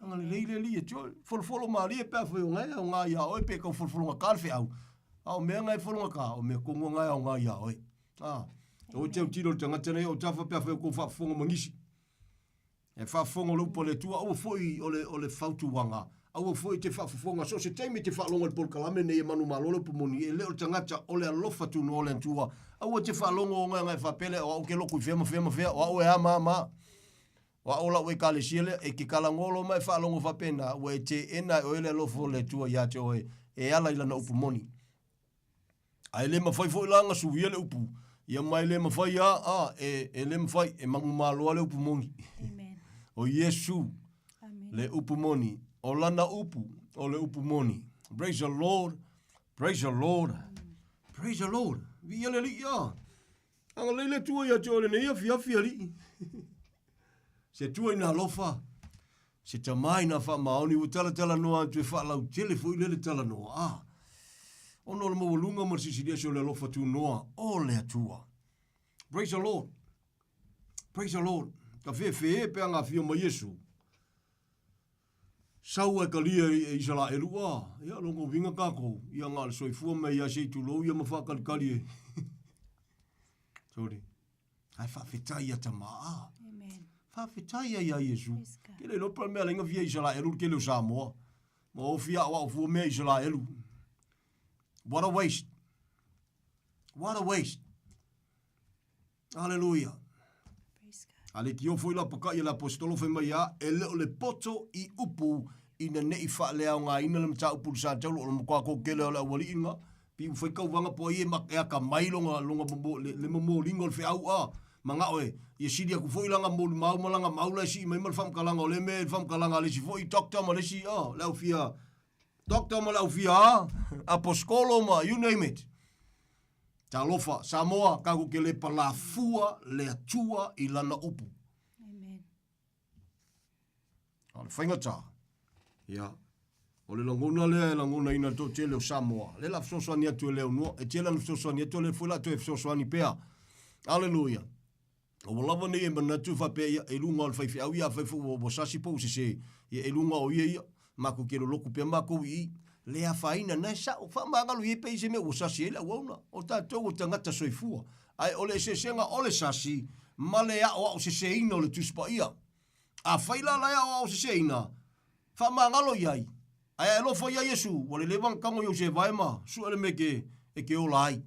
agalelei le Alii ia te oe. Folofolo malie pe afai o ngae aoga ia oe pe tau folofologata le feau. A o mea ngae fologata, o mea tonu ngae aoga ia oe. Ah, aua te autilo i le tagata nei o tafa pe afai o kou faafofoga ma nisi. E faafofoga le upu a le Atua, aua foi o le, o le fautuaga, aua foi te faafofoga, so o se taimi e te faalogo i le polokalame lenei e manumalo le upu moni, e le o le tagata, o le alofa tunoa o le Atua. Aua te faalogo ona e faapea lea, o au ou te lotu i fea ma fea ma fea, o au e a ma a ma a. O au o lau ekalesia lea, e te talanoa loa ma e faalogo faapena, ua e teena e oe le alofa o le Atua ia te oe, e ala i lana upu moni. Ae le mafai foi la ona suia le upu, ia ma e le mafai a, a, e, e le mafai, e manumaloa le upu moni. Amen. O Iesu Amen. le upu moni, o lana upu, o le upu moni. Praise the Lord, praise the Lord, praise the Lord. Viia le Alii, a. Agalelei le Atua ia te oe lenei afiafi, Alii. Se Atua ina alofa, se Tama ina faamaoni, ua talatalanoa atu e faalautele foi lea le talanoa, a. Ona o le maualuga ma le silisili ese o le alofa tunoa o le Atua. Praise the Lord. Praise the Lord. Ka fefe pe a ngā whio mai Iesu. Sau e kalia e Isaraelu, a, ia longa uiga kākou, ia ngā le soifua mai ia se i tulou ia ma whākalikali e. Sorry. Ae faafetai ia Tama, a. Amen. Faafetai ai ia Iesu. Praise God. Ke le iloa pa mea lenga fia Isaraelu le kele o Samoa. Ma o fia aoao fua mea Isaraelu. What a waste. What a waste. Hallelujah. Praise God. A le kio foi la pakai e le apostolo fai mai a, e le o le poto i upu ina ne'i faaleaogaina le mataupu i le sa taulu o le matua kele o le aualiiga, pi ua fai kauvaga po ai e ma, e akamai longa, longa momo, le, le momoliga o le feau a, mana'o e, ia sili atu foi lana molimau ma lana mau la e sii mai ma le faamatalaga o lea mea i le faamatalaga a le isi foi doctor ma le isi a, le au fia doctor ma le au fia a, aposkolo ma you name it. Talofa, Samoa, tatou te le palafua le Atua i lana upu. Amen. A o le faigata, ia, o le lagona lea e lagonaina e le toatele o Samoa, lea la fesoasoani atu e le aunua, e tele ana fesoasoani atu, o lea foi la toe fesoasoani pea. Aleluia. Ua lava nei e manatu faapea ia, e luga o le faifeau ia, afai foi ua, ua sasi po ua sese, ia e luga o ia ia, matou te lolotu pea matou i i. Le afaina, na e sao, faamagalo i ai pe i se mea ua sasi ai le auauna. O tatou o tagata soifua. Ae o le eseesega o le sasi ma le aoao seseina o le Tusi Paia. Afai la la e aoao seseina, faamagalo i ai, ae a e alofa ia Iesu, ua lelei ona tago i ou sevae ma sue le mea e te, e te ola ai,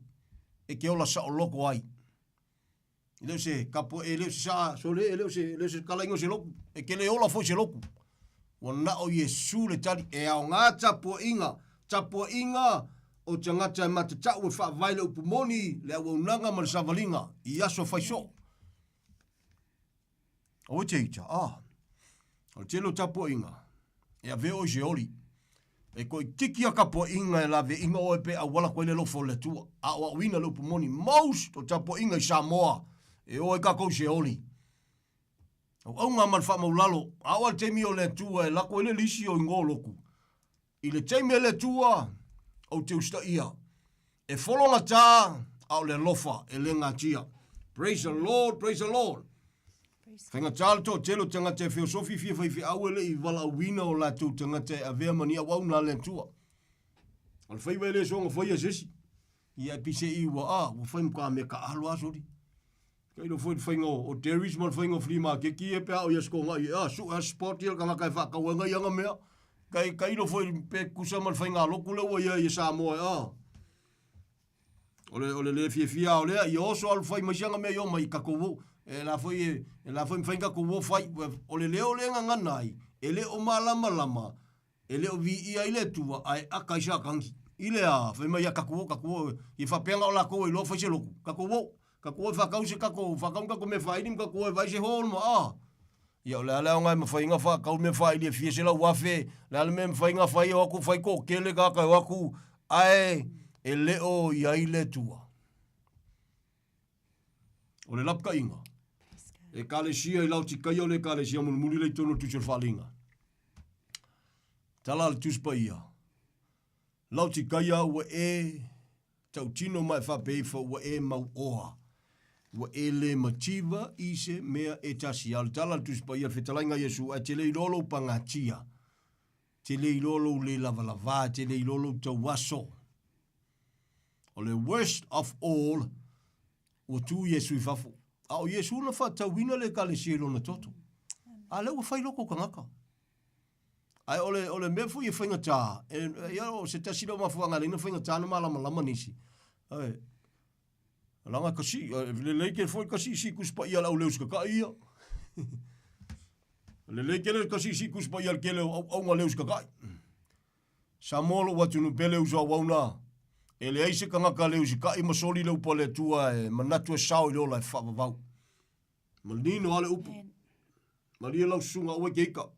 e te ola saoloko ai. E le o se kapo, e le o se saa, sole, e le o se, e le o se talaiga o se lotu, e te le ola foi se lotu. Ua na o Iesu le tali, e aoga tapuaiga, tapuaiga o tagata e matatau e faavae le upu moni, le auaunaga ma le savaliga i aso fai soo. Aua e te ita, ah. O le tele o tapuaiga, e avea oe i se oli. E toaitiiti a tapuaiga e laveaiina oe pe auala atu ai le alofa o le Atua. Aoaoina le upu moni, most o tapuaiga i Samoa, e o ai tatou i se oli. Auauna ma le faamaulalo, a oo lava i le taimi o le Atua e lako ai le lisi o igoa o lotu, I le taimi a le Atua, ou te usitaia. E fologata, a o le alofa e le gatia. Praise the Lord, praise the Lord. Faigata le toatele o tagata e feosofi fia faifeau e le i valaauina o latou tagata e avea ma ni auauna a le Atua. O le faiva e le soona faia e se isi. Ia e pise i ua, a, ua fai ma ka mea taaalo a soli. Tailo foi le faiga o Derry's ma le faiga o flea market ia pe a o ia sikoga i a su a spot ia le tagata e faatau ai nai ana mea. Kai tailo foi pe tusa ma le faiga lotu lea ua ia i Samoa e a. O le o le le fiafia o lea ia oso alu fai mai si ana mea i o mai tatou o. E la foi e e la foi mafai ona tatou o fai. O le leo lea e gagana ai e le o malamalama E le o viia ai le Atua, ae aka ai Satani. I le a, fai mai ia tatou o, tatou o, ia faapea na o latou e iloa fai se lotu. Tatou o, tatou o e faatau se tatou, faatau ni tatou mea faaili ma tatou o e vaai se hall ma a. Ia o le a le aoga e mafai ona faatau mea faaili e fia 100,000, le a le mea e mafai ona fai e o atu fai toatele tagata e o atu, ae e le o i ai le Atua. O le lapataiga, Ekalesia i Laotikaia o le Ekalesia mulimuli lea i totonu o le Tusi o le Faaaliga. Tala a le Tusi Paia, Laotikaia ua e tautino ma e faapea ifo ua e mauoa, ua e le mativa i se mea e tasi. A o le tala a le Tusi Paia, le fetalaiga a Iesu, ae te le iloa lou pagatia, te le iloa lou le lavalava, te le iloa lou tauaso. O le worst of all, ua tu Iesu i fafo. A o Iesu na faatauina le Ekalesia i lona toto. A lea ua fai loko tagata. Ae o le, o le mea foi e faigata, e, ia, o se tasi lea o mafuaaga e ala ai ona faigata ona malamalama nisi. Ae, leaga kasi, lelei tele foi kasiisii Tusi Paia a le au leo usikataʻi ia. Lelei tele kasiisii Tusi Paia a le tele o auauna leo usikataʻi. Samoa lou atunuu pele uso auauna, e leai se tagata le usikai ma soli le upu a le Atua e manatu e sao i le ola e faavavau. Manino lava le upu. Malie lau susuga aua e te ika.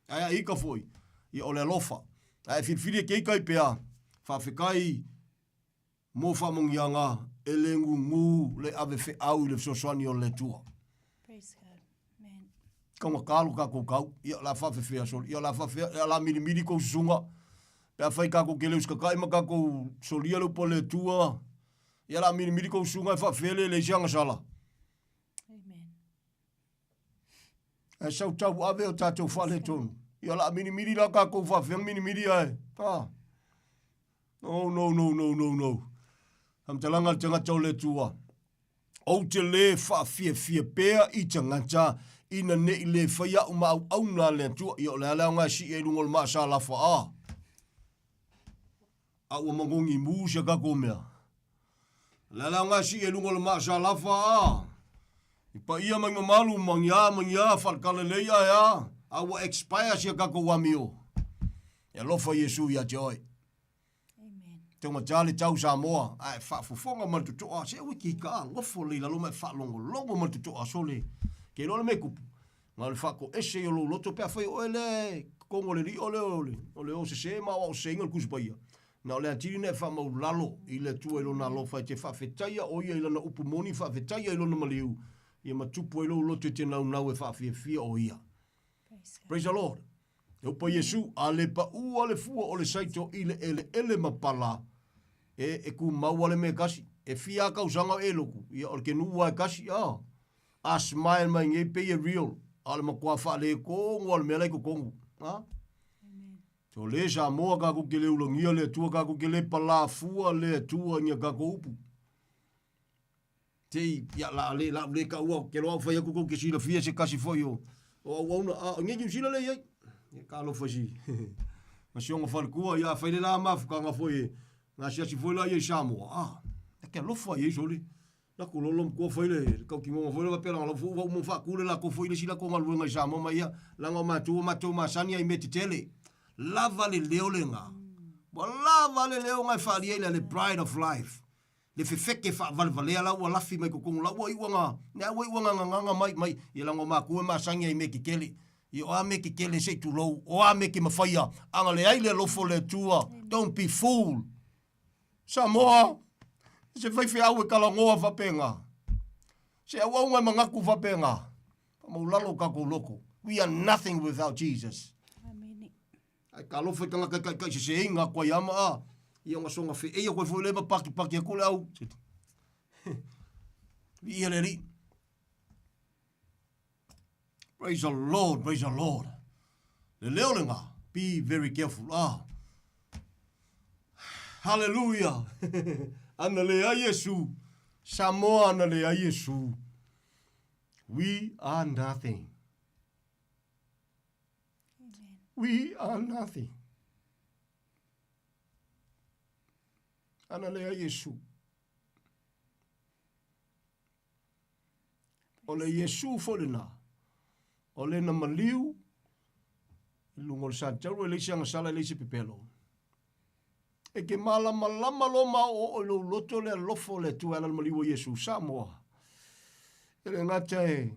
Ae a ika foi, ia o le alofa. Ae filifili e te ika ai pea, faafetai Mo faamanuiaga e le gūgū le ave feau i le fesoasoani o le Atua. Praise God. Amen. Taugata lo tatou tau, ia o le a faafefea soli, ia o le a faafefea, ia o le a milimili tou susuga, pe afai tatou te le usitatai ma tatou solia le upu a le Atua, ia o le a milimili tou susuga e faafefea le leai se agasala. Amen. Ae sau tauave o tatou faaletonu. Ia o le a milimili la tatou faafefea ona milimili ae, a. No, no, no, no, no, no. Faamatalaga a le tagata o le Atua. Ou te lē faafiafia pea i tagata ina ne i lē fai a'u ma auauna a le Atua. Ia o le a le aoga e sii ai i luga o le maa sa lafa a? A ua magogi mū si a tatou mea. O le a le aoga e sii ai i luga o le maa sa lafa a? I paia ma i mamalu ma ni a ma ni a faaletalelei ae a? A ua expire si a tatou amio. E alofa Iesu ia te oe. Taugata le tau Samoa, ae faafofoga ma le totoa, se aua e te ika alofa lelei i lalo ma e faalogologo ma le totoa sole. Ke iloa le mea e tupu, na o le faatoese ia o lou loto pe afai o oe lea e totonu o le lio lea o le, o le o sese ma aoaoseseina le Tusi Paia. Na o le atili na e faamaulalo i le Atua i lona alofa e te faafetaia o ia i lana upu moni, faafetaia i lona maliu, ia ma tupu ai lou loto e te naunau e faafiafia o ia. Praise the Lord. E upa Iesu, a le paʻū a le fua o le saito i le eleele ma pala, e, e kumau a le mea e kasi. E fia a kausaga o e loku, ia o le kenuu a e kasi, a. A smile mai nei pei e real, a o le matua faaletonu a le mea la i totonu. A? So le Samoa kakou ke le ulagia le Atua, kakou ke le palā fua le Atua i nia kakou upu. Te i, ia, la, le, la, le taua, ke loa au fai atu tou te silafia se tasi foi o, O auauna, a o nei Niu Sila lea e i ai. Ia talofa i si ma si ona faletua, ia fai le la mafutaga foi e gasegase foi la ia i Samoa, a, e te alofa i ai sole. Latou lolo matua fai le tautinoga foi lea faapea leaga o la foi ua uma ona faatu le latou foi le isi latou galuega i Samoa ma ia, leaga o matou ua matou masani lava i mea tetele. Lava le leo lena. Ua lava le leo na e faaalia ai le pride of life. Le fefeke faavalevalea la ua lafi mai totonu la ua iu ana, lea ua iu ana gagana mai, mai, ia leaga o matou e masani lava i mea tetele. Ia o a mea tetele se i tulou, o a mea e te mafaia, ana leai le alofa o le Atua, don't be fool. Samoa, se faifeau e talanoa faapena. Se auauna e manatu faapena. Faamaulalo o tatou loto. We are nothing without Jesus. Amene. Ai talofa i tagata e taitai seseina atu ai ama a. Ia ona soga feei atu ai foi le ma pakipaki atu le au. Viia le Alii. Praise the Lord, praise the Lord. Le leo lena. Be very careful. Ah. Hallelujah. Ana le ai Iesu. Samoa ana le ai Iesu. We are nothing. Amen. We are nothing. Ana le ai Iesu. O le Iesu foi lena, o le na maliu i luga o le satauro e leai se agasala e leai se pepelo. E ke malamalama loa ma oooo i lou loto le alofa o le Atua e ala i le maliu o Iesu. Samoa, e le gata e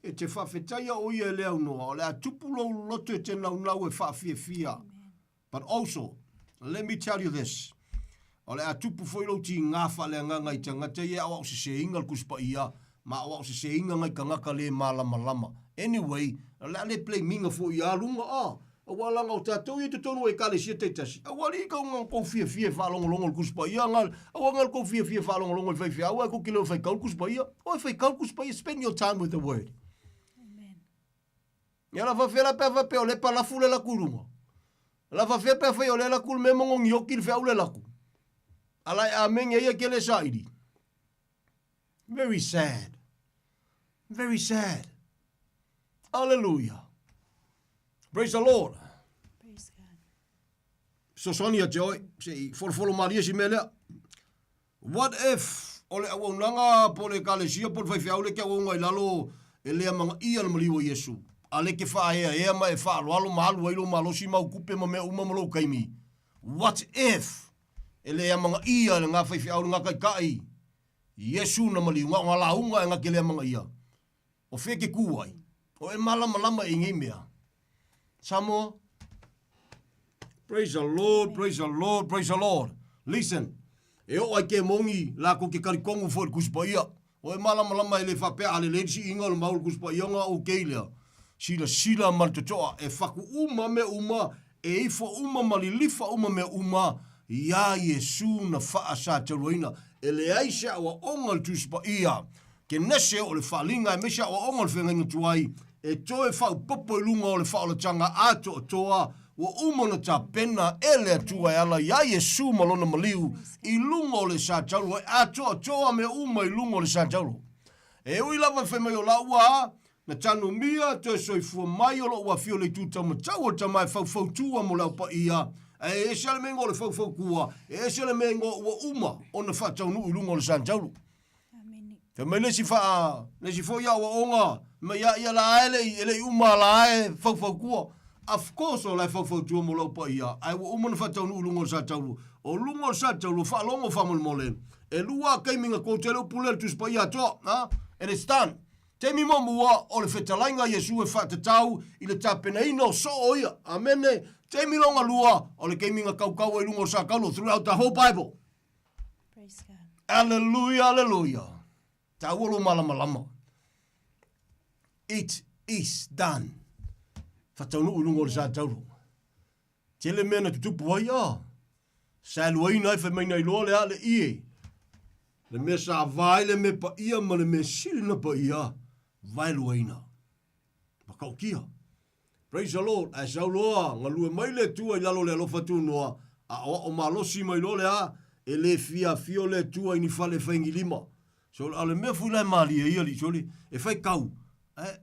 e te faafetaia o ia e le aunoa, o le a tupu lou loto e te naunau e faafiafia. But also, let me tell you this, o le a tupu foi lou tigā faaleagaga i tagata ia e aoaoseseina le Tusi Paia, ma aoaoseseina nai tagata le malamalama. Anyway, o le a le blame-ina foi ia luga, ah, aua leaga o tatou ia i totonu o Ekalesia taitasi, aua alii kau na tou fiafia e faalogologo i le Tusi Paia, na, aua na tou fiafia e faalogologo i faifeau ae tou te le o faitau le Tusi Paia. Oi, faitau le Tusi Paia, spend your time with the Word. Amen. Ia la faafefea la pe a faapea o lea e palafu le laku i luga? La faafefea pe a fai o lea laku le mea mogo nioki le feau le laku? Ala e amene ia ke le saili. Very sad. Very sad. Hallelujah. Praise the Lord. Praise God. Fesoasoani ia te oe, se i folofolo malie si mea lea. What if o le auaunaga po o le ekalesia po o le faifeau lea ke auauna i lalo e le amanaia le maliu o Iesu, a le ke faaeaea ma e faaaloalo ma alu ai lou malosi ma au tupe ma mea uma ma lou taimi? What if e le amanaia e lena faifeau lena taitai Iesu na maliu, na o na lauga e na ke le amanaia? O fea ke kū ai? O e malamalama i nei mea. Samoa. Praise the Lord, praise the Lord, praise the Lord. Listen, e oo ai ke moni lakou ke kalikonu foi i le Tusi Paia. O e malamalama e le faapea a lelei le siiga o le mau o le Tusi Paia ona okay lea. Silasila ma le totoa, e faku uma mea uma, e ifo uma ma lilifa uma mea uma iā Iesu na faasataluaina. E leai se aoaoga i le Tusi Paia Kenese o le faaaliga aemaise aoaoga o le feagaiga tuai e toe faaopoopo i luga o le faaolataga atoatoa ua uma ona tapena e le Atua e ala iā Iesu ma Lona maliu i luga o le satauro e atoatoa mea uma i luga o le satauro. E ui lava i fai mai o lāua a na tanumia toe soifua mai o lo'u afio i le itu taumatau o le tama e faufautua mo le Au Paia, ae e ese lava le mea igoa o le faufautua, e ese le mea igoa ua uma ona faataunuu i luga o le satauro. Fai mai le isi faa, le isi foi aoaoga, mai ia ia la e le i, e le i uma la e faufautua. Of course o la e faufautua mo lou paia, ae ua uma ona faataunuu i luga o le Satauro. O luga o le Satauro, faalogo faamolemole, e lua a taimi na quote ai le upu lea i le Tusi Paia atoa, ha? And it's done. Taimi muamua o le fetalaiga a Iesu e faatatau i le tapenaina o soo ia. Amene. Taimi longa lua o le taimi na kaukau ai i luga o le Satauro throughout the whole Bible. Praise God. Alleluia, alleluia. Taua lo malamalama. It is done. Whataunuu i lunga o le sātauro. Tele mea na tutupu ai, ah. Saeluaina ai, whai mai nei loa le a le ie. Le mea sa vae le mea paia ma le mea sili na paia, vaeluaina. Whakaukia. Praise the Lord, ae sau loa, galue mai le Atua i lalo o le alofa tunoa, a aoao malosi mai loa le a, e le fia afio le Atua i ni fale faigilima. So, a o le mea foi la e malie ai alii sole, e fai kau, ae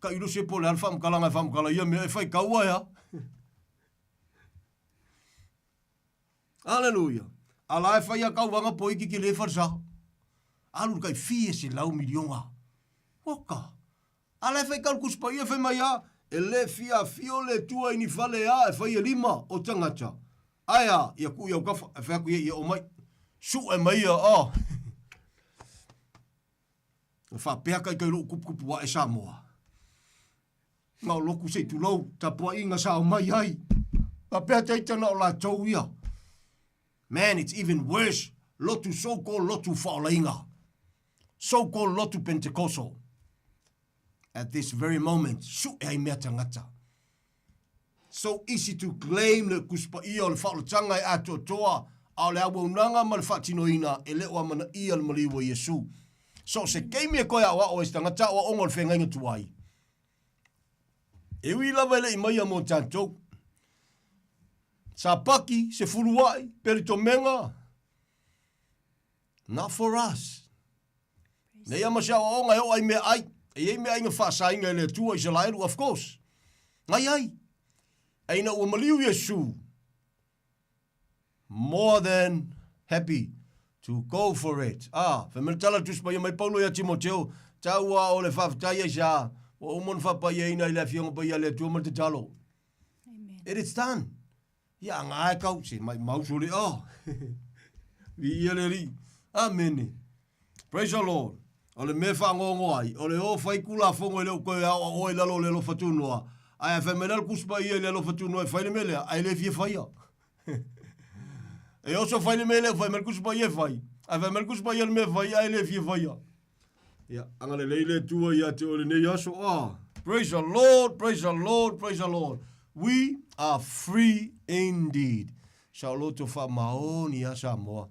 tailo se po o le a le faamatalaga e faamatala i ia mea e faitau ai a. Aleluia! A la e fai a tauvaga poiki tele falesa. Alu le tai fia selau miliona. Oka! A la e fai tau le Tusi Paia fai mai a, e le fia afio le Atua i ni fale a e fai e lima o tagata. Ae a, ia tuu i autafa, e fai atu ia, ia omai. Sue mai ia, oh. Na faapea taitai lou tuputupu ae Samoa. Na o lotu se i tulou, tapuaiga sa omai ai. Faapea taita na o latou ia. Man, it's even worse. Lotu so called lotu faolainga. So called lotu Pentecostal. At this very moment, sue ai mea tangata. So easy to claim le Tusi Paia o le faaolataga e atoatoa, a o le auaunaga ma le faatinoina e le o amanaia le maliu o Iesu. So o se taimi e toe aoao ai se tagata aoaoga o le feagaiga tuai. E ui lava e le i maia mo tatou. Sa paki, se fuluai, pelitomega, not for us. Nei a ma se aoaoga e oo ai meaai. E i ai meaai na faasaina e le Atua i Isalaelu, of course. Na i ai. Ae ina ua maliu Iesu, more than happy to go for it. Ah, fai mai le tala Tusi Paia mai Paulo ia Timoteo, tau a o le faafetai ai sa, ua uma ona faapaiaina i le Afioga Paia a le Atua ma le tatalo. Amen. It is done. Ia aga e kau, se mai mau sole oh. Viia le Alii. Amene. Praise the Lord. O le mea e faangongo ai, o le o fai kulafono e le o toe aoaoa i lalo o le alofa tunoa, ae a fai mai la le Tusi Paia i le alofa tunoa e fai le mea lea, ae le fia faia. E oso fai le mea lea, fai mai le Tusi Paia e fai. Ae fai mai le Tusi Paia le mea e fai, ae le fia faia. Ia, agalelei le Atua ia te oe lenei aso. Ah, praise the Lord, praise the Lord, praise the Lord. We are free indeed. Saoloto faamaoni a Samoa.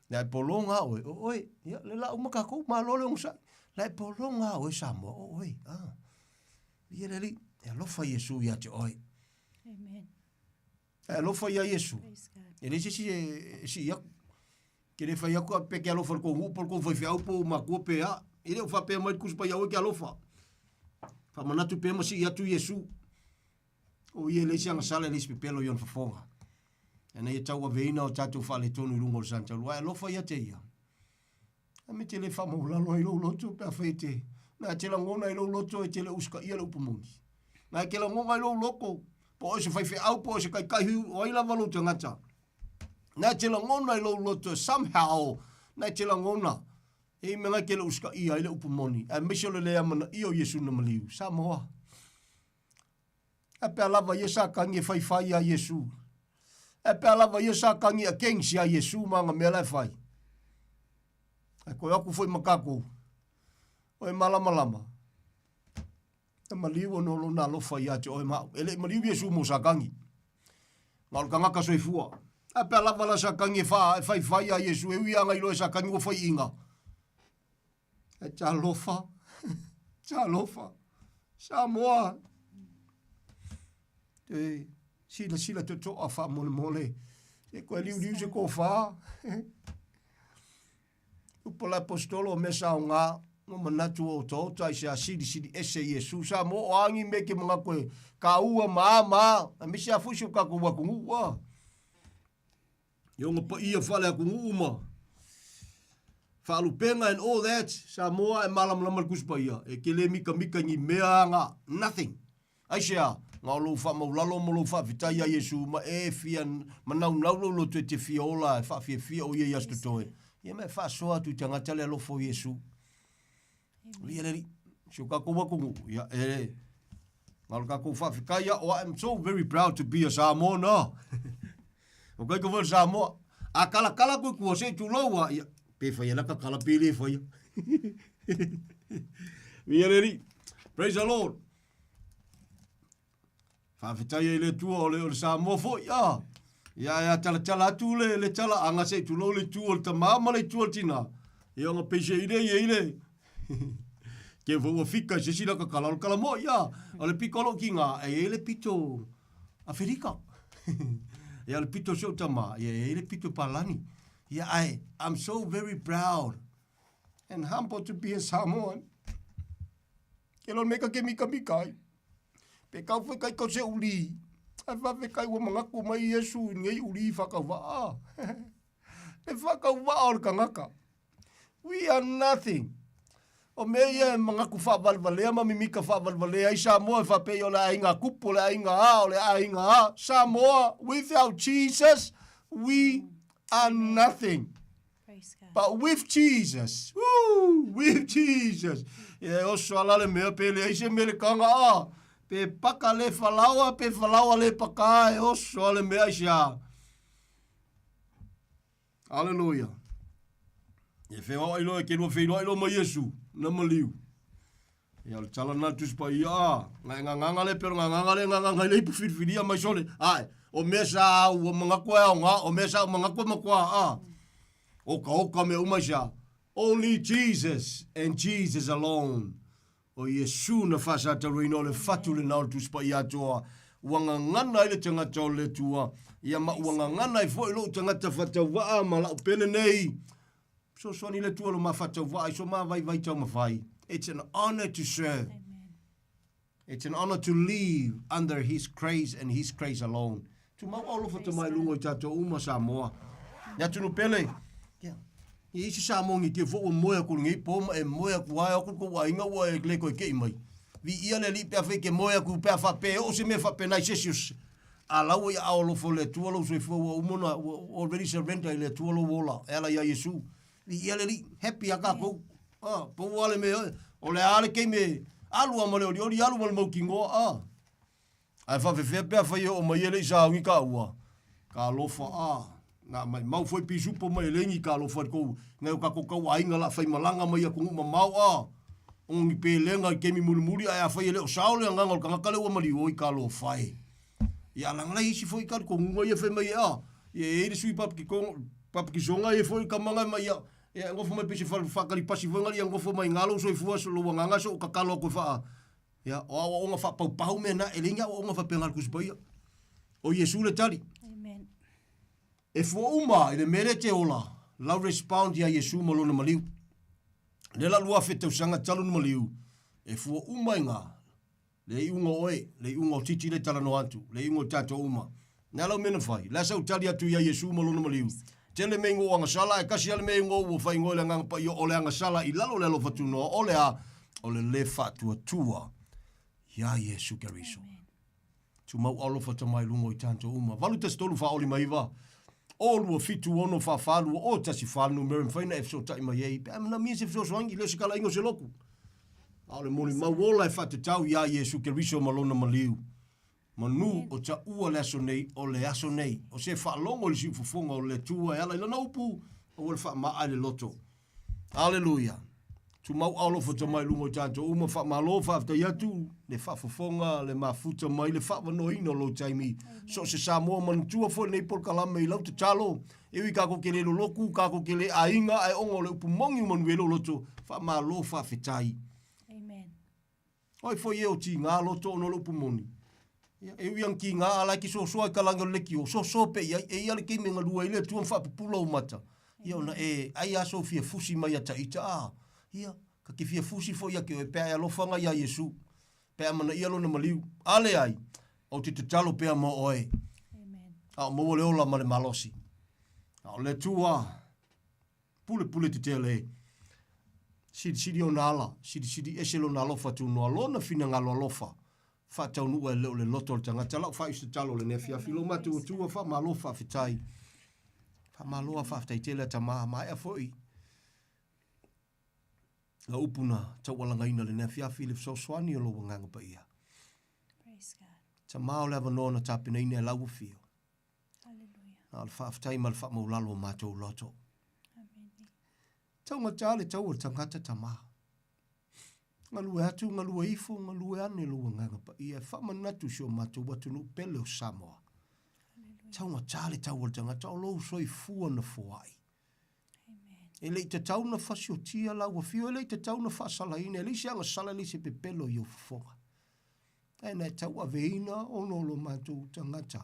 La e pologa oe, o oe, ia, le la uma kakou, malo le onosai. La e pologa oe Samoa, o oe, ah. Ia le Alii, e alofa Iesu ia te oe. Amen. E alofa ia Iesu. E leai se isi e sii aku. Ke le fai aku pe ke alofa i le kou nuu po o le kou faifeau po o matua pe a. E le o faapea mai le Tusi Paia oe ke alofa. Faamanatu pea ma sii atu Iesu. O ia e leai se agasala e leai se pepelo i ona fofoga. Ina ia tauaveina o tatou faaletonu i luga o le sani Ae alofa ia te ia. A me te le faamaulalo ai lou loto pe afai e te, na e te lagona i lou loto e te le usitaia le upu moni. Na e te lagona i lou loto, po o oe se faifeau, po o oe se taitai, o ai lava lou tagata. Na e te lagona i lou loto, somehow, na e te lagona, e i mea na e te le usitaia ai le upu moni, aemaise o le le amanaia o Iesu na maliu. Samoa. Ae pea lava ia sa tagi e faifai ia Iesu. Ae pea lava ia sa tagi against ia Iesu ma ana mea la e fai. Ae koe aku foi ma tatou. Oe malamalama. Na maliu ona o lona alofa ia te oe ma au. E le i maliu Iesu mo Satani. Na o le tagata soifua. Ae pea lava la Satani e fa, e faifai ia Iesu e ui ana iloa e Satani ua fai iga. Ae talofa, talofa, Samoa. Te silasila totoa faamolemole. Se koe liuliu se tofa. Upu la apostolo o mea saoga, ua manatu o otaota i se asilisili ese Iesu. Samoa o a ni mea e te manatu e kāua ma a ma a, aemaise lava foi si o tatou atunuu. Ua. I ona paia faaleatunuu ma faalupega and all that, Samoa e malamalama le Tusi Paia, e te le mitamita i ni mea aga, nothing. Aisea? Na o lou faamaulalo ma lou faafetai ia Iesu ma e fia manaunau lou loto e te fia ola e faafiafia o ia i aso totoe, ia ma e faasoa atu i tagata le alofa o Iesu. Ia le Alii, si o tatou atunuu, ia e na o le tatou faafetai ia, oh, I'm so very proud to be a Samoan, oh. O kai ka foi Samoa. A kala kala koe kua se tulou a, ia, pe whaia la ka kala pe le whaia. Ia le Alii. Praise the Lord. Faafetai ai le Atua o le, o le Samoa foi, ah. Ia e a talatala atu le, le tala, aga se i tulou le itu o le tamā ma le itu o le tinā. Ia ona peisei lea i ai le, ke fo ua fika i se isi laka kala o le kala moi, ah. O le pito o lou tinā, e i ai le pito Aferika. Ia o le pito o si ou tamā, ia e i ai le pito Palani. Ia ae, I'm so very proud and humble to be a Samoan. Ke lo meka ke mika mika ai. Pe kau foi kai kau se uli. Ai faafetai ua manatu mai Iesu i lenei uli faatauvaa. Le faatauvaa o le tagata. We are nothing. O mea ia e manatu faavalevalea ma mimika faavalevalea ai Samoa e faapea o le aiga kupu, o le aiga a, o le aiga a. Samoa, without Jesus, we are nothing. But with Jesus, woo, with Jesus. E oso ala le mea pe leai se mele kanga a. Pe paka le falaoa, pe falaoa le paka, e oso ale mea i se a. Aleluia. E wheoa ilo e ke lua wheiloa ilo ma Iesu, na maliu. Ia o le tala na Tusi Paia a, nga e nganganga le pero nganganga le nganganga i le ipu whiriwhiria mai sole. Ae, o mea sa au ua mangaku e ao ngā, o mea sa au mangaku e makoa a. Oka oka mea uma i sa. Only Jesus and Jesus alone. O Iesu na whaasataruina o le fatu le na o le Tusi Paia atoa. Ua ngangana ai le tangata o le Atua. Ia ma ua ngangana ai foi lou tagata whatauvaa ma lau pele nei. Fesoasoani le Atua lo ma faatauvaa i so ma vaivai taumafai. It's an honor to serve. Amen. It's an honor to live under His grace and His grace alone. Tumau au alofa tama i lunga i tātou uma Samoa. Le atunu pele. Ia. Ia isi Samoa ngi te fo ua moe aku lenei po ma e moe aku ai aku ko ua inga ua e le koe kei mai. Vi ia le li pea whai ke moe aku pea wha pe o se me wha pe nai sesius. A lau ia ao alofa o le Atua lou soifua ua uma ona ua already surrender i le Atua lou ola e ala ia Iesu. Viia le Alii, happy a kakou. Ah, pau a le mea, o le a le keime, alu a ma le olioli, alu ma le mautinoa, ah. Ae faafefea pe afai e oo mai e le i saogi ka ua, ka alofa, ah. Na mai mau foi pisupo mai e lengi ka alofa i kou, ngai o kakou kau aiga la fai malaga mai atunuu mamao, ah. Ongo ni pelega i kemi mulimuli, ae afai e le o sao le agaga o le tagata le ua maliu oi ka alofa e. Ia langa isi foi ka ko ngunga ia fai mai a ia e le sui pap ki ko pap ki songa e foi ka manga mai ia ia ngofo mai pese fa fa kali pasi foi ngali ngofo mai ngalo so fua so lo nganga so ka kalo ko fa ia o o nga fa pau pau me na e le nya o nga fa pengal kus pa ia o Yesu le tali amen e fua uma i le mele te ola lau respond ia Yesu ma lona maliu le la lua fe tausaga talu na maliu e fua uma i ngā Le iuga o oe, le iuga o Titi le talanoa atu, le iuga o tatou uma. Na lau mea na fai, la sa ou tali atu ia Iesu ma lona maliu. Tele mea ingoa o agasala, ae kasi a le mea ingoa ua faingoa i le Agaga Paia o le agasala i lalo o le alofa tunoa o le a, o le le faatuatua ia Iesu Keriso. Tumau alofa tama i luga o i tatou uma. 813 4 9 o 2 7 6 4 4 2 o 1 4 numera e mafai ona e fesootai mai ai pe a manaomia se fesoasoani i le o se talaiga o se lotu. A o le molimau ola e faatatau iā Iesu Keriso ma Lona maliu. Manu o taua le aso nei, o le aso nei, o se faalogo i le siufofoga o le Atua e ala i Lana upu, aua le faamaa i le loto. Aleluia! Tumau alofa tama i luga o tatou uma, faamalo, faafetai atu, le faafofoga, le mafuta mai, le faavanoaina o lou taimi. So o se Samoa manatua foi lenei polokalame i lau tatalo, E ui kakou ke le loloku, kakou ke le aiga, ae ona o le upu moni ua manuia ai lou loto, faamalo faafetai. Amen. Oi foi e o tiga loto ona o le upu moni. Ia, e ui ana tiga, a la e ke soasoa i ka lagi o le lekiō, soso pe i ai, e ia le keimi e galue ai le Atua ma faapupula ou mata. Ia ona e ai a sou fia fusi mai ia ta ita, a, ia, ka ke fia fusi foi ia ke oe pe a e alofa ia Iesu, pe a manaia lona maliu. A leai, Ou te tatalo pea mo oe. Amen. A o maua le ola ma le malosi. A o le Atua, pulepule tetele, silisili ona ala, silisili ese lona alofa tunoa, lona finagalo alofa, faataunuu ai le o le loto o le tagata. Lau faaiu se tatalo lenei afiafi, lo matou Atua, faamalo faafetai. Faamalo a faafetai tele a Tama, maea foi Lau upu na taualagaina lenei afiafi i le fesoasoani o lou Agaga Paia. Praise God. Tama o le avanoa na tapenaina e lau afio. Hallelujah. Na o le faafetai ma le faamaulalo o matou loto. Amen. Taugata le tau o le tagata tama. Galue atu, galue ifo, galue ane lou Agaga Paia e faamanatu i si o matou atunuu pele o Samoa. Taugata le tau o le tagata o lou soifua na foai. E le i tatau na fasiotia lau afio, e le i tatau na faasalaina, e leai se agasala, e leai se pepelo i ou fofoga. Ae na e tauaveina ona o lo matou tagata,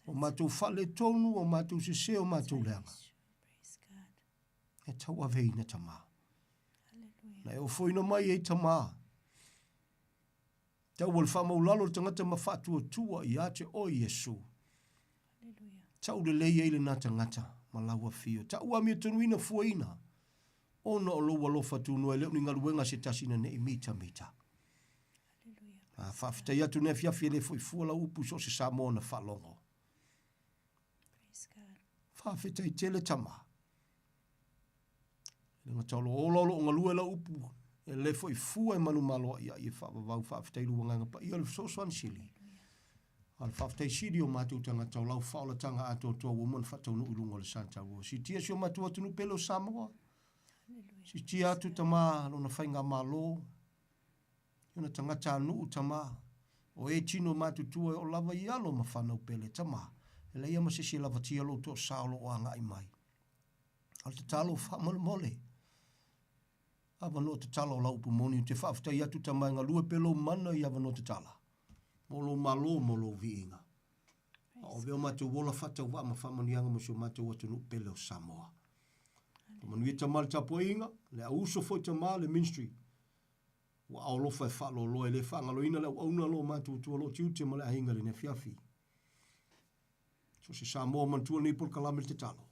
o matou faaletonu, o matou sese, o matou leaga. E tauaveina, Tama. Na e ofoina mai ai, Tama. Tau o le faamaulalo o le tagata ma faatuatua ia te oe Iesu. Tau lelei ai lena tagata ma lau afio. Tau amiotonuina fuaina ona o lou alofa tunoa e le o ni galuega a se tasi ina ne i mitamita. A faafetai atu nei afiafi e le foi fua lau upu i so o se Samoa na faalogo. Faafetai tele tama. E le gata o lou ola o loo galue lau upu e le foi fua e manumalo aiai e faavavau faafetai i lou agaga paia o le fesoasoani sili. A o le faafetai sili o matou tagata o lau faaolataga atoatoa ua uma ona faataunuu i luga o le sa taua. Siitia si o matou atunuu pele o Samoa. Siitia atu tama lona faigamalo. Ona tagatanuu tama, o e tino matutua e oo lava i alo ma fanau pele, tama, e leai lava ma se isi e lavatia lou toasa o lo o agai mai. A o le tatalo faamolemole, avanoa tatala o lau upu moni, ou te faafetai atu tama e galue pea lou mana i avanoa tatala, mo lou malo mo lou viiga. A o avea o matou ola faatauvaa ma faamanuiaga mo si o matou atunuu pele o Samoa. Faamanuia tama le tapuaiga, le auuso foi tama le ministry, Ua aolofa e faaloaloa e le faagaloina le auauna lo matuatua lo tiute ma le aiga i lenei afiafi. So se Samoa manatua lenei polokalame le tatalo.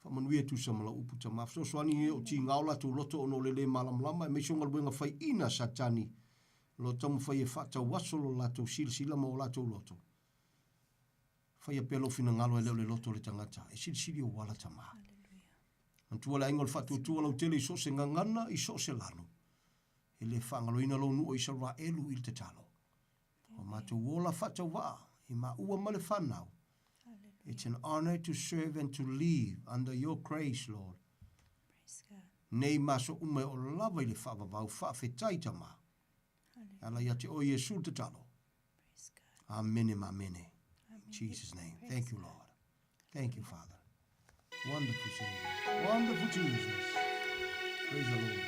Faamanuia e tusa ma lau upu tama. Fesoasoani e o tiga o latou loto ona o le le malamalama aemaise o galuega faiina a Satani o lo o taumafai e faatauaso lo latou silasila ma o latou loto. Faia pea lou finagalo e le o le loto o le tagata e silisili ou ala tama. Manatua le aiga o le faatuatua lautele i so o se gagana, i so o se lanu. E le faagaloina lou nuu o Isaraelu i le tatalo. O matou ola faatauvaa i maua ma le fanau. It's an honor to serve and to live under your grace, Lord. Nei ma aso uma e oo lava i le faavavau, faafetai tama. E ala ia te oe Iesu le tatalo. Amene ma amene. In Jesus' name. Thank you, Lord. Thank you, Father. Wonderful Savior. Wonderful Jesus. Praise the Lord.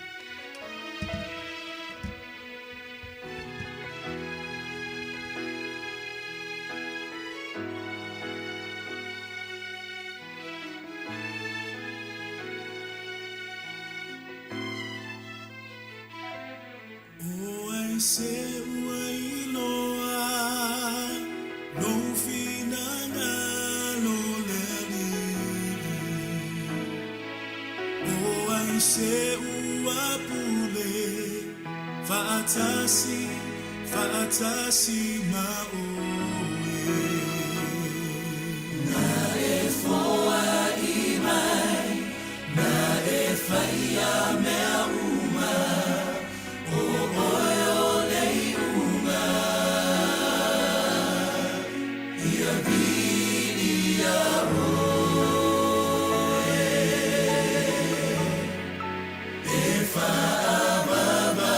O ai se ua iloa lou finagalo le Alii. O ai se ua pule faatasi, faatasi ma oe. Na e foai mai, na e faia mea uma, o oe o le iuga. Ia viia oe e faavavau.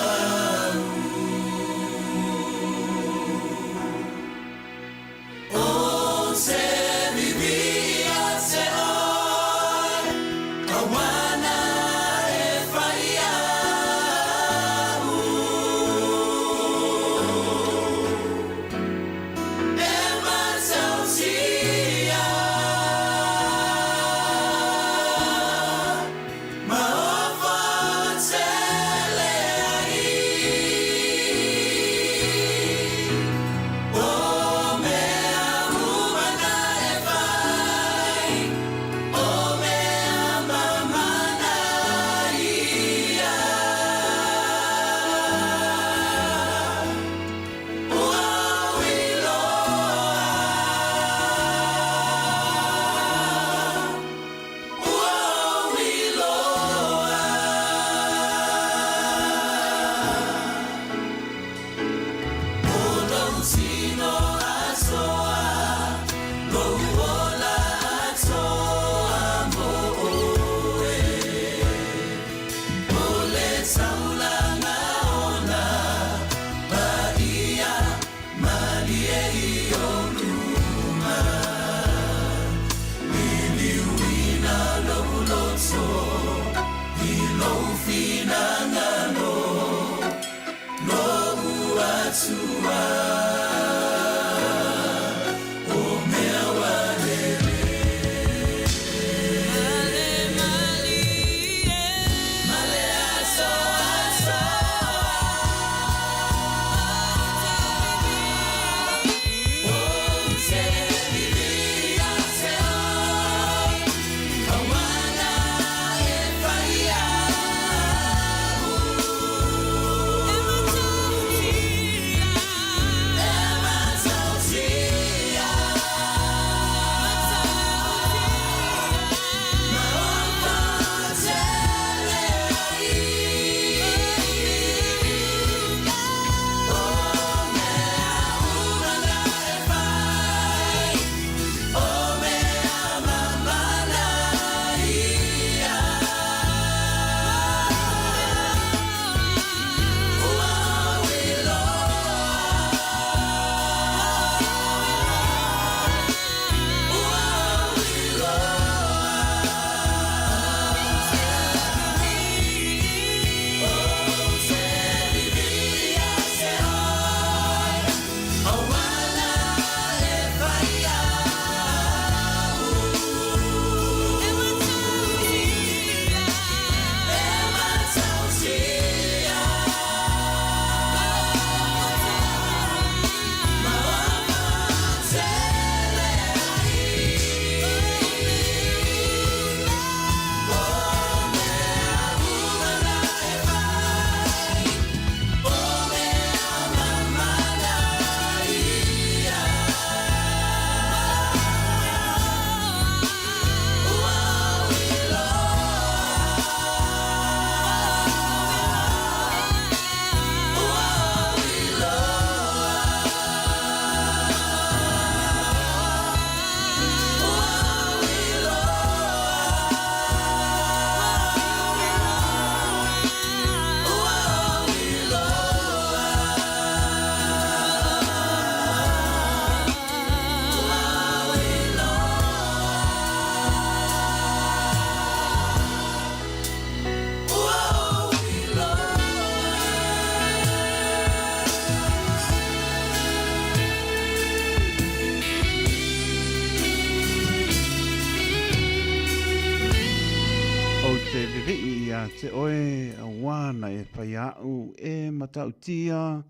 te oe auā na e whai a'u e matautia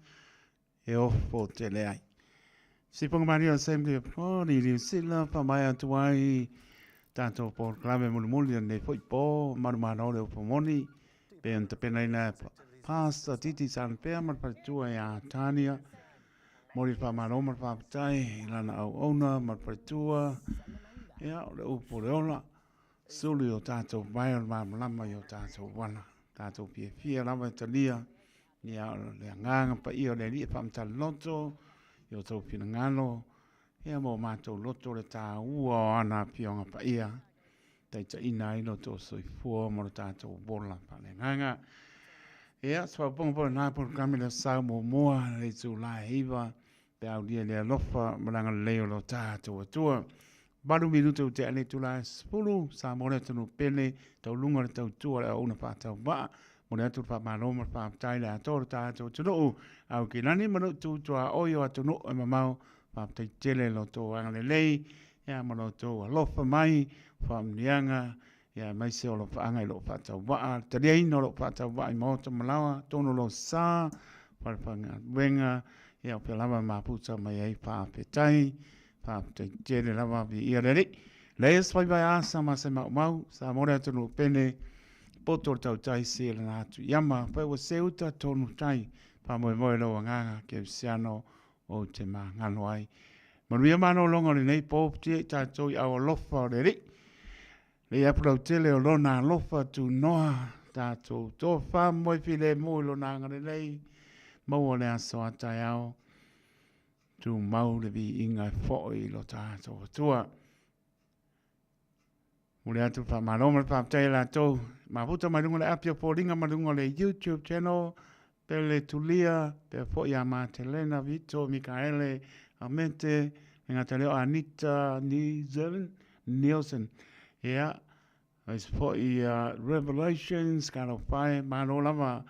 e ofo tele ai. Siponga Maria Assembly of God i Niu Sila whamae atu ai tātou polokalame mulimuli o nei foi pō marumāna o le upo moni pe ona tapenaina e Pastor Titi Sanpea ma le faletua ia Tania Mori le faamalo ma le faafetai i lana auauna ma le faletua ia o le upu o le ola sulu i o tātou vai o le malamalama i o tātou wana tātou fiafia lava e talia ia o le agaga paia o le Alii e faamatala loto i o tou finagalo ia ma o matou loto le tāua o ana afioga paia taitaiina ai lo tou soifua ma lo tatou ola faaleagaga. Ia, se faaopoopoga foi o lena polokalame le Aso Muamua le itula e 9 pe aulia i le alofa ma le agalelei o lo tatou Atua. 8 minute ua tea i le itula e 10, Samoa le atunuu pele, tauluga le tautua le auauna faatauvaa, momoli atu le faamalo ma le faafetai i le atoa o lo tatou atunuu, Aukilani ma Nuutu, tuaoi o atunuu e mamao, faafetai tele i lo outou agalelei, ia ma lo outou alofa mai, faamanuiaga, ia aemaise o alofaaga i lou faatauvaa, le taliaina o lou faatauvaa i maota ma laoa, totonu o lou sa, falefaigaluega, ia o fea lava e mafuta mai ai, faafetai, faafetai tele lava, viia le Alii. Leai se faiva e asa ma se maumau, Samoa le atunuu pele, poto le tautai se lana atu i ama, fai ua seu uta tonu tai, faamoemoe i lou agaga kerisiano ou te magalo ai. Manuia malologa o lenei po, futia i tatou i ao alofa o le Alii. Le apu lautele o lona alofa tunoa, tatou tofa moe filemu i lona agalelei, maua le aso a taeao, tumau le viiga e foi i lo tatou Atua. Momoli atu le faamalo ma le faafetai ia latou mafuta mai luga o le api o foliga ma luga o le YouTube channel, Pele Tulia, pea foi ia Matelena, Vito, Mikaele, Amete, le gata lea o Anita Nielsen, Nielsen. Ia, aemaise foi ia Revelations, Talofa e, malo lava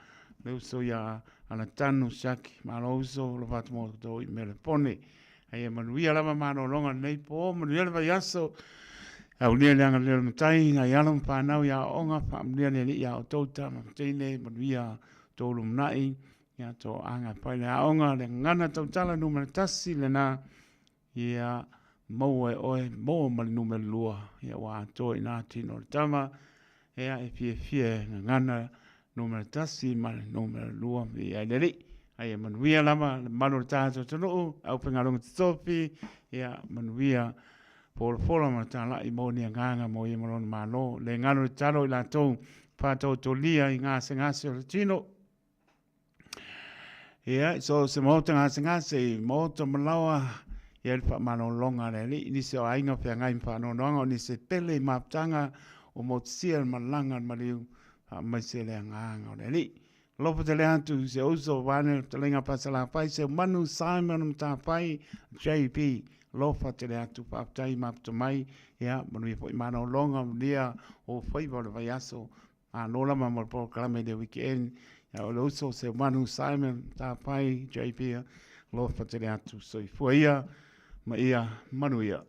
le uso ia Alatanu Siaki, malo uso, alofa atu mo outou i Melepone. Ai e manuia lava malologa o lenei po, manuia le vaiaso, aulia le agalelei o le Matai, nai alo ma fanau i aoaoga, faamanuia le Alii ia outou tama ma teine, manuia outou lumanai, ia toaaga e fai le aoga, le gagana tautala numera 1 lena, ia maua e oe, maua ma le numera 2, ia ua atoa i ina tino o le tama, ia e fiafia e gagana numera 1 ma le numera 2, viia ai le Alii. Ai e manuia lava le mamalu o le tatou atunuu, aufaigaluega totofi, ia manuia folafola ma talai mo ni agaga mo ia ma lona Malo. Le galo le tatalo i latou faataotolia i gasegase o le tino. Ia, so se maota gasegase i maota ma laoa, ia le faamalologa a le Alii, nisi o aiga feagai ma faanoanoaga, o nisi e pele i mafutaga o motusia le malaga a le maliu, faamaise le agaga o le Alii. Alofa tele atu i si ou uso vaeane le fetalaiga Fasalafai, Seumanu Simon Matafai JB. Alofa tele atu, faafetai mafuta mai, ia manuia foi malologa, manuia ou faiva o le vaiaso. Malo lava mo le polokalame i le weekend. Ia o le uso Seumanu Simon Matafai JB. Alofa tele atu, soifua ia ma ia manuia.